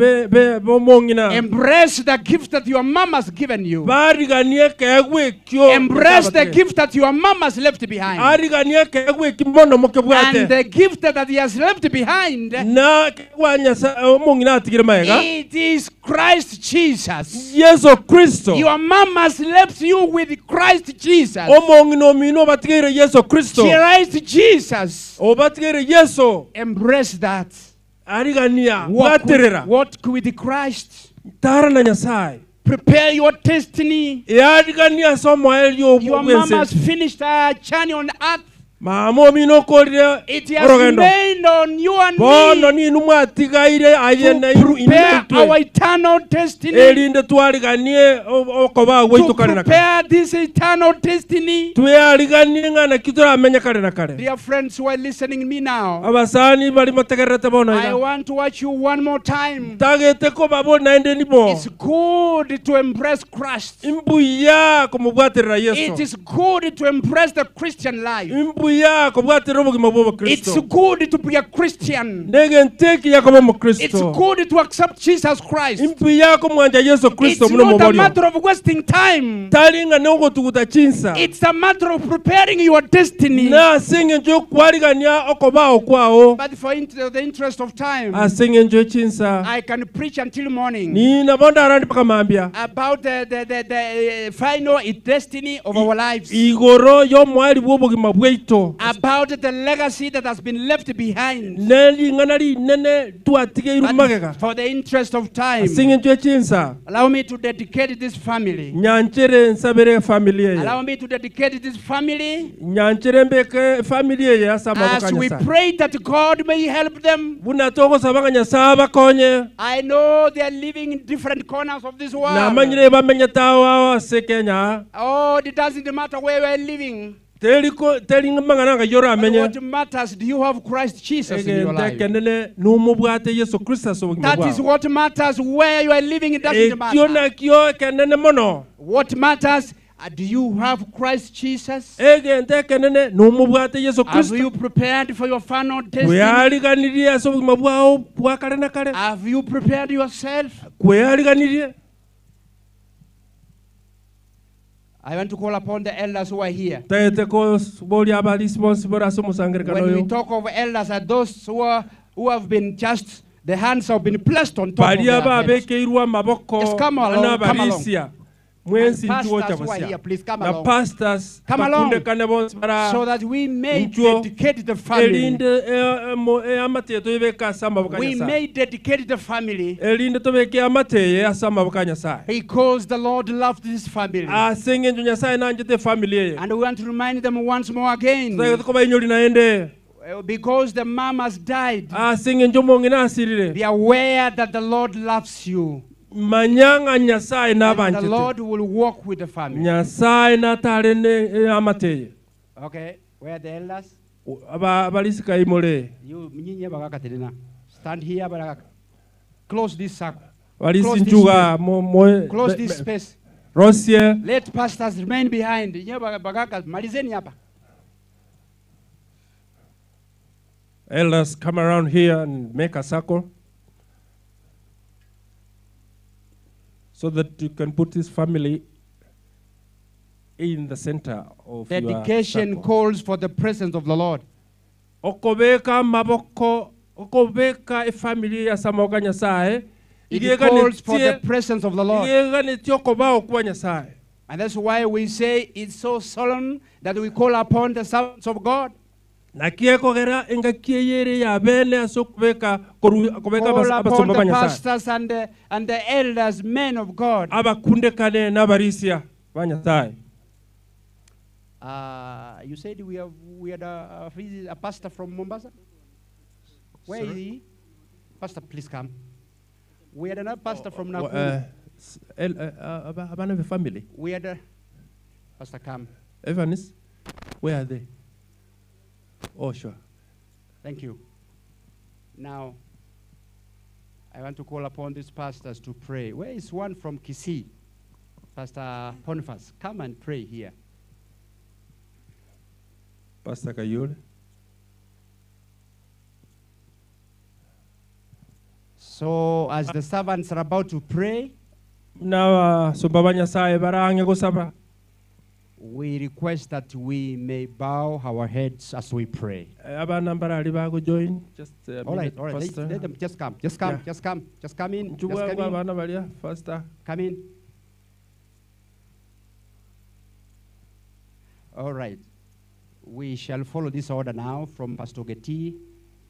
S5: bomong'ina
S17: embrace the gift that your mama has given you.
S5: bariganie ekeegwa ekio
S17: Embrace the gift that your mama has left behind.
S5: ariganie ekeegwa eki mono
S17: And
S5: mokebwate
S17: the gift that he has left behind,
S5: na keegwa nyasaye omong'ina atigire maega
S17: it is Christ Jesus.
S5: yesu kristo
S17: Your mama has left you with Christ Jesus.
S5: omong'ina omino obatigeire yesu kristo
S17: Christ Jesus.
S5: obatigeire yesu
S17: Embrace that.
S5: arigania
S17: Walk with,
S5: bwaterera
S17: walk with Christ.
S5: tara na nyasaye
S17: Prepare your destiny.
S5: yarigania ase omoerio
S17: Your mama has finished her journey on earth.
S5: mama omino okorire
S17: It has
S5: orogendo
S17: remained on you and
S5: bono
S17: me
S5: ninu mwatigaire aye
S17: to
S5: na iru
S17: prepare
S5: inwe
S17: our eternal destiny.
S5: erinde twariganie okoba
S17: To
S5: gwaitu kare na kare
S17: prepare this eternal destiny.
S5: tweyariganie ng'ana ki toramenya kare na kare
S17: Dear friends who are listening me now,
S5: abasani bari motegererete bono
S17: I
S5: iga
S17: want to watch you one more time.
S5: ntagete koba naende nibo
S17: It's good to embrace Christ.
S5: imbuya komobwaterera
S17: It
S5: yesu
S17: is good to embrace the Christian life.
S5: imbuya kobwaterera obogima bwa
S17: It's
S5: obokristo
S17: good to be a Christian.
S5: negento ekiya koba
S17: It's
S5: omokristo
S17: good to accept Jesus Christ.
S5: imbuya komwanja yesu kristo
S17: It's
S5: muno
S17: not a
S5: moborio
S17: matter of wasting time.
S5: tari ng'a nogotuguta chinsa
S17: It's a matter of preparing your destiny.
S5: nase eng'encho yokwarigania okobao kwao
S17: But for the interest of time,
S5: ase eng'encho yechinsa
S17: I can preach until morning
S5: nina bondo arandi mpaka mambia
S17: about the final destiny of our lives,
S5: igoro yomoari bwa obogima bwaito
S17: about the legacy that has been left behind.
S5: ne ring'ana rinene twatigeirwe
S17: But
S5: magega
S17: for the interest of time,
S5: ase eng'encho yechinsa
S17: allow me to dedicate this family.
S5: nyanchere nsabere efamily eye
S17: Allow me to dedicate this family
S5: nyanchere mbeke efamily eye ase amaboko
S17: as
S5: a
S17: we
S5: Nyasaye.
S17: pray that God may help them.
S5: buna togosaba ng'a nyasaye abakonye
S17: I know they are living in different corners of this world.
S5: namanyire bamenyete ao ao ase kenya
S17: Oh, it doesn't matter where we are living.
S5: teriko teri mang'ana ng'a yoro
S17: But
S5: amenye
S17: what matters, do you have Christ Jesus in your
S5: egento
S17: life?
S5: ekenene nomobwate yesu kristo ase obogima
S17: That is
S5: bwao
S17: what matters. Where you are living, it doesn't
S5: ekio
S17: matter.
S5: nakio ekenene mono
S17: What matters, do you have Christ Jesus?
S5: egento ekenene nomobwate yesu
S17: Have
S5: kristo
S17: you prepared for your final destiny?
S5: kweyariganirie ase obogima bwao bwa kare na kare
S17: Have you prepared yourself?
S5: kweyariganirie
S17: I want to call upon the elders who are here.
S5: tagete koboria abarisi bonsi bore ase omosangerekano
S17: When we
S5: oyo
S17: talk of elders, are those who, are, who have been just, the hands have been placed on top of
S5: baria
S17: their heads.
S5: babekeirwe amaboko
S17: Just come along,
S5: na
S17: come along.
S5: abarisia mwensi
S17: And
S5: nchuo
S17: pastors who are
S5: chabosia
S17: here, please come
S5: na
S17: along.
S5: pastors
S17: Come along.
S5: bakundekane bonsi bara
S17: So that we may
S5: nchuo
S17: dedicate the family.
S5: erinde eamate toibeke ase amaboko a
S17: We
S5: Nyasaye
S17: may dedicate the family
S5: erinde tobeke amate eye ase amaboko a Nyasaye
S17: because the Lord loved this family.
S5: ase eng'encho Nyasaye nanchete efamily eye
S17: And we want to remind them once more again.
S5: totagete kobainyori naende
S17: Because the mom has died,
S5: ase eng'encho omong'ina asirire
S17: be aware that the Lord loves you.
S5: manya ng'a Nyasaye
S17: And the
S5: nabanchete
S17: Lord will walk with the family.
S5: Nyasaye natare ne amate eye
S17: Okay, where are the elders?
S5: Abarisika imore
S17: You, nyinyi bagakaterina. Stand here, baraka. Close this circle.
S5: Barisi
S17: Close this
S5: njuga
S17: space.
S5: mo
S17: Close this space.
S5: rosie
S17: Let pastors remain behind. Nyinyi bagaka, malizeni hapa.
S5: Elders, come around here and make a circle so that you can put this family in the center of your
S17: Dedication
S5: circle.
S17: calls for the presence of the Lord.
S5: Okobeka amaboko okobeka efamily ase amaboko a Nyasaye
S17: It calls for the presence of the Lord.
S5: igeganetie okobao kwa Nyasaye.
S17: And that's why we say it's so solemn that we call upon the servants of God.
S5: Naki ekogera engaki eye ere ya bene ase okobeka koru- kobeka
S17: Call
S5: abas-
S17: upon
S5: abasomba ba
S17: the
S5: Nyasaye.
S17: pastors and the elders, men of God.
S5: Abakundekane n'abarisia ba Nyasaye.
S17: You said we had a pastor from Mombasa? Where is
S5: Sorry?
S17: he? Pastor, please come. We had another pastor from Nakuru.
S5: Abana be family.
S17: We had a pastor come.
S5: Evans, where are they? Oh, sure.
S17: Thank you. Now, I want to call upon these pastors to pray. Where is one from Kisii? Pastor Ponfas, come and pray here.
S5: Pastor Kayole.
S17: So, as the servants are about to pray,
S5: N'abasomba ba Nyasaye barange gosaba.
S17: we request that we may bow our heads as we pray.
S5: Abana mbarari bago join. Just a
S17: All right,
S5: minute,
S17: all right.
S5: Pastor.
S17: Let them just come. Just come.
S5: Yeah.
S17: Just come. Just come in. Just
S5: Nchukua
S17: come
S5: kwa
S17: in.
S5: abana baria, Pastor.
S17: Come in. All right. We shall follow this order now from Pastor Geti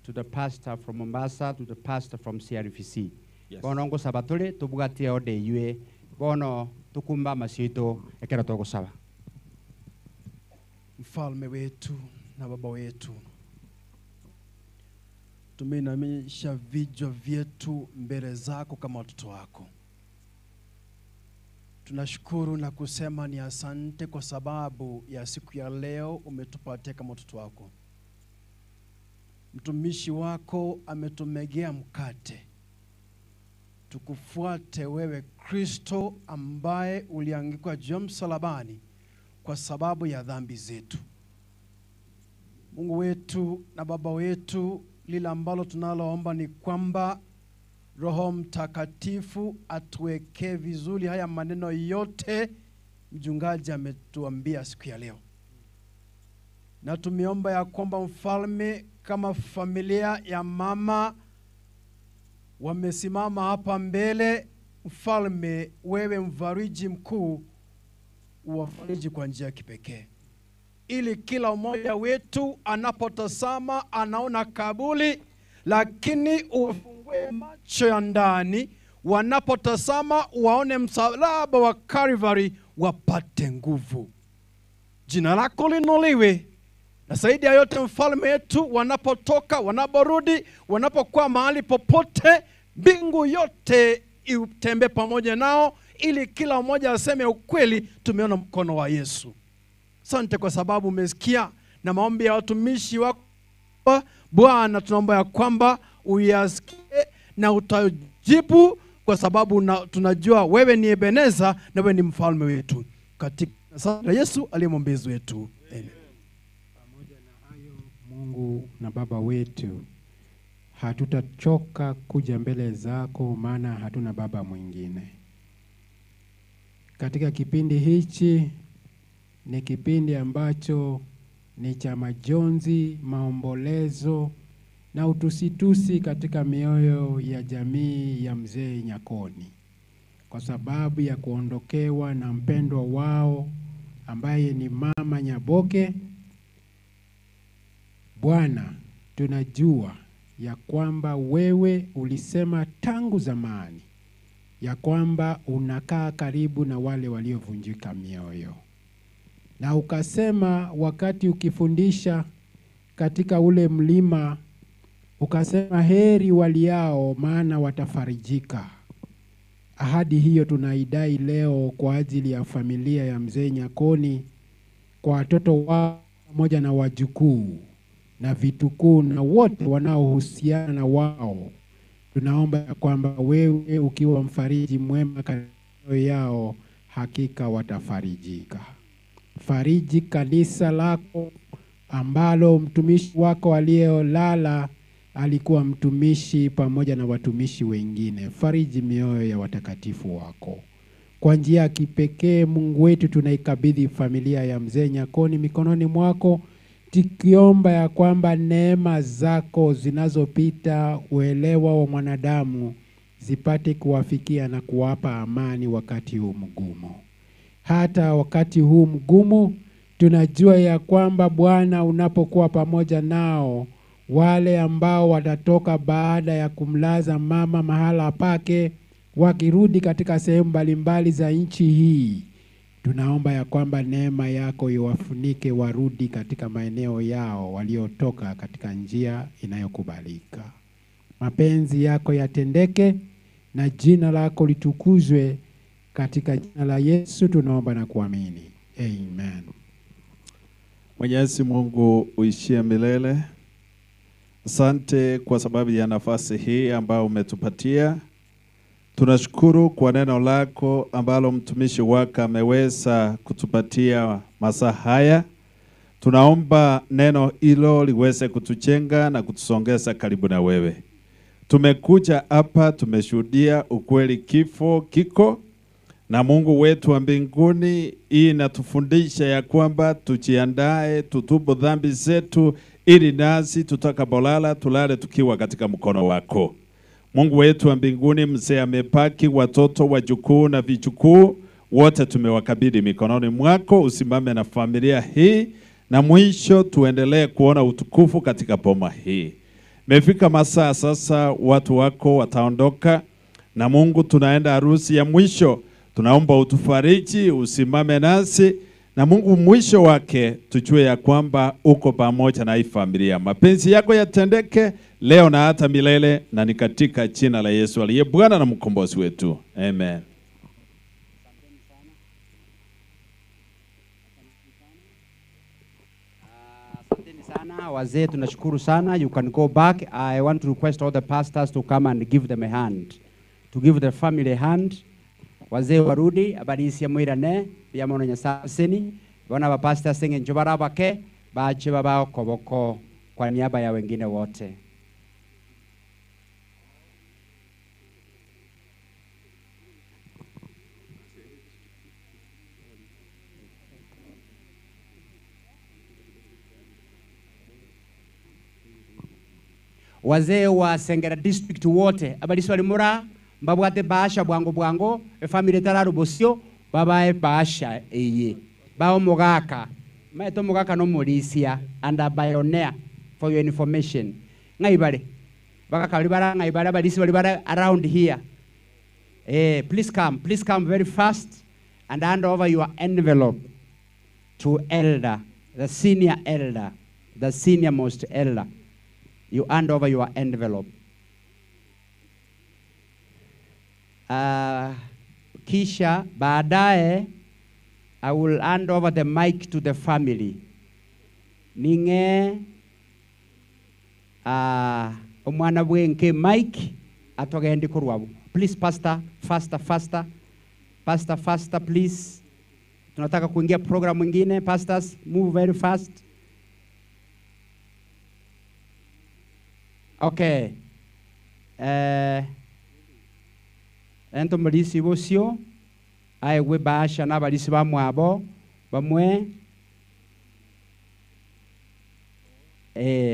S17: to the pastor from Mombasa to the pastor from CRFC.
S5: Yes.
S17: Bono ngosaba tore tubwatie order eywe bono tukumba masito ekero togosaba.
S6: Mfalme wetu na baba wetu, tumeinamisha vichwa vyetu mbele zako kama watoto wako. Tunashukuru na kusema ni asante kwa sababu ya siku ya leo umetupatia kama watoto wako. Mtumishi wako ametumegea mkate, tukufuate wewe Kristo ambaye uliangikwa juu ya msalabani kwa sababu ya dhambi zetu. Mungu wetu na Baba wetu, lile ambalo tunaloomba ni kwamba Roho Mtakatifu atuwekee vizuri haya maneno yote mchungaji ametuambia siku ya leo, na tumeomba ya kwamba mfalme, kama familia ya mama wamesimama hapa mbele, mfalme, wewe mfariji mkuu, uwafariji kwa njia ya kipekee ili kila mmoja wetu anapotazama anaona kaburi, lakini uwafungue macho ya ndani, wanapotazama waone msalaba wa Calvary, wapate nguvu. Jina lako linuliwe, na zaidi ya yote mfalme wetu, wanapotoka, wanaporudi, wanapokuwa mahali popote, mbingu yote itembee pamoja nao, ili kila mmoja aseme ukweli, tumeona mkono wa Yesu. Asante kwa sababu umesikia na maombi ya watumishi wako Bwana, tunaomba ya kwamba uyasikie na utajibu, kwa sababu na, tunajua wewe ni Ebeneza na wewe ni mfalme wetu, katika jina la Yesu aliye mwombezi wetu, amen.
S3: Mungu na Baba wetu, hatutachoka kuja mbele zako, maana hatuna baba mwingine. Katika kipindi hichi ni kipindi ambacho ni cha majonzi, maombolezo na utusitusi katika mioyo ya jamii ya mzee Nyakoni kwa sababu ya kuondokewa na mpendwa wao ambaye ni Mama Nyaboke. Bwana, tunajua ya kwamba wewe ulisema tangu zamani ya kwamba unakaa karibu na wale waliovunjika mioyo, na ukasema wakati ukifundisha katika ule mlima, ukasema heri waliao, maana watafarijika. Ahadi hiyo tunaidai leo kwa ajili ya familia ya mzee Nyakoni, kwa watoto wao pamoja na wajukuu na vitukuu na wote wanaohusiana na wao. Tunaomba ya kwamba wewe ukiwa mfariji mwema katika mioyo yao, hakika watafarijika. Fariji kanisa lako ambalo mtumishi wako aliyelala alikuwa mtumishi pamoja na watumishi wengine. Fariji mioyo ya watakatifu wako. Kwa njia ya kipekee, Mungu wetu, tunaikabidhi familia ya mzee Nyakoni mikononi mwako, tukiomba ya kwamba neema zako zinazopita uelewa wa mwanadamu zipate kuwafikia na kuwapa amani wakati huu mgumu. Hata wakati huu mgumu, tunajua ya kwamba Bwana, unapokuwa pamoja nao, wale ambao watatoka baada ya kumlaza mama mahala pake, wakirudi katika sehemu mbalimbali za nchi hii, tunaomba ya kwamba neema yako iwafunike, warudi katika maeneo yao waliotoka katika njia inayokubalika. Mapenzi yako yatendeke na jina lako litukuzwe, katika jina la Yesu tunaomba na kuamini, amen.
S24: Mwenyezi Mungu uishie milele, asante kwa sababu ya nafasi hii ambayo umetupatia. Tunashukuru kwa neno lako ambalo mtumishi wako ameweza kutupatia masaa haya. Tunaomba neno hilo liweze kutujenga na kutusongeza karibu na wewe. Tumekuja hapa, tumeshuhudia ukweli, kifo kiko na Mungu wetu wa mbinguni. Hii inatufundisha ya kwamba tujiandae, tutubu dhambi zetu, ili nasi tutakapolala tulale tukiwa katika mkono wako. Mungu wetu wa mbinguni, mzee amepaki, watoto, wajukuu na vijukuu wote tumewakabidhi mikononi mwako. Usimame na familia hii, na mwisho tuendelee kuona utukufu katika boma hii. Mefika masaa sasa, watu wako wataondoka, na Mungu, tunaenda harusi ya mwisho. Tunaomba utufariji, usimame nasi na Mungu, mwisho wake tujue ya kwamba uko pamoja na hii familia. Mapenzi yako yatendeke leo na hata milele, na ni katika jina la Yesu aliye Bwana na mkombozi wetu, amen.
S17: Sana wazee, tunashukuru sana. You can go back. I want to request all the pastors to come and give them a hand, to give the family a hand. Wazee warudi abarisia mwirane biamono nyasaye bona bapasta senge njo barabake bache babao koboko kwa niaba ya wengine wote. Wazee wa Sengera district wote abalisi balimura mbabwate baasha bwango bwango efamily tararubosio babae baasha eye bao mugaka maeto mugaka no mulisia and a bioneer for your information ngaibale bakakali bara ngaibale abalisi bali bara around here. Please come, please come very fast and hand over your envelope to elder, the senior elder, the senior most elder. You hand over your envelope. Kisha baadaye I will hand over the mic to the family. Ninge omwana bwenke mic atogendi kurwabu. Please pastor, faster, faster. Pastor, faster please. Tunataka kuingia program mwingine. Pastors, move very fast. Okay. Ento mulisi bosio aegwe baasha n'abalisi bamwabo bamwe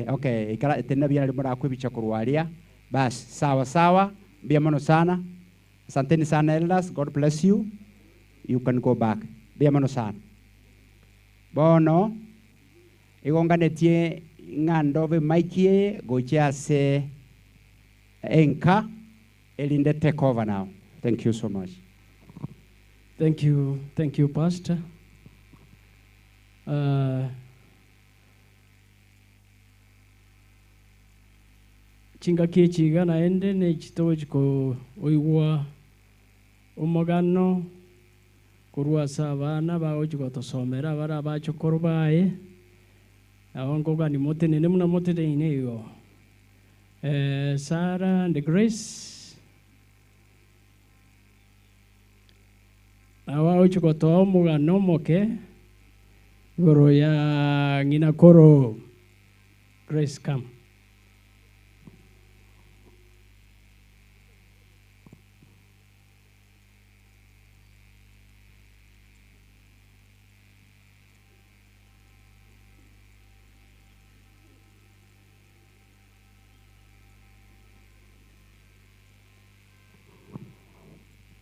S17: okay ikara tena bia limora kwebicha kurwaria basi sawa sawa bia mono sana. Asanteni sana elders, God bless you. You can go back. Bia mono sana bono igonganetie ng'ando be maikie gochia se enka elinde take over now. Thank you so much.
S7: Thank you, thank you, Pastor. Chingaki chiga naende ne chitochiko oigwa omogano korwa ase abana bagochigotosomera bara abachokoro baye aho nkogani motenene muna moteneine igo. Sarah and Grace awa ochigotoa omogano omoke igoro ya ng'ina koro. Grace, come.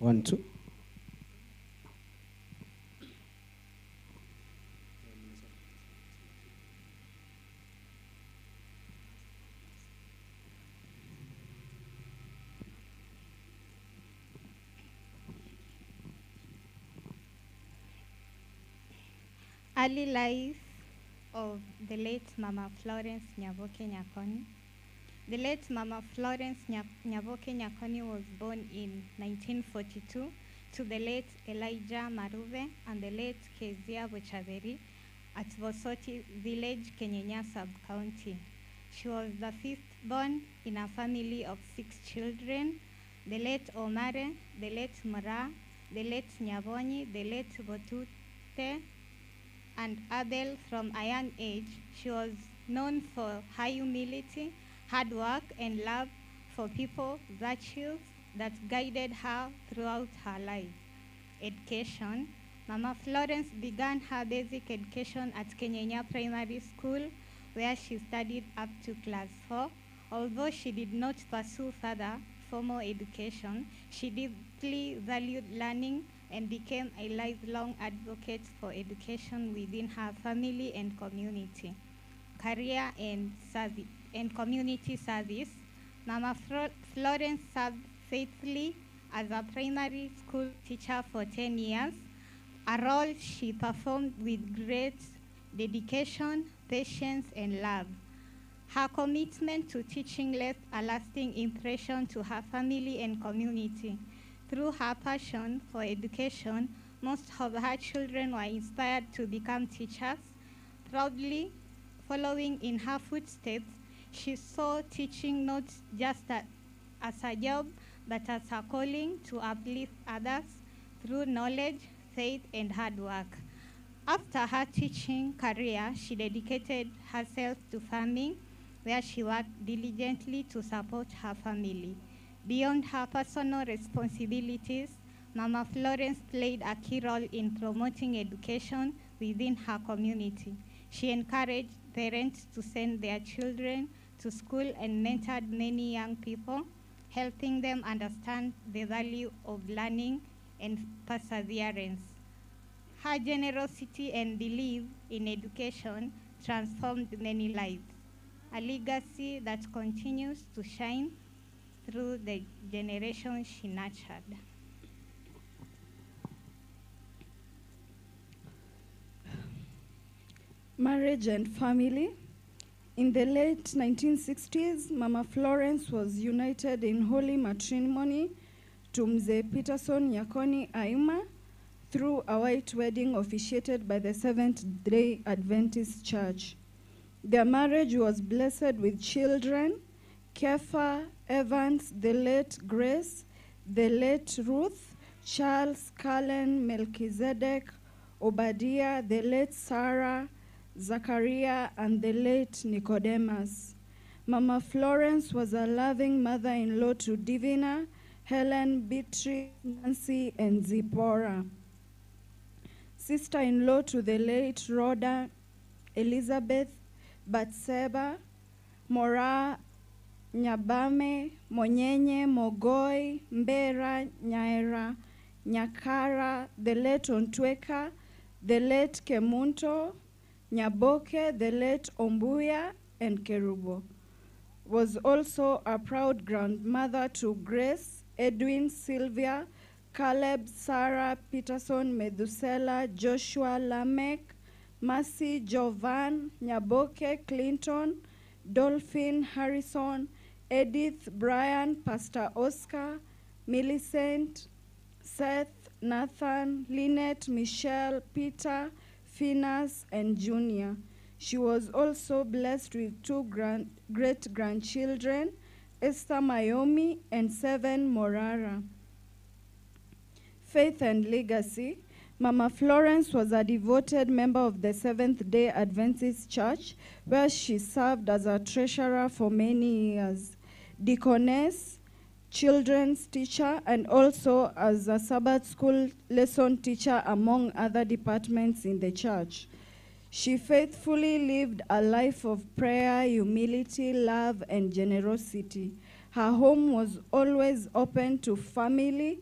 S7: One, two.
S8: Early life of the late Mama Florence Nyaboke Nyakoni. The late Mama Florence Nyaboke Nyakoni was born in 1942 to the late Elijah Maruve and the late Kezia Bochaberi at Bosoti Village, Kenyenya Sub-County. She was the fifth born in a family of 6 children, the late Omare, the late Mura, the late Nyabonyi, the late Botute, and Abel. From a young age, she was known for her humility, hard work, and love for people, virtues that guided her throughout her life. Education. Mama Florence began her basic education at Kenyenya Primary School, where she studied up to class 4. Although she did not pursue further formal education, she deeply valued learning and became a lifelong advocate for education within her family and community. Career and and community service. Mama Florence served faithfully as a primary school teacher for 10 years, a role she performed with great dedication, patience, and love. Her commitment to teaching left a lasting impression to her family and community. Through her passion for education, most of her children were inspired to become teachers. Proudly following in her footsteps, she saw teaching not just as a job, but as a calling to uplift others through knowledge, faith, and hard work. After her teaching career, she dedicated herself to farming, where she worked diligently to support her family. Beyond her personal responsibilities, Mama Florence played a key role in promoting education within her community. She encouraged parents to send their children to school and mentored many young people, helping them understand the value of learning and perseverance. Her generosity and belief in education transformed many lives, a legacy that continues to shine through the generation she nurtured.
S9: Marriage and family. In the late 1960s, Mama Florence was united in holy matrimony to Mzee Peterson Nyakoni Aima through a white wedding officiated by the Seventh-day Adventist Church. Their marriage was blessed with children, Kefa, Evans, the late Grace, the late Ruth, Charles, Cullen, Melchizedek, Obadiah, the late Sarah, Zachariah, and the late Nicodemus. Mama Florence was a loving mother-in-law to Divina, Helen, Beatrice, Nancy, and Zipporah. Sister-in-law to the late Rhoda, Elizabeth, Batseba, Mora, Nyabame, Monyenye, Mogoi, Mbera, Nyaera, Nyakara, the late Ontweka, the late Kemunto, Nyaboke, the late Ombuya, and Kerubo. Was also a proud grandmother to Grace, Edwin, Sylvia, Caleb, Sarah, Peterson, Methuselah, Joshua, Lamek, Mercy, Jovan, Nyaboke, Clinton, Dolphin, Harrison, Edith, Brian, Pastor Oscar, Millicent, Seth, Nathan, Lynette, Michelle, Peter, Phineas, and Junior. She was also blessed with two great-grandchildren, Esther Mayomi and 7 Morara. Faith and legacy. Mama Florence was a devoted member of the Seventh-day Adventist Church, where she served as a treasurer for many years, deaconess, children's teacher, and also as a Sabbath school lesson teacher, among other departments in the church. She faithfully lived a life of prayer, humility, love, and generosity. Her home was always open to family,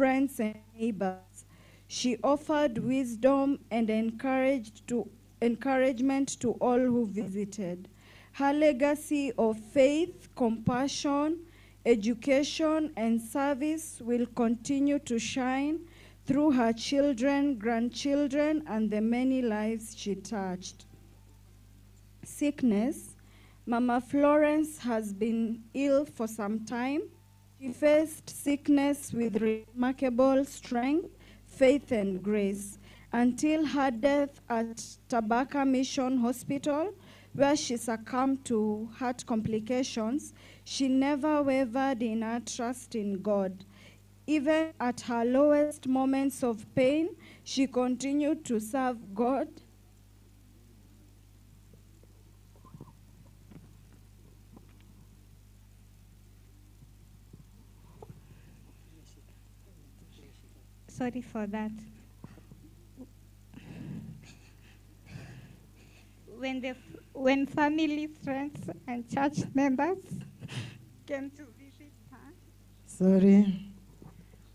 S9: friends, and neighbors. She offered wisdom and encouraged to, encouragement to all who visited. Her legacy of faith, compassion, education, and service will continue to shine through her children, grandchildren, and the many lives she touched. Sickness. Mama Florence has been ill for some time. She faced sickness with remarkable strength, faith, and grace until her death at Tabaka Mission Hospital, where she succumbed to heart complications. She never wavered in her trust in God. Even at her lowest moments of pain, she continued to serve God.
S8: Sorry for that. When, the, when family, friends, and church members came to visit her,
S11: Sorry,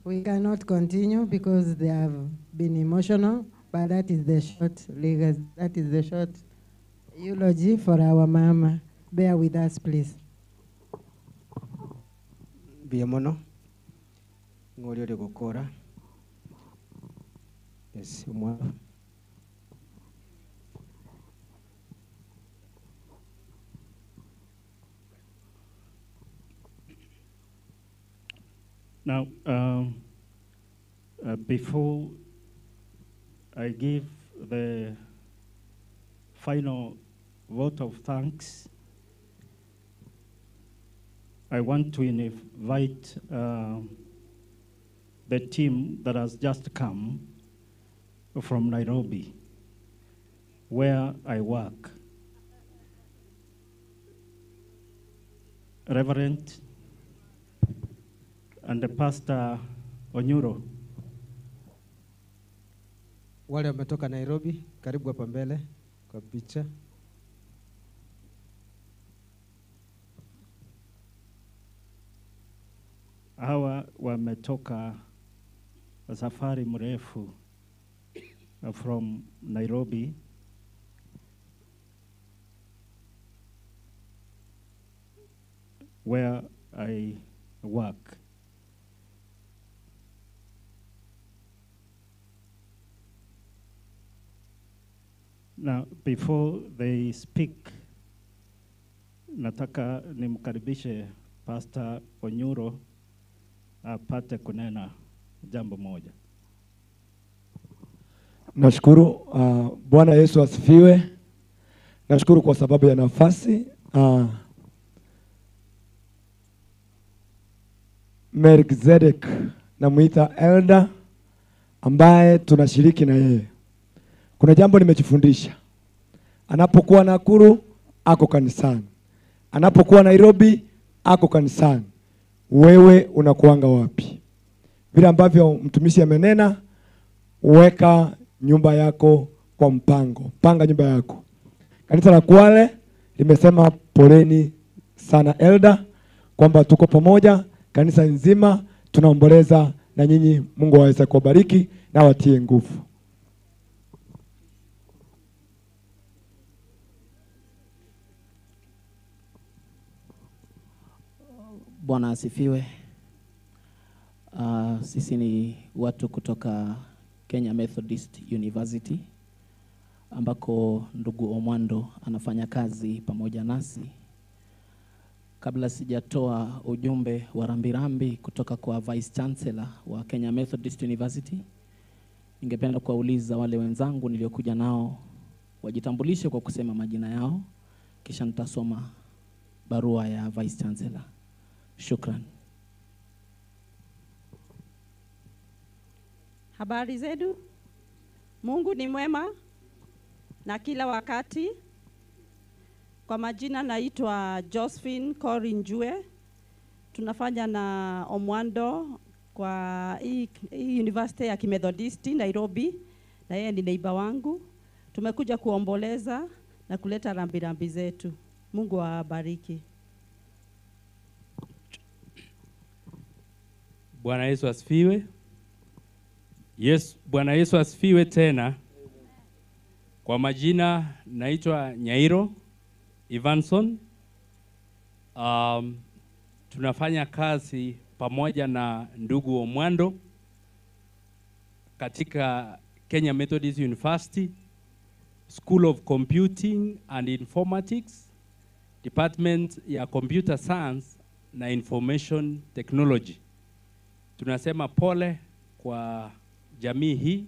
S11: we cannot continue because they have been emotional, but that is the short legacy, that is the short eulogy for our mama. Bear with us, please.
S2: Mbuya mono ng'ori ore gokora yes omwana.
S12: Now, before I give the final vote of thanks, I want to invite the team that has just come from Nairobi, where I work. Reverend and the Pastor Onyuro.
S2: Wale wametoka Nairobi, karibu hapa mbele kwa picha.
S12: Hawa wametoka safari mrefu from Nairobi. Where I work. Now, before they speak, nataka nimkaribishe Pastor Onyuro apate kunena jambo moja.
S13: Nashukuru Bwana Yesu asifiwe. Nashukuru kwa sababu ya nafasi. Melkizedek namuita elder ambaye tunashiriki na yeye. Kuna jambo nimejifundisha. Anapokuwa Nakuru ako kanisani, anapokuwa Nairobi ako kanisani. Wewe unakuanga wapi? Vile ambavyo mtumishi amenena, weka nyumba yako kwa mpango, panga nyumba yako. Kanisa la Kwale limesema poleni sana elder, kwamba tuko pamoja, kanisa nzima tunaomboleza na nyinyi. Mungu aweze kuwabariki na awatie nguvu.
S14: Bwana asifiwe. Sisi ni watu kutoka Kenya Methodist University ambako ndugu Omwando anafanya kazi pamoja nasi. Kabla sijatoa ujumbe wa rambirambi kutoka kwa Vice Chancellor wa Kenya Methodist University, ningependa kuwauliza wale wenzangu niliokuja nao wajitambulishe kwa kusema majina yao, kisha nitasoma barua ya Vice Chancellor. Shukran.
S15: Habari zenu. Mungu ni mwema na kila wakati. Kwa majina naitwa Josephine Corinjue. Tunafanya na Omwando kwa hii university ya Kimethodisti Nairobi, na yeye ni neighbor wangu. Tumekuja kuomboleza na kuleta rambirambi zetu. Mungu awabariki.
S16: Bwana Yesu asifiwe.
S1: Yes, Bwana Yesu asifiwe tena. Kwa majina naitwa Nyairo Evanson. Tunafanya kazi pamoja na ndugu Omwando katika Kenya Methodist University School of Computing and Informatics, Department ya Computer Science na Information Technology. Tunasema pole kwa jamii hii,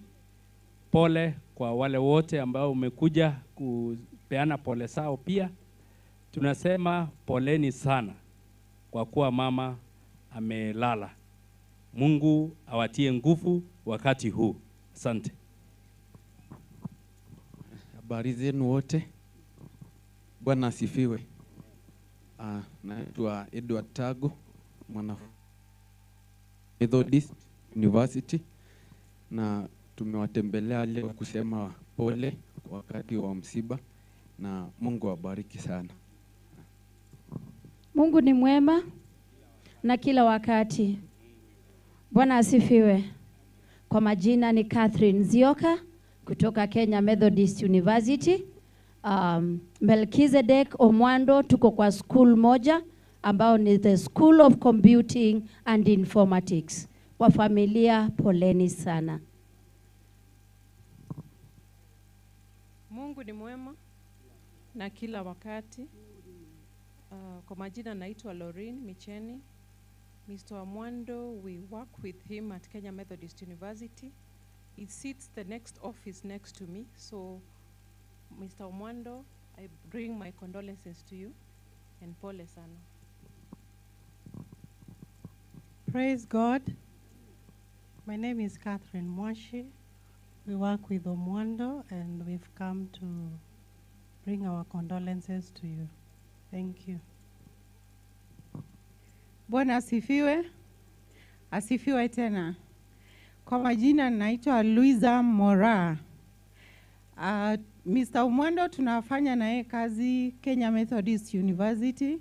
S1: pole kwa wale wote ambao umekuja kupeana pole zao pia. Tunasema poleni sana kwa kuwa mama amelala. Mungu awatie nguvu wakati huu. Asante.
S10: Habari zenu wote, Bwana asifiwe. Naitwa Edward Tago, mwana Methodist University, na tumewatembelea leo kusema pole wakati wa msiba, na Mungu awabariki sana.
S18: Mungu ni mwema na kila wakati. Bwana asifiwe. Kwa majina ni Catherine Zioka kutoka Kenya Methodist University. Melchizedek Omwando, tuko kwa school moja ambao ni the School of Computing and Informatics. Kwa familia poleni sana.
S19: Mungu ni mwema na kila wakati. Kwa majina naitwa Lorin Micheni. Mr. Omwando, we work with him at Kenya Methodist University. He sits the next office next to me. So, Mr. Omwando, I bring my condolences to you and pole sana.
S25: Praise God. My name is Catherine Mwashi. We work with Omwando and we've come to bring our condolences to you. Thank you.
S26: Bwana asifiwe. Asifiwe tena. Kwa majina naitwa Luisa Mora. Mr. Omwando tunafanya naye kazi Kenya Methodist University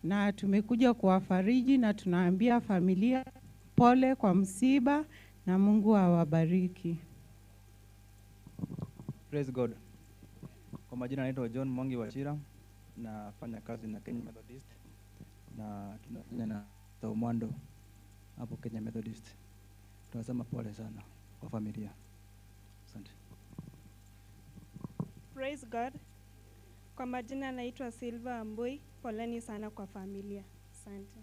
S26: na tumekuja kuwafariji na tunaambia familia pole kwa msiba na Mungu awabariki.
S27: Praise God. Kwa majina naitwa John Mwangi Wachira, nafanya kazi na Kenya Methodist na tunafanya na Mr. Omwando hapo Kenya Methodist. Tunasema pole sana kwa familia. Asante.
S28: Praise God. Kwa majina naitwa Silva Ambui. Poleni sana kwa familia. Asante.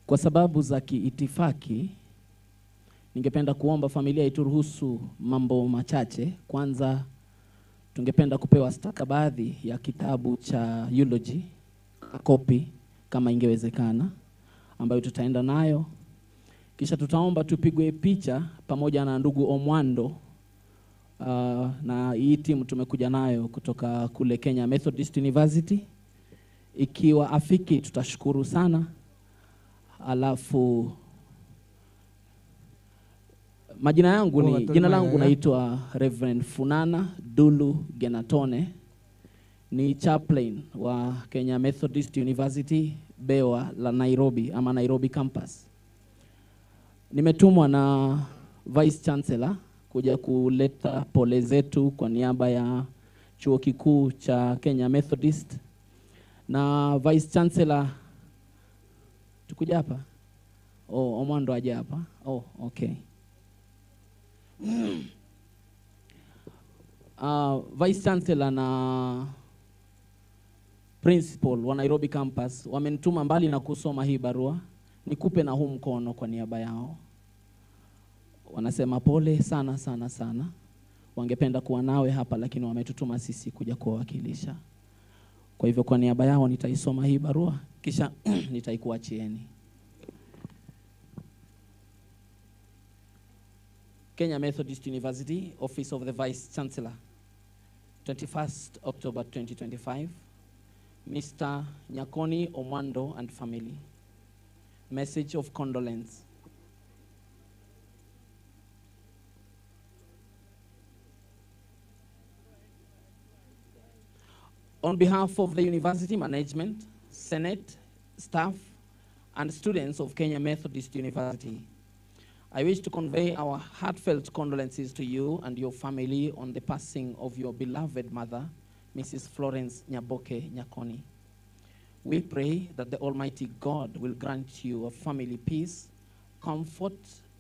S14: Kwa sababu za kiitifaki, ningependa kuomba familia ituruhusu mambo machache. Kwanza, tungependa kupewa stakabadhi ya kitabu cha eulogy, kopi kama ingewezekana, ambayo tutaenda nayo. Kisha tutaomba tupigwe picha pamoja na ndugu Omwando. Na hii timu tumekuja nayo kutoka kule Kenya Methodist University. Ikiwa afiki tutashukuru sana. Alafu majina yangu ni, jina langu naitwa Reverend Funana Dulu Genatone, ni chaplain wa Kenya Methodist University Bewa la Nairobi ama Nairobi campus. Nimetumwa na Vice Chancellor kuja kuleta pole zetu kwa niaba ya chuo kikuu cha Kenya Methodist. Na Vice Chancellor tukuja hapa? Oh, Omwando aje hapa. Oh, okay. Vice Chancellor na Principal wa Nairobi campus wamenituma mbali na kusoma hii barua, nikupe na huu mkono kwa niaba yao. Wanasema pole sana sana sana, wangependa kuwa nawe hapa lakini wametutuma sisi kuja kuwawakilisha. Kwa hivyo kwa niaba yao nitaisoma hii barua kisha nitaikuachieni. Kenya Methodist University, Office of the Vice Chancellor, 21st October 2025. Mr. Nyakoni Omwando and family. Message of condolence. On behalf of the university management, Senate, staff, and students of Kenya Methodist University, I wish to convey our heartfelt condolences to you and your family on the passing of your beloved mother, Mrs. Florence Nyaboke Nyakoni. We pray that the Almighty God will grant you a family peace, comfort,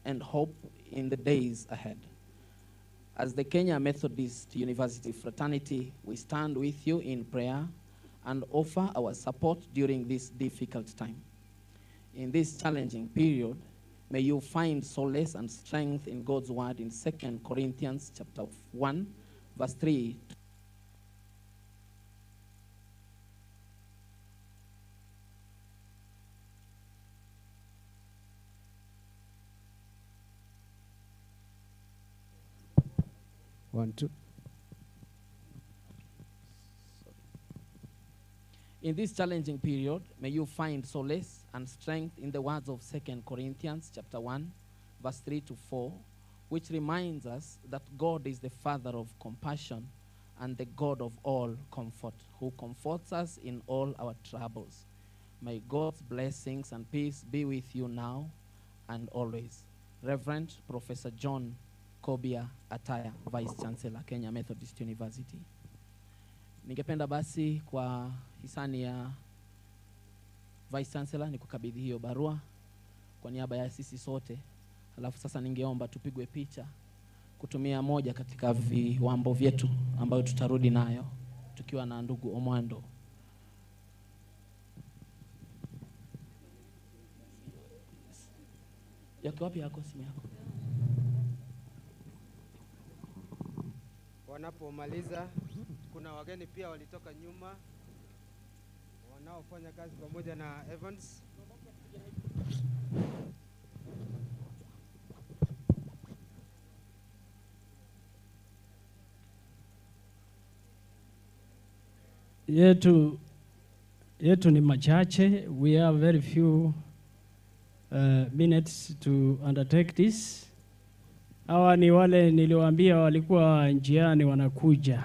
S14: and hope in the days ahead. As the Kenya Methodist University fraternity, we stand with you in prayer and offer our support during this difficult time. In this challenging period, may you find solace and strength in God's word in 2 Corinthians chapter 1, verse 3.
S2: One, two.
S14: In this challenging period, may you find solace and strength in the words of 2 Corinthians chapter 1, verse 3 to 4, which reminds us that God is the Father of compassion and the God of all comfort, who comforts us in all our troubles. May God's blessings and peace be with you now and always. Reverend Professor John Kobia Ataya, Vice Chancellor, Kenya Methodist University. Ningependa basi kwa hisani ya Vice Chancellor ni kukabidhi hiyo barua kwa niaba ya sisi sote. Alafu sasa ningeomba tupigwe picha kutumia moja katika viwambo vyetu ambayo tutarudi nayo tukiwa na ndugu Omwando. Yako wapi yako simu yako?
S2: Wanapomaliza, kuna wageni pia walitoka nyuma wanaofanya kazi pamoja na Evans.
S7: Yetu, yetu ni machache. We have very few minutes to undertake this. Hawa ni wale niliwaambia walikuwa njiani wanakuja.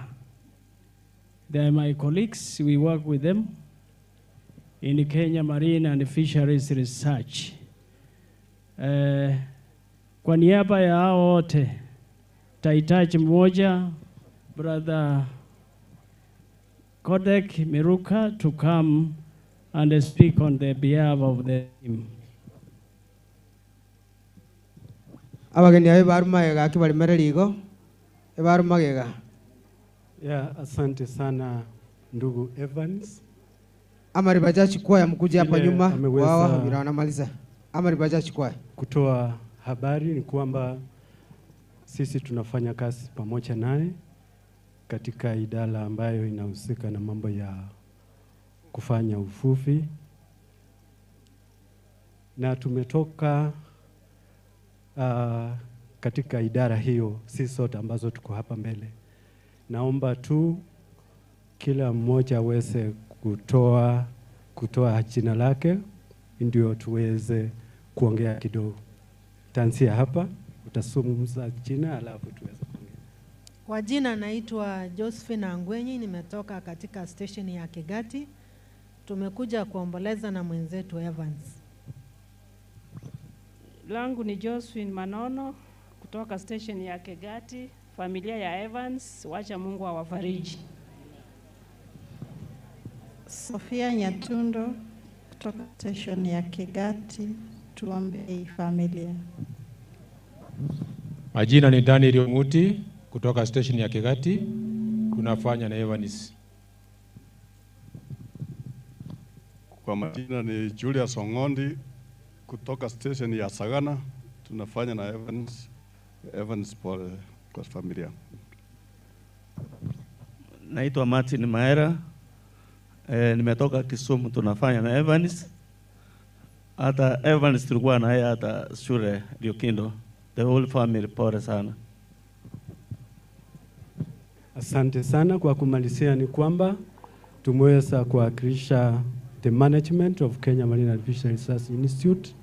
S7: They are my colleagues. We work with them in Kenya Marine and Fisheries Research. Kwa niaba ya hao wote tahitaji mmoja, Brother Kodek Miruka, to come and speak on the behalf of the team.
S2: Abageni abe barumagega aki barimere rigo ebarumagega.
S3: Yeah, asante sana ndugu Evans.
S2: Amari Bajaji kwaya mkuje hapa
S3: Vile
S2: nyuma
S3: ameweza
S2: wao bila wanamaliza. Amari Bajaji kwaya.
S3: Kutoa habari ni kwamba sisi tunafanya kazi pamoja naye katika idara ambayo inahusika na mambo ya kufanya uvuvi, na tumetoka katika idara hiyo sisi sote ambazo tuko hapa mbele. Naomba tu kila mmoja aweze kutoa jina lake ndio tuweze kuongea kidogo. Taanzia hapa, utazungumza jina alafu tuweze kuongea.
S25: Kwa jina naitwa Josephine Angwenyi, nimetoka katika station ya Kegati. Tumekuja kuomboleza na mwenzetu Evans.
S4: Langu ni Josephine Manono kutoka station ya Kegati, familia ya Evans, wacha Mungu awafariji.
S5: Sofia Nyatundo kutoka station ya Kegati, tuombe familia.
S6: Majina ni Daniel Omuti kutoka station ya Kegati, tunafanya na Evans.
S15: Kwa majina ni Julius Ong'ondi kutoka station ya Sagana, tunafanya na Evans, Evans Paul kwa familia.
S20: Naitwa Martin Maera. Nimetoka Kisumu, tunafanya na Evans. Hata Evans tulikuwa na yeye hata shule Riokindo. The whole family, pole sana.
S3: Asante sana. Kwa kumalizia ni kwamba tumeweza kuwakilisha the management of Kenya Marine and Fisheries Research Institute,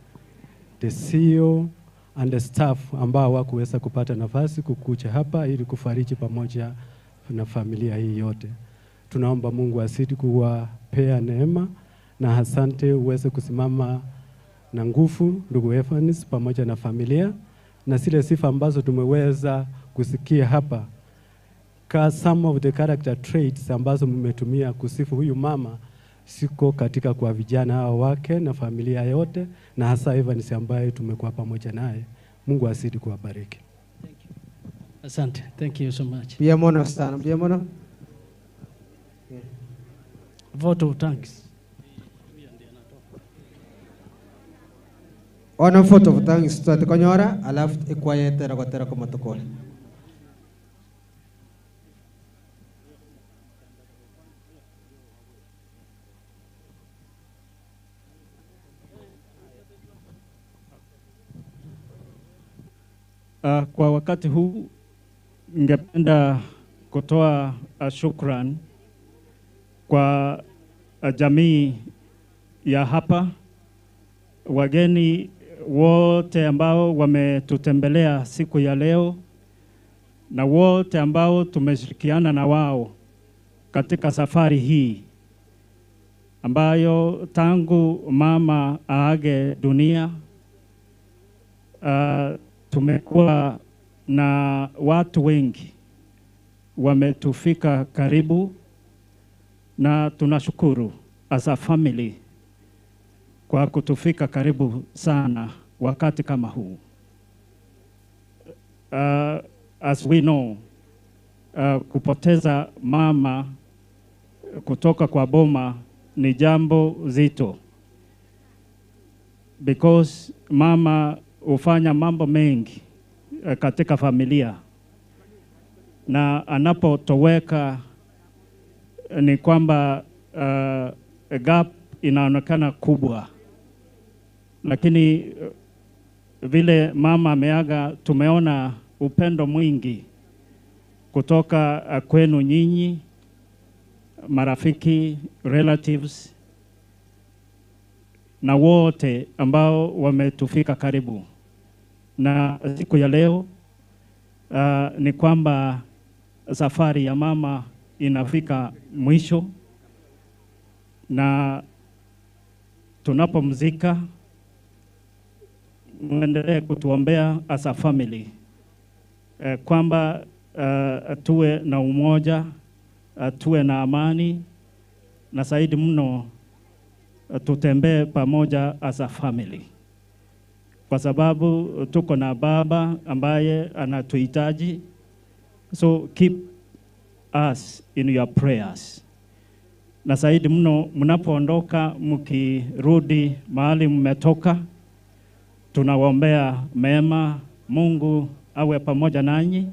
S3: the CEO and the staff ambao hawakuweza kupata nafasi kukuja hapa ili kufariji pamoja na familia hii yote. Tunaomba Mungu azidi kuwapea neema na asante, uweze kusimama na nguvu ndugu Evans pamoja na familia na zile sifa ambazo tumeweza kusikia hapa ka some of the character traits ambazo mmetumia kusifu huyu mama siko katika kwa vijana hao wake na familia yote na hasa Evans ambaye tumekuwa pamoja naye. Mungu azidi kuwabariki.
S7: Asante. Thank you so much.
S2: Mbuya mono sana, mbuya mono.
S7: Vote of thanks.
S2: Ono vote of thanks twate konyora alafu ekwayetera gotera komatokore.
S12: Kwa wakati huu ningependa kutoa shukran kwa jamii ya hapa, wageni wote ambao wametutembelea siku ya leo na wote ambao tumeshirikiana na wao katika safari hii ambayo tangu mama aage dunia tumekuwa na watu wengi wametufika karibu, na tunashukuru as a family kwa kutufika karibu sana wakati kama huu. As we know, kupoteza mama kutoka kwa boma ni jambo zito, because mama hufanya mambo mengi katika familia, na anapotoweka ni kwamba gap inaonekana kubwa, lakini vile mama ameaga, tumeona upendo mwingi kutoka kwenu nyinyi, marafiki, relatives na wote ambao wametufika karibu. Na siku ya leo ni kwamba safari ya mama inafika mwisho, na tunapomzika muendelee kutuombea as a family kwamba tuwe na umoja, tuwe na amani, na zaidi mno tutembee pamoja as a family, kwa sababu tuko na baba ambaye anatuhitaji. So keep us in your prayers. Na zaidi mno mnapoondoka mkirudi mahali mmetoka, tunawaombea mema. Mungu awe pamoja nanyi,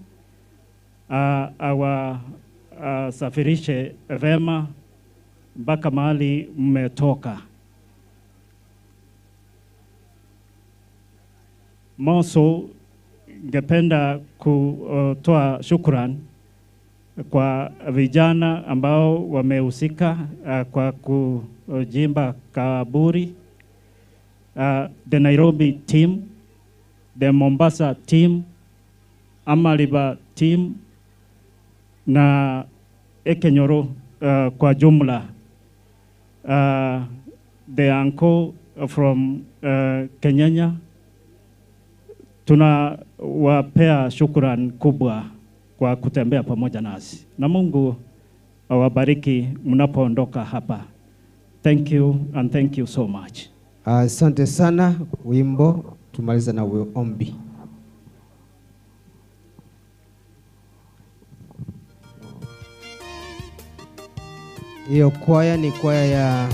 S12: awasafirishe vema mpaka mahali mmetoka. Moso, ningependa kutoa shukran kwa vijana ambao wamehusika kwa kujimba kaburi, the Nairobi team, the Mombasa team, Amaliba team na Ekenyoro kwa jumla. The uncle from Kenyenya, tunawapea shukran kubwa kwa kutembea pamoja nasi, na Mungu awabariki mnapoondoka hapa. Thank you and thank you so much.
S2: Asante sana. Wimbo tumaliza na ombi. Hiyo kwaya ni kwaya ya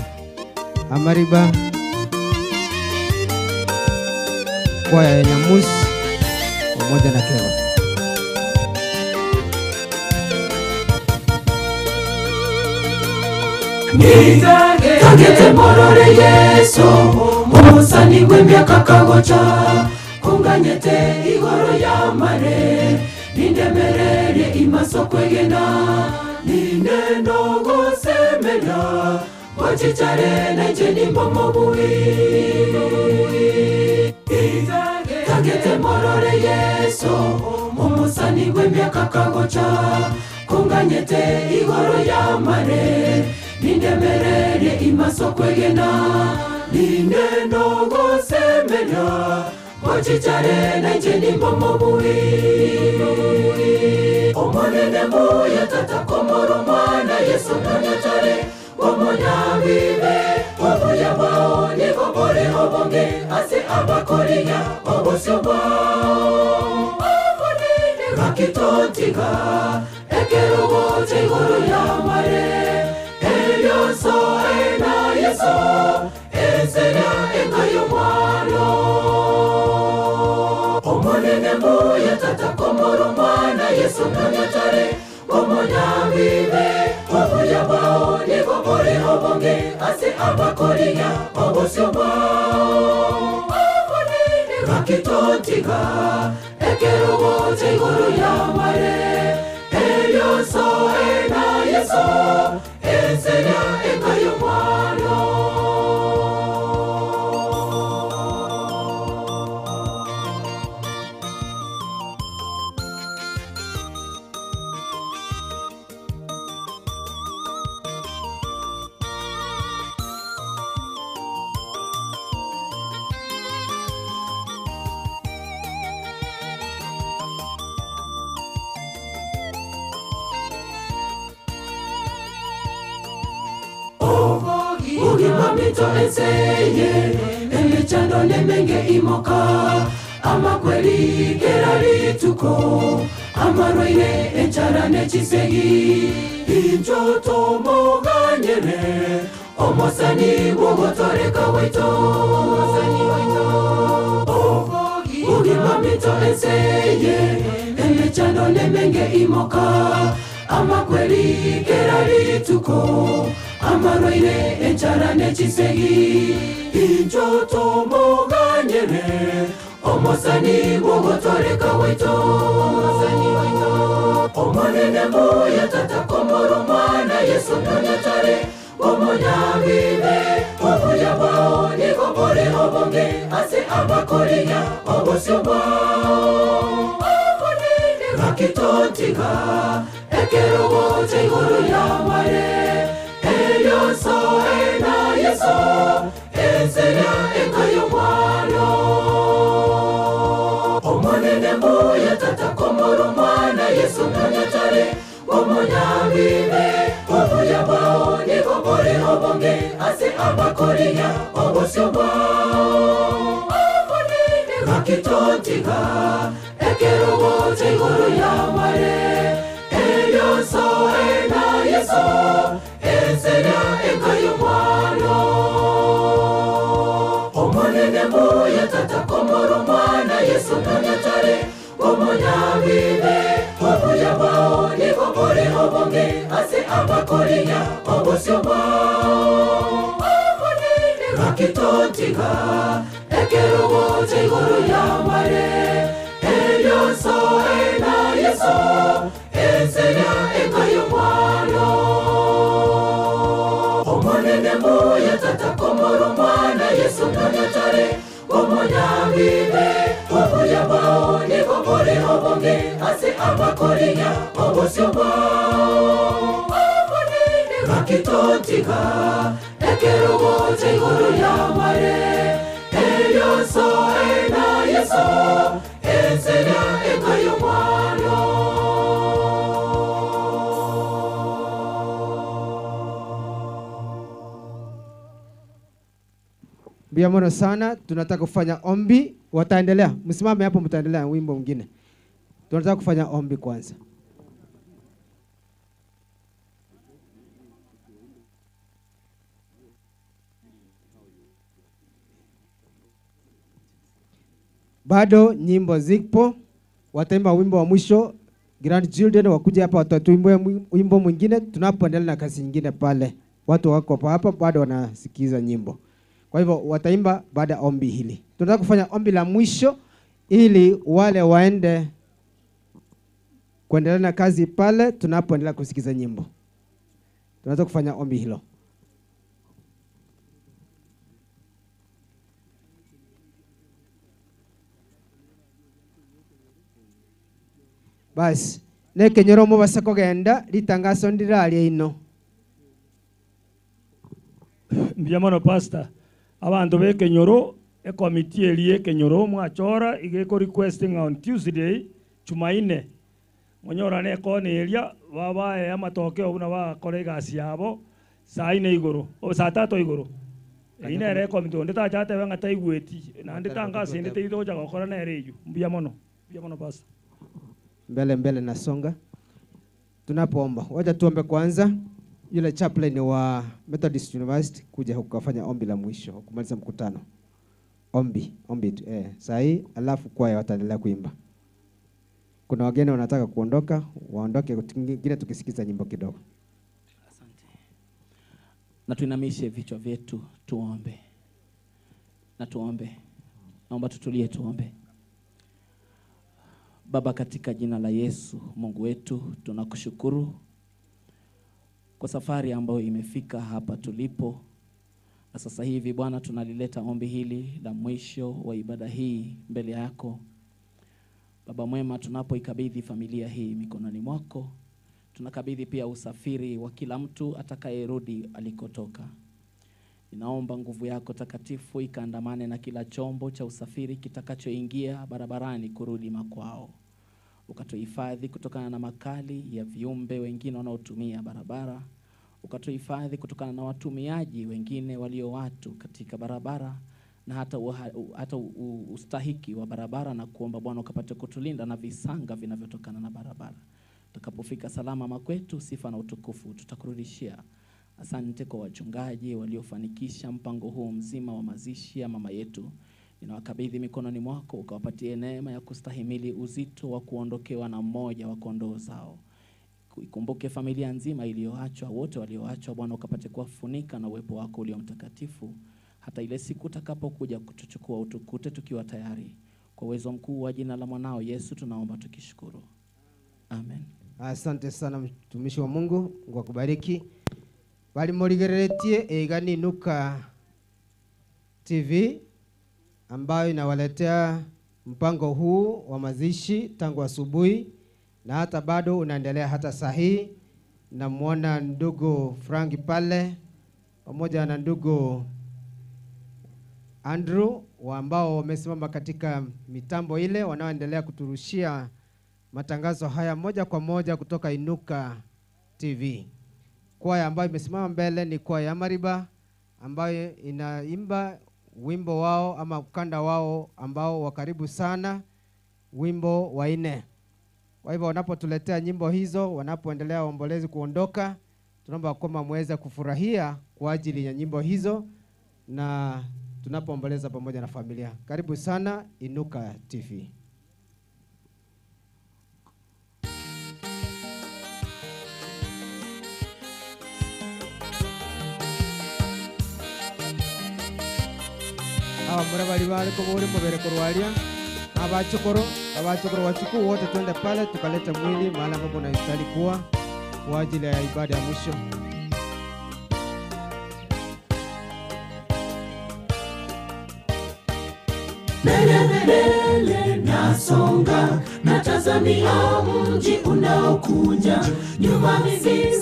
S2: Amariba, kwaya ya Nyamusi pamoja na Kewa.
S8: Tagete morore Yesu umusani w'emyaka kagoca kunganyete igoro ya mare nindemererie imaso kwegena ninendo gosemera gochicare nenje nimbomobuhi tagete morore Yesu umusani w'emyaka kagoca Konganyete igoro y'amare nindemererie imaso kwegena nineno gosemeria gochichare nainche nimbomobui omonene muya tata komoro mwana Yesu nonyatare omonyabibe obuya bwao nigo bore obonge ase abakorinya obosio bwao obonene gakitontiga ekerogo cha igoro y'amare erioso ena Yesu ensera enka y'omwaro omonene muya tata komoro mwana Yesu nonyatare omonyabibe obuya bwao nigo bore obonge ase abakorinya obosio bwao obonene gakitontiga ekerogo cha igoro y'amare erioso ena Yesu ensera enka y'omwaro. Ugima mito enseye emichando nemenge imoka amakweli kera lituko amarwaire enchara nechisegi injo tomoganyere omosani bwogotoreka waito ugima mito enseye emichando nemenge imoka amakweli kera lituko amarwaire enchara nechisegi injo tomoganyere omosani bwogotoreka waito omonene muya tata komoro mwana Yesu nonyatare omonyabibe obuya bwao nigo bore obonge ase abakorinya obosio bwao obonene gakitontiga ekerogo cha igoro y'amare erioso ena Yesu ensera enka y'omwaro omonene muya tata komoro mwana Yesu nonyatare omonyabibe obuya bwao nigo bore obonge ase abakorinya obosio bwao obonene gakitontiga ekerogo cha igoro y'amare erioso ena Yesu ensera enka y'omwaro omonene muya tata komoro mwana Yesu nonyatare omonyabibe obuya bwao nigo bore obonge ase abakorinya obosio bwao obonene gakitontiga ekerogo cha igoro y'amare erioso ena Yesu ensera enka y'omwaro omonene muya tata komoro mwana Yesu nonyatare omonyabibe obuya bwao nigo bore obonge ase abakorinya obosio bwao obonene gakitontiga ekerogo cha igoro y'amare erioso ena Yesu ensera enka y'omwaro.
S2: Mbia sana, tunataka kufanya ombi. Wataendelea, msimame hapo, mtaendelea wimbo mwingine. Tunataka kufanya ombi kwanza. Bado nyimbo zipo, wataimba wimbo wa mwisho. Grandchildren wakuja hapa watatuimba wimbo mwingine tunapoendelea na kazi nyingine pale. Watu wako hapa bado wanasikiza nyimbo. Kwa hivyo wataimba baada ya ombi hili. Tunataka kufanya ombi la mwisho ili wale waende kuendelea na kazi pale tunapoendelea kusikiza nyimbo. Tunataka kufanya ombi hilo. Basi Nekenyoro mobase kogenda ritangaso ndiraria ino.
S9: Mbuya mono pastor. Abanto ba ekenyoro, ekomiti eria ekenyoro mwachora iga eko request ng'a on Tuesday, Jumaine, monyorane ekona eria, babae amatokeo buna bagakora egasi yabo saa ine igoro, saa tatu igoro. Eyio nere ekomiti, onde tacha atebe ng'a taigweti, naende tangasi ende teri togocha gokora nere eyio. Mbuya mono, mbuya mono pastor.
S2: Mbele mbele nasonga. Tunapoomba, wacha tuombe kwanza. Yule chaplain wa Methodist University kuja kukafanya ombi la mwisho kumaliza mkutano. Ombi, ombi tu sahi, alafu kwaya wataendelea kuimba. Kuna wageni wanataka kuondoka, waondoke, wengine tukisikiza nyimbo kidogo.
S14: Asante. Na tuinamishe vichwa vyetu tuombe. Na tuombe. Naomba tutulie tuombe. Baba, katika jina la Yesu Mungu wetu, tunakushukuru kwa safari ambayo imefika hapa tulipo. Na sasa hivi Bwana, tunalileta ombi hili la mwisho wa ibada hii mbele yako. Baba mwema, tunapoikabidhi familia hii mikononi mwako, tunakabidhi pia usafiri wa kila mtu atakayerudi alikotoka. Ninaomba nguvu yako takatifu ikaandamane na kila chombo cha usafiri kitakachoingia barabarani kurudi makwao. Ukatuhifadhi kutokana na makali ya viumbe wengine wanaotumia barabara. Ukatuhifadhi kutokana na watumiaji wengine walio watu katika barabara na hata ustahiki wa barabara, na kuomba Bwana ukapate kutulinda na visanga vinavyotokana na barabara. Tutakapofika salama makwetu, sifa na utukufu tutakurudishia. Asante kwa wachungaji waliofanikisha mpango huu mzima wa mazishi ya mama yetu. Ninawakabidhi mikononi mwako, ukawapatie neema ya kustahimili uzito wa kuondokewa na mmoja wa kondoo zao. Ikumbuke familia nzima iliyoachwa, wote walioachwa Bwana, ukapate kuwafunika na uwepo wako ulio mtakatifu, hata ile siku utakapokuja kutuchukua utukute tukiwa tayari. Kwa uwezo mkuu wa jina la mwanao Yesu tunaomba tukishukuru. Amen.
S2: Asante sana mtumishi wa Mungu, Mungu akubariki. Bali morigereretie Eigani Inuka TV ambayo inawaletea mpango huu wa mazishi tangu asubuhi na hata bado unaendelea hata saa hii. Namuona ndugu Frank pale pamoja na ndugu Andrew ambao wamesimama katika mitambo ile, wanaoendelea kuturushia matangazo haya moja kwa moja kutoka Inuka TV. Kwaya ambayo imesimama mbele ni kwaya ya Mariba ambayo inaimba wimbo wao ama ukanda wao ambao wa karibu sana, wimbo wa 4. Kwa hivyo wanapotuletea nyimbo hizo, wanapoendelea waombolezi kuondoka, tunaomba kwamba muweze kufurahia kwa ajili ya nyimbo hizo na tunapoomboleza pamoja na familia. Karibu sana Inuka TV. Hawa mura bali bali kwa buri mubere kurwaria. Abachukuru, abachukuru wachukuu wote twende pale tukalete mwili mahali ambapo unastahili kuwa kwa ajili ya ibada ya mwisho.
S8: Mbele mbele nasonga, natazamia mji unaokuja, nyuma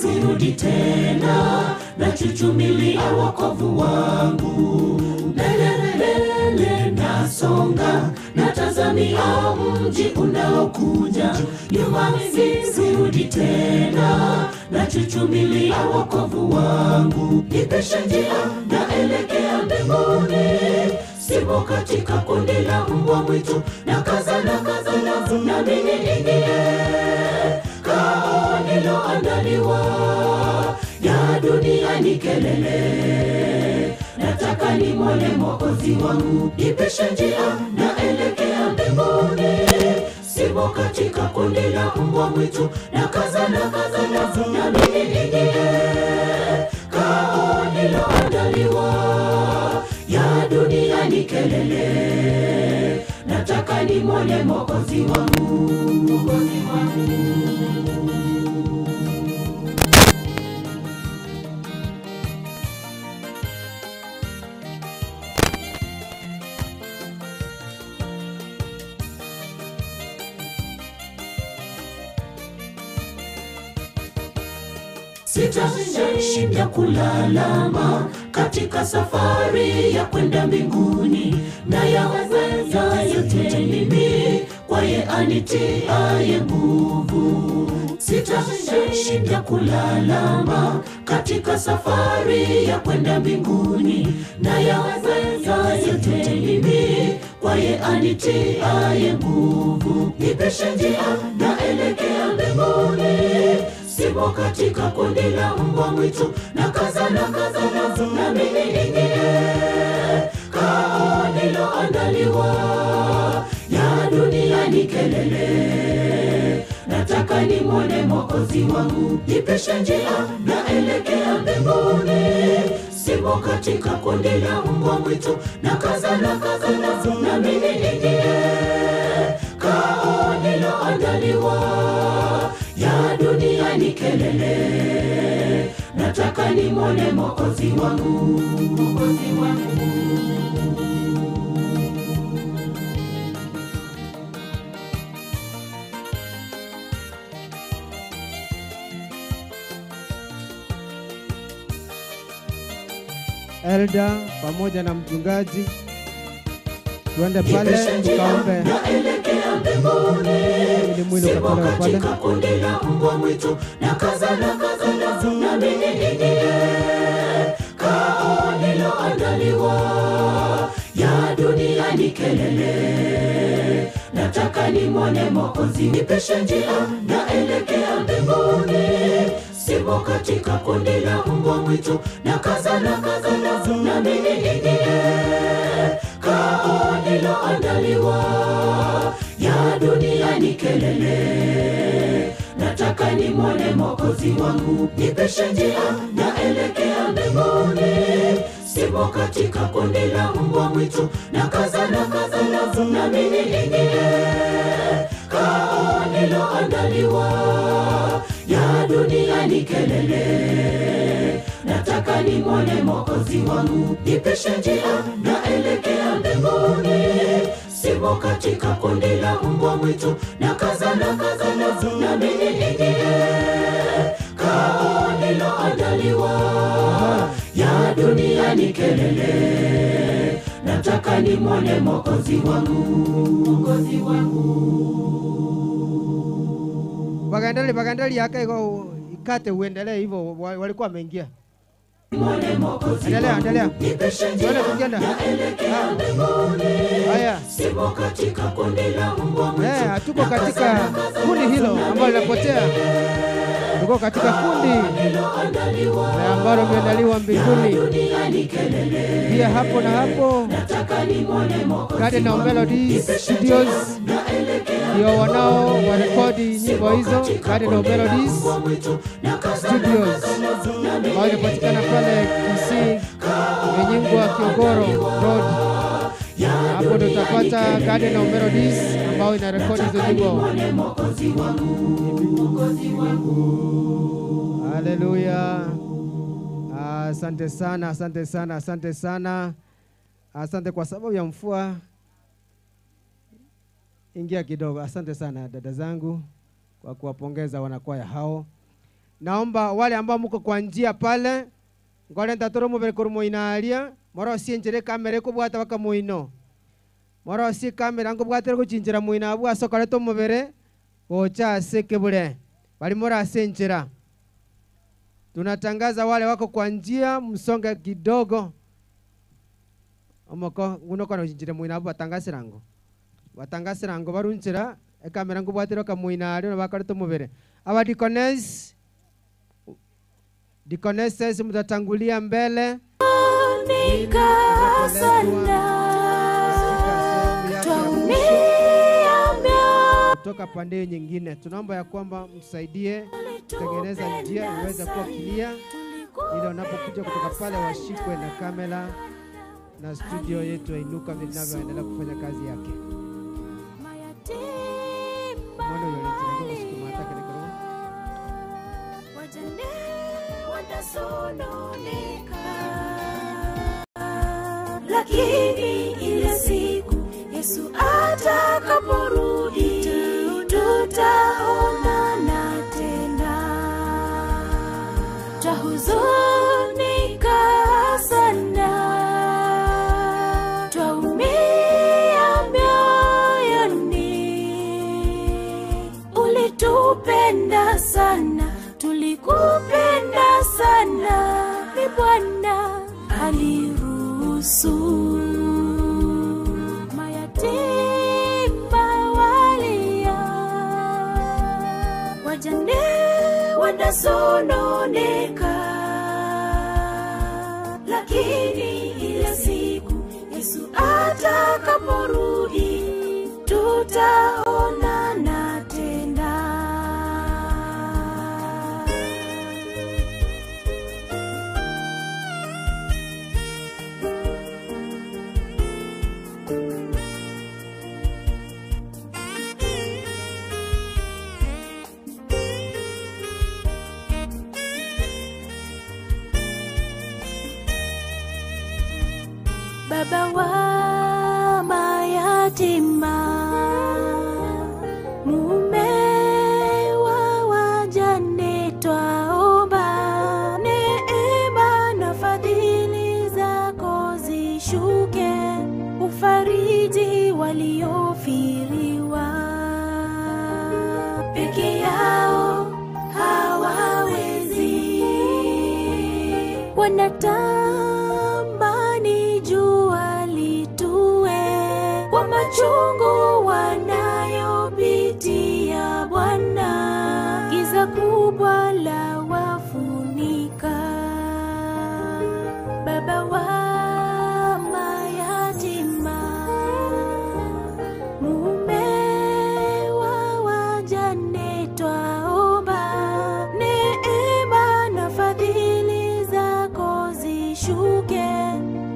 S8: sirudi tena, nachuchumilia wokovu wangu. Mbele mbele nasonga, natazamia mji unaokuja, nyuma sirudi tena, nachuchumilia wokovu wangu. Nipishe njia, naelekea mbinguni, simo katika kundi la mbwa mwitu, na kaza na kaza na nami niingie kao niloandaliwa, ya dunia ni kelele, nataka nimwone Mwokozi wangu. Nipishe njia, naelekea mbinguni, simo katika kundi la mbwa mwitu, na kaza na kaza na nami niingie kao niloandaliwa, ya dunia ni kelele, nataka nimwone Mwokozi wangu. Mwokozi wangu. Sitashinda kulalama katika safari ya kwenda mbinguni, na yaweza yote mimi kwaye anitiaye nguvu. Sitashinda kulalama katika safari ya kwenda mbinguni, na yaweza yote mimi kwaye anitiaye nguvu. Nipishe njia naelekea mbinguni, simo katika kundi la mbwa mwitu, na kaza na kaza na nami niingie kao niloandaliwa ya dunia ni kelele, nataka nimwone Mwokozi wangu, nipishe njia naelekea mbinguni, simo katika kundi la mbwa mwitu, na kaza na kaza na nami niingie kao niloandaliwa ya dunia ni kelele, nataka nimwone Mwokozi wangu, Mwokozi wangu.
S2: Elda pamoja na mchungaji, tuende pale
S8: Nipishe njia
S2: tukaombe
S8: naelekea mbinguni,
S2: ili mwili
S8: simo
S2: ukatolewe pale.
S8: katika kundi la mbwa mwitu, na kaza na kaza na nami niingie kao niloandaliwa ya dunia ni kelele, nataka nimwone Mwokozi, nipishe njia naelekea mbinguni, simo katika kundi la mbwa mwitu, na kaza na kaza na nami niingie kao niloandaliwa ya dunia ni kelele, nataka nimwone Mwokozi wangu, nipishe njia naelekea mbinguni, simo katika kundi la mbwa mwitu, na kaza na kaza na nami niingie kao niloandaliwa ya dunia ni kelele, nataka nimwone Mwokozi wangu, nipishe njia naelekea mbinguni, simo katika kundi la mbwa mwitu, na kaza na kaza na nami niingie kao niloandaliwa ya dunia ni kelele, nataka nimwone Mwokozi wangu, Mwokozi wangu.
S2: Wakaendelea wakaendelea yake iko ikate uendelee hivyo, walikuwa wameingia. Endelea, endelea.
S8: Nipishe njia
S2: Tuende tukienda.
S8: naelekea mbinguni,
S2: Haya.
S8: simo katika kundi la mbwa mwitu,
S2: Eh, hatuko
S8: na kaza
S2: katika
S8: na kaza
S2: kundi
S8: na
S2: hilo
S8: nami
S2: ambalo linapotea. Tuko katika kundi
S8: niloandaliwa
S2: ambalo limeandaliwa mbinguni.
S8: dunia ni kelele,
S2: Pia hapo na hapo
S8: nataka nimwone Mwokozi
S2: Garden of
S8: wangu.
S2: Melodies
S8: Nipishe
S2: Studios
S8: njia naelekea
S2: ndio wanao
S8: mbinguni,
S2: warekodi nyimbo
S8: simo
S2: hizo.
S8: katika
S2: Garden of
S8: kundi la
S2: Melodies
S8: mbwa mwitu, na kaza na
S2: Studios
S8: kaza na nami
S2: ambayo inapatikana pale Kisii, Imenyingwa, Kiogoro Road. Hapo ndio utapata Garden of Melodies ambayo inarekodi hizo nyimbo. Haleluya. Asante sana, asante sana, asante sana. Asante kwa sababu ya mvua. Ingia kidogo. Asante sana dada zangu kwa kuwapongeza wanakwaya hao. Naomba wale ambao mko kwa njia pale ngore ntatoro mubere kuri moinaria morosie njere kamera ekobwata baka moino morosie kamera nkobwatire gochinchera moino abwo ase okoreta omobere gocha ase ekebure bari morase enchera. Tunatangaza wale wako kwa njia msonge kidogo omoko nguno kona ochinchire moino abwo batangasirango batangasirango barunchera ekamera nkobwatire baka moino aria nabakorete omobere. Aba deaconess deaconesses mtatangulia mbele. Kutoka pande nyingine, tunaomba ya kwamba mtusaidie kutengeneza njia iweze kuwa clear, ili wanapokuja kutoka pale washikwe na kamera na studio yetu ya Inuka vinavyoendelea kufanya kazi yake. Mwana huyo alitengeneza siku mata kile kidogo.
S8: Lakini ile siku Yesu atakaporudi tutaonana tena. Twahuzunika sana, twaumia mioyoni. Ulitupenda sana, tulikupenda sana, ni Bwana aliruhusu. Mayatima walia, wajane wanasononeka, lakini ile siku Yesu atakaporudi tutaonana tena. Baba wa mayatima, mume wa wajane, twaomba neema na fadhili zako zishuke, ufariji waliofiriwa. Peke yao hawawezi, wanatamani jua litue kwa machungu wanayopitia Bwana, giza kubwa la wafunika. Baba wa mayatima, mume wa wajane, twaomba neema na fadhili zako zishuke,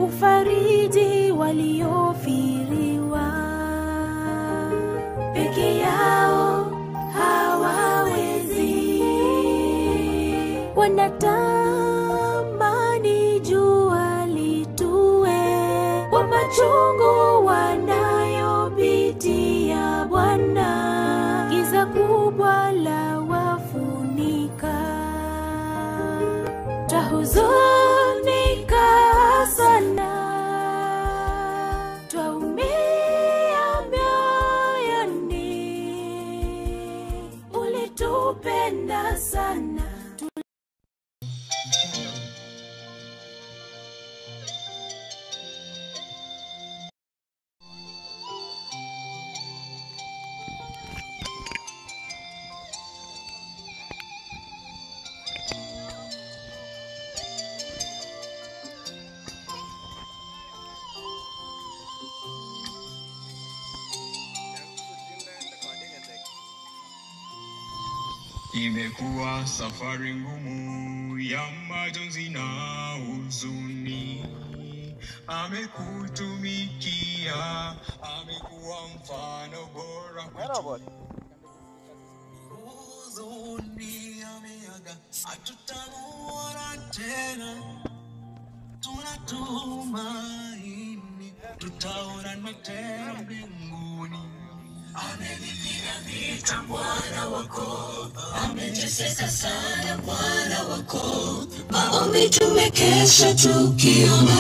S8: ufariji waliofiriwa. Peke yao hawawezi, wanatamani jua litue kwa machungu wanayopitia Bwana, giza kubwa la wafunika. Twahuzunika sana, twaumia mioyoni, ulitupenda sana.
S11: Imekuwa safari ngumu ya majonzi na huzuni. Amekutumikia, amekuwa mfano bora kwetu.
S13: Huzuni ameaga, hatutamuona tena. Tunatumaini tutaonana tena mbinguni.
S8: Amevipiga vita Bwana wako, ameteseka sana Bwana wako. Maombi tumekesha tukiomba,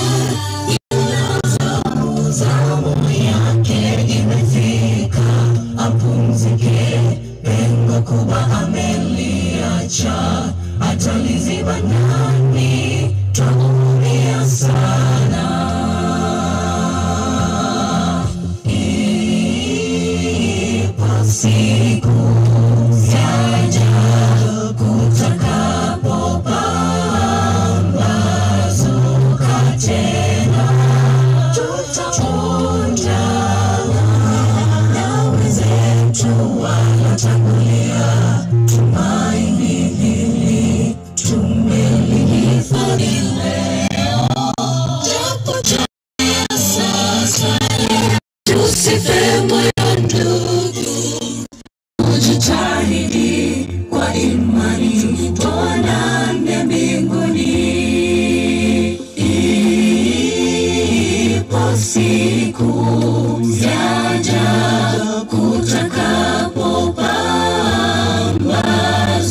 S8: ila zamu zamu yake imefika, apumzike. Pengo kubwa ameliacha, ataliziba nani? Twaumia sana. Ipo siku zaja kutakapopambazuka tena, tutaonana na wenzetu walotangulia. Tumaini hili tumelihifadhi leo, japo sasa tusife moyo ndugu, tujitahidi kwa imani tuonane mbinguni. Ipo siku yaja kutakapopambazuka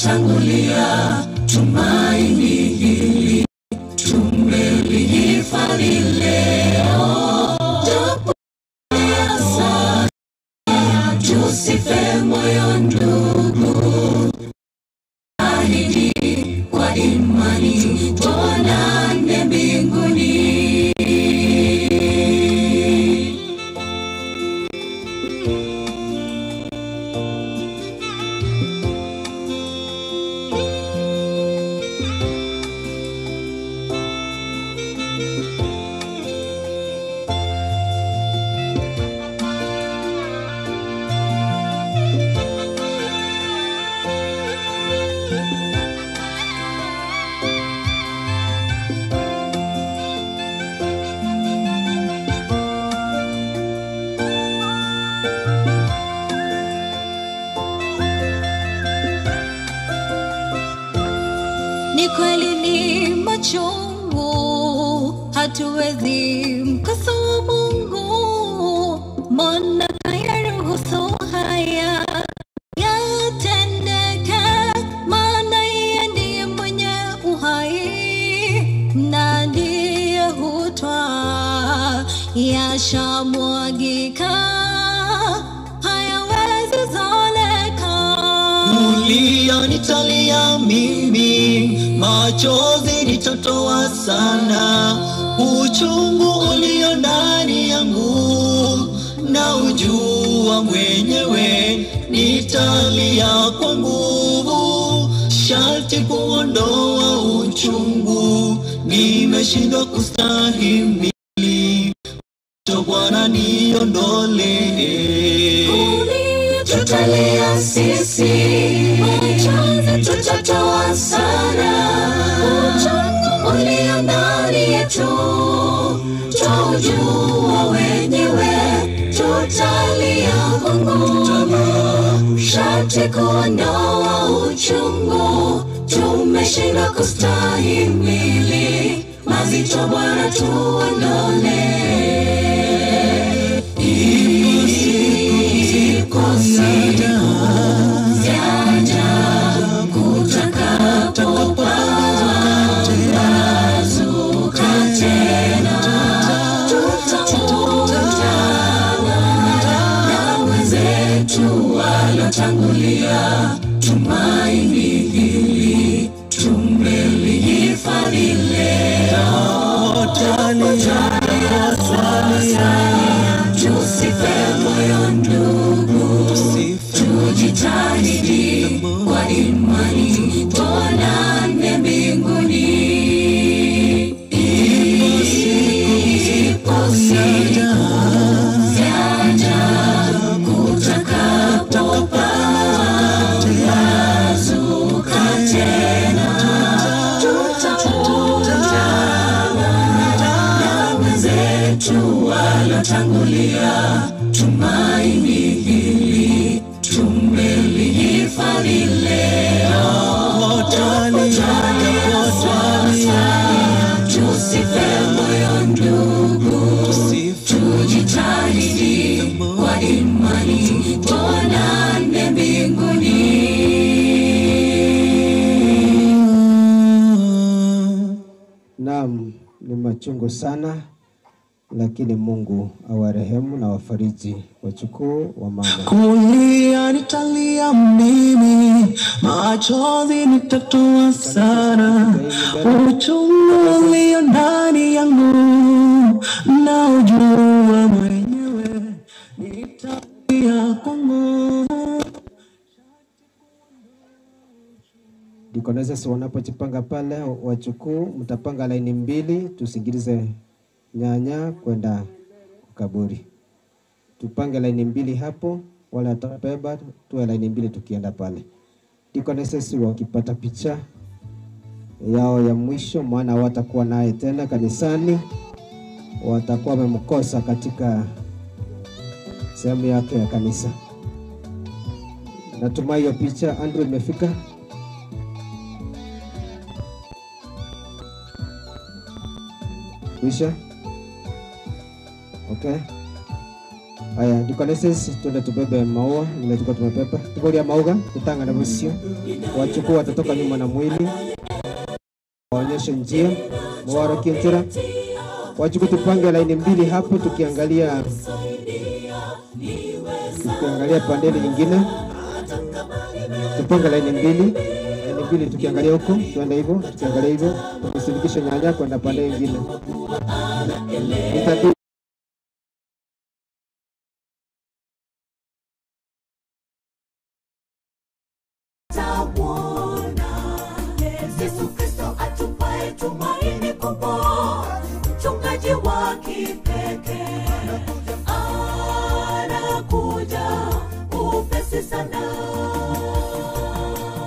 S8: walotangulia, tumaini hili tumelihifadhi leo, japo sasa tusife moyo ndugu, ahidi kwa imani tuonane mbinguni.
S1: Ni kweli ni machungu, hatuwezi mkosa Mungu, mbona kayaruhusu haya yatendeke? Maana yeye ndiye mwenye uhai na ndiye hutwaa, yashamwagika hayawezi zoleka.
S13: Kulia nitalia mimi, machozi nitatoa sana, uchungu ulio ndani yangu na ujua mwenyewe, nitalia kwa nguvu, sharti kuondoa uchungu, nimeshindwa kustahimili, Bwana niondolee.
S8: Tutalia sisi, machozi tutatoa sana, uchungu ulio ndani yetu twaujua wenyewe, tutalia kwa nguvu, sharti kuondoa uchungu, tumeshindwa kustahimili mazito, Bwana tuondolee. Iko siku ziaja kutakapopambazuka tena, tutakutana na wenzetu walotangulia. Tumaini hili tumelihifadhi leo, tusife moyo ndugu, tujitahidi kwa imani, tuonane mbinguni. Ipo siku ziaja kutakapopambazuka tena, tutakutana na wenzetu walotangulia. Tumaini hili tumelihifadhi leo, tusife moyo ndugu, tujitahidi kwa imani, tuonane mbinguni.
S2: Naam, ni machungu sana, lakini Mungu awarehemu na wafariji wachukuu wa mama.
S13: Kulia nitalia mimi, machozi nitatoa sana, uchungu ulio ndani yangu na ujua mwenyewe, nitalia kwa nguvu.
S2: Dikonesa wanapojipanga pale, wachukuu mtapanga laini mbili, tusingize nyanya kwenda kaburi. Tupange laini mbili hapo, wala atabeba, tuwe laini mbili tukienda pale. Dikonesesi wakipata picha yao ya mwisho, maana watakuwa naye tena kanisani, watakuwa wamemkosa katika sehemu yake ya kanisa. Natumai hiyo picha Andrew imefika. Kwisha? Okay. Haya, Deaconesses, twende tubebe maua vile tulikuwa tumebeba. Tuboria mauga tutanga na busio. Wachukua watatoka nyuma na mwili, waonyeshe njia, mwarokie njira. Wachukua, tupange laini mbili hapo, tukiangalia pande nyingine, tupange laini mbili, tukiangalia huko, tuende hivyo, tukiangalia hivyo, tukisindikisha nyanya kwenda pande nyingine.
S8: Yesu Kristo atupae tumaini kubwa, mchungaji wa kipekee anakuja upesi sana.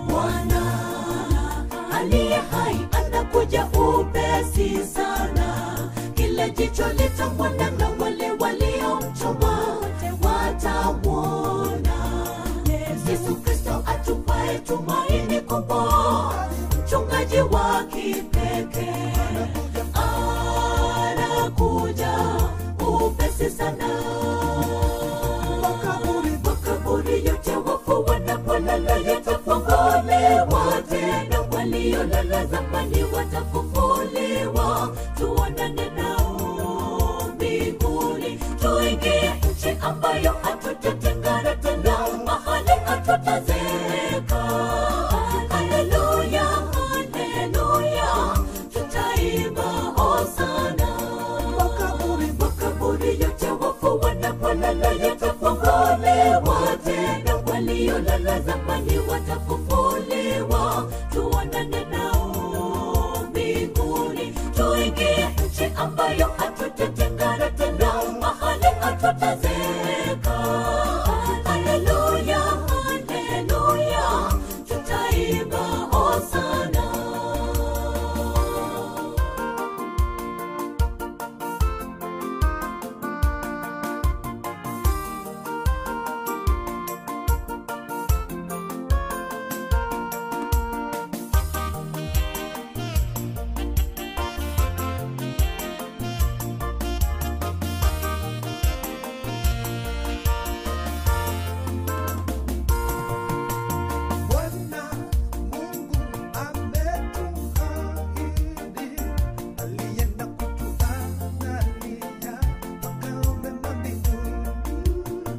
S8: Bwana aliye hai anakuja upesi sana, kila jicho litamwona na wale waliomchoma watamwona. Yesu Kristo atupae tumaini kubwa, mchungaji wa kipekee anakuja upesi sana. Makaburi yote wafu wanapolala yatafunguliwa tena, waliolala zamani watafufuliwa. Tuonane nao mbinguni, tuingie nchi ambayo hatutatengana tena, mahali hatutazeeka. Haleluya, haleluya, tutaimba hosana. Makaburi yote wafu wanapolala yatafunguliwa tena, waliolala zamani watafufuliwa. Tuonane nao mbinguni, tuingie nchi ambayo hatutatengana tena, mahali hatutazeeka. Haleluya, haleluya, tutaimba hosana.
S13: Bwana Mungu ametuahidi, alienda kutuandalia makao mema mbinguni.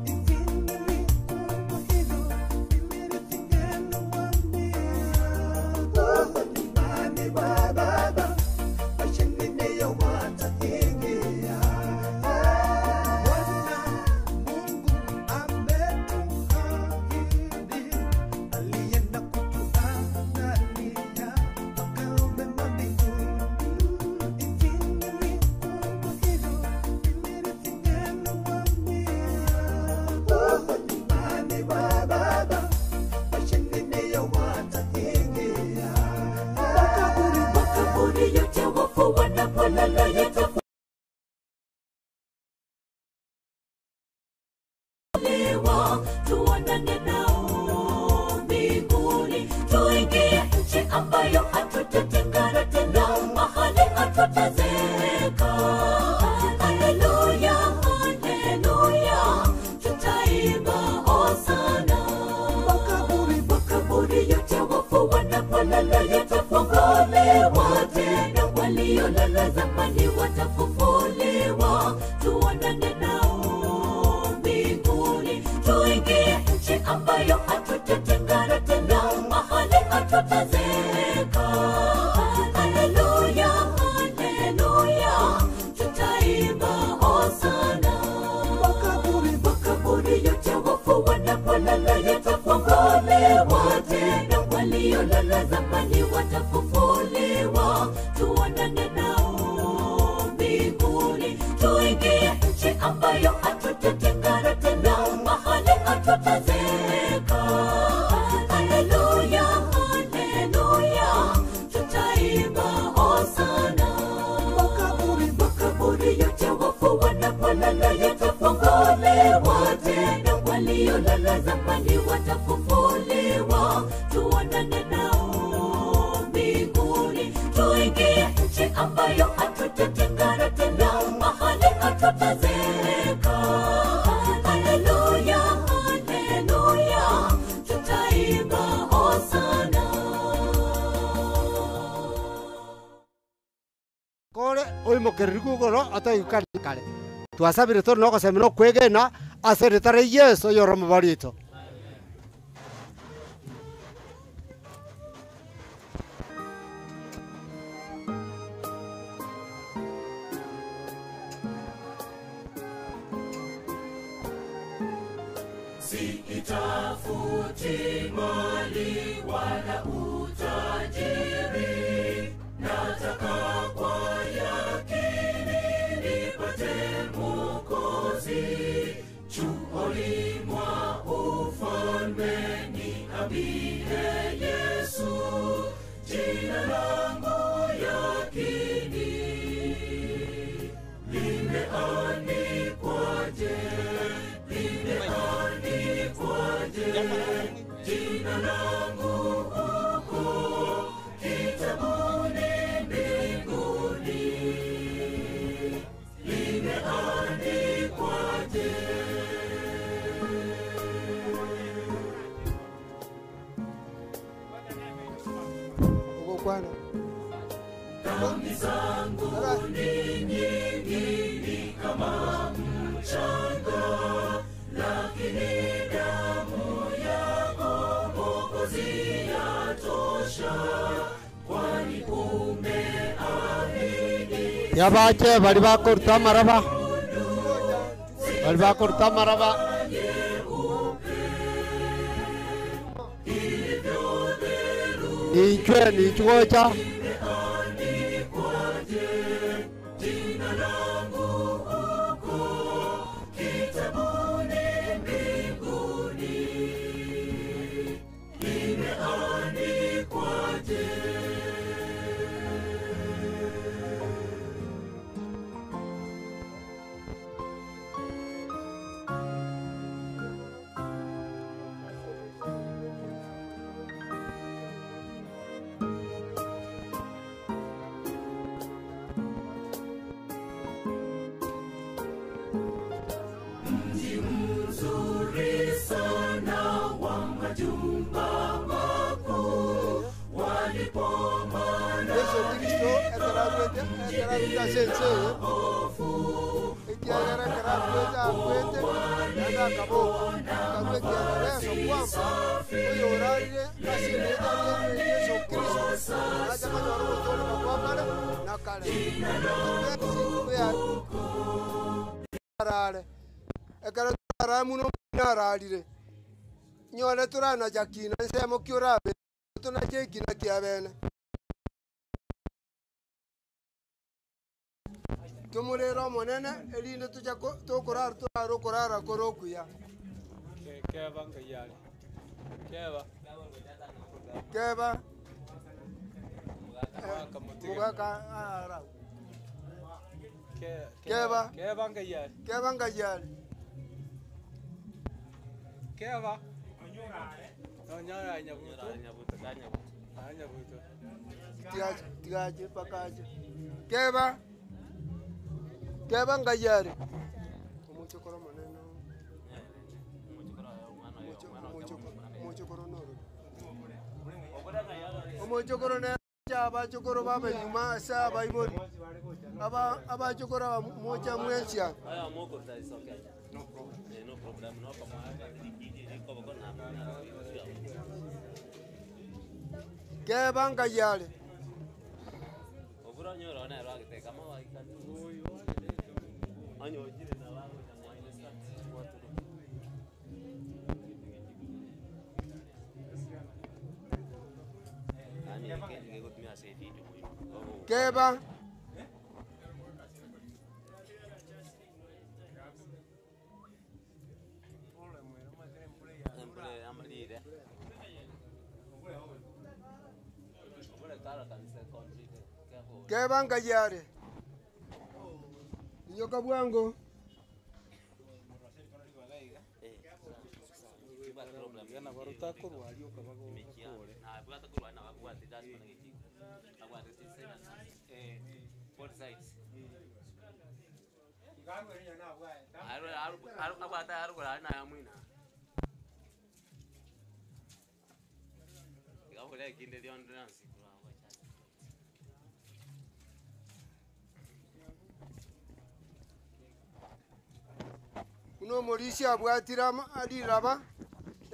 S13: Injili ni kubwa hivyo, mimi nisingeliwaambia. Oh, nyumbani mwa Baba, washindi ndio wataingia. Bwana Mungu ametuahidi, alienda kutuandalia makao mema mbinguni. Injili ni kubwa hivyo, mimi nisingeliwaambia. Oh, nyumbani mwa Baba, washindi ndio wataingia.
S8: Makaburi yote wafu wanapolala yatafunguliwa. Tuonane nao mbinguni, tuingie nchi ambayo hatutatengana tena, mahali hatutazeeka. Haleluya, haleluya, tutaimba hosana. Makaburi yote wafu wanapolala yatafunguliwa tena, waliolala zamani watafufuliwa. Tuonane nao mbinguni, tuingie nchi ambayo hatutatengana tena, mahali hatutazeeka. Haleluya, haleluya, tutaimba hosana. Makaburi yote wafu wanapolala yatafunguliwa tena, waliolala zamani watafufuliwa. Tuonane nao mbinguni, tuingie nchi ambayo hatutatengana tena, mahali hatutazeeka. Haleluya, haleluya, tutaimba hosana. Makaburi yote wafu wanapolala yatafunguliwa tena, waliolala zamani watafufuliwa. Tuonane nao mbinguni, tuingie nchi ambayo hatutatengana tena, mahali hatutazeeka.
S10: Kore oimokererigwe igoro otoigwekane kare. Twasabire tore nogosemia na okwegena ase erieta ria Yeso oyore omobori oito.
S8: Siitafuti mali wala utajiri, nataka kwa yakini nipate Mwokozi. Chuoni mwa ufalme niambie Yesu, jina langu yakini limeandikwaje? Limeandikwaje jina langu huko kitabuni mbinguni? Limeandikwaje?
S16: Ogokwana.
S8: Dhambi zangu ni nyingi, ni kama mchanga, lakini damu yako Mwokozi yatosha, kwani umeahidi
S10: Yabache bari bakoruta amaraba bari bakoruta amaraba ninchwe ninchgocha
S8: limeandikwaje jina langu huko kitabuni mbinguni? Limeandikwaje? Mji mzuri sana wa majumba makuu, walipo
S16: Yesu Kristo ekararwete ekararwete ase ense eye ekiagera ekararwete akwete naende akaboka akarwa ekiagera kwamba oyo orarire ase erieta ria Yesu Kristo nacha konyora ogotoreka kwa kare na kare arare ekero twarara muno nararire nyore toranacha kina ensemo ki orabe tonache ekina kia bene tumurere omonene erinde tucha tokorara torara okorara kore okuya
S3: Keba ngayali. Keba.
S16: keba mugaka ara keba
S3: Keba ngayali.
S16: keba ngayali
S3: Keba. Onyora nyabuto. Nyabuto.
S16: tigache tigache pakache keba keba ngayali omochokoro monene omochokoro noro omochokoro ne abachokoro babenyuma ase abaibori aba abachokoro aba mocha mwesia keba ngayali keba keba ngayali inyoka bwango Buna omorisia abwatire ama riraba,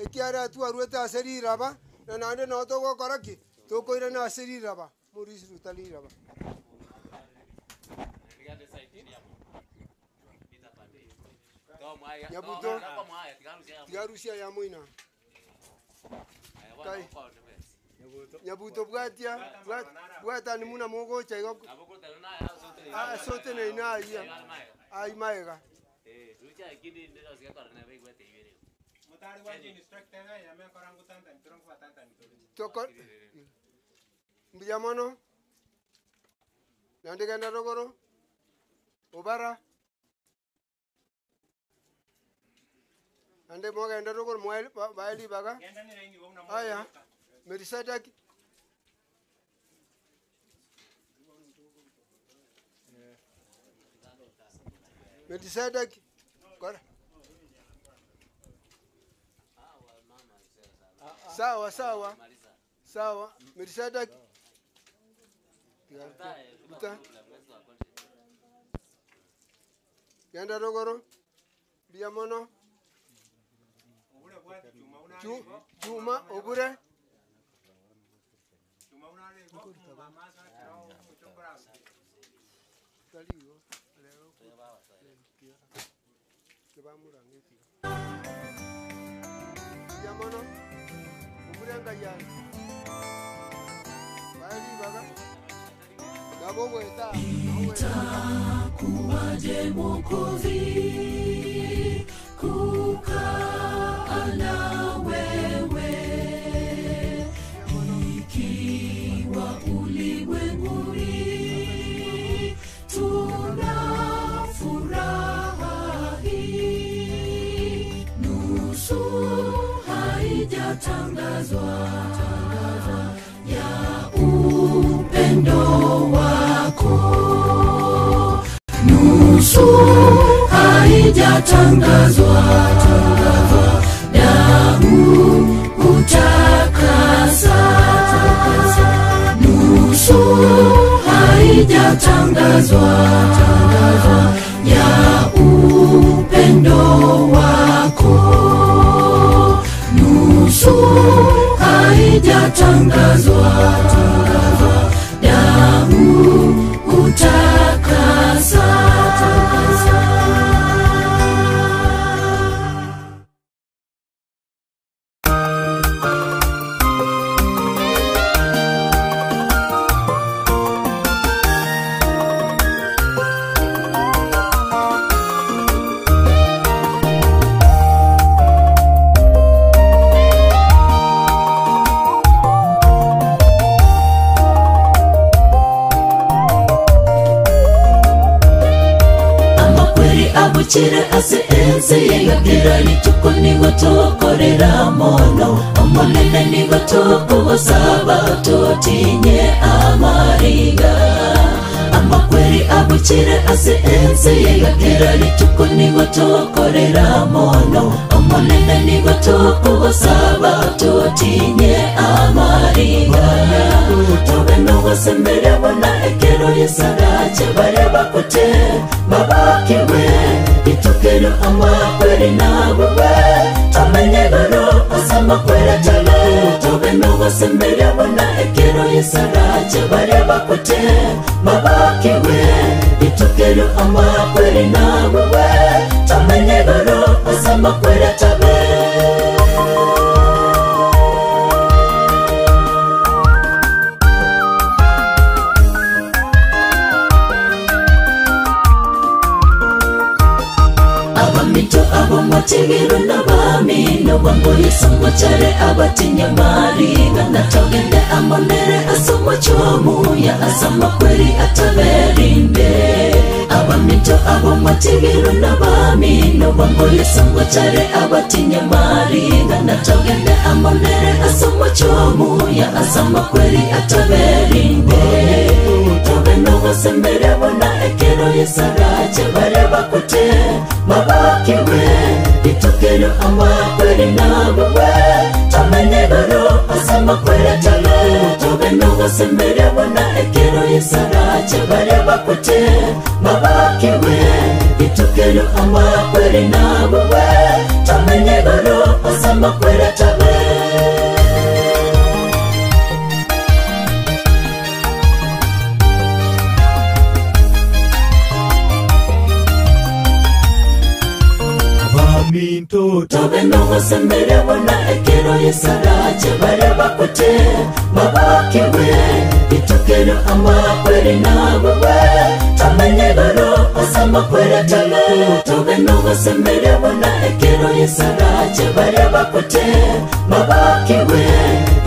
S16: ekiagera atwarwete ase riraba, na naende nabo togokora ki? Tokoirana ase riraba, morisia ruta riraba. Nyabuto, tiga arusie ayamo ina. Kai. Nyabuto bwatia, bwa- bwatani muna mogocha igo, ase oteneine ayia, ayia maega. Toko mbuya mono, naende genda rogoro, obara. Naende mogende rogoro moe bae ribaga. Aya, Melisedeki. Melisedeki, kora. Sawa sawa sawa, Melisedeki. Ruta. Genda rogoro, mbuya mono. Chu- Chuma obure. Mbuya mono, obure enkai yaye. Bae ribaga, nabo ogoeta
S8: Itakuwaje Mwokozi kukaa na wewe ikiwa ulimwenguni tuna furaha hii, nusu haijatangazwa ya upendo wako nusu haijatangazwa damu hutakasa nusu haijatangazwa ya upendo wako nusu haijatangazwa damu hutakasa. Amakweri abuchire ase ense yegakera rituko nigo tokorera mono omonene nigo tokogosaba totinye amariga amakweri abuchire ase ense yegakera rituko nigo tokorera mono omonene nigo tokogosaba totinye amariga tobe nogosemberia bona ekero yesarache baria bakote babakiwe itukero amakweri nabuwe tomenye goro ase amakweri atale tobe nogosemberia bona ekero yesarache baria bakote babakiwe itukero amakweri nabuwe tomenye goro ase amakweri atabe. Abamito abomwategero n'abamino bamboyesomwacare abatinyamariga natogende amonere asomwachomuya asamakweri ataberinde abamito abomwategero n'abamino bamboyesomwacare abatinyamariga natogende amonere asomwachomuya asamakweri ataberinde tobe nogosembere bona ekero yesarache baria bakote babakiwe itukero amakweri nabuwe tomenye goro ase amakweri atale tobe Tobe nogosemeria bona ekero yesarache baria bakwete babakiwe itukero amakweri nabuwe tamenye goro asamakwere tabe. Baminto tobe nogosemeria bona ekero yesarache baria bakwete babakiwe itukero amakweri nabuwe tamenye goro asamakwere tabe. Tobe nogosemeria bona ekero yesarache baria bakwete babakiwe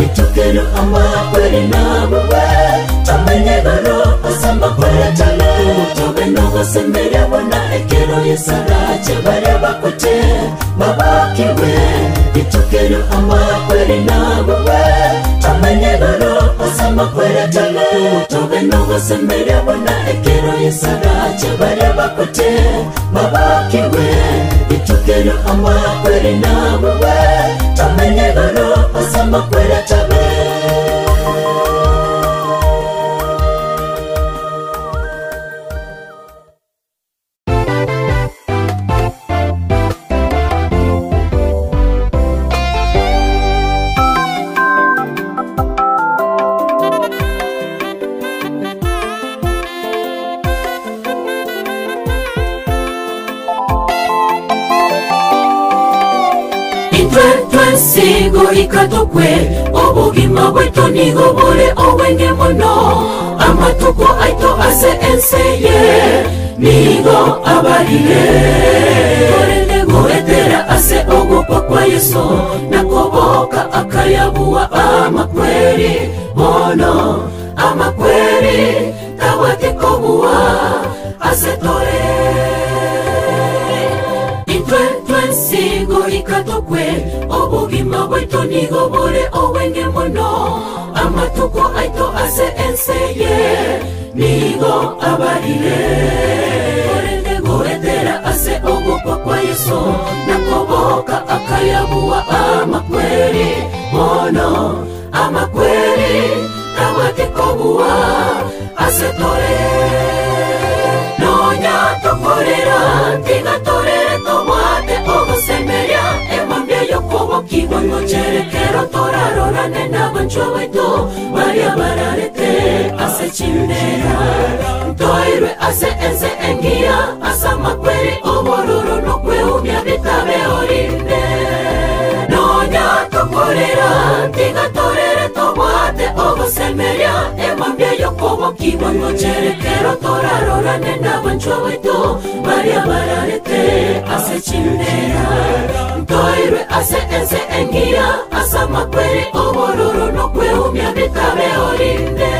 S8: itukero amakweri nabuwe tamenye goro asamakwere tabe. Tobe nogosemeria bona ekero yesarache baria bakwete babakiwe itukero amakweri nabuwe tamenye goro asamakwere tabe. Tobe nogosemeria bona ekero yesarache baria bakwete babakiwe itukero amakweri nabuwe tamenye goro asamakwere tabe. Intwe twensi goika tukwe obugima bwaitu nigo bure obwenge mono amatuko aito ase enseye nigo abarire korende goetera ase ogukwa kwa Yesu nakoboka akayabua amakweri bono amakweri tabwate kobua ase tore. Intwe twensi goika tukwe obugima bwaitu nigo bure obwenge mono amatuko aito ase enseye nigo abarire korende goetera ase ogukwa kwa Yesu nakoboka akayabua amakweri bono amakweri tabwate kobua ase tore. Nonya tokorera tiga torere tobwate ogosemeria emambia yokobokigwa ngocherekero torarorane n'abanchwa baitu baria bararete ase chimbera ntoirwe ase ense engiya ase amakweri obororo nokweumia bitabe orinde. Nonya tokorera tiga torere tobwate ogosemeria emambia yokobokigwa ngocherekero torarorane n'abanchwa baitu baria bararete ase chimbera ntoirwe ase ense engiya ase amakweri obororo nokweumia bitabe orinde.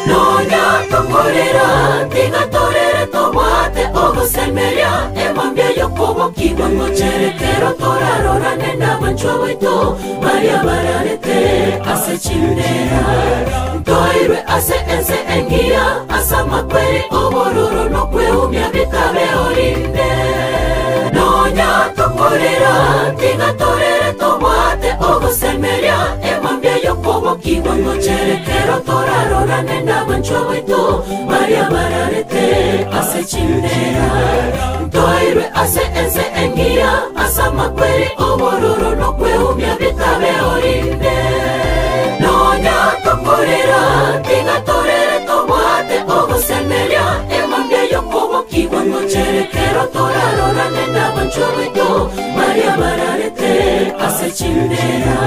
S8: Nonya tokorera tiga torere tobwate ogosemeria emambia yokobokigwa ngocherekero torarorane n'abanchwa baitu baria bararete ase chimbera ntoirwe ase ense engiya ase amakweri obororo nokweumia bitabe orinde. Nonya tokorera tiga torere tobwate ogosemeria emambia yokobokigwa ngocherekero torarorane n'abanchwa baitu baria bararete ase chimbera ntoirwe ase ense engiya ase amakweri obororo nokweumia bitabe orinde. Nonya tokorera tiga torere tobwate ogosemeria emambia yokobokigwa ngocherekero torarorane n'abanchwa baitu baria bararete. ase chimbera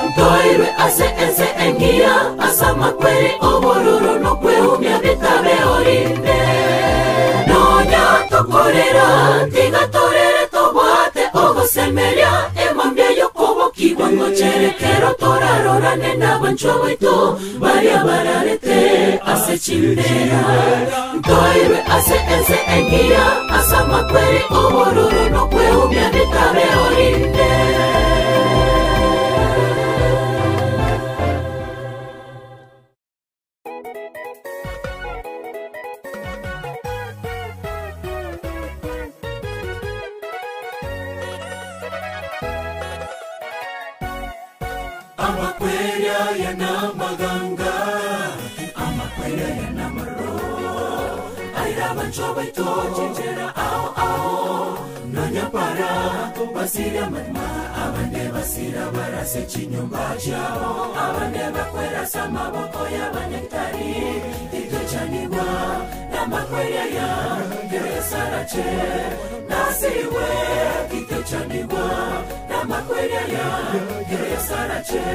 S8: Ntoirwe ase ense engiya ase amakweri obororo nokweumia bitabe orinde Nonya tokorera tigatorere tobwate ogosemeria emambia yokobokigwa ngocherekero torarorane n'abanchwa baitu baria bararete ase chimbera Ntoirwe ase ense engiya ase amakweri obororo nokweumia bitabe orinde
S13: Amakwerya yanamaganga amakwerya yanamaro airabancho baito chinjera ao ao nanyapara basira matma abande basira barase chinyumba chao abande bakwerasa maboko y'abanyagitari titochanigwa n'amakwerya ya geresarache nasiwe titochanigwa n'amakwerya ya geresarache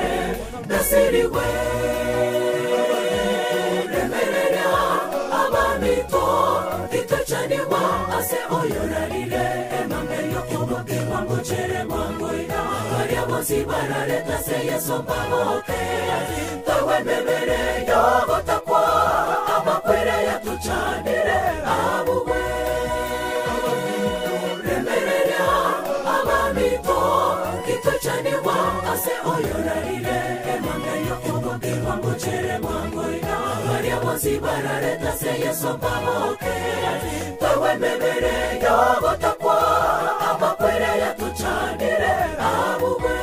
S13: nasiriwe remerera abamito titochanigwa ase oyorarire emambe yokobokigwa ngochere mwangoira baria bonsi barareta se Yesu mbaboke tawemebere yogotakwa amakwere yatuchanire abuwe remerera abamito titochanigwa ase oyorarire emambe yokobokigwa ngochere mwangoira baria bonsi barareta se Yesu mbaboke tawemebere yogotakwa amakwere yatuchanire abuwe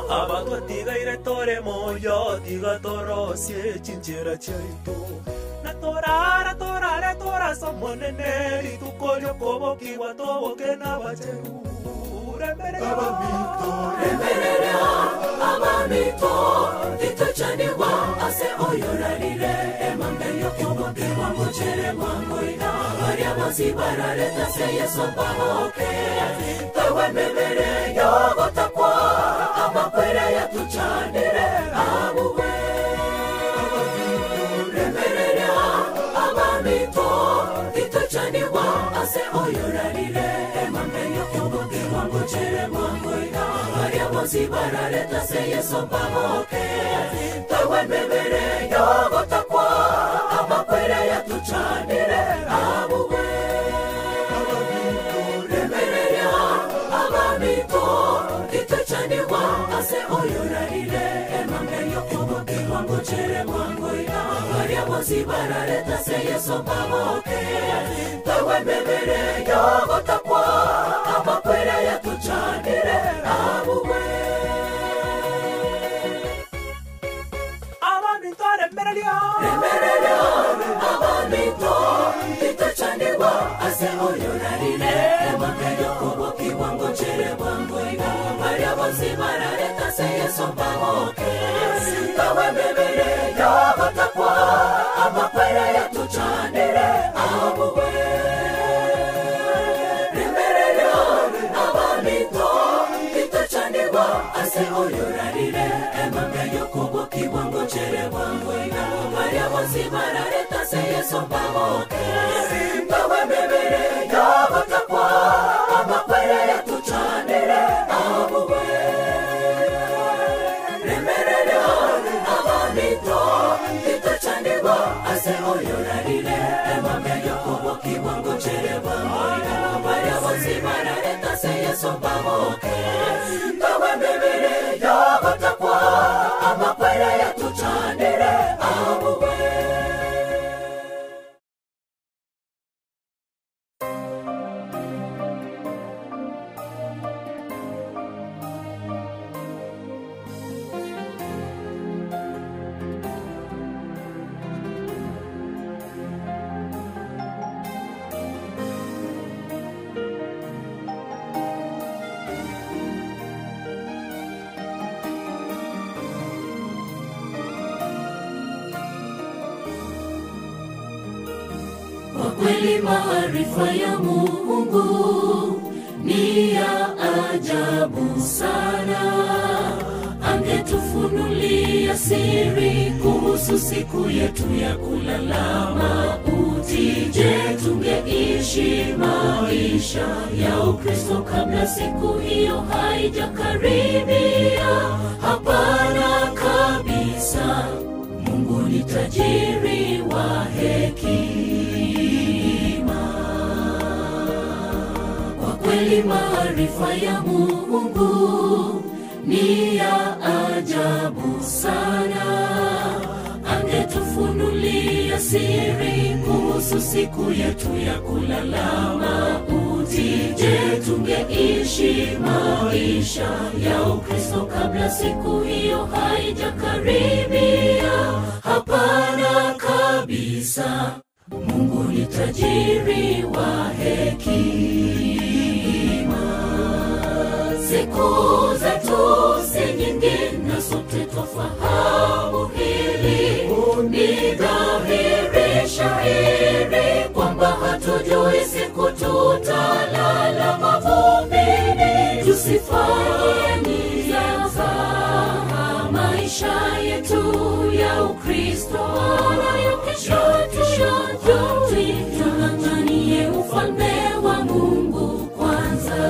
S17: Abatwatigaire tore moyo tiga torosie chinchera chiaito na torara torare toraso monene rituko ryokobokiwa toboke n'abacheru
S8: remerera abamito titochanigwa ase oyorarire emambe yokobokigwa ngochere mwangoira baria bonsi barareta se Yesu mbaboke tawemebere yogotakwa amakwere yatuchanire abuwe remerera abamito titochanigwa ase oyorarire emambe yokobokigwa ngochere mwangoira baria bonsi barareta se Yesu mbaboke tawemebere yogotakwa amakwere yatuchanire abuwe remerera abamito titochanigwa ase oyorarire emambe yokobokigwa ngochere mwangoira baria bonsi barareta se Yesu mbaboke tawemebere yogotakwa amakwere yatuchanire abuwe
S17: abamito remereria
S8: remerera abamito titochanigwa ase oyorarire emambe yokobokigwa ngochere mwangoira baria bonsi barareta se Yesu mbaboke tawemebere yogotakwa amakwere yatuchanire abuwe remerera abamito titochanigwa ase oyorarire emambe yokobokigwa ngochere mwangoira baria bonsi barareta se Yesu mbaboke tawemebere yogotakwa amakwere yatuchanire abuwe remerera abamito titochanigwa ase oyorarire emambe yokobokigwa ngochere mwangoira baria bonsi barareta se Yesu mbaboke tawemebere yogotakwa amakwere yatuchanire abuwe.
S13: kweli maarifa ya Mungu ni ya ajabu sana. Angetufunulia siri kuhusu siku yetu ya kulala mauti. Je, tungeishi maisha ya Ukristo kabla siku hiyo haijakaribia? Hapana kabisa. Mungu ni tajiri wa hekima. Kwa kweli maarifa ya Mungu ni ya ajabu sana. Angetufunulia siri kuhusu siku yetu ya kulala mauti. Je, tungeishi maisha ya Ukristo kabla siku hiyo haijakaribia? Hapana kabisa. Mungu ni tajiri wa hekima. Siku zetu si nyingi na sote twafahamu hili. Ni dhahiri shahiri kwamba hatujui siku tutalala mavumbini. Tusifanye mzaha maisha yetu ya Ukristo na ya kesho tuyajui. Tung'ang'anie ufalme wa Mungu kwanza.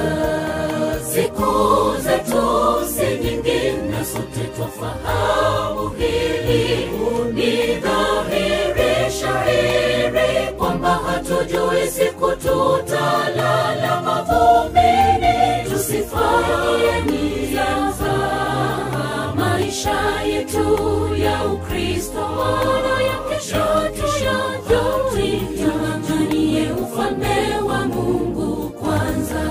S13: Siku zetu si nyingi na sote twafahamu hili. Ni dhahiri shahiri kwamba hatujui siku tutalala mavumbini. Tusifanye mzaha maisha yetu ya Ukristo na ya kesho tuyajui. Tung'ang'anie ufalme wa Mungu kwanza.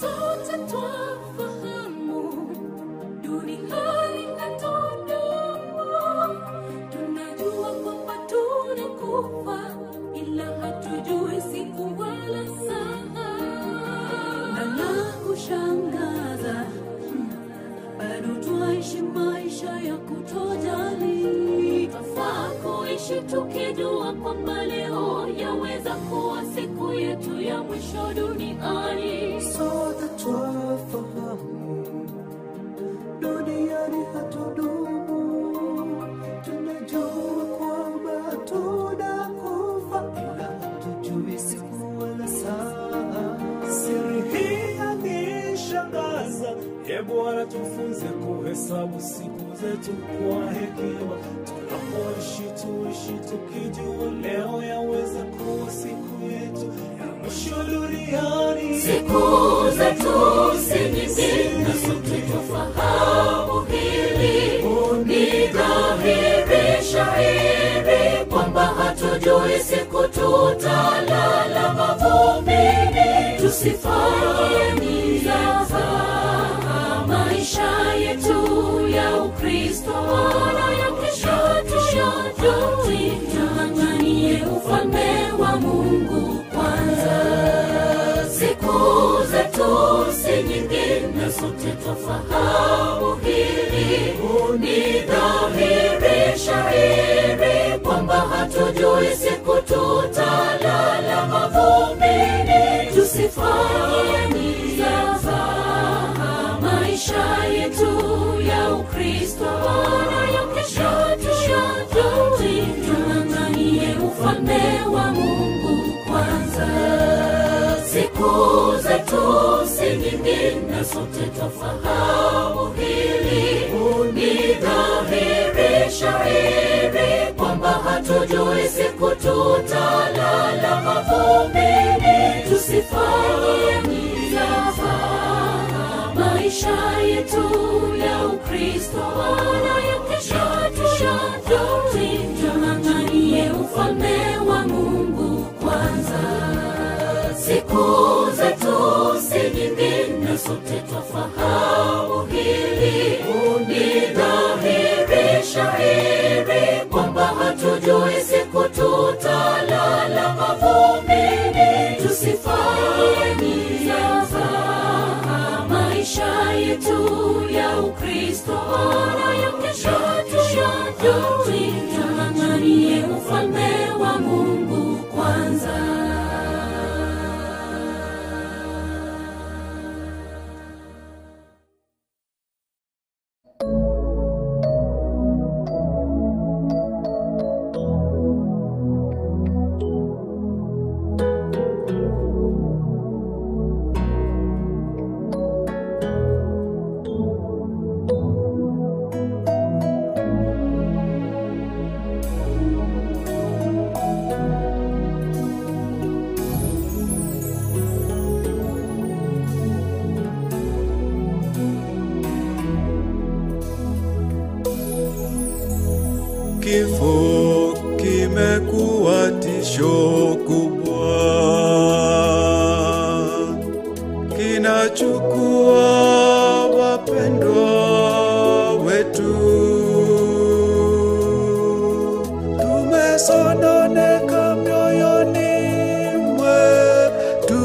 S13: Sote twafahamu duniani hatudumu, tunajua kwamba tunakufa, ila hatujui siku wala saa. Na la kushangaza, bado twaishi maisha ya kutojali. Twafaa kuishi tukijua kwamba leo yaweza kuwa siku yetu ya mwisho duniani.
S17: Sote twafahamu duniani hatudumu, tunajua kwamba tunakufa, ila hatujui siku wala saa.
S18: Siri hii yanishangaza, e Bwana, tufunze kuhesabu siku zetu kwa hekima. Tunapoishi tuishi tukijua leo yaweza kuwa siku yetu ya mwisho duniani.
S13: Siku zetu si nyingi na sote twafahamu hili. Ni dhahiri shahiri kwamba hatujui siku tutalala mavumbini. Tusifanye mzaha maisha yetu ya Ukristo na ya kesho tuyajui. Tung'ang'anie ufalme wa Mungu kwanza. Siku zetu si nyingi na sote twafahamu hili. Ni dhahiri shahiri kwamba hatujui siku tutalala mavumbini. Tusifanye mzaha maisha yetu ya Ukristo na ya kesho tuyajui. Tung'ang'anie ufalme wa Mungu kwanza. Siku zetu si nyingi na sote twafahamu hili. Ni dhahiri shahiri kwamba hatujui siku tutalala mavumbini. Tusifanye mzaha maisha yetu ya Ukristo na ya kesho tuyajui. Tung'ang'anie ufalme wa Mungu kwanza. Ukristo, nayo kesho tuyajui. Tung'ang'anie ufalme wa Mungu kwanza.
S19: Kifo kimekuwa tisho kubwa, kinachukua wapendwa wetu. Tumesononeka mioyoni mwetu,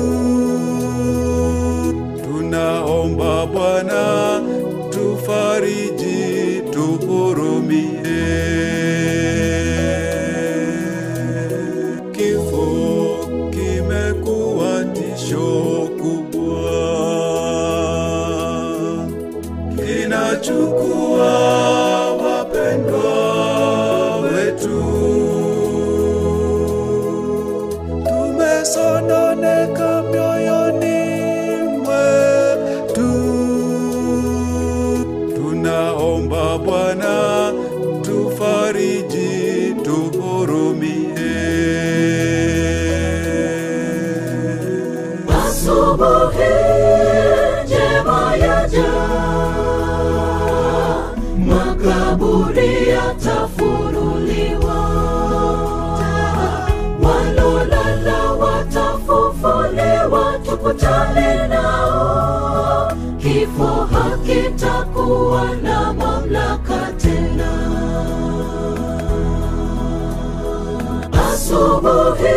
S19: tunaomba Bwana tufariji, tuhurumie. Kifo kimekuwa tisho kubwa, kinachukua wapendwa wetu. Tumesononeka mioyoni mwetu, tunaomba Bwana tufariji, tuhurumie.
S8: Asubuhi njema yaja, makaburi yatafunuliwa, walolala watafufuliwa, tukutane nao. Kifo hakitakuwa na mamlaka tena. Asubuhi